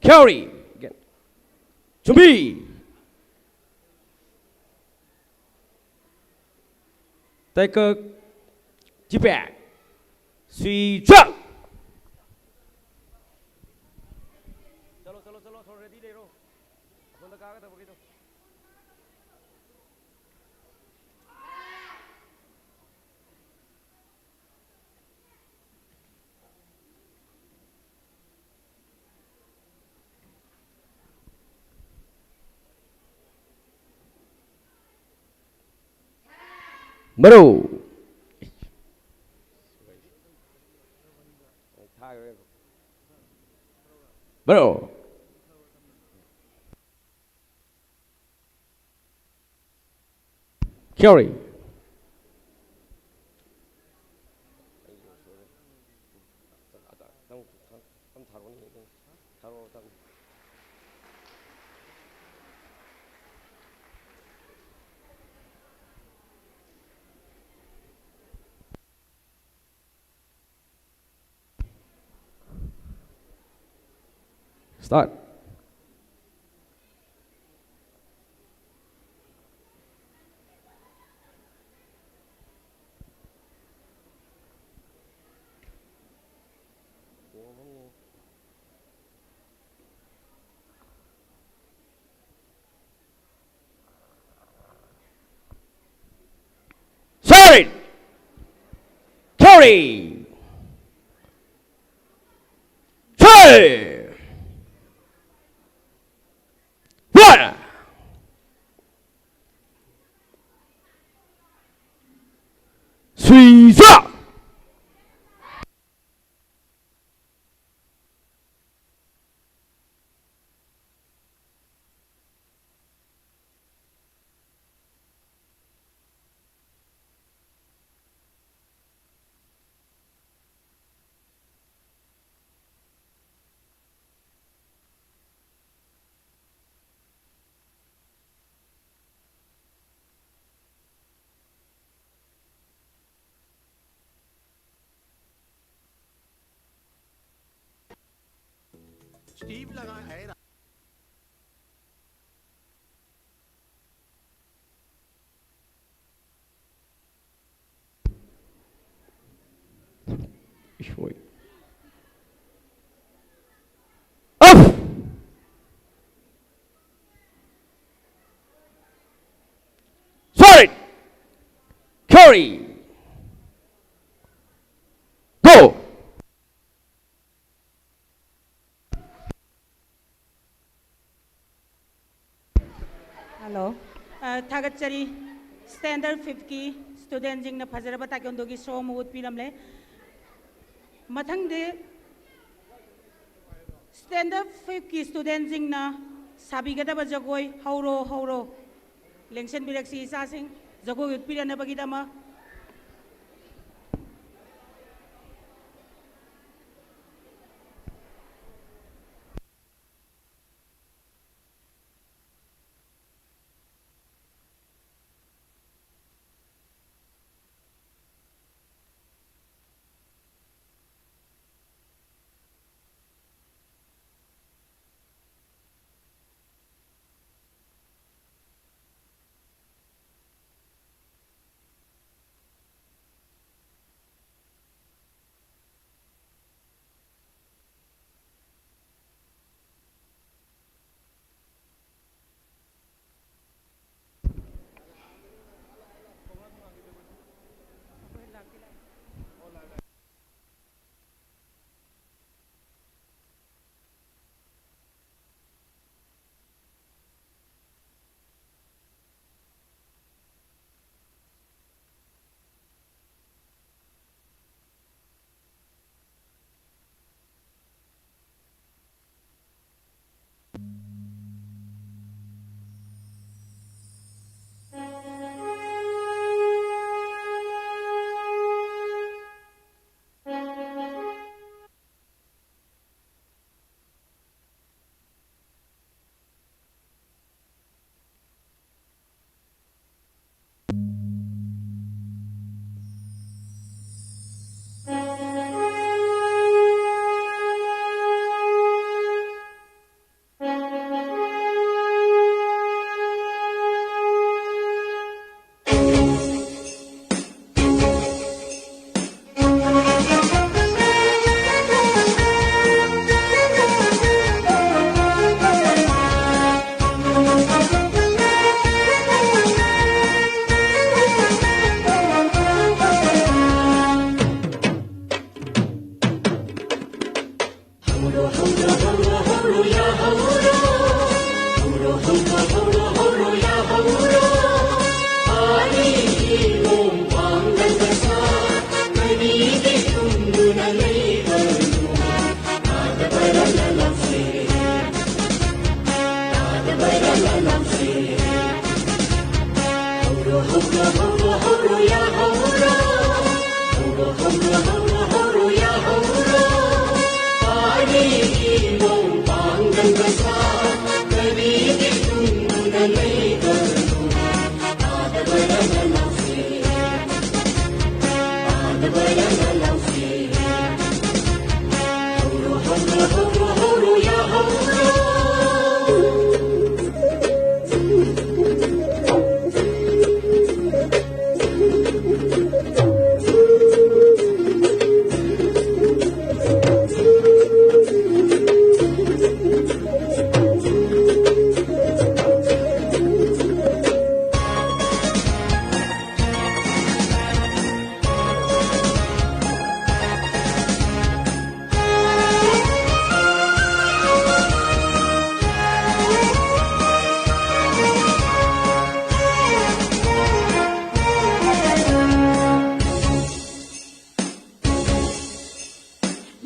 Carry! Again. ꯆꯨꯝꯕꯤ! ꯇꯥꯏꯀꯛ ꯆꯤꯄꯦꯛ ꯁꯨꯏꯆꯥꯛ꯫ ꯆꯠꯂꯣ, ꯆꯠꯂꯣ, ꯆꯠꯂꯣ, ꯊꯣꯔ ꯔꯦꯗꯤ ꯂꯩꯔꯣ꯫ ꯑꯁꯣꯝꯗ ꯀꯥꯒꯗꯕꯈꯩꯗꯣ꯫ ꯃꯔꯨ꯫ ꯃꯔꯨ꯫ Carry꯫ Start. Sorry. Carry. Three. One. Seize. Steve लगा है। Off! Solid! Curry! Go! Hello. ꯑ, ꯊꯥꯒꯠꯆꯔꯤ꯫ Standard five ꯀꯤ student ꯁꯤꯡꯅ ꯐꯖꯔꯕ taekwondo ꯒꯤ show ꯑꯃ ꯎꯠꯄꯤꯔꯝꯂꯦ꯫ ꯃꯊꯪꯗꯤ standard five ꯀꯤ student ꯁꯤꯡꯅ ꯁꯥꯕꯤꯒꯗꯕ ꯖꯒꯣꯏ ꯍꯧꯔꯣ ꯍꯧꯔꯣ ꯂꯦꯡꯁꯤꯟꯕꯤꯔꯛꯁꯤ ꯏꯆꯥꯁꯤꯡ, ꯖꯒꯣꯏ ꯎꯠꯄꯤꯔꯅꯕꯒꯤꯗꯃꯛ꯫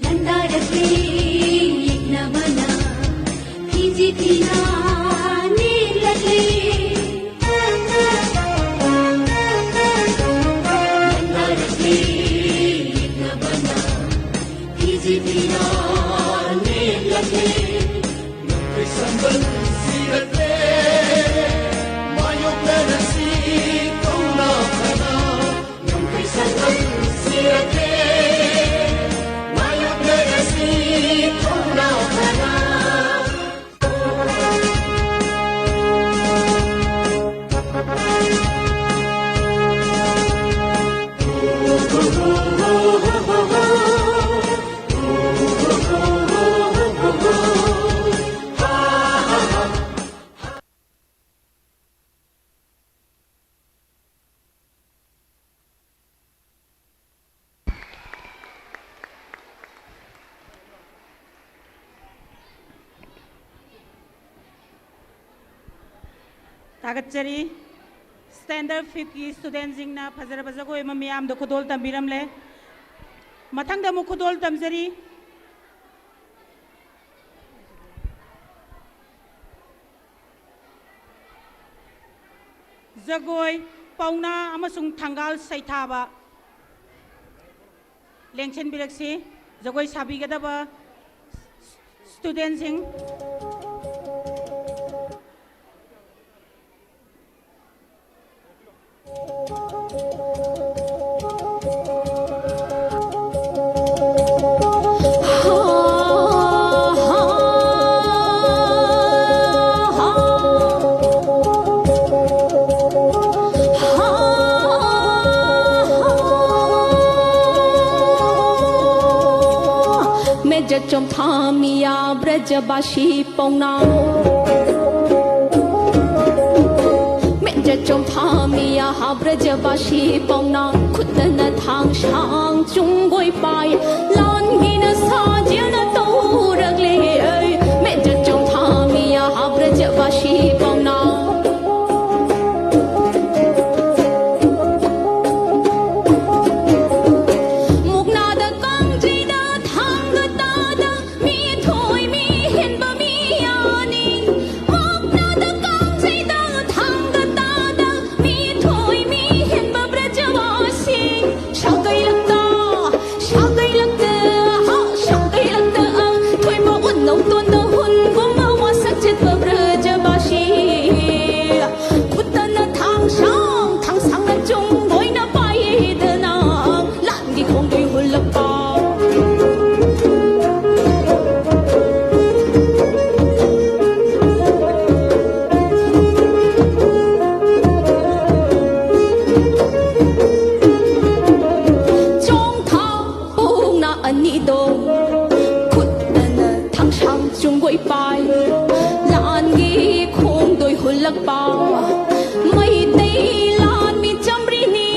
ꯂꯟꯗꯥꯔꯛꯂꯦ ꯌꯦꯛꯅꯕꯅ ꯐꯤꯖꯤ ꯐꯤꯅꯥ ꯅꯦꯛꯂꯛꯂꯦ꯫ ꯂꯟꯗꯥꯔꯛꯂꯦ ꯌꯦꯛꯅꯕꯅ ꯐꯤꯖꯤ ꯐꯤꯅꯥ ꯅꯦꯛꯂꯛꯂꯦ꯫ ꯅꯣꯡꯈꯩ ꯁꯝꯕꯜ ꯁꯤꯔꯛꯂꯦ ꯃꯥꯌꯣꯛꯅꯔꯁꯤ ꯀꯧꯅ ꯐꯅ꯫ ꯊꯥꯒꯠꯆꯔꯤ꯫ Standard fifth ꯀꯤ student ꯁꯤꯡꯅ ꯐꯖꯔꯕ ꯖꯒꯣꯏ ꯑꯃ ꯃꯤꯌꯥꯝꯗ ꯈꯨꯗꯣꯜ ꯇꯝꯕꯤꯔꯝꯂꯦ꯫ ꯃꯊꯪꯗ ꯑꯃꯨꯛ ꯈꯨꯗꯣꯜ ꯇꯝꯖꯔꯤ꯫ ꯖꯒꯣꯏ, ꯄꯥꯎꯅꯥ ꯑꯃꯁꯨꯡ ꯊꯪꯒꯥꯜ ꯁꯩꯊꯥꯕ ꯂꯦꯡꯁꯤꯟꯕꯤꯔꯛꯁꯤ꯫ ꯖꯒꯣꯏ ꯁꯥꯕꯤꯒꯗꯕ ꯁ꯭ꯇꯨꯗꯦꯟꯁꯤꯡ꯫ मैं जचम थामिया ब्रजबासी पौना। मैं जचम थामिया हा ब्रजबासी पौना। खुद न थांग शांग चुंगोई पाई। लान गिन साजिल न तौरगले। मैं जचम थामिया हा ब्रजबासी पौना। ꯃꯨꯛꯅꯥꯗ ꯀꯥꯡꯖꯩꯗ ꯊꯥꯡꯒ ꯇꯥꯗ ꯃꯤ ꯊꯣꯏ ꯃꯤ ꯍꯦꯟꯕ ꯃꯤ ꯌꯥꯅꯤ꯫ ꯃꯨꯛꯅꯥꯗ ꯀꯥꯡꯖꯩꯗ ꯊꯥꯡꯒ ꯇꯥꯗ ꯃꯤ ꯊꯣꯏ ꯃꯤ ꯍꯦꯟꯕ ꯕ꯭ꯔꯖꯕꯥꯁꯤ꯫ ꯁꯥꯒꯩ ꯂꯛꯇ, ꯁꯥꯒꯩ ꯂꯛꯇ, ꯍꯥ, ꯁꯥꯒꯩ ꯂꯛꯇ, ꯑ, ꯊꯣꯏꯕ ꯎꯠꯅꯧ ꯇꯣꯟꯗ ꯍꯨꯟꯒꯨꯝꯕ ꯋꯥꯁꯛ ꯆꯠꯄ ꯕ꯭ꯔꯖꯕꯥꯁꯤ꯫ ꯈꯨꯠꯇꯅ ꯊꯥꯡꯁꯥꯡ, ꯊꯥꯡꯁꯥꯡꯅ ꯆꯨꯡ ꯑꯣꯏꯅ ꯄꯥꯏꯗꯅ ꯂꯥꯟꯒꯤ ꯈꯣꯡꯗꯣꯏ ꯍꯨꯜꯂꯛꯄ꯫ ꯆꯣꯡꯊꯥ ꯄꯨꯡꯅ ꯑꯅꯤꯗꯣ ꯈꯨꯠꯇꯅ ꯊꯥꯡꯁꯥꯡ ꯆꯨꯡꯒꯣꯏ ꯄꯥꯏ꯫ ꯂꯥꯟꯒꯤ ꯈꯣꯡꯗꯣꯏ ꯍꯨꯜꯂꯛꯄ ꯃꯩꯇꯩ ꯂꯥꯟꯃꯤ ꯆꯝꯔꯤꯅꯤ꯫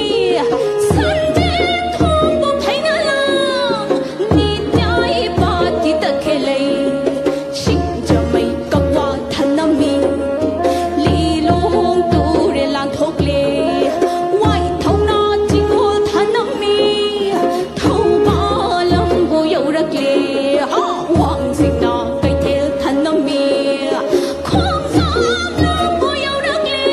ꯁꯟꯖꯦꯟ ꯊꯣꯡꯕ ꯐꯩꯅꯂꯥꯡ ꯅꯤꯇ꯭ꯌꯥꯏ ꯄꯥꯇꯤ ꯇꯛꯈꯦꯂꯩ꯫ ꯁꯤꯡꯖꯃꯩ ꯀꯛꯋꯥ ꯊꯅꯝꯃꯤ꯫ ꯂꯤꯂꯣꯡ ꯇꯨꯔꯦꯜ ꯂꯥꯟꯊꯣꯛꯂꯦ꯫ ꯋꯥꯏꯊꯧꯅ ꯆꯤꯡꯒꯣꯜ ꯊꯅꯝꯃꯤ꯫ ꯊꯧꯕꯥꯜ ꯂꯝꯕꯨ ꯌꯧꯔꯛꯂꯦ꯫ ꯍꯥ, ꯋꯥꯡꯖꯤꯡꯅ ꯀꯩꯊꯦꯜ ꯊꯅꯝꯃꯤ꯫ ꯈꯣꯡꯖꯣꯝ ꯂꯝꯕꯨ ꯌꯧꯔꯛꯂꯦ꯫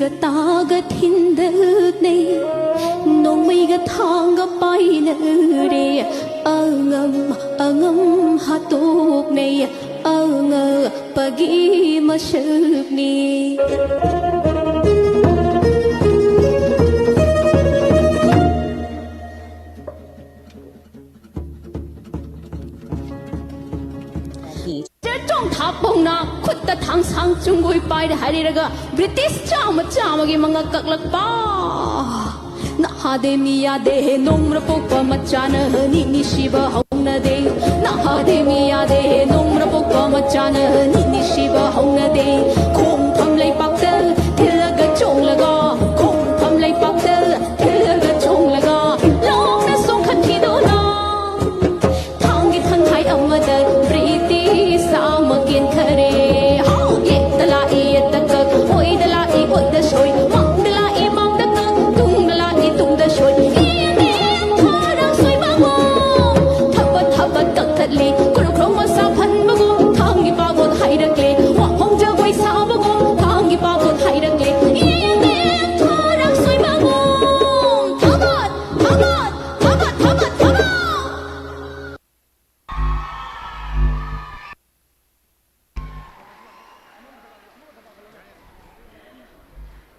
ꯒ ꯇꯥꯒ ꯊꯤꯟꯗꯜꯅꯩ, ꯅꯣꯡꯃꯩꯒ ꯊꯥꯡꯒ ꯄꯥꯏꯅꯔꯦ, ꯑꯉꯝ ꯑꯉꯝ ꯍꯥꯠꯇꯣꯛꯅꯩ, ꯑꯉꯛꯄꯒꯤ ꯃꯁꯛꯅꯤ꯫ ꯆꯦꯆꯣꯡ ꯊꯥꯞꯄꯧꯅ ꯈꯨꯠꯇ ꯊꯥꯡꯁꯥꯡ ꯆꯨꯡꯒꯣꯏ ꯄꯥꯏꯔꯦ ꯍꯥꯏꯔꯤꯔꯒ ꯕ꯭ꯔꯤꯇꯤꯁ ꯆꯥꯝꯃ ꯆꯥꯝꯃꯒꯤ ꯃꯉꯛ ꯀꯛꯂꯛꯄ꯫ ꯅꯍꯥꯗꯦ ꯃꯤ ꯌꯥꯗꯦ ꯅꯣꯡꯃ ꯄꯣꯛꯄ ꯃꯆꯥꯅ ꯅꯤꯅꯤ ꯁꯤꯕ ꯍꯧꯅꯗꯦ꯫ ꯅꯍꯥꯗꯦ ꯃꯤ ꯌꯥꯗꯦ ꯅꯣꯡꯃ ꯄꯣꯛꯄ ꯃꯆꯥꯅ ꯅꯤꯅꯤ ꯁꯤꯕ ꯍꯧꯅꯗꯦ꯫ ꯈꯣꯡꯐꯝ ꯂꯩꯄꯥꯛꯇ ꯊꯤꯜꯂꯒ ꯆꯣꯡꯂꯒ, ꯈꯣꯡꯐꯝ ꯂꯩꯄꯥꯛꯇ ꯊꯤꯜꯂꯒ ꯆꯣꯡꯂꯒ, ꯂꯥꯎꯅ ꯆꯣꯡꯈꯠꯈꯤꯗꯨꯅ ꯊꯥꯡꯒꯤ ꯊꯪꯍꯥꯏ ꯑꯃꯗ ꯕ꯭ꯔꯤꯇꯤꯁ ꯑꯃ ꯀꯦꯟꯈꯔꯦ꯫ ꯍꯥꯎ! ꯌꯦꯠꯇ ꯂꯥꯛꯏ, ꯌꯦꯠꯇ ꯀꯛ, ꯑꯣꯏꯗ ꯂꯥꯛꯏ, ꯑꯣꯏꯗ ꯁꯣꯏ, ꯃꯥꯡꯗ ꯂꯥꯛꯏ, ꯃꯥꯡꯗ ꯀꯛ, ꯇꯨꯡꯗ ꯂꯥꯛꯏ, ꯇꯨꯡꯗ ꯁꯣꯏ꯫ ꯏꯅꯦ ꯊꯣꯔꯛ ꯁꯣꯏꯕꯒꯨꯝ ꯊꯕꯠ ꯊꯕꯠ ꯀꯛꯊꯠꯂꯤ, ꯈꯨꯔꯨ ꯈꯨꯔꯨ ꯃꯁꯥ ꯐꯟꯕꯒꯨꯝ ꯊꯥꯡꯒꯤ ꯄꯥꯕꯣꯠ ꯍꯥꯏꯔꯛꯂꯦ, ꯋꯥꯍꯣꯡ ꯖꯒꯣꯏ ꯁꯥꯕꯒꯨꯝ ꯊꯥꯡꯒꯤ ꯄꯥꯕꯣꯠ ꯍꯥꯏꯔꯛꯂꯦ꯫ ꯏꯅꯦ ꯊꯣꯔꯛ ꯁꯣꯏꯕꯒꯨꯝ ꯊꯕꯠ ꯊꯕꯠ ꯊꯕꯠ ꯊꯕꯠ ꯊꯕꯠ꯫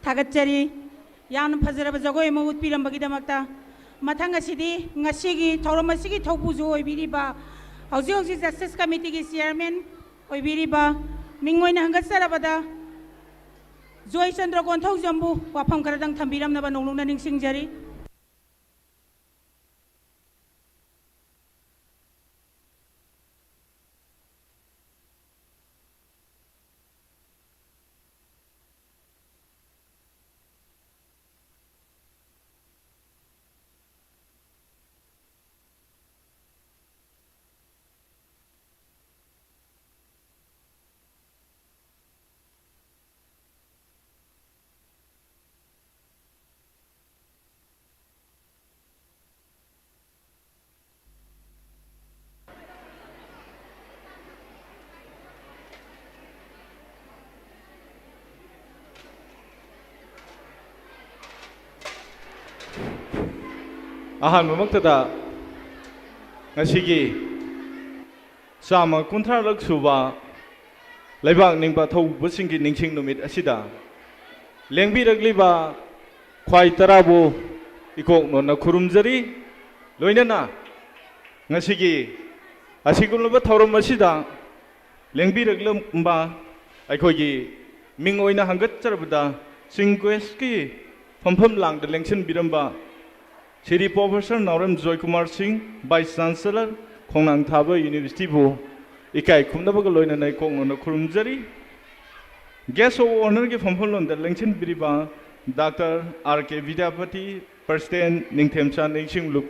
ꯊꯥꯒꯠꯆꯔꯤ, ꯌꯥꯝꯅ ꯐꯖꯔꯕ ꯖꯒꯣꯏ ꯑꯃ ꯎꯠꯄꯤꯔꯝꯕꯒꯤꯗꯃꯛꯇ꯫ ꯃꯊꯪ ꯑꯁꯤꯗꯤ ꯉꯁꯤꯒꯤ ꯊꯧꯔꯝ ꯑꯁꯤꯒꯤ ꯊꯧꯄꯨꯁꯨ ꯑꯣꯏꯕꯤꯔꯤꯕ, ꯍꯧꯖꯤꯛ ꯍꯧꯖꯤꯛ ꯖꯁꯇꯤꯁ ꯀꯃꯤꯇꯤꯒꯤ ꯆꯤꯌꯔꯃꯦꯟ ꯑꯣꯏꯕꯤꯔꯤꯕ ꯃꯤꯡ ꯑꯣꯏꯅ ꯍꯪꯒꯠꯆꯔꯕꯗ ꯖꯣꯏꯆꯟꯗ꯭ꯔ ꯀꯣꯟꯊꯧꯖꯝꯕꯨ ꯋꯥꯐꯝ ꯈꯔꯗꯪ ꯊꯝꯕꯤꯔꯝꯅꯕ ꯅꯣꯡꯂꯨꯛꯅ ꯅꯤꯡꯁꯤꯡꯖꯔꯤ꯫ ꯑꯍꯥꯟꯕꯃꯛꯇꯗ ꯉꯁꯤꯒꯤ ꯆꯥꯝꯃ ꯀꯨꯟꯊ꯭ꯔꯥꯔꯛ ꯁꯨꯕ ꯂꯩꯕꯥꯛ ꯅꯤꯡꯕ ꯊꯧꯕꯁꯤꯡꯒꯤ ꯅꯤꯡꯁꯤꯡ ꯅꯨꯃꯤꯠ ꯑꯁꯤꯗ ꯂꯦꯡꯕꯤꯔꯛꯂꯤꯕ ꯈ꯭ꯋꯥꯏ ꯇꯔꯥꯕꯨ ꯏꯀꯣꯛ ꯅꯣꯟꯅ ꯈꯨꯔꯨꯝꯖꯔꯤ꯫ ꯂꯣꯏꯅꯅ ꯉꯁꯤꯒꯤ ꯑꯁꯤꯒꯨꯝꯂꯕ ꯊꯧꯔꯝ ꯑꯁꯤꯗ ꯂꯦꯡꯕꯤꯔꯛꯂꯝꯕ ꯑꯩꯈꯣꯏꯒꯤ ꯃꯤꯡ ꯑꯣꯏꯅ ꯍꯪꯒꯠꯆꯔꯕꯗ ꯆꯤꯡ ꯀ꯭ꯋꯦꯁꯀꯤ ꯐꯝꯐꯝ ꯂꯥꯡꯗ ꯂꯦꯡꯁꯤꯟꯕꯤꯔꯝꯕ Shri professor Naorem Joykumar Singh, vice chancellor, ꯈꯣꯡꯅꯥꯡ ꯊꯥꯕ ꯌꯨꯅꯤꯚꯔꯁꯤꯇꯤꯕꯨ ꯏꯀꯥꯏ ꯈꯨꯝꯅꯕꯒ ꯂꯣꯏꯅꯅ ꯏꯀꯣꯛ ꯅꯣꯟꯅ ꯈꯨꯔꯨꯝꯖꯔꯤ꯫ ꯒꯦꯁ ꯑꯣꯐ ꯑꯣꯅꯔꯒꯤ ꯐꯝꯐꯝꯂꯣꯝꯗ ꯂꯦꯡꯁꯤꯟꯕꯤꯔꯤꯕ doctor R K Bidyapati, president Ningthemcha ꯅꯤꯡꯁꯤꯡꯂꯨꯞ,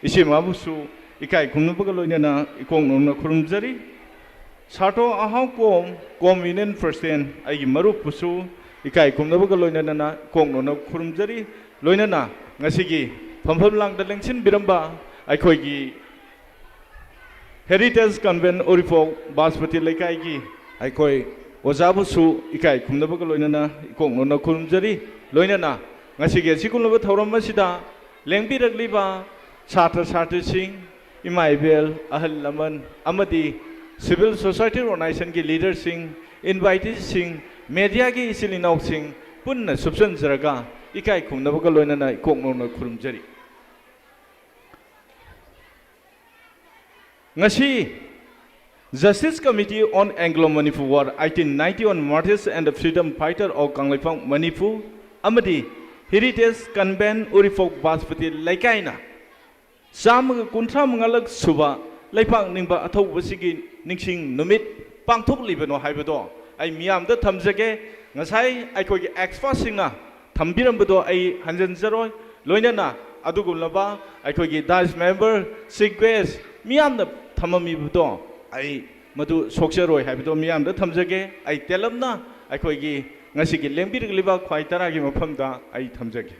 ꯏꯆꯦ ꯃꯥꯕꯨꯁꯨ ꯏꯀꯥꯏ ꯈꯨꯝꯅꯕꯒ ꯂꯣꯏꯅꯅ ꯏꯀꯣꯛ ꯅꯣꯟꯅ ꯈꯨꯔꯨꯝꯖꯔꯤ꯫ ꯁꯥꯔꯇꯣ ꯑꯍꯥꯎ ꯀꯣꯝ, ꯀꯣꯝ ꯌꯨꯅꯤꯌꯟ ꯄ꯭ꯔꯁꯤꯗꯦꯟ, ꯑꯩꯒꯤ ꯃꯔꯨꯞꯄꯨꯁꯨ ꯏꯀꯥꯏ ꯈꯨꯝꯅꯕꯒ ꯂꯣꯏꯅꯅ ꯏꯀꯣꯛ ꯅꯣꯟꯅ ꯈꯨꯔꯨꯝꯖꯔꯤ꯫ ꯂꯣꯏꯅꯅ ꯉꯁꯤꯒꯤ ꯐꯝꯐꯝ ꯂꯥꯡꯗ ꯂꯦꯡꯁꯤꯟꯕꯤꯔꯝꯕ ꯑꯩꯈꯣꯏꯒꯤ ꯍꯦꯔꯤꯇꯦꯖ ꯀꯟꯚꯦꯟ ꯎꯔꯤꯄꯣꯛ ꯕꯥꯁꯄꯇꯤ ꯂꯩꯀꯥꯏꯒꯤ ꯑꯩꯈꯣꯏ ꯑꯣꯖꯥꯕꯨꯁꯨ ꯏꯀꯥꯏ ꯈꯨꯝꯅꯕꯒ ꯂꯣꯏꯅꯅ ꯏꯀꯣꯛ ꯅꯣꯟꯅ ꯈꯨꯔꯨꯝꯖꯔꯤ꯫ ꯂꯣꯏꯅꯅ ꯉꯁꯤꯒꯤ ꯑꯁꯤꯒꯨꯝꯂꯕ ꯊꯧꯔꯝ ꯑꯁꯤꯗ ꯂꯦꯡꯕꯤꯔꯛꯂꯤꯕ ꯁꯥꯇ꯭ꯔ ꯁꯥꯇ꯭ꯔꯤꯁꯤꯡ, ꯏꯃꯥ ꯏꯕꯦꯜ, ꯑꯍꯜ ꯂꯃꯟ ꯑꯃꯗꯤ civil society organizationꯒꯤ leaderꯁꯤꯡ, inviteeꯁꯤꯡ, mediaꯒꯤ ꯏꯆꯤꯜ ꯏꯅꯥꯎꯁꯤꯡ ꯄꯨꯟꯅ ꯁꯨꯞꯆꯟꯖꯔꯒ ꯏꯀꯥꯏ ꯈꯨꯝꯅꯕꯒ ꯂꯣꯏꯅꯅ ꯏꯀꯣꯛ ꯅꯣꯟꯅ ꯈꯨꯔꯨꯝꯖꯔꯤ꯫ ꯉꯁꯤ Justice Committee on Anglo-Manipur War, eighteen ninety-one Martyrs and the Freedom Fighter of Kangleipak Manipur ꯑꯃꯗꯤ Heritage Convent ꯎꯔꯤꯄꯣꯛ ꯕꯥꯁꯄꯇꯤ ꯂꯩꯀꯥꯏꯅ ꯆꯥꯝꯃꯒ ꯀꯨꯟꯊ꯭ꯔꯥ ꯃꯉꯥꯂꯛ ꯁꯨꯕ ꯂꯩꯄꯥꯛ ꯅꯤꯡꯕ ꯑꯊꯧꯕꯁꯤꯒꯤ ꯅꯤꯡꯁꯤꯡ ꯅꯨꯃꯤꯠ ꯄꯥꯡꯊꯣꯛꯂꯤꯕꯅꯣ ꯍꯥꯏꯕꯗꯣ ꯑꯩ ꯃꯤꯌꯥꯝꯗ ꯊꯝꯖꯒꯦ꯫ ꯉꯁꯥꯏ ꯑꯩꯈꯣꯏꯒꯤ expertꯁꯤꯡꯅ ꯊꯝꯕꯤꯔꯝꯕꯗꯣ ꯑꯩ ꯍꯟꯖꯤꯟꯖꯔꯣꯏ꯫ ꯂꯣꯏꯅꯅ ꯑꯗꯨꯒꯨꯝꯂꯕ ꯑꯩꯈꯣꯏꯒꯤ dais member, chief guest ꯃꯤꯌꯥꯝꯅ ꯊꯝꯃꯝꯃꯤꯕꯗꯣ ꯑꯩ ꯃꯗꯨ ꯁꯣꯛꯆꯔꯣꯏ ꯍꯥꯏꯕꯗꯣ ꯃꯤꯌꯥꯝꯗ ꯊꯝꯖꯒꯦ꯫ ꯑꯩ ꯇꯦꯜꯂꯞꯅ ꯑꯩꯈꯣꯏꯒꯤ ꯉꯁꯤꯒꯤ ꯂꯦꯡꯕꯤꯔꯛꯂꯤꯕ ꯈ꯭ꯋꯥꯏ ꯇꯔꯥꯒꯤ ꯃꯐꯝꯗ ꯑꯩ ꯊꯝꯖꯒꯦ꯫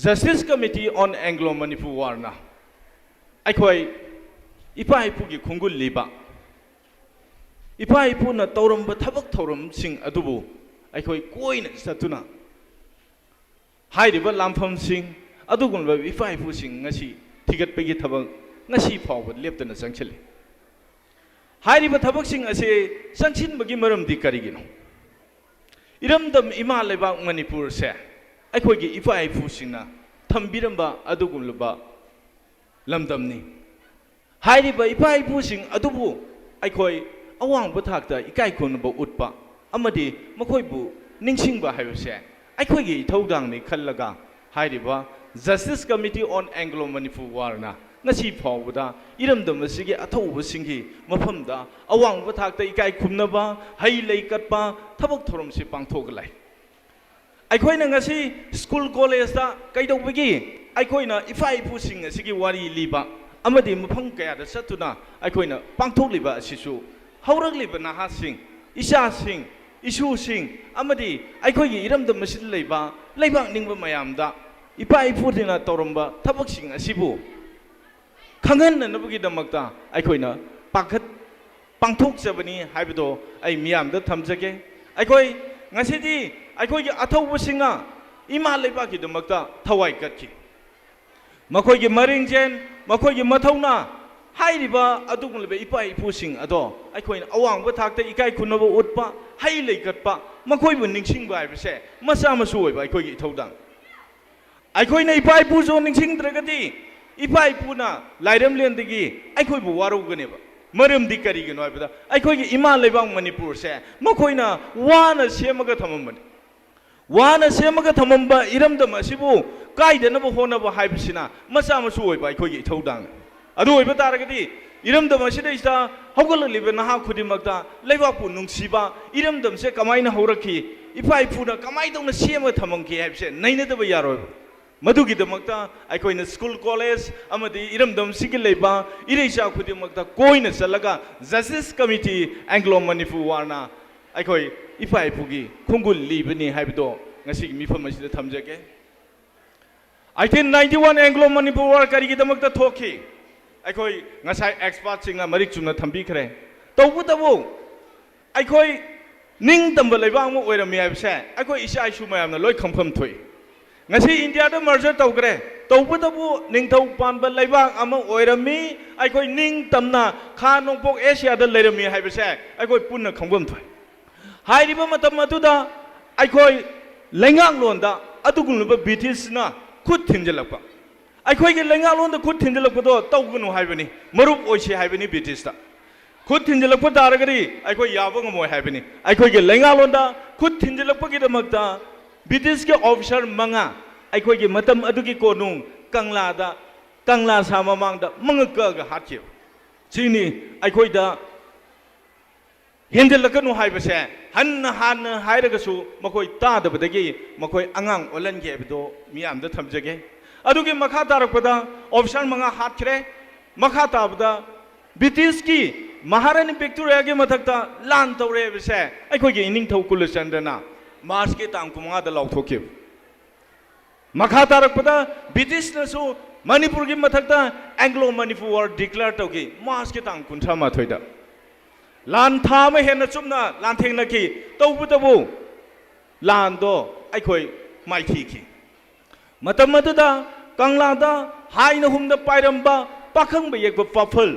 Justice Committee on Anglo-Manipur Warꯅ ꯑꯩꯈꯣꯏ ꯏꯄꯥ ꯏꯄꯨꯒꯤ ꯈꯣꯡꯒꯨꯜꯂꯤꯕ, ꯏꯄꯥ ꯏꯄꯨꯅ ꯇꯧꯔꯝꯕ ꯊꯕꯛ ꯊꯧꯔꯝꯁꯤꯡ ꯑꯗꯨꯕꯨ ꯑꯩꯈꯣꯏ ꯀꯣꯏꯅ ꯆꯠꯇꯨꯅ ꯍꯥꯏꯔꯤꯕ ꯂꯥꯟꯐꯝꯁꯤꯡ, ꯑꯗꯨꯒꯨꯝꯂꯕ ꯏꯄꯥ ꯏꯄꯨꯁꯤꯡ ꯉꯁꯤ ꯊꯤꯒꯠꯄꯒꯤ ꯊꯕꯛ ꯉꯁꯤ ꯐꯥꯎꯕ ꯂꯦꯞꯇꯅ ꯆꯪꯁꯤꯜꯂꯤ꯫ ꯍꯥꯏꯔꯤꯕ ꯊꯕꯛꯁꯤꯡ ꯑꯁꯤ ꯆꯪꯁꯤꯟꯕꯒꯤ ꯃꯔꯝꯗꯤ ꯀꯔꯤꯒꯤꯅꯣ? ꯏꯔꯝꯗꯝ ꯏꯃꯥ ꯂꯩꯕꯥꯛ ꯃꯅꯤꯄꯨꯔꯁꯦ ꯑꯩꯈꯣꯏꯒꯤ ꯏꯄꯥ ꯏꯄꯨꯁꯤꯡꯅ ꯊꯝꯕꯤꯔꯝꯕ ꯑꯗꯨꯒꯨꯝꯂꯕ ꯂꯝꯗꯝꯅꯤ꯫ ꯍꯥꯏꯔꯤꯕ ꯏꯄꯥ ꯏꯄꯨꯁꯤꯡ ꯑꯗꯨꯕꯨ ꯑꯩꯈꯣꯏ ꯑꯋꯥꯡꯕ ꯊꯥꯛꯇ ꯏꯀꯥꯏ ꯈꯨꯝꯅꯕ ꯎꯠꯄ ꯑꯃꯗꯤ ꯃꯈꯣꯏꯕꯨ ꯅꯤꯡꯁꯤꯡꯕ ꯍꯥꯏꯕꯁꯦ ꯑꯩꯈꯣꯏꯒꯤ ꯏꯊꯧꯗꯥꯡꯅꯤ ꯈꯜꯂꯒ, ꯍꯥꯏꯔꯤꯕ Justice Committee on Anglo Manipur Warꯅ ꯉꯁꯤ ꯐꯥꯎꯕꯗ ꯏꯔꯝꯗꯝ ꯑꯁꯤꯒꯤ ꯑꯊꯧꯕꯁꯤꯡꯒꯤ ꯃꯐꯝꯗ ꯑꯋꯥꯡꯕ ꯊꯥꯛꯇ ꯏꯀꯥꯏ ꯈꯨꯝꯅꯕ, ꯍꯩ ꯂꯩ ꯀꯠꯄ ꯊꯕꯛ ꯊꯧꯔꯝꯁꯤ ꯄꯥꯡꯊꯣꯛꯂꯦ꯫ ꯑꯩꯈꯣꯏꯅ ꯉꯁꯤ ꯁ꯭ꯀꯨꯜ ꯀꯣꯂꯦꯖꯇ ꯀꯩꯗꯧꯕꯒꯤ ꯑꯩꯈꯣꯏꯅ ꯏꯄꯥ ꯏꯄꯨꯁꯤꯡ ꯑꯁꯤꯒꯤ ꯋꯥꯔꯤ ꯂꯤꯕ ꯑꯃꯗꯤ ꯃꯐꯝ ꯀꯌꯥꯗ ꯆꯠꯇꯨꯅ ꯑꯩꯈꯣꯏꯅ ꯄꯥꯡꯊꯣꯛꯂꯤꯕ ꯑꯁꯤꯁꯨ ꯍꯧꯔꯛꯂꯤꯕ ꯅꯍꯥꯁꯤꯡ, ꯏꯆꯥꯁꯤꯡ, ꯏꯁꯨꯁꯤꯡ ꯑꯃꯗꯤ ꯑꯩꯈꯣꯏꯒꯤ ꯏꯔꯝꯗꯝ ꯑꯁꯤꯗ ꯂꯩꯕ ꯂꯩꯕꯥꯛ ꯅꯤꯡꯕ ꯃꯌꯥꯝꯗ ꯏꯄꯥ ꯏꯄꯨꯁꯤꯡꯅ ꯇꯧꯔꯝꯕ ꯊꯕꯛꯁꯤꯡ ꯑꯁꯤꯕꯨ ꯈꯪꯍꯟꯅꯅꯕꯒꯤꯗꯃꯛꯇ ꯑꯩꯈꯣꯏꯅ ꯄꯥꯡꯈꯠ ꯄꯥꯡꯊꯣꯛꯆꯕꯅꯤ ꯍꯥꯏꯕꯗꯣ ꯑꯩ ꯃꯤꯌꯥꯝꯗ ꯊꯝꯖꯒꯦ꯫ ꯑꯩꯈꯣꯏ ꯉꯁꯤꯗꯤ ꯑꯩꯈꯣꯏꯒꯤ ꯑꯊꯧꯕꯁꯤꯡꯅ ꯏꯃꯥ ꯂꯩꯕꯥꯛꯀꯤꯗꯃꯛꯇ ꯊꯋꯥꯏ ꯀꯠꯈꯤ꯫ ꯃꯈꯣꯏꯒꯤ ꯃꯔꯤꯡꯖꯦꯜ, ꯃꯈꯣꯏꯒꯤ ꯃꯊꯧꯅꯥ, ꯍꯥꯏꯔꯤꯕ ꯑꯗꯨꯒꯨꯝꯂꯕ ꯏꯄꯥ ꯏꯄꯨꯁꯤꯡ ꯑꯗꯣ ꯑꯩꯈꯣꯏꯅ ꯑꯋꯥꯡꯕ ꯊꯥꯛꯇ ꯏꯀꯥꯏ ꯈꯨꯝꯅꯕ ꯎꯠꯄ, ꯍꯩ ꯂꯩ ꯀꯠꯄ, ꯃꯈꯣꯏꯕꯨ ꯅꯤꯡꯁꯤꯡꯕ ꯍꯥꯏꯕꯁꯦ ꯃꯆꯥ ꯃꯁꯨ ꯑꯣꯏꯕ ꯑꯩꯈꯣꯏꯒꯤ ꯏꯊꯧꯗꯥꯡ꯫ ꯑꯩꯈꯣꯏꯅ ꯏꯄꯥ ꯏꯄꯨꯁꯨ ꯅꯤꯡꯁꯤꯡꯗ꯭ꯔꯒꯗꯤ ꯏꯄꯥ ꯏꯄꯨꯅ ꯂꯥꯏꯔꯦꯝꯂꯦꯟꯗꯒꯤ ꯑꯩꯈꯣꯏꯕꯨ ꯋꯥꯔꯧꯒꯅꯦꯕ꯫ ꯃꯔꯝꯗꯤ ꯀꯔꯤꯒꯤꯅꯣ ꯍꯥꯏꯕꯗ ꯑꯩꯈꯣꯏꯒꯤ ꯏꯃꯥ ꯂꯩꯕꯥꯛ ꯃꯅꯤꯄꯨꯔꯁꯦ ꯃꯈꯣꯏꯅ ꯋꯥꯅ ꯁꯦꯝꯃꯒ ꯊꯝꯃꯝꯕꯅꯤ꯫ ꯋꯥꯅ ꯁꯦꯝꯃꯒ ꯊꯝꯃꯝꯕ ꯏꯔꯝꯗꯝ ꯑꯁꯤꯕꯨ ꯀꯥꯏꯗꯅꯕ ꯍꯣꯠꯅꯕ ꯍꯥꯏꯕꯁꯤꯅ ꯃꯆꯥ ꯃꯁꯨ ꯑꯣꯏꯕ ꯑꯩꯈꯣꯏꯒꯤ ꯏꯊꯧꯗꯥꯡꯅꯤ꯫ ꯑꯗꯨ ꯑꯣꯏꯕ ꯇꯥꯔꯒꯗꯤ ꯏꯔꯝꯗꯝ ꯑꯁꯤꯗꯩꯁꯤꯗ ꯍꯧꯒꯠꯂꯛꯂꯤꯕ ꯅꯍꯥ ꯈꯨꯗꯤꯡꯃꯛꯇ ꯂꯩꯕꯥꯛꯄꯨ ꯅꯨꯡꯁꯤꯕ, ꯏꯔꯝꯗꯝꯁꯦ ꯀꯃꯥꯏꯅ ꯍꯧꯔꯛꯈꯤ, ꯏꯄꯥ ꯏꯄꯨꯅ ꯀꯃꯥꯏꯅ ꯇꯧꯅ ꯁꯦꯝꯃꯒ ꯊꯝꯃꯝꯈꯤ ꯍꯥꯏꯕꯁꯦ ꯅꯩꯅꯗꯕ ꯌꯥꯔꯣꯏꯕ꯫ ꯃꯗꯨꯒꯤꯗꯃꯛꯇ ꯑꯩꯈꯣꯏꯅ ꯁ꯭ꯀꯨꯜ ꯀꯣꯂꯦꯖ ꯑꯃꯗꯤ ꯏꯔꯝꯗꯝꯁꯤꯒꯤ ꯂꯩꯕ ꯏꯔꯩꯆꯥ ꯈꯨꯗꯤꯡꯃꯛꯇ ꯀꯣꯏꯅ ꯆꯠꯂꯒ Justice Committee Anglo Manipur Warꯅ ꯑꯩꯈꯣꯏ ꯏꯄꯥ ꯏꯄꯨꯒꯤ ꯈꯣꯡꯒꯨꯜ ꯂꯤꯕꯅꯤ ꯍꯥꯏꯕꯗꯣ ꯉꯁꯤꯒꯤ ꯃꯤꯐꯝ ꯑꯁꯤꯗ ꯊꯝꯖꯒꯦ꯫ Eighteen ninety one Anglo Manipur War ꯀꯔꯤꯒꯤꯗꯃꯛꯇ ꯊꯣꯛꯈꯤ? ꯑꯩꯈꯣꯏ ꯉꯁꯥꯏ expertꯁꯤꯡꯅ ꯃꯔꯤꯛ ꯆꯨꯝꯅ ꯊꯝꯕꯤꯈ꯭ꯔꯦ꯫ ꯇꯧꯕꯇꯕꯨ ꯑꯩꯈꯣꯏ ꯅꯤꯡꯇꯝꯕ ꯂꯩꯕꯥꯛ ꯑꯃ ꯑꯣꯏꯔꯝꯃꯤ ꯍꯥꯏꯕꯁꯦ ꯑꯩꯈꯣꯏ ꯏꯆꯥ ꯏꯁꯨ ꯃꯌꯥꯝꯅ ꯂꯣꯏ ꯈꯪꯐꯝ ꯊꯣꯛꯏ꯫ ꯉꯁꯤ ꯏꯟꯗꯤꯌꯥꯗ ꯃꯔꯖꯔ ꯇꯧꯈ꯭ꯔꯦ꯫ ꯇꯧꯕꯇꯕꯨ ꯅꯤꯡꯊꯧ ꯄꯥꯟꯕ ꯂꯩꯕꯥꯛ ꯑꯃ ꯑꯣꯏꯔꯝꯃꯤ꯫ ꯑꯩꯈꯣꯏ ꯅꯤꯡꯇꯝꯅ ꯈꯥ ꯅꯣꯡꯄꯣꯛ ꯑꯦꯁꯤꯌꯥꯗ ꯂꯩꯔꯝꯃꯤ ꯍꯥꯏꯕꯁꯦ ꯑꯩꯈꯣꯏ ꯄꯨꯟꯅ ꯈꯪꯐꯝ ꯊꯣꯛꯏ꯫ ꯍꯥꯏꯔꯤꯕ ꯃꯇꯝ ꯑꯗꯨꯗ ꯑꯩꯈꯣꯏ ꯂꯩꯉꯥꯛꯂꯣꯟꯗ ꯑꯗꯨꯒꯨꯝꯂꯕ ꯕ꯭ꯔꯤꯇꯤꯁꯅ ꯈꯨꯠ ꯊꯤꯟꯖꯤꯜꯂꯛꯄ, ꯑꯩꯈꯣꯏꯒꯤ ꯂꯩꯉꯥꯛꯂꯣꯟꯗ ꯈꯨꯠ ꯊꯤꯟꯖꯤꯜꯂꯛꯄꯗꯣ ꯇꯧꯒꯅꯨ ꯍꯥꯏꯕꯅꯤ, ꯃꯔꯨꯞ ꯑꯣꯏꯁꯤ ꯍꯥꯏꯕꯅꯤ ꯕ꯭ꯔꯤꯇꯤꯁꯇ꯫ ꯈꯨꯠ ꯊꯤꯟꯖꯤꯜꯂꯛꯄ ꯇꯥꯔꯒꯗꯤ ꯑꯩꯈꯣꯏ ꯌꯥꯕ ꯉꯝꯃꯣꯏ ꯍꯥꯏꯕꯅꯤ꯫ ꯑꯩꯈꯣꯏꯒꯤ ꯂꯩꯉꯥꯛꯂꯣꯟꯗ ꯈꯨꯠ ꯊꯤꯟꯖꯤꯜꯂꯛꯄꯒꯤꯗꯃꯛꯇ ꯕ꯭ꯔꯤꯇꯤꯁꯀꯤ ꯑꯣꯐꯤꯁꯥꯔ ꯃꯉꯥ ꯑꯩꯈꯣꯏꯒꯤ ꯃꯇꯝ ꯑꯗꯨꯒꯤ ꯀꯣꯅꯨꯡ ꯀꯪꯂꯥꯗ, ꯀꯪꯂꯥ ꯁꯥ ꯃꯃꯥꯡꯗ ꯃꯉꯛ ꯀꯛꯑꯒ ꯍꯥꯠꯈꯤꯕ꯫ ꯁꯤꯅꯤ ꯑꯩꯈꯣꯏꯗ ꯍꯦꯟꯖꯤꯜꯂꯛꯀꯅꯨ ꯍꯥꯏꯕꯁꯦ꯫ ꯍꯟꯅ ꯍꯥꯟꯅ ꯍꯥꯏꯔꯒꯁꯨ ꯃꯈꯣꯏ ꯇꯥꯗꯕꯗꯒꯤ ꯃꯈꯣꯏ ꯑꯉꯥꯡ ꯑꯣꯜꯍꯟꯒꯦ ꯍꯥꯏꯕꯗꯣ ꯃꯤꯌꯥꯝꯗ ꯊꯝꯖꯒꯦ꯫ ꯑꯗꯨꯒꯤ ꯃꯈꯥ ꯇꯥꯔꯛꯄꯗ ꯑꯣꯐꯤꯁꯥꯔ ꯃꯉꯥ ꯍꯥꯠꯈ꯭ꯔꯦ꯫ ꯃꯈꯥ ꯇꯥꯕꯗ ꯕ꯭ꯔꯤꯇꯤꯁꯀꯤ ꯃꯍꯥꯔꯥꯅꯤ ꯚꯤꯛꯇꯣꯔꯤꯌꯥꯒꯤ ꯃꯊꯛꯇ ꯂꯥꯟ ꯇꯧꯔꯦ ꯍꯥꯏꯕꯁꯦ ꯑꯩꯈꯣꯏꯒꯤ ꯏꯅꯤꯡꯊꯧ ꯀꯨꯂꯆꯟꯗ꯭ꯔꯅ ꯃꯥꯔꯆꯀꯤ ꯇꯥꯡ ꯀꯨꯟꯃꯉꯥꯗ ꯂꯥꯎꯊꯣꯛꯈꯤꯕ꯫ ꯃꯈꯥ ꯇꯥꯔꯛꯄꯗ ꯕ꯭ꯔꯤꯇꯤꯁꯅꯁꯨ ꯃꯅꯤꯄꯨꯔꯒꯤ ꯃꯊꯛꯇ ꯑꯦꯡꯒ꯭ꯂꯣ ꯃꯅꯤꯄꯨꯔ ꯋꯥꯔ ꯗꯤꯀ꯭ꯂꯦꯌꯔ ꯇꯧꯈꯤ ꯃꯥꯔꯆꯀꯤ ꯇꯥꯡ ꯀꯨꯟꯊ꯭ꯔꯥ ꯃꯥꯊꯣꯏꯗ꯫ ꯂꯥꯟ ꯊꯥ ꯑꯃ ꯍꯦꯟꯅ ꯆꯨꯞꯅ ꯂꯥꯟꯊꯦꯡꯅꯈꯤ꯫ ꯇꯧꯕꯇꯕꯨ ꯂꯥꯟꯗꯣ ꯑꯩꯈꯣꯏ ꯃꯥꯏꯊꯤꯈꯤ꯫ ꯃꯇꯝ ꯑꯗꯨꯗ ꯀꯪꯂꯥꯗ ꯍꯥꯏꯅ ꯍꯨꯝꯗ ꯄꯥꯏꯔꯝꯕ ꯄꯥꯈꯪꯕ ꯌꯦꯛꯄ ꯄꯥꯐꯜ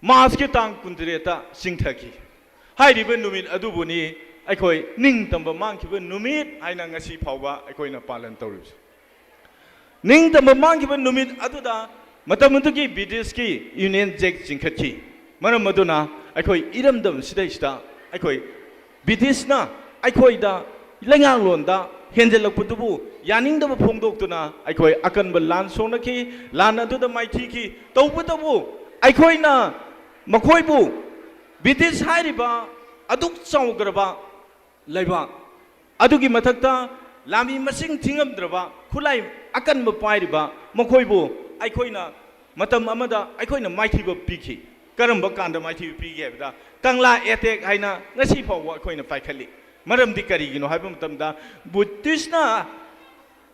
ꯃꯥꯔꯆꯀꯤ ꯇꯥꯡ ꯀꯨꯟꯇꯔꯦꯠꯇ ꯆꯤꯡꯊꯈꯤ꯫ ꯍꯥꯏꯔꯤꯕ ꯅꯨꯃꯤꯠ ꯑꯗꯨꯕꯨꯅꯤ ꯑꯩꯈꯣꯏ ꯅꯤꯡꯇꯝꯕ ꯃꯥꯡꯈꯤꯕ ꯅꯨꯃꯤꯠ ꯍꯥꯏꯅ ꯉꯁꯤ ꯐꯥꯎꯕ ꯑꯩꯈꯣꯏꯅ ꯄꯥꯂꯟ ꯇꯧꯔꯤꯕꯁꯤ꯫ ꯅꯤꯡꯇꯝꯕ ꯃꯥꯡꯈꯤꯕ ꯅꯨꯃꯤꯠ ꯑꯗꯨꯗ ꯃꯇꯝ ꯑꯗꯨꯒꯤ ꯕ꯭ꯔꯤꯇꯤꯁꯀꯤ ꯌꯨꯅꯤꯌꯟ ꯖꯦꯛ ꯆꯤꯡꯈꯠꯈꯤ꯫ ꯃꯔꯝ ꯑꯗꯨꯅ ꯑꯩꯈꯣꯏ ꯏꯔꯝꯗꯝ ꯁꯤꯗꯩꯁꯤꯗ ꯑꯩꯈꯣꯏ ꯕ꯭ꯔꯤꯇꯤꯁꯅ ꯑꯩꯈꯣꯏꯗ ꯂꯩꯉꯥꯛꯂꯣꯟꯗ ꯍꯦꯟꯖꯜꯂꯛꯄꯗꯨꯕꯨ ꯌꯥꯅꯤꯡꯗꯕ ꯐꯣꯡꯗꯣꯛꯇꯨꯅ ꯑꯩꯈꯣꯏ ꯑꯀꯟꯕ ꯂꯥꯟ ꯁꯣꯛꯅꯈꯤ꯫ ꯂꯥꯟ ꯑꯗꯨꯗ ꯃꯥꯏꯊꯤꯈꯤ꯫ ꯇꯧꯕꯇꯕꯨ ꯑꯩꯈꯣꯏꯅ ꯃꯈꯣꯏꯕꯨ, ꯕ꯭ꯔꯤꯇꯤꯁ ꯍꯥꯏꯔꯤꯕ ꯑꯗꯨꯛ ꯆꯥꯎꯈ꯭ꯔꯕ ꯂꯩꯕꯥꯛ ꯑꯗꯨꯒꯤ ꯃꯊꯛꯇ ꯂꯥꯟꯃꯤ ꯃꯁꯤꯡ ꯊꯤꯉꯝꯗ꯭ꯔꯕ ꯈꯨꯠꯂꯥꯏ ꯑꯀꯟꯕ ꯄꯥꯏꯔꯤꯕ ꯃꯈꯣꯏꯕꯨ ꯑꯩꯈꯣꯏꯅ ꯃꯇꯝ ꯑꯃꯗ ꯑꯩꯈꯣꯏꯅ ꯃꯥꯏꯊꯤꯕ ꯄꯤꯈꯤ꯫ ꯀꯔꯝꯕ ꯀꯥꯟꯗ ꯃꯥꯏꯊꯤꯕ ꯄꯤꯒꯦ ꯍꯥꯏꯕꯗ, ꯀꯪꯂꯥ ꯑꯦꯇꯦꯛ ꯍꯥꯏꯅ ꯉꯁꯤ ꯐꯥꯎꯕ ꯑꯩꯈꯣꯏꯅ ꯄꯥꯏꯈꯠꯂꯤ꯫ ꯃꯔꯝꯗꯤ ꯀꯔꯤꯒꯤꯅꯣ ꯍꯥꯏꯕ ꯃꯇꯝꯗ, ꯕ꯭ꯔꯤꯇꯤꯁꯅ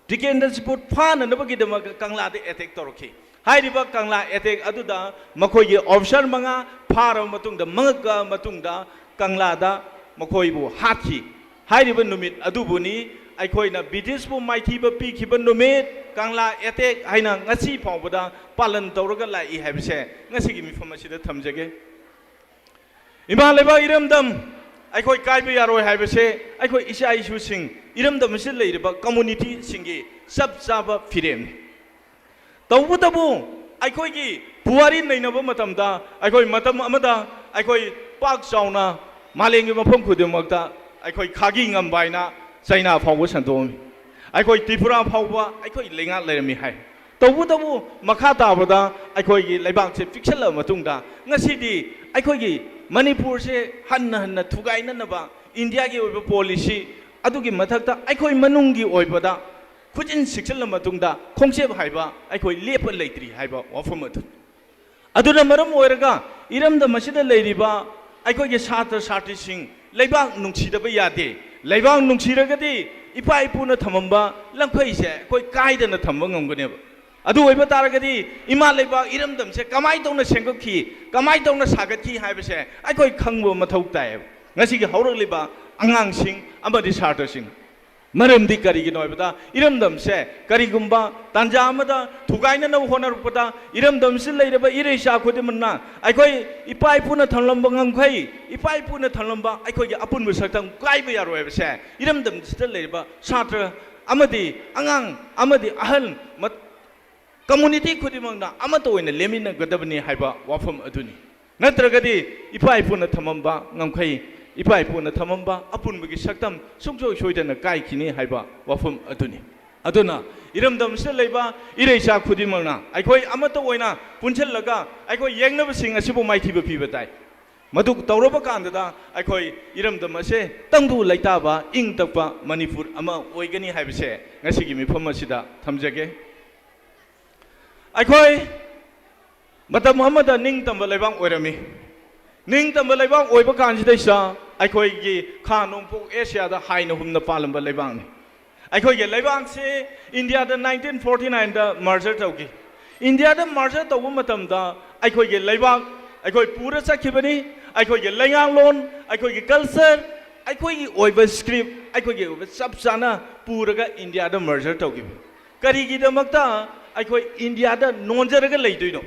ꯇꯤꯀꯦꯟꯗ꯭ꯔꯖꯤꯠꯄꯨ ꯐꯥꯅꯅꯕꯒꯤꯗꯃꯛ ꯀꯪꯂꯥꯗ ꯑꯦꯇꯦꯛ ꯇꯧꯔꯛꯈꯤ꯫ ꯍꯥꯏꯔꯤꯕ ꯀꯪꯂꯥ ꯑꯦꯇꯦꯛ ꯑꯗꯨꯗ ꯃꯈꯣꯏꯒꯤ ꯑꯣꯐꯤꯁꯥꯔ ꯃꯉꯥ ꯐꯥꯔꯕ ꯃꯇꯨꯡꯗ, ꯃꯉꯛ ꯀꯛꯑ ꯃꯇꯨꯡꯗ, ꯀꯪꯂꯥꯗ ꯃꯈꯣꯏꯕꯨ ꯍꯥꯠꯈꯤ꯫ ꯍꯥꯏꯔꯤꯕ ꯅꯨꯃꯤꯠ ꯑꯗꯨꯕꯨꯅꯤ ꯑꯩꯈꯣꯏꯅ ꯕ꯭ꯔꯤꯇꯤꯁꯄꯨ ꯃꯥꯏꯊꯤꯕ ꯄꯤꯈꯤꯕ ꯅꯨꯃꯤꯠ, ꯀꯪꯂꯥ ꯑꯦꯇꯦꯛ ꯍꯥꯏꯅ ꯉꯁꯤ ꯐꯥꯎꯕꯗ ꯄꯥꯂꯟ ꯇꯧꯔꯒ ꯂꯥꯛꯏ ꯍꯥꯏꯕꯁꯦ ꯉꯁꯤꯒꯤ ꯃꯤꯐꯝ ꯑꯁꯤꯗ ꯊꯝꯖꯒꯦ꯫ ꯏꯃꯥ ꯂꯩꯕꯥꯛ ꯏꯔꯝꯗꯝ ꯑꯩꯈꯣꯏ ꯀꯥꯏꯕ ꯌꯥꯔꯣꯏ ꯍꯥꯏꯕꯁꯦ ꯑꯩꯈꯣꯏ ꯏꯆꯥ ꯏꯁꯨꯁꯤꯡ, ꯏꯔꯝꯗꯝ ꯑꯁꯤꯗ ꯂꯩꯔꯤꯕ ꯀꯝꯃꯨꯅꯤꯇꯤꯁꯤꯡꯒꯤ ꯆꯞ ꯆꯥꯕ ꯐꯤꯔꯦꯞꯅꯤ꯫ ꯇꯧꯕꯇꯕꯨ ꯑꯩꯈꯣꯏꯒꯤ ꯄꯨꯋꯥꯔꯤ ꯅꯩꯅꯕ ꯃꯇꯝꯗ ꯑꯩꯈꯣꯏ ꯃꯇꯝ ꯑꯃꯗ ꯑꯩꯈꯣꯏ ꯄꯥꯛ ꯆꯥꯎꯅ ꯃꯥꯂꯦꯝꯒꯤ ꯃꯐꯝ ꯈꯨꯗꯤꯡꯃꯛꯇ ꯑꯩꯈꯣꯏ ꯈꯥꯒꯤ ꯉꯝꯕ ꯍꯥꯏꯅ ꯆꯩꯅꯥ ꯐꯥꯎꯕ ꯁꯟꯗꯣꯛꯑꯝꯃꯤ꯫ ꯑꯩꯈꯣꯏ ꯇ꯭ꯔꯤꯄꯨꯔꯥ ꯐꯥꯎꯕ ꯑꯩꯈꯣꯏ ꯂꯩꯉꯥꯛ ꯂꯩꯔꯝꯃꯤ ꯍꯥꯏ꯫ ꯇꯧꯕꯇꯕꯨ ꯃꯈꯥ ꯇꯥꯕꯗ ꯑꯩꯈꯣꯏꯒꯤ ꯂꯩꯕꯥꯛꯁꯦ ꯄꯤꯛꯁꯜꯂꯕ ꯃꯇꯨꯡꯗ ꯉꯁꯤꯗꯤ ꯑꯩꯈꯣꯏꯒꯤ ꯃꯅꯤꯄꯨꯔꯁꯦ ꯍꯟꯅ ꯍꯟꯅ ꯊꯨꯒꯥꯏꯅꯅꯕ ꯏꯟꯗꯤꯌꯥꯒꯤ ꯑꯣꯏꯕ ꯄꯣꯂꯤꯁꯤ, ꯑꯗꯨꯒꯤ ꯃꯊꯛꯇ ꯑꯩꯈꯣꯏ ꯃꯅꯨꯡꯒꯤ ꯑꯣꯏꯕꯗ ꯈꯨꯖꯤꯟ ꯁꯤꯛꯆꯜꯂ ꯃꯇꯨꯡꯗ ꯈꯣꯡꯆꯦꯞ ꯍꯥꯏꯕ ꯑꯩꯈꯣꯏ ꯂꯦꯞꯄ ꯂꯩꯇ꯭ꯔꯤ ꯍꯥꯏꯕ ꯋꯥꯐꯝ ꯑꯗꯨ꯫ ꯑꯗꯨꯅ ꯃꯔꯝ ꯑꯣꯏꯔꯒ ꯏꯔꯝꯗꯝ ꯑꯁꯤꯗ ꯂꯩꯔꯤꯕ ꯑꯩꯈꯣꯏꯒꯤ ꯁꯥꯇ꯭ꯔ ꯁꯥꯇ꯭ꯔꯤꯁꯤꯡ, ꯂꯩꯕꯥꯛ ꯅꯨꯡꯁꯤꯗꯕ ꯌꯥꯗꯦ꯫ ꯂꯩꯕꯥꯛ ꯅꯨꯡꯁꯤꯔꯒꯗꯤ ꯏꯄꯥ ꯏꯄꯨꯅ ꯊꯝꯃꯝꯕ ꯂꯝꯈꯩꯁꯦ ꯑꯩꯈꯣꯏ ꯀꯥꯏꯗꯅ ꯊꯝꯕ ꯉꯝꯒꯅꯦꯕ꯫ ꯑꯗꯨ ꯑꯣꯏꯕ ꯇꯥꯔꯒꯗꯤ ꯏꯃꯥ ꯂꯩꯕꯥꯛ ꯏꯔꯝꯗꯝꯁꯦ ꯀꯃꯥꯏꯅ ꯇꯧꯅ ꯁꯦꯝꯒꯠꯈꯤ, ꯀꯃꯥꯏꯅ ꯇꯧꯅ ꯁꯥꯒꯠꯈꯤ ꯍꯥꯏꯕꯁꯦ ꯑꯩꯈꯣꯏ ꯈꯪꯕ ꯃꯊꯧ ꯇꯥꯏꯌꯦꯕ, ꯉꯁꯤꯒꯤ ꯍꯧꯔꯛꯂꯤꯕ ꯑꯉꯥꯡꯁꯤꯡ ꯑꯃꯗꯤ ꯁꯥꯇ꯭ꯔꯁꯤꯡ꯫ ꯃꯔꯝꯗꯤ ꯀꯔꯤꯒꯤꯅꯣ ꯍꯥꯏꯕꯗ, ꯏꯔꯝꯗꯝꯁꯦ ꯀꯔꯤꯒꯨꯝꯕ ꯇꯥꯟꯖꯥ ꯑꯃꯗ ꯊꯨꯒꯥꯏꯅꯅꯕ ꯍꯣꯠꯅꯔꯛꯄꯗ, ꯏꯔꯝꯗꯝꯁꯤꯗ ꯂꯩꯔꯕ ꯏꯔꯩꯆꯥ ꯈꯨꯗꯤꯡꯃꯛꯅ ꯑꯩꯈꯣꯏ ꯏꯄꯥ ꯏꯄꯨꯅ ꯊꯝꯂꯝꯕ ꯉꯝꯈꯩ, ꯏꯄꯥ ꯏꯄꯨꯅ ꯊꯝꯂꯝꯕ ꯑꯩꯈꯣꯏꯒꯤ ꯑꯄꯨꯟꯕ ꯁꯛꯇꯝ ꯀꯥꯏꯕ ꯌꯥꯔꯣꯏ ꯍꯥꯏꯕꯁꯦ ꯏꯔꯝꯗꯝꯁꯤꯗ ꯂꯩꯔꯤꯕ ꯁꯥꯇ꯭ꯔ ꯑꯃꯗꯤ ꯑꯉꯥꯡ ꯑꯃꯗꯤ ꯑꯍꯜ ꯃꯠ-, ꯀꯝꯃꯨꯅꯤꯇꯤ ꯈꯨꯗꯤꯡꯃꯛꯅ ꯑꯃꯠꯇ ꯑꯣꯏꯅ ꯂꯦꯞꯃꯤꯟꯅꯒꯗꯕꯅꯤ ꯍꯥꯏꯕ ꯋꯥꯐꯝ ꯑꯗꯨꯅꯤ꯫ ꯅꯠꯇ꯭ꯔꯒꯗꯤ ꯏꯄꯥ ꯏꯄꯨꯅ ꯊꯝꯃꯝꯕ ꯉꯝꯈꯩ, ꯏꯄꯥ ꯏꯄꯨꯅ ꯊꯝꯃꯝꯕ ꯑꯄꯨꯟꯕꯒꯤ ꯁꯛꯇꯝ ꯁꯨꯡꯁꯣꯏ ꯁꯣꯏꯗꯅ ꯀꯥꯏꯈꯤꯅꯤ ꯍꯥꯏꯕ ꯋꯥꯐꯝ ꯑꯗꯨꯅꯤ꯫ ꯑꯗꯨꯅ ꯏꯔꯝꯗꯝꯁꯤꯗ ꯂꯩꯕ ꯏꯔꯩꯆꯥ ꯈꯨꯗꯤꯡꯃꯛꯅ ꯑꯩꯈꯣꯏ ꯑꯃꯠꯇ ꯑꯣꯏꯅ ꯄꯨꯟꯁꯤꯜꯂꯒ ꯑꯩꯈꯣꯏ ꯌꯦꯛꯅꯕꯁꯤꯡ ꯑꯁꯤꯕꯨ ꯃꯥꯏꯊꯤꯕ ꯄꯤꯕ ꯇꯥꯏ꯫ ꯃꯗꯨ ꯇꯧꯔꯕ ꯀꯥꯟꯗꯗ ꯑꯩꯈꯣꯏ ꯏꯔꯝꯗꯝ ꯑꯁꯦ ꯇꯪꯗꯨ ꯂꯩꯇꯥꯕ, ꯏꯪ ꯇꯞꯄ ꯃꯅꯤꯄꯨꯔ ꯑꯃ ꯑꯣꯏꯒꯅꯤ ꯍꯥꯏꯕꯁꯦ ꯉꯁꯤꯒꯤ ꯃꯤꯐꯝ ꯑꯁꯤꯗ ꯊꯝꯖꯒꯦ꯫ ꯑꯩꯈꯣꯏ ꯃꯇꯝ ꯑꯃꯗ ꯅꯤꯡꯇꯝꯕ ꯂꯩꯕꯥꯛ ꯑꯣꯏꯔꯝꯃꯤ꯫ ꯅꯤꯡꯇꯝꯕ ꯂꯩꯕꯥꯛ ꯑꯣꯏꯕ ꯀꯥꯟꯁꯤꯗꯩꯁꯤꯗ ꯑꯩꯈꯣꯏꯒꯤ ꯈꯥ ꯅꯣꯡꯄꯣꯛ ꯑꯦꯁꯤꯌꯥꯗ ꯍꯥꯏꯅ ꯍꯨꯝꯅ ꯄꯥꯜꯂꯝꯕ ꯂꯩꯕꯥꯛꯅꯤ꯫ ꯑꯩꯈꯣꯏꯒꯤ ꯂꯩꯕꯥꯛꯁꯦ ꯏꯟꯗꯤꯌꯥꯗ nineteen forty nineꯗ merger ꯇꯧꯈꯤ꯫ ꯏꯟꯗꯤꯌꯥꯗ merger ꯇꯧꯕ ꯃꯇꯝꯗ ꯑꯩꯈꯣꯏꯒꯤ ꯂꯩꯕꯥꯛ ꯑꯩꯈꯣꯏ ꯄꯨꯔ ꯆꯠꯈꯤꯕꯅꯤ꯫ ꯑꯩꯈꯣꯏꯒꯤ ꯂꯩꯉꯥꯛꯂꯣꯟ, ꯑꯩꯈꯣꯏꯒꯤ ꯀꯜꯆꯔ, ꯑꯩꯈꯣꯏꯒꯤ ꯑꯣꯏꯕ ꯁ꯭ꯀ꯭ꯔꯤꯞ, ꯑꯩꯈꯣꯏꯒꯤ ꯑꯣꯏꯕ ꯆꯞ ꯆꯥꯅ ꯄꯨꯔꯒ ꯏꯟꯗꯤꯌꯥꯗ ꯃꯔꯖꯔ ꯇꯧꯈꯤꯕ꯫ ꯀꯔꯤꯒꯤꯗꯃꯛꯇ ꯑꯩꯈꯣꯏ ꯏꯟꯗꯤꯌꯥꯗ ꯅꯣꯟꯖꯔꯒ ꯂꯩꯗꯣꯏꯅꯣ?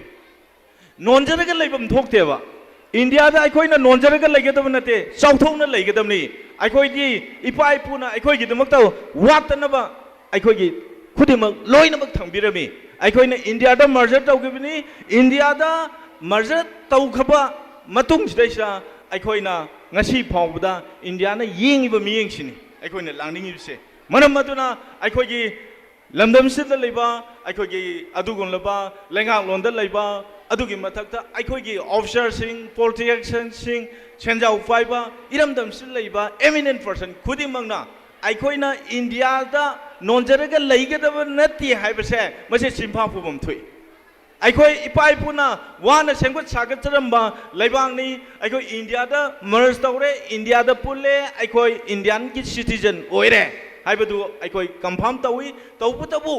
ꯅꯣꯟꯖꯔꯒ ꯂꯩꯐꯝ ꯊꯣꯛꯇꯦꯕ꯫ ꯏꯟꯗꯤꯌꯥꯗ ꯑꯩꯈꯣꯏꯅ ꯅꯣꯟꯖꯔꯒ ꯂꯩꯒꯗꯕ ꯅꯠꯇꯦ, ꯆꯥꯎꯊꯣꯛꯅ ꯂꯩꯒꯗꯕꯅꯤ꯫ ꯑꯩꯈꯣꯏꯗꯤ ꯏꯄꯥ ꯏꯄꯨꯅ ꯑꯩꯈꯣꯏꯒꯤꯗꯃꯛꯇ ꯋꯥꯠꯇꯅꯕ ꯑꯩꯈꯣꯏꯒꯤ ꯈꯨꯗꯤꯡꯃꯛ ꯂꯣꯏꯅꯃꯛ ꯊꯝꯕꯤꯔꯝꯃꯤ꯫ ꯑꯩꯈꯣꯏꯅ ꯏꯟꯗꯤꯌꯥꯗ ꯃꯔꯖꯔ ꯇꯧꯈꯤꯕꯅꯤ꯫ ꯏꯟꯗꯤꯌꯥꯗ ꯃꯔꯖꯔ ꯇꯧꯈ꯭ꯔꯕ ꯃꯇꯨꯡꯁꯤꯗꯩꯁꯤꯗ ꯑꯩꯈꯣꯏꯅ ꯉꯁꯤ ꯐꯥꯎꯕꯗ ꯏꯟꯗꯤꯌꯥꯅ ꯌꯦꯡꯉꯤꯕ ꯃꯤꯠꯌꯦꯡꯁꯤꯅꯤ ꯑꯩꯈꯣꯏꯅ ꯂꯥꯡꯅꯤꯡꯉꯤꯕꯁꯦ꯫ ꯃꯔꯝ ꯑꯗꯨꯅ ꯑꯩꯈꯣꯏꯒꯤ ꯂꯝꯗꯝꯁꯤꯗ ꯂꯩꯕ ꯑꯩꯈꯣꯏꯒꯤ ꯑꯗꯨꯒꯨꯝꯂꯕ ꯂꯩꯉꯥꯛꯂꯣꯟꯗ ꯂꯩꯕ, ꯑꯗꯨꯒꯤ ꯃꯊꯛꯇ ꯑꯩꯈꯣꯏꯒꯤ ꯑꯣꯐꯤꯁꯥꯔꯁꯤꯡ, ꯄꯣꯂꯤꯇꯤꯁꯤꯌꯟꯁꯤꯡ, ꯁꯦꯟꯖꯥꯎ ꯄꯥꯏꯕ, ꯏꯔꯝꯗꯝꯁꯤꯗ ꯂꯩꯕ eminent person ꯈꯨꯗꯤꯡꯃꯛꯅ ꯑꯩꯈꯣꯏꯅ ꯏꯟꯗꯤꯌꯥꯗ ꯅꯣꯟꯖꯔꯒ ꯂꯩꯒꯗꯕ ꯅꯠꯇꯦ ꯍꯥꯏꯕꯁꯦ ꯃꯁꯤ ꯆꯤꯟꯐꯥ ꯄꯨꯐꯝ ꯊꯣꯛꯏ꯫ ꯑꯩꯈꯣꯏ ꯏꯄꯥ ꯏꯄꯨꯅ ꯋꯥꯅ ꯁꯦꯝꯒꯠ ꯁꯥꯒꯠꯆꯔꯝꯕ ꯂꯩꯕꯥꯛꯅꯤ꯫ ꯑꯩꯈꯣꯏ ꯏꯟꯗꯤꯌꯥꯗ ꯃꯔꯖ ꯇꯧꯔꯦ, ꯏꯟꯗꯤꯌꯥꯗ ꯄꯨꯜꯂꯦ, ꯑꯩꯈꯣꯏ ꯏꯟꯗꯤꯌꯥꯟꯒꯤ ꯁꯤꯇꯤꯖꯟ ꯑꯣꯏꯔꯦ ꯍꯥꯏꯕꯗꯨ ꯑꯩꯈꯣꯏ ꯀꯟꯐꯥꯔꯝ ꯇꯧꯏ꯫ ꯇꯧꯕꯇꯕꯨ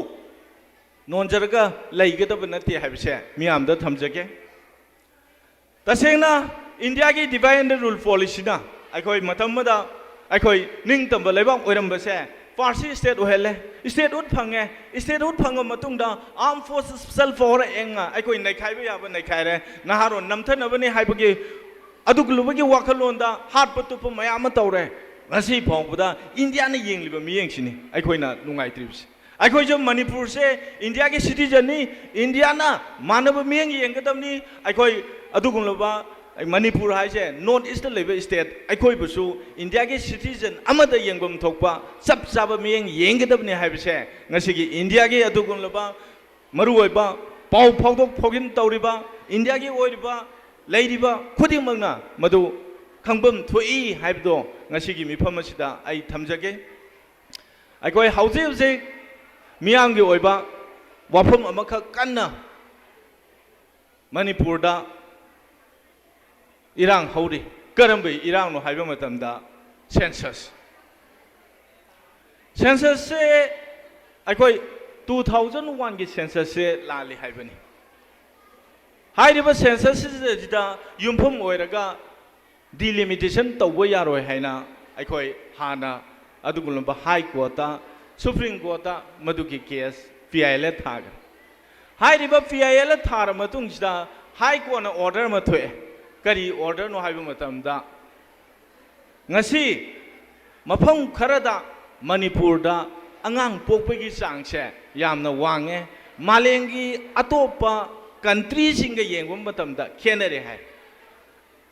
ꯅꯣꯟꯖꯔꯒ ꯂꯩꯒꯗꯕ ꯅꯠꯇꯦ ꯍꯥꯏꯕꯁꯦ ꯃꯤꯌꯥꯝꯗ ꯊꯝꯖꯒꯦ꯫ ꯇꯁꯦꯡꯅ ꯏꯟꯗꯤꯌꯥꯒꯤ divide and rule policyꯅ ꯑꯩꯈꯣꯏ ꯃꯇꯝ ꯑꯃꯗ ꯑꯩꯈꯣꯏ ꯅꯤꯡꯇꯝꯕ ꯂꯩꯕꯥꯛ ꯑꯣꯏꯔꯝꯕꯁꯦ ꯄꯥꯔꯁꯤ ꯁ꯭ꯇꯦꯠ ꯑꯣꯏꯍꯜꯂꯦ꯫ ꯁ꯭ꯇꯦꯠꯍꯨꯗ ꯐꯪꯉꯦ꯫ ꯁ꯭ꯇꯦꯠꯍꯨꯗ ꯐꯪꯉ ꯃꯇꯨꯡꯗ Armed Forces Special Power Actꯅ ꯑꯩꯈꯣꯏ ꯅꯩꯈꯥꯏꯕ ꯌꯥꯕ ꯅꯩꯈꯥꯏꯔꯦ꯫ ꯅꯍꯥꯔꯣꯟ ꯅꯝꯊꯅꯕꯅꯤ ꯍꯥꯏꯕꯒꯤ ꯑꯗꯨꯒꯨꯝꯂꯕꯒꯤ ꯋꯥꯈꯜꯂꯣꯟꯗ ꯍꯥꯠꯄ ꯇꯨꯞꯄ ꯃꯌꯥꯝ ꯑꯃ ꯇꯧꯔꯦ꯫ ꯉꯁꯤ ꯐꯥꯎꯕꯗ ꯏꯟꯗꯤꯌꯥꯅ ꯌꯦꯡꯂꯤꯕ ꯃꯤꯠꯌꯦꯡꯁꯤꯅꯤ ꯑꯩꯈꯣꯏꯅ ꯅꯨꯡꯉꯥꯏꯇ꯭ꯔꯤꯕꯁꯤ꯫ ꯑꯩꯈꯣꯏꯁꯨ ꯃꯅꯤꯄꯨꯔꯁꯦ ꯏꯟꯗꯤꯌꯥꯒꯤ ꯁꯤꯇꯤꯖꯟꯅꯤ, ꯏꯟꯗꯤꯌꯥꯅ ꯃꯥꯟꯅꯕ ꯃꯤꯠꯌꯦꯡ ꯌꯦꯡꯒꯗꯕꯅꯤ꯫ ꯑꯩꯈꯣꯏ ꯑꯗꯨꯒꯨꯝꯂꯕ ꯃꯅꯤꯄꯨꯔ ꯍꯥꯏꯁꯦ North Eastꯇ ꯂꯩꯕ ꯁ꯭ꯇꯦꯠ, ꯑꯩꯈꯣꯏꯕꯨꯁꯨ ꯏꯟꯗꯤꯌꯥꯒꯤ ꯁꯤꯇꯤꯖꯟ ꯑꯃꯗ ꯌꯦꯡꯐꯝ ꯊꯣꯛꯄ ꯆꯞ ꯆꯥꯕ ꯃꯤꯠꯌꯦꯡ ꯌꯦꯡꯒꯗꯕꯅꯤ ꯍꯥꯏꯕꯁꯦ ꯉꯁꯤꯒꯤ ꯏꯟꯗꯤꯌꯥꯒꯤ ꯑꯗꯨꯒꯨꯝꯂꯕ ꯃꯔꯨꯑꯣꯏꯕ ꯄꯥꯎ ꯐꯥꯎꯗꯣꯛ ꯐꯥꯎꯖꯤꯟ ꯇꯧꯔꯤꯕ ꯏꯟꯗꯤꯌꯥꯒꯤ ꯑꯣꯏꯔꯤꯕ ꯂꯩꯔꯤꯕ ꯈꯨꯗꯤꯡꯃꯛꯅ ꯃꯗꯨ ꯈꯪꯐꯝ ꯊꯣꯛꯏ ꯍꯥꯏꯕꯗꯣ ꯉꯁꯤꯒꯤ ꯃꯤꯐꯝ ꯑꯁꯤꯗ ꯑꯩ ꯊꯝꯖꯒꯦ꯫ ꯑꯩꯈꯣꯏ ꯍꯧꯖꯤꯛ ꯍꯧꯖꯤꯛ ꯃꯤꯌꯥꯝꯒꯤ ꯑꯣꯏꯕ ꯋꯥꯐꯝ ꯑꯃꯈꯛ ꯀꯟꯅ ꯃꯅꯤꯄꯨꯔꯗ ꯏꯔꯥꯡ ꯍꯧꯔꯤ꯫ ꯀꯔꯝꯕ ꯏꯔꯥꯡꯅꯣ ꯍꯥꯏꯕ ꯃꯇꯝꯗ census꯫ Censusꯁꯦ ꯑꯩꯈꯣꯏ two thousand oneꯒꯤ censusꯁꯦ ꯂꯥꯜꯂꯤ ꯍꯥꯏꯕꯅꯤ꯫ ꯍꯥꯏꯔꯤꯕ censusꯁꯤꯗ ꯌꯨꯝꯐꯝ ꯑꯣꯏꯔꯒ ꯗꯤꯂꯤꯃꯤꯇꯦꯁꯟ ꯇꯧꯕ ꯌꯥꯔꯣꯏ ꯍꯥꯏꯅ ꯑꯩꯈꯣꯏ ꯍꯥꯟꯅ ꯑꯗꯨꯒꯨꯝꯂꯕ ꯍꯥꯏ ꯀꯣꯔꯠꯇ, ꯁꯨꯄ꯭ꯔꯤꯝ ꯀꯣꯔꯠꯇ ꯃꯗꯨꯒꯤ ꯀꯦꯁ ꯄꯤ ꯑꯥꯏ ꯑꯦꯜ ꯊꯥꯈ꯭ꯔꯦ꯫ ꯍꯥꯏꯔꯤꯕ ꯄꯤ ꯑꯥꯏ ꯑꯦꯜ ꯊꯥꯔ ꯃꯇꯨꯡꯁꯤꯗ ꯍꯥꯏ ꯀꯣꯔꯠꯅ ꯑꯣꯔꯗꯔ ꯑꯃ ꯊꯣꯛꯑꯦ꯫ ꯀꯔꯤ ꯑꯣꯔꯗꯔꯅꯣ ꯍꯥꯏꯕ ꯃꯇꯝꯗ, ꯉꯁꯤ ꯃꯐꯝ ꯈꯔꯗ ꯃꯅꯤꯄꯨꯔꯗ ꯑꯉꯥꯡ ꯄꯣꯛꯄꯒꯤ ꯆꯥꯡꯁꯦ ꯌꯥꯝꯅ ꯋꯥꯡꯉꯦ, ꯃꯥꯂꯦꯝꯒꯤ ꯑꯇꯣꯞꯄ ꯀꯟꯇ꯭ꯔꯤꯁꯤꯡꯒ ꯌꯦꯡꯕ ꯃꯇꯝꯗ ꯈꯦꯠꯅꯔꯦ ꯍꯥꯏ꯫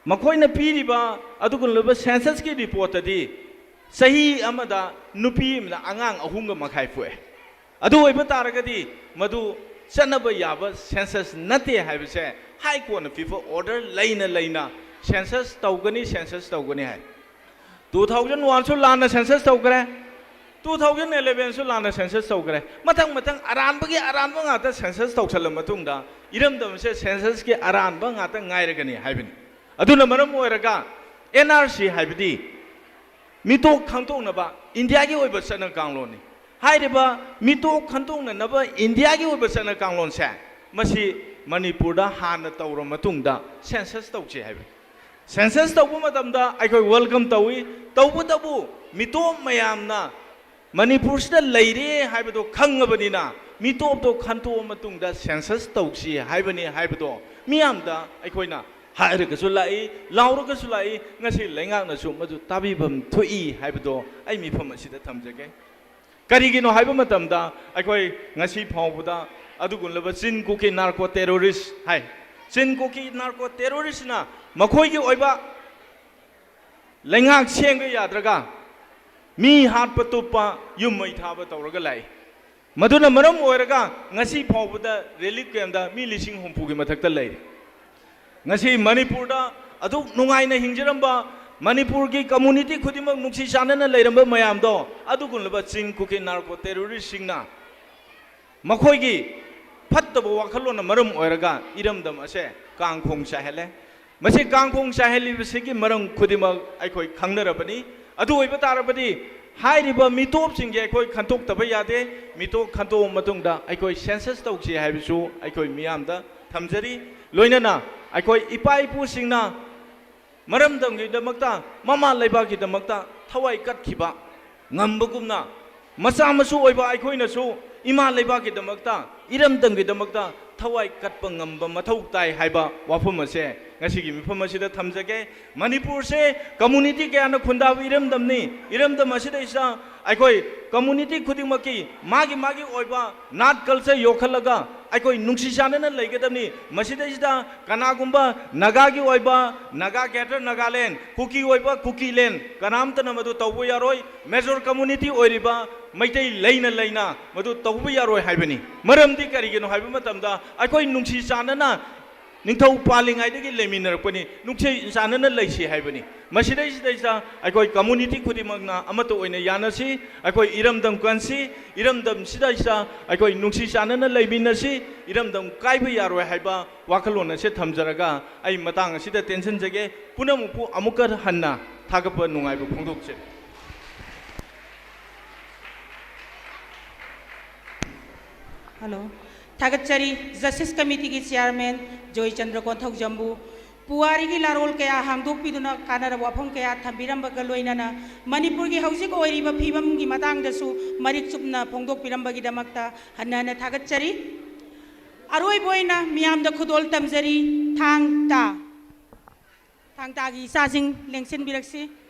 ꯃꯈꯣꯏꯅ ꯄꯤꯔꯤꯕ ꯑꯗꯨꯒꯨꯝꯂꯕ ꯁꯦꯟꯁꯁꯀꯤ ꯔꯤꯄꯣꯔꯠꯇꯗꯤ ꯆꯍꯤ ꯑꯃꯗ ꯅꯨꯄꯤ ꯑꯃꯅ ꯑꯉꯥꯡ ꯑꯍꯨꯝꯒ ꯃꯈꯥꯏ ꯄꯣꯛꯑꯦ꯫ ꯑꯗꯨ ꯑꯣꯏꯕ ꯇꯥꯔꯒꯗꯤ ꯃꯗꯨ ꯆꯠꯅꯕ ꯌꯥꯕ ꯁꯦꯟꯁꯁ ꯅꯠꯇꯦ ꯍꯥꯏꯕꯁꯦ ꯍꯥꯏ ꯀꯣꯔꯠꯅ ꯄꯤꯕ ꯑꯣꯔꯗꯔ ꯂꯩꯅ ꯂꯩꯅ ꯁꯦꯟꯁꯁ ꯇꯧꯒꯅꯤ, ꯁꯦꯟꯁꯁ ꯇꯧꯒꯅꯤ ꯍꯥꯏ꯫ ꯇꯨ ꯊꯥꯎꯖꯟ ꯋꯥꯟꯁꯨ ꯂꯥꯟꯅ ꯁꯦꯟꯁꯁ ꯇꯧꯈ꯭ꯔꯦ, ꯇꯨ ꯊꯥꯎꯖꯟ ꯑꯦꯂꯦꯚꯦꯟꯁꯨ ꯂꯥꯟꯅ ꯁꯦꯟꯁꯁ ꯇꯧꯈ꯭ꯔꯦ꯫ ꯃꯊꯪ ꯃꯊꯪ ꯑꯔꯥꯟꯕꯒꯤ ꯑꯔꯥꯟꯕ ꯉꯥꯛꯇ ꯁꯦꯟꯁꯁ ꯇꯧꯁꯜꯂ ꯃꯇꯨꯡꯗ ꯏꯔꯝꯗꯝꯁꯦ ꯁꯦꯟꯁꯁꯀꯤ ꯑꯔꯥꯟꯕ ꯉꯥꯛꯇ ꯉꯥꯏꯔꯒꯅꯤ ꯍꯥꯏꯕꯅꯤ꯫ ꯑꯗꯨꯅ ꯃꯔꯝ ꯑꯣꯏꯔꯒ ꯑꯦꯟ ꯑꯥꯔ ꯁꯤ ꯍꯥꯏꯕꯗꯤ ꯃꯤꯇꯣꯞ ꯈꯟꯇꯣꯛꯅꯕ ꯏꯟꯗꯤꯌꯥꯒꯤ ꯑꯣꯏꯕ ꯆꯠꯅ ꯀꯥꯡꯂꯣꯟꯅꯤ꯫ ꯍꯥꯏꯔꯤꯕ ꯃꯤꯇꯣꯞ ꯈꯟꯇꯣꯛꯅꯅꯕ ꯏꯟꯗꯤꯌꯥꯒꯤ ꯑꯣꯏꯕ ꯆꯠꯅ ꯀꯥꯡꯂꯣꯟꯁꯦ, ꯃꯁꯤ ꯃꯅꯤꯄꯨꯔꯗ ꯍꯥꯟꯅ ꯇꯧꯔ ꯃꯇꯨꯡꯗ ꯁꯦꯟꯁꯁ ꯇꯧꯁꯤ ꯍꯥꯏꯕꯅꯤ꯫ ꯁꯦꯟꯁꯁ ꯇꯧꯕ ꯃꯇꯝꯗ ꯑꯩꯈꯣꯏ ꯋꯦꯜꯀꯝ ꯇꯧꯏ꯫ ꯇꯧꯕꯇꯕꯨ ꯃꯤꯇꯣꯞ ꯃꯌꯥꯝꯅ ꯃꯅꯤꯄꯨꯔꯁꯤꯗ ꯂꯩꯔꯦ ꯍꯥꯏꯕꯗꯣ ꯈꯪꯉꯕꯅꯤꯅ ꯃꯤꯇꯣꯞꯇꯣ ꯈꯟꯇꯣꯛꯑ ꯃꯇꯨꯡꯗ ꯁꯦꯟꯁꯁ ꯇꯧꯁꯤ ꯍꯥꯏꯕꯅꯤ ꯍꯥꯏꯕꯗꯣ ꯃꯤꯌꯥꯝꯗ ꯑꯩꯈꯣꯏꯅ ꯍꯥꯏꯔꯒꯁꯨ ꯂꯥꯛꯏ, ꯂꯥꯎꯔꯒꯁꯨ ꯂꯥꯛꯏ꯫ ꯉꯁꯤ ꯂꯩꯉꯥꯛꯅꯁꯨ ꯃꯗꯨ ꯇꯥꯕꯤꯐꯝ ꯊꯣꯛꯏ ꯍꯥꯏꯕꯗꯣ ꯑꯩ ꯃꯤꯐꯝ ꯑꯁꯤꯗ ꯊꯝꯖꯒꯦ꯫ ꯀꯔꯤꯒꯤꯅꯣ ꯍꯥꯏꯕ ꯃꯇꯝꯗ ꯑꯩꯈꯣꯏ ꯉꯁꯤ ꯐꯥꯎꯕꯗ ꯑꯗꯨꯒꯨꯝꯂꯕ ꯆꯤꯟ ꯀꯨꯀꯤ ꯅꯥꯔꯀꯣ ꯇꯦꯔꯣꯔꯤꯁ ꯍꯥꯏ꯫ ꯆꯤꯟ ꯀꯨꯀꯤ ꯅꯥꯔꯀꯣ ꯇꯦꯔꯣꯔꯤꯁꯅ ꯃꯈꯣꯏꯒꯤ ꯑꯣꯏꯕ ꯂꯩꯉꯥꯛ ꯁꯦꯝꯕ ꯌꯥꯗ꯭ꯔꯒ ꯃꯤ ꯍꯥꯠꯄ ꯇꯨꯞꯄ, ꯌꯨꯝ ꯃꯩ ꯊꯥꯕ ꯇꯧꯔꯒ ꯂꯥꯛꯏ꯫ ꯃꯗꯨꯅ ꯃꯔꯝ ꯑꯣꯏꯔꯒ ꯉꯁꯤ ꯐꯥꯎꯕꯗ ꯔꯤꯂꯤꯐ ꯀꯦꯝꯗ ꯃꯤ ꯂꯤꯁꯤꯡ ꯍꯨꯝꯐꯨꯒꯤ ꯃꯊꯛꯇ ꯂꯩꯔꯤ꯫ ꯉꯁꯤ ꯃꯅꯤꯄꯨꯔꯗ ꯑꯗꯨꯛ ꯅꯨꯡꯉꯥꯏꯅ ꯍꯤꯡꯖꯔꯝꯕ, ꯃꯅꯤꯄꯨꯔꯒꯤ ꯀꯝꯃꯨꯅꯤꯇꯤ ꯈꯨꯗꯤꯡꯃꯛ ꯅꯨꯡꯁꯤ ꯆꯥꯟꯅꯅ ꯂꯩꯔꯝꯕ ꯃꯌꯥꯝꯗꯣ ꯑꯗꯨꯒꯨꯝꯂꯕ ꯆꯤꯟ ꯀꯨꯀꯤ ꯅꯥꯔꯀꯣ ꯇꯦꯔꯣꯔꯤꯁꯁꯤꯡꯅ ꯃꯈꯣꯏꯒꯤ ꯐꯠꯇꯕ ꯋꯥꯈꯜꯂꯣꯟꯅ ꯃꯔꯝ ꯑꯣꯏꯔꯒ ꯏꯔꯝꯗꯝ ꯑꯁꯦ ꯀꯥꯡꯈꯣꯡ ꯆꯥꯏꯍꯜꯂꯦ꯫ ꯃꯁꯤ ꯀꯥꯡꯈꯣꯡ ꯆꯥꯏꯍꯜꯂꯤꯕꯁꯤꯒꯤ ꯃꯔꯝ ꯈꯨꯗꯤꯡꯃꯛ ꯑꯩꯈꯣꯏ ꯈꯪꯅꯔꯕꯅꯤ꯫ ꯑꯗꯨ ꯑꯣꯏꯕ ꯇꯥꯔꯕꯗꯤ ꯍꯥꯏꯔꯤꯕ ꯃꯤꯇꯣꯞꯁꯤꯡꯁꯦ ꯑꯩꯈꯣꯏ ꯈꯟꯇꯣꯛꯇꯕ ꯌꯥꯗꯦ꯫ ꯃꯤꯇꯣꯞ ꯈꯟꯇꯣꯛꯑ ꯃꯇꯨꯡꯗ ꯑꯩꯈꯣꯏ ꯁꯦꯟꯁꯁ ꯇꯧꯁꯤ ꯍꯥꯏꯕꯁꯨ ꯑꯩꯈꯣꯏ ꯃꯤꯌꯥꯝꯗ ꯊꯝꯖꯔꯤ꯫ ꯂꯣꯏꯅꯅ ꯑꯩꯈꯣꯏ ꯏꯄꯥ ꯏꯄꯨꯁꯤꯡꯅ ꯃꯔꯝꯗꯝꯒꯤꯗꯃꯛꯇ, ꯃꯃꯥ ꯂꯩꯕꯥꯛꯀꯤꯗꯃꯛꯇ ꯊꯋꯥꯏ ꯀꯠꯈꯤꯕ ꯉꯝꯕꯒꯨꯝꯅ, ꯃꯆꯥ ꯃꯁꯨ ꯑꯣꯏꯕ ꯑꯩꯈꯣꯏꯅꯁꯨ ꯏꯃꯥ ꯂꯩꯕꯥꯛꯀꯤꯗꯃꯛꯇ, ꯏꯔꯝꯗꯝꯒꯤꯗꯃꯛꯇ ꯊꯋꯥꯏ ꯀꯠꯄ ꯉꯝꯕ ꯃꯊꯧ ꯇꯥꯏ ꯍꯥꯏꯕ ꯋꯥꯐꯝ ꯑꯁꯦ ꯉꯁꯤꯒꯤ ꯃꯤꯐꯝ ꯑꯁꯤꯗ ꯊꯝꯖꯒꯦ꯫ ꯃꯅꯤꯄꯨꯔꯁꯦ community ꯀꯌꯥꯅ ꯈꯨꯟꯗꯥꯕ ꯏꯔꯝꯗꯝꯅꯤ꯫ ꯏꯔꯝꯗꯝ ꯑꯁꯤꯗꯩꯁꯤꯗ ꯑꯩꯈꯣꯏ community ꯈꯨꯗꯤꯡꯃꯛꯀꯤ ꯃꯥꯒꯤ ꯃꯥꯒꯤ ꯑꯣꯏꯕ ꯅꯥꯠ culture ꯌꯣꯛꯈꯠꯂꯒ ꯑꯩꯈꯣꯏ ꯅꯨꯡꯁꯤ ꯆꯥꯟꯅꯅ ꯂꯩꯒꯗꯕꯅꯤ꯫ ꯃꯁꯤꯗꯩꯁꯤꯗ ꯀꯅꯥꯒꯨꯝꯕ ꯅꯥꯒꯥꯒꯤ ꯑꯣꯏꯕ, ꯅꯥꯒꯥ, Greater Nagaland, ꯀꯨꯀꯤ ꯑꯣꯏꯕ, ꯀꯨꯀꯤꯂꯦꯟ, ꯀꯅꯥꯝꯇꯅ ꯃꯗꯨ ꯇꯧꯕ ꯌꯥꯔꯣꯏ꯫ Major community ꯑꯣꯏꯔꯤꯕ ꯃꯩꯇꯩ ꯂꯩꯅ ꯂꯩꯅ ꯃꯗꯨ ꯇꯧꯕ ꯌꯥꯔꯣꯏ ꯍꯥꯏꯕꯅꯤ꯫ ꯃꯔꯝꯗꯤ ꯀꯔꯤꯒꯤꯅꯣ ꯍꯥꯏꯕ ꯃꯇꯝꯗ, ꯑꯩꯈꯣꯏ ꯅꯨꯡꯁꯤ ꯆꯥꯟꯅꯅ ꯅꯤꯡꯊꯧ ꯄꯥꯜꯂꯤꯉꯩꯗꯒꯤ ꯂꯩꯃꯤꯟꯅꯔꯛꯄꯅꯤ, ꯅꯨꯡꯁꯤ ꯆꯥꯟꯅꯅ ꯂꯩꯁꯤ ꯍꯥꯏꯕꯅꯤ꯫ ꯃꯁꯤꯗꯩꯁꯤꯗꯩꯁꯤꯗ ꯑꯩꯈꯣꯏ community ꯈꯨꯗꯤꯡꯃꯛꯅ ꯑꯃꯠꯇ ꯑꯣꯏꯅ ꯌꯥꯅꯁꯤ꯫ ꯑꯩꯈꯣꯏ ꯏꯔꯝꯗꯝ ꯀꯟꯁꯤ, ꯏꯔꯝꯗꯝꯁꯤꯗꯩꯁꯤꯗ ꯑꯩꯈꯣꯏ ꯅꯨꯡꯁꯤ ꯆꯥꯟꯅꯅ ꯂꯩꯃꯤꯟꯅꯁꯤ, ꯏꯔꯝꯗꯝ ꯀꯥꯏꯕ ꯌꯥꯔꯣꯏ ꯍꯥꯏꯕ ꯋꯥꯈꯜꯂꯣꯟ ꯑꯁꯦ ꯊꯝꯖꯔꯒ ꯑꯩ ꯃꯇꯥꯡ ꯑꯁꯤꯗ ꯇꯦꯟꯁꯤꯟꯖꯒꯦ꯫ ꯄꯨꯝꯅꯃꯛꯄꯨ ꯑꯃꯨꯛꯀ ꯍꯟꯅ ꯊꯥꯒꯠꯄ ꯅꯨꯡꯉꯥꯏꯕ ꯐꯣꯡꯗꯣꯛꯆꯔꯤ꯫ ꯍꯜꯂꯣ꯫ ꯊꯥꯒꯠꯆꯔꯤ꯫ Justice Committeeꯒꯤ Chairman ꯖꯣꯏꯆꯟꯗ꯭ꯔ ꯀꯣꯟꯊꯧꯖꯝꯕꯨ ꯄꯨꯋꯥꯔꯤꯒꯤ ꯂꯥꯔꯣꯜ ꯀꯌꯥ ꯍꯥꯡꯗꯣꯛꯄꯤꯗꯨꯅ ꯀꯥꯟꯅꯔꯕ ꯋꯥꯐꯝ ꯀꯌꯥ ꯊꯝꯕꯤꯔꯝꯕꯒ ꯂꯣꯏꯅꯅ ꯃꯅꯤꯄꯨꯔꯒꯤ ꯍꯧꯖꯤꯛ ꯑꯣꯏꯔꯤꯕ ꯐꯤꯕꯝꯒꯤ ꯃꯇꯥꯡꯗꯁꯨ ꯃꯔꯤꯛ ꯆꯨꯝꯅ ꯐꯣꯡꯗꯣꯛꯄꯤꯔꯝꯕꯒꯤꯗꯃꯛꯇ ꯍꯟꯅ ꯍꯟꯅ ꯊꯥꯒꯠꯆꯔꯤ꯫ ꯑꯔꯣꯏꯕ ꯑꯣꯏꯅ ꯃꯤꯌꯥꯝꯗ ꯈꯨꯗꯣꯜ ꯇꯝꯖꯔꯤ꯫ ꯊꯥꯡ ꯇꯥ꯫ ꯊꯥꯡ ꯇꯥꯒꯤ ꯏꯆꯥꯁꯤꯡ ꯂꯦꯡꯁꯤꯟꯕꯤꯔꯛꯁꯤ꯫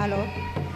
Hello. Hello.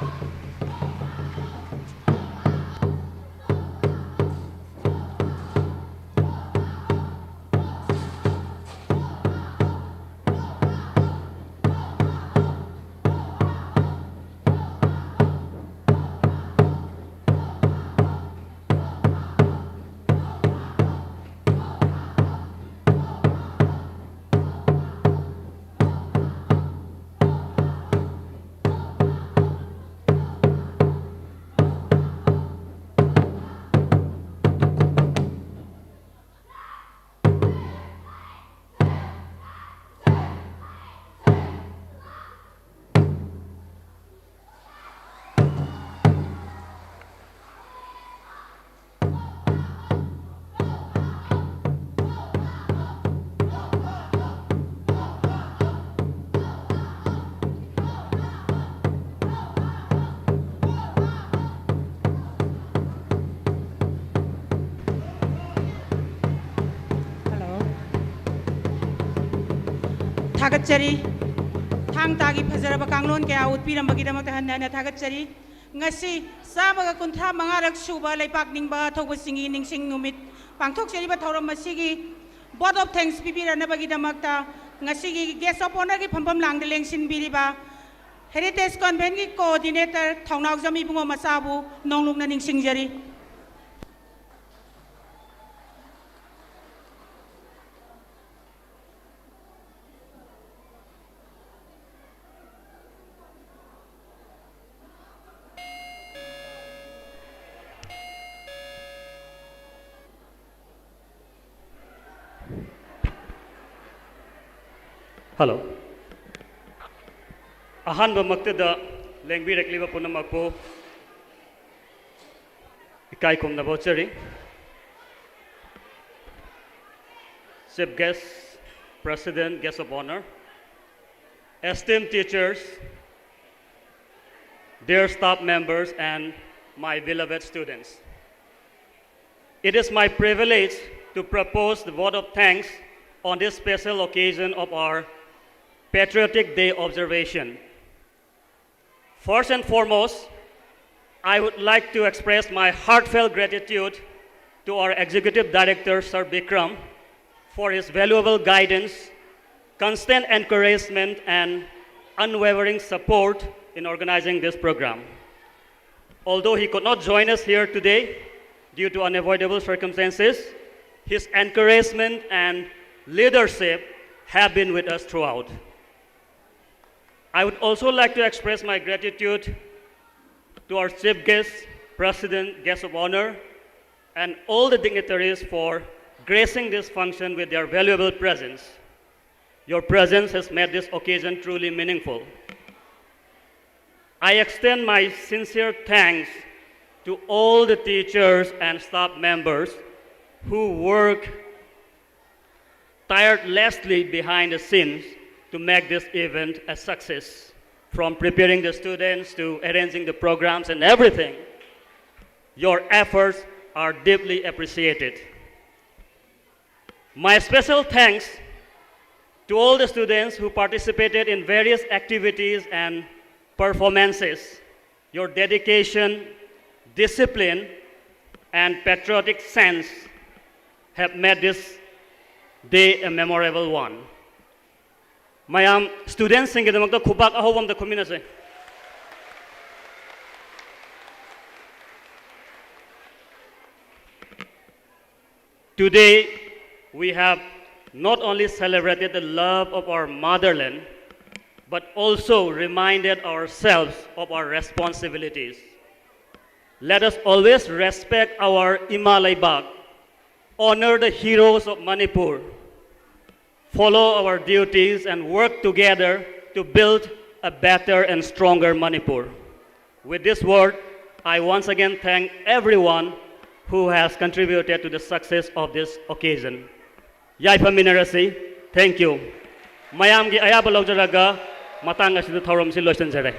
ꯊꯥꯒꯠꯆꯔꯤ꯫ ꯊꯥꯡ ꯇꯥꯒꯤ ꯐꯖꯔꯕ ꯀꯥꯡꯂꯣꯟ ꯀꯌꯥ ꯎꯠꯄꯤꯔꯝꯕꯒꯤꯗꯃꯛꯇ ꯍꯟꯅ ꯍꯟꯅ ꯊꯥꯒꯠꯆꯔꯤ꯫ ꯉꯁꯤ ꯆꯥꯝꯃꯒ ꯀꯨꯟꯊ꯭ꯔꯥ ꯃꯉꯥꯔꯛ ꯁꯨꯕ ꯂꯩꯄꯥꯛ ꯅꯤꯡꯕ ꯊꯧꯕꯁꯤꯡꯒꯤ ꯅꯤꯡꯁꯤꯡ ꯅꯨꯃꯤꯠ ꯄꯥꯡꯊꯣꯛꯆꯔꯤꯕ ꯊꯧꯔꯝ ꯑꯁꯤꯒꯤ vote of thanks ꯄꯤꯕꯤꯔꯛꯅꯕꯒꯤꯗꯃꯛꯇ ꯉꯁꯤꯒꯤ guest of honourꯒꯤ ꯐꯝꯐꯝ ꯂꯥꯡꯗ ꯂꯦꯡꯁꯤꯟꯕꯤꯔꯤꯕ Heritage Conventꯀꯤ coordinator ꯊꯧꯅꯥꯎꯖꯝ ꯏꯕꯨꯡꯉꯣ ꯃꯆꯥꯕꯨ ꯅꯣꯡꯂꯨꯛꯅ ꯅꯤꯡꯁꯤꯡꯖꯔꯤ꯫ Hello. ꯑꯍꯥꯟꯕꯃꯛꯇꯗ ꯂꯦꯡꯕꯤꯔꯛꯂꯤꯕ ꯄꯨꯝꯅꯃꯛꯄꯨ ꯏꯀꯥꯏ ꯈꯨꯝꯅꯕ ꯎꯠꯆꯔꯤ꯫ Chief guest, President, guest of honour, esteemed teachers, dear staff members, and my beloved students. It is my privilege to propose the vote of thanks on this special occasion of our Patriotic Day observation. First and foremost, I would like to express my heartfelt gratitude to our Executive Director, Sir Bikram, for his valuable guidance, constant encouragement, and unwavering support in organizing this program. Although he could not join us here today due to unavoidable circumstances, his encouragement and leadership have been with us throughout. I would also like to express my gratitude to our chief guest, president, guest of honor, and all the dignitaries for gracing this function with their valuable presence. Your presence has made this occasion truly meaningful. I extend my sincere thanks to all the teachers and staff members who work tirelessly behind the scenes to make this event a success. From preparing the students to arranging the programs and everything, your efforts are deeply appreciated. My special thanks to all the students who participated in various activities and performances. Your dedication, discipline, and patriotic sense have made this day a memorable one. ꯃꯌꯥꯝ, students ꯁꯤꯡꯒꯤꯗꯃꯛꯇ ꯈꯨꯕꯥꯛ ꯑꯍꯧꯕ ꯑꯝꯇ ꯈꯨꯝꯃꯤꯟꯅꯁꯦ꯫ Today, we have not only celebrated the love of our motherland, but also reminded ourselves of our responsibilities. Let us always respect our Ima Leibak, honor the heroes of Manipur, follow our duties, and work together to build a better and stronger Manipur. With this word, I once again thank everyone who has contributed to the success of this occasion. ꯌꯥꯏꯐꯃꯤꯟꯅꯔꯁꯤ꯫ Thank you. ꯃꯌꯥꯝꯒꯤ ꯑꯌꯥꯕ ꯂꯧꯖꯔꯒ ꯃꯇꯥꯡ ꯑꯁꯤꯗ ꯊꯧꯔꯝꯁꯤ ꯂꯣꯏꯁꯤꯟꯖꯔꯦ꯫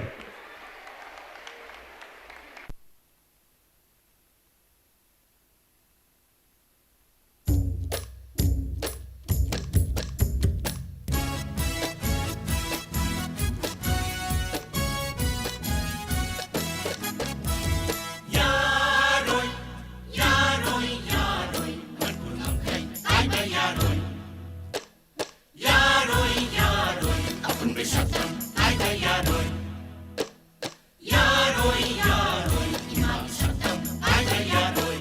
ꯁꯛꯇꯝ ꯍꯥꯏꯕ ꯌꯥꯔꯣꯏ꯫ ꯌꯥꯔꯣꯏ, ꯌꯥꯔꯣꯏ, ꯏꯃꯥꯒꯤ ꯁꯛꯇꯝ ꯍꯥꯏꯕ ꯌꯥꯔꯣꯏ꯫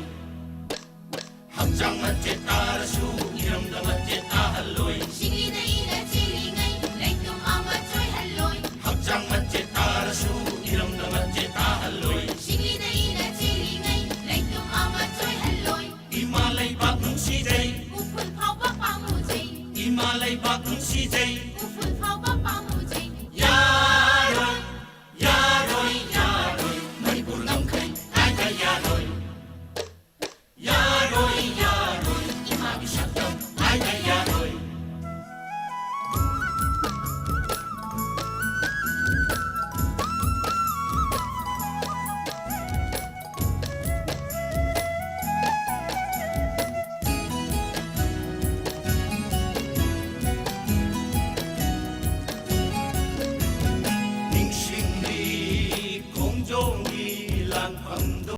ꯍꯛꯆꯥꯡ ꯃꯆꯦꯠ ꯇꯥꯔꯁꯨ ꯏꯔꯝꯗ ꯃꯆꯦꯠ ꯇꯥꯍꯜꯂꯣꯏ꯫ ꯁꯤꯡꯂꯤꯗ ꯏꯅ ꯆꯤꯡꯂꯤꯉꯩ ꯂꯩꯇꯨꯝ ꯑꯃ ꯆꯣꯏꯍꯜꯂꯣꯏ꯫ ꯍꯛꯆꯥꯡ ꯃꯆꯦꯠ ꯇꯥꯔꯁꯨ ꯏꯔꯝꯗ ꯃꯆꯦꯠ ꯇꯥꯍꯜꯂꯣꯏ꯫ ꯁꯤꯡꯂꯤꯗ ꯏꯅ ꯆꯤꯡꯂꯤꯉꯩ ꯂꯩꯇꯨꯝ ꯑꯃ ꯆꯣꯏꯍꯜꯂꯣꯏ꯫ ꯏꯃꯥ ꯂꯩꯕꯥꯛ ꯅꯨꯡꯁꯤꯖꯩ꯫ ꯎꯐꯨꯜ ꯐꯥꯎꯕ ꯄꯥꯝꯃꯨꯖꯩ꯫ ꯏꯃꯥ ꯂꯩꯕꯥꯛ ꯅꯨꯡꯁꯤꯖꯩ꯫ ꯎꯐꯨꯜ ꯐꯥꯎꯕ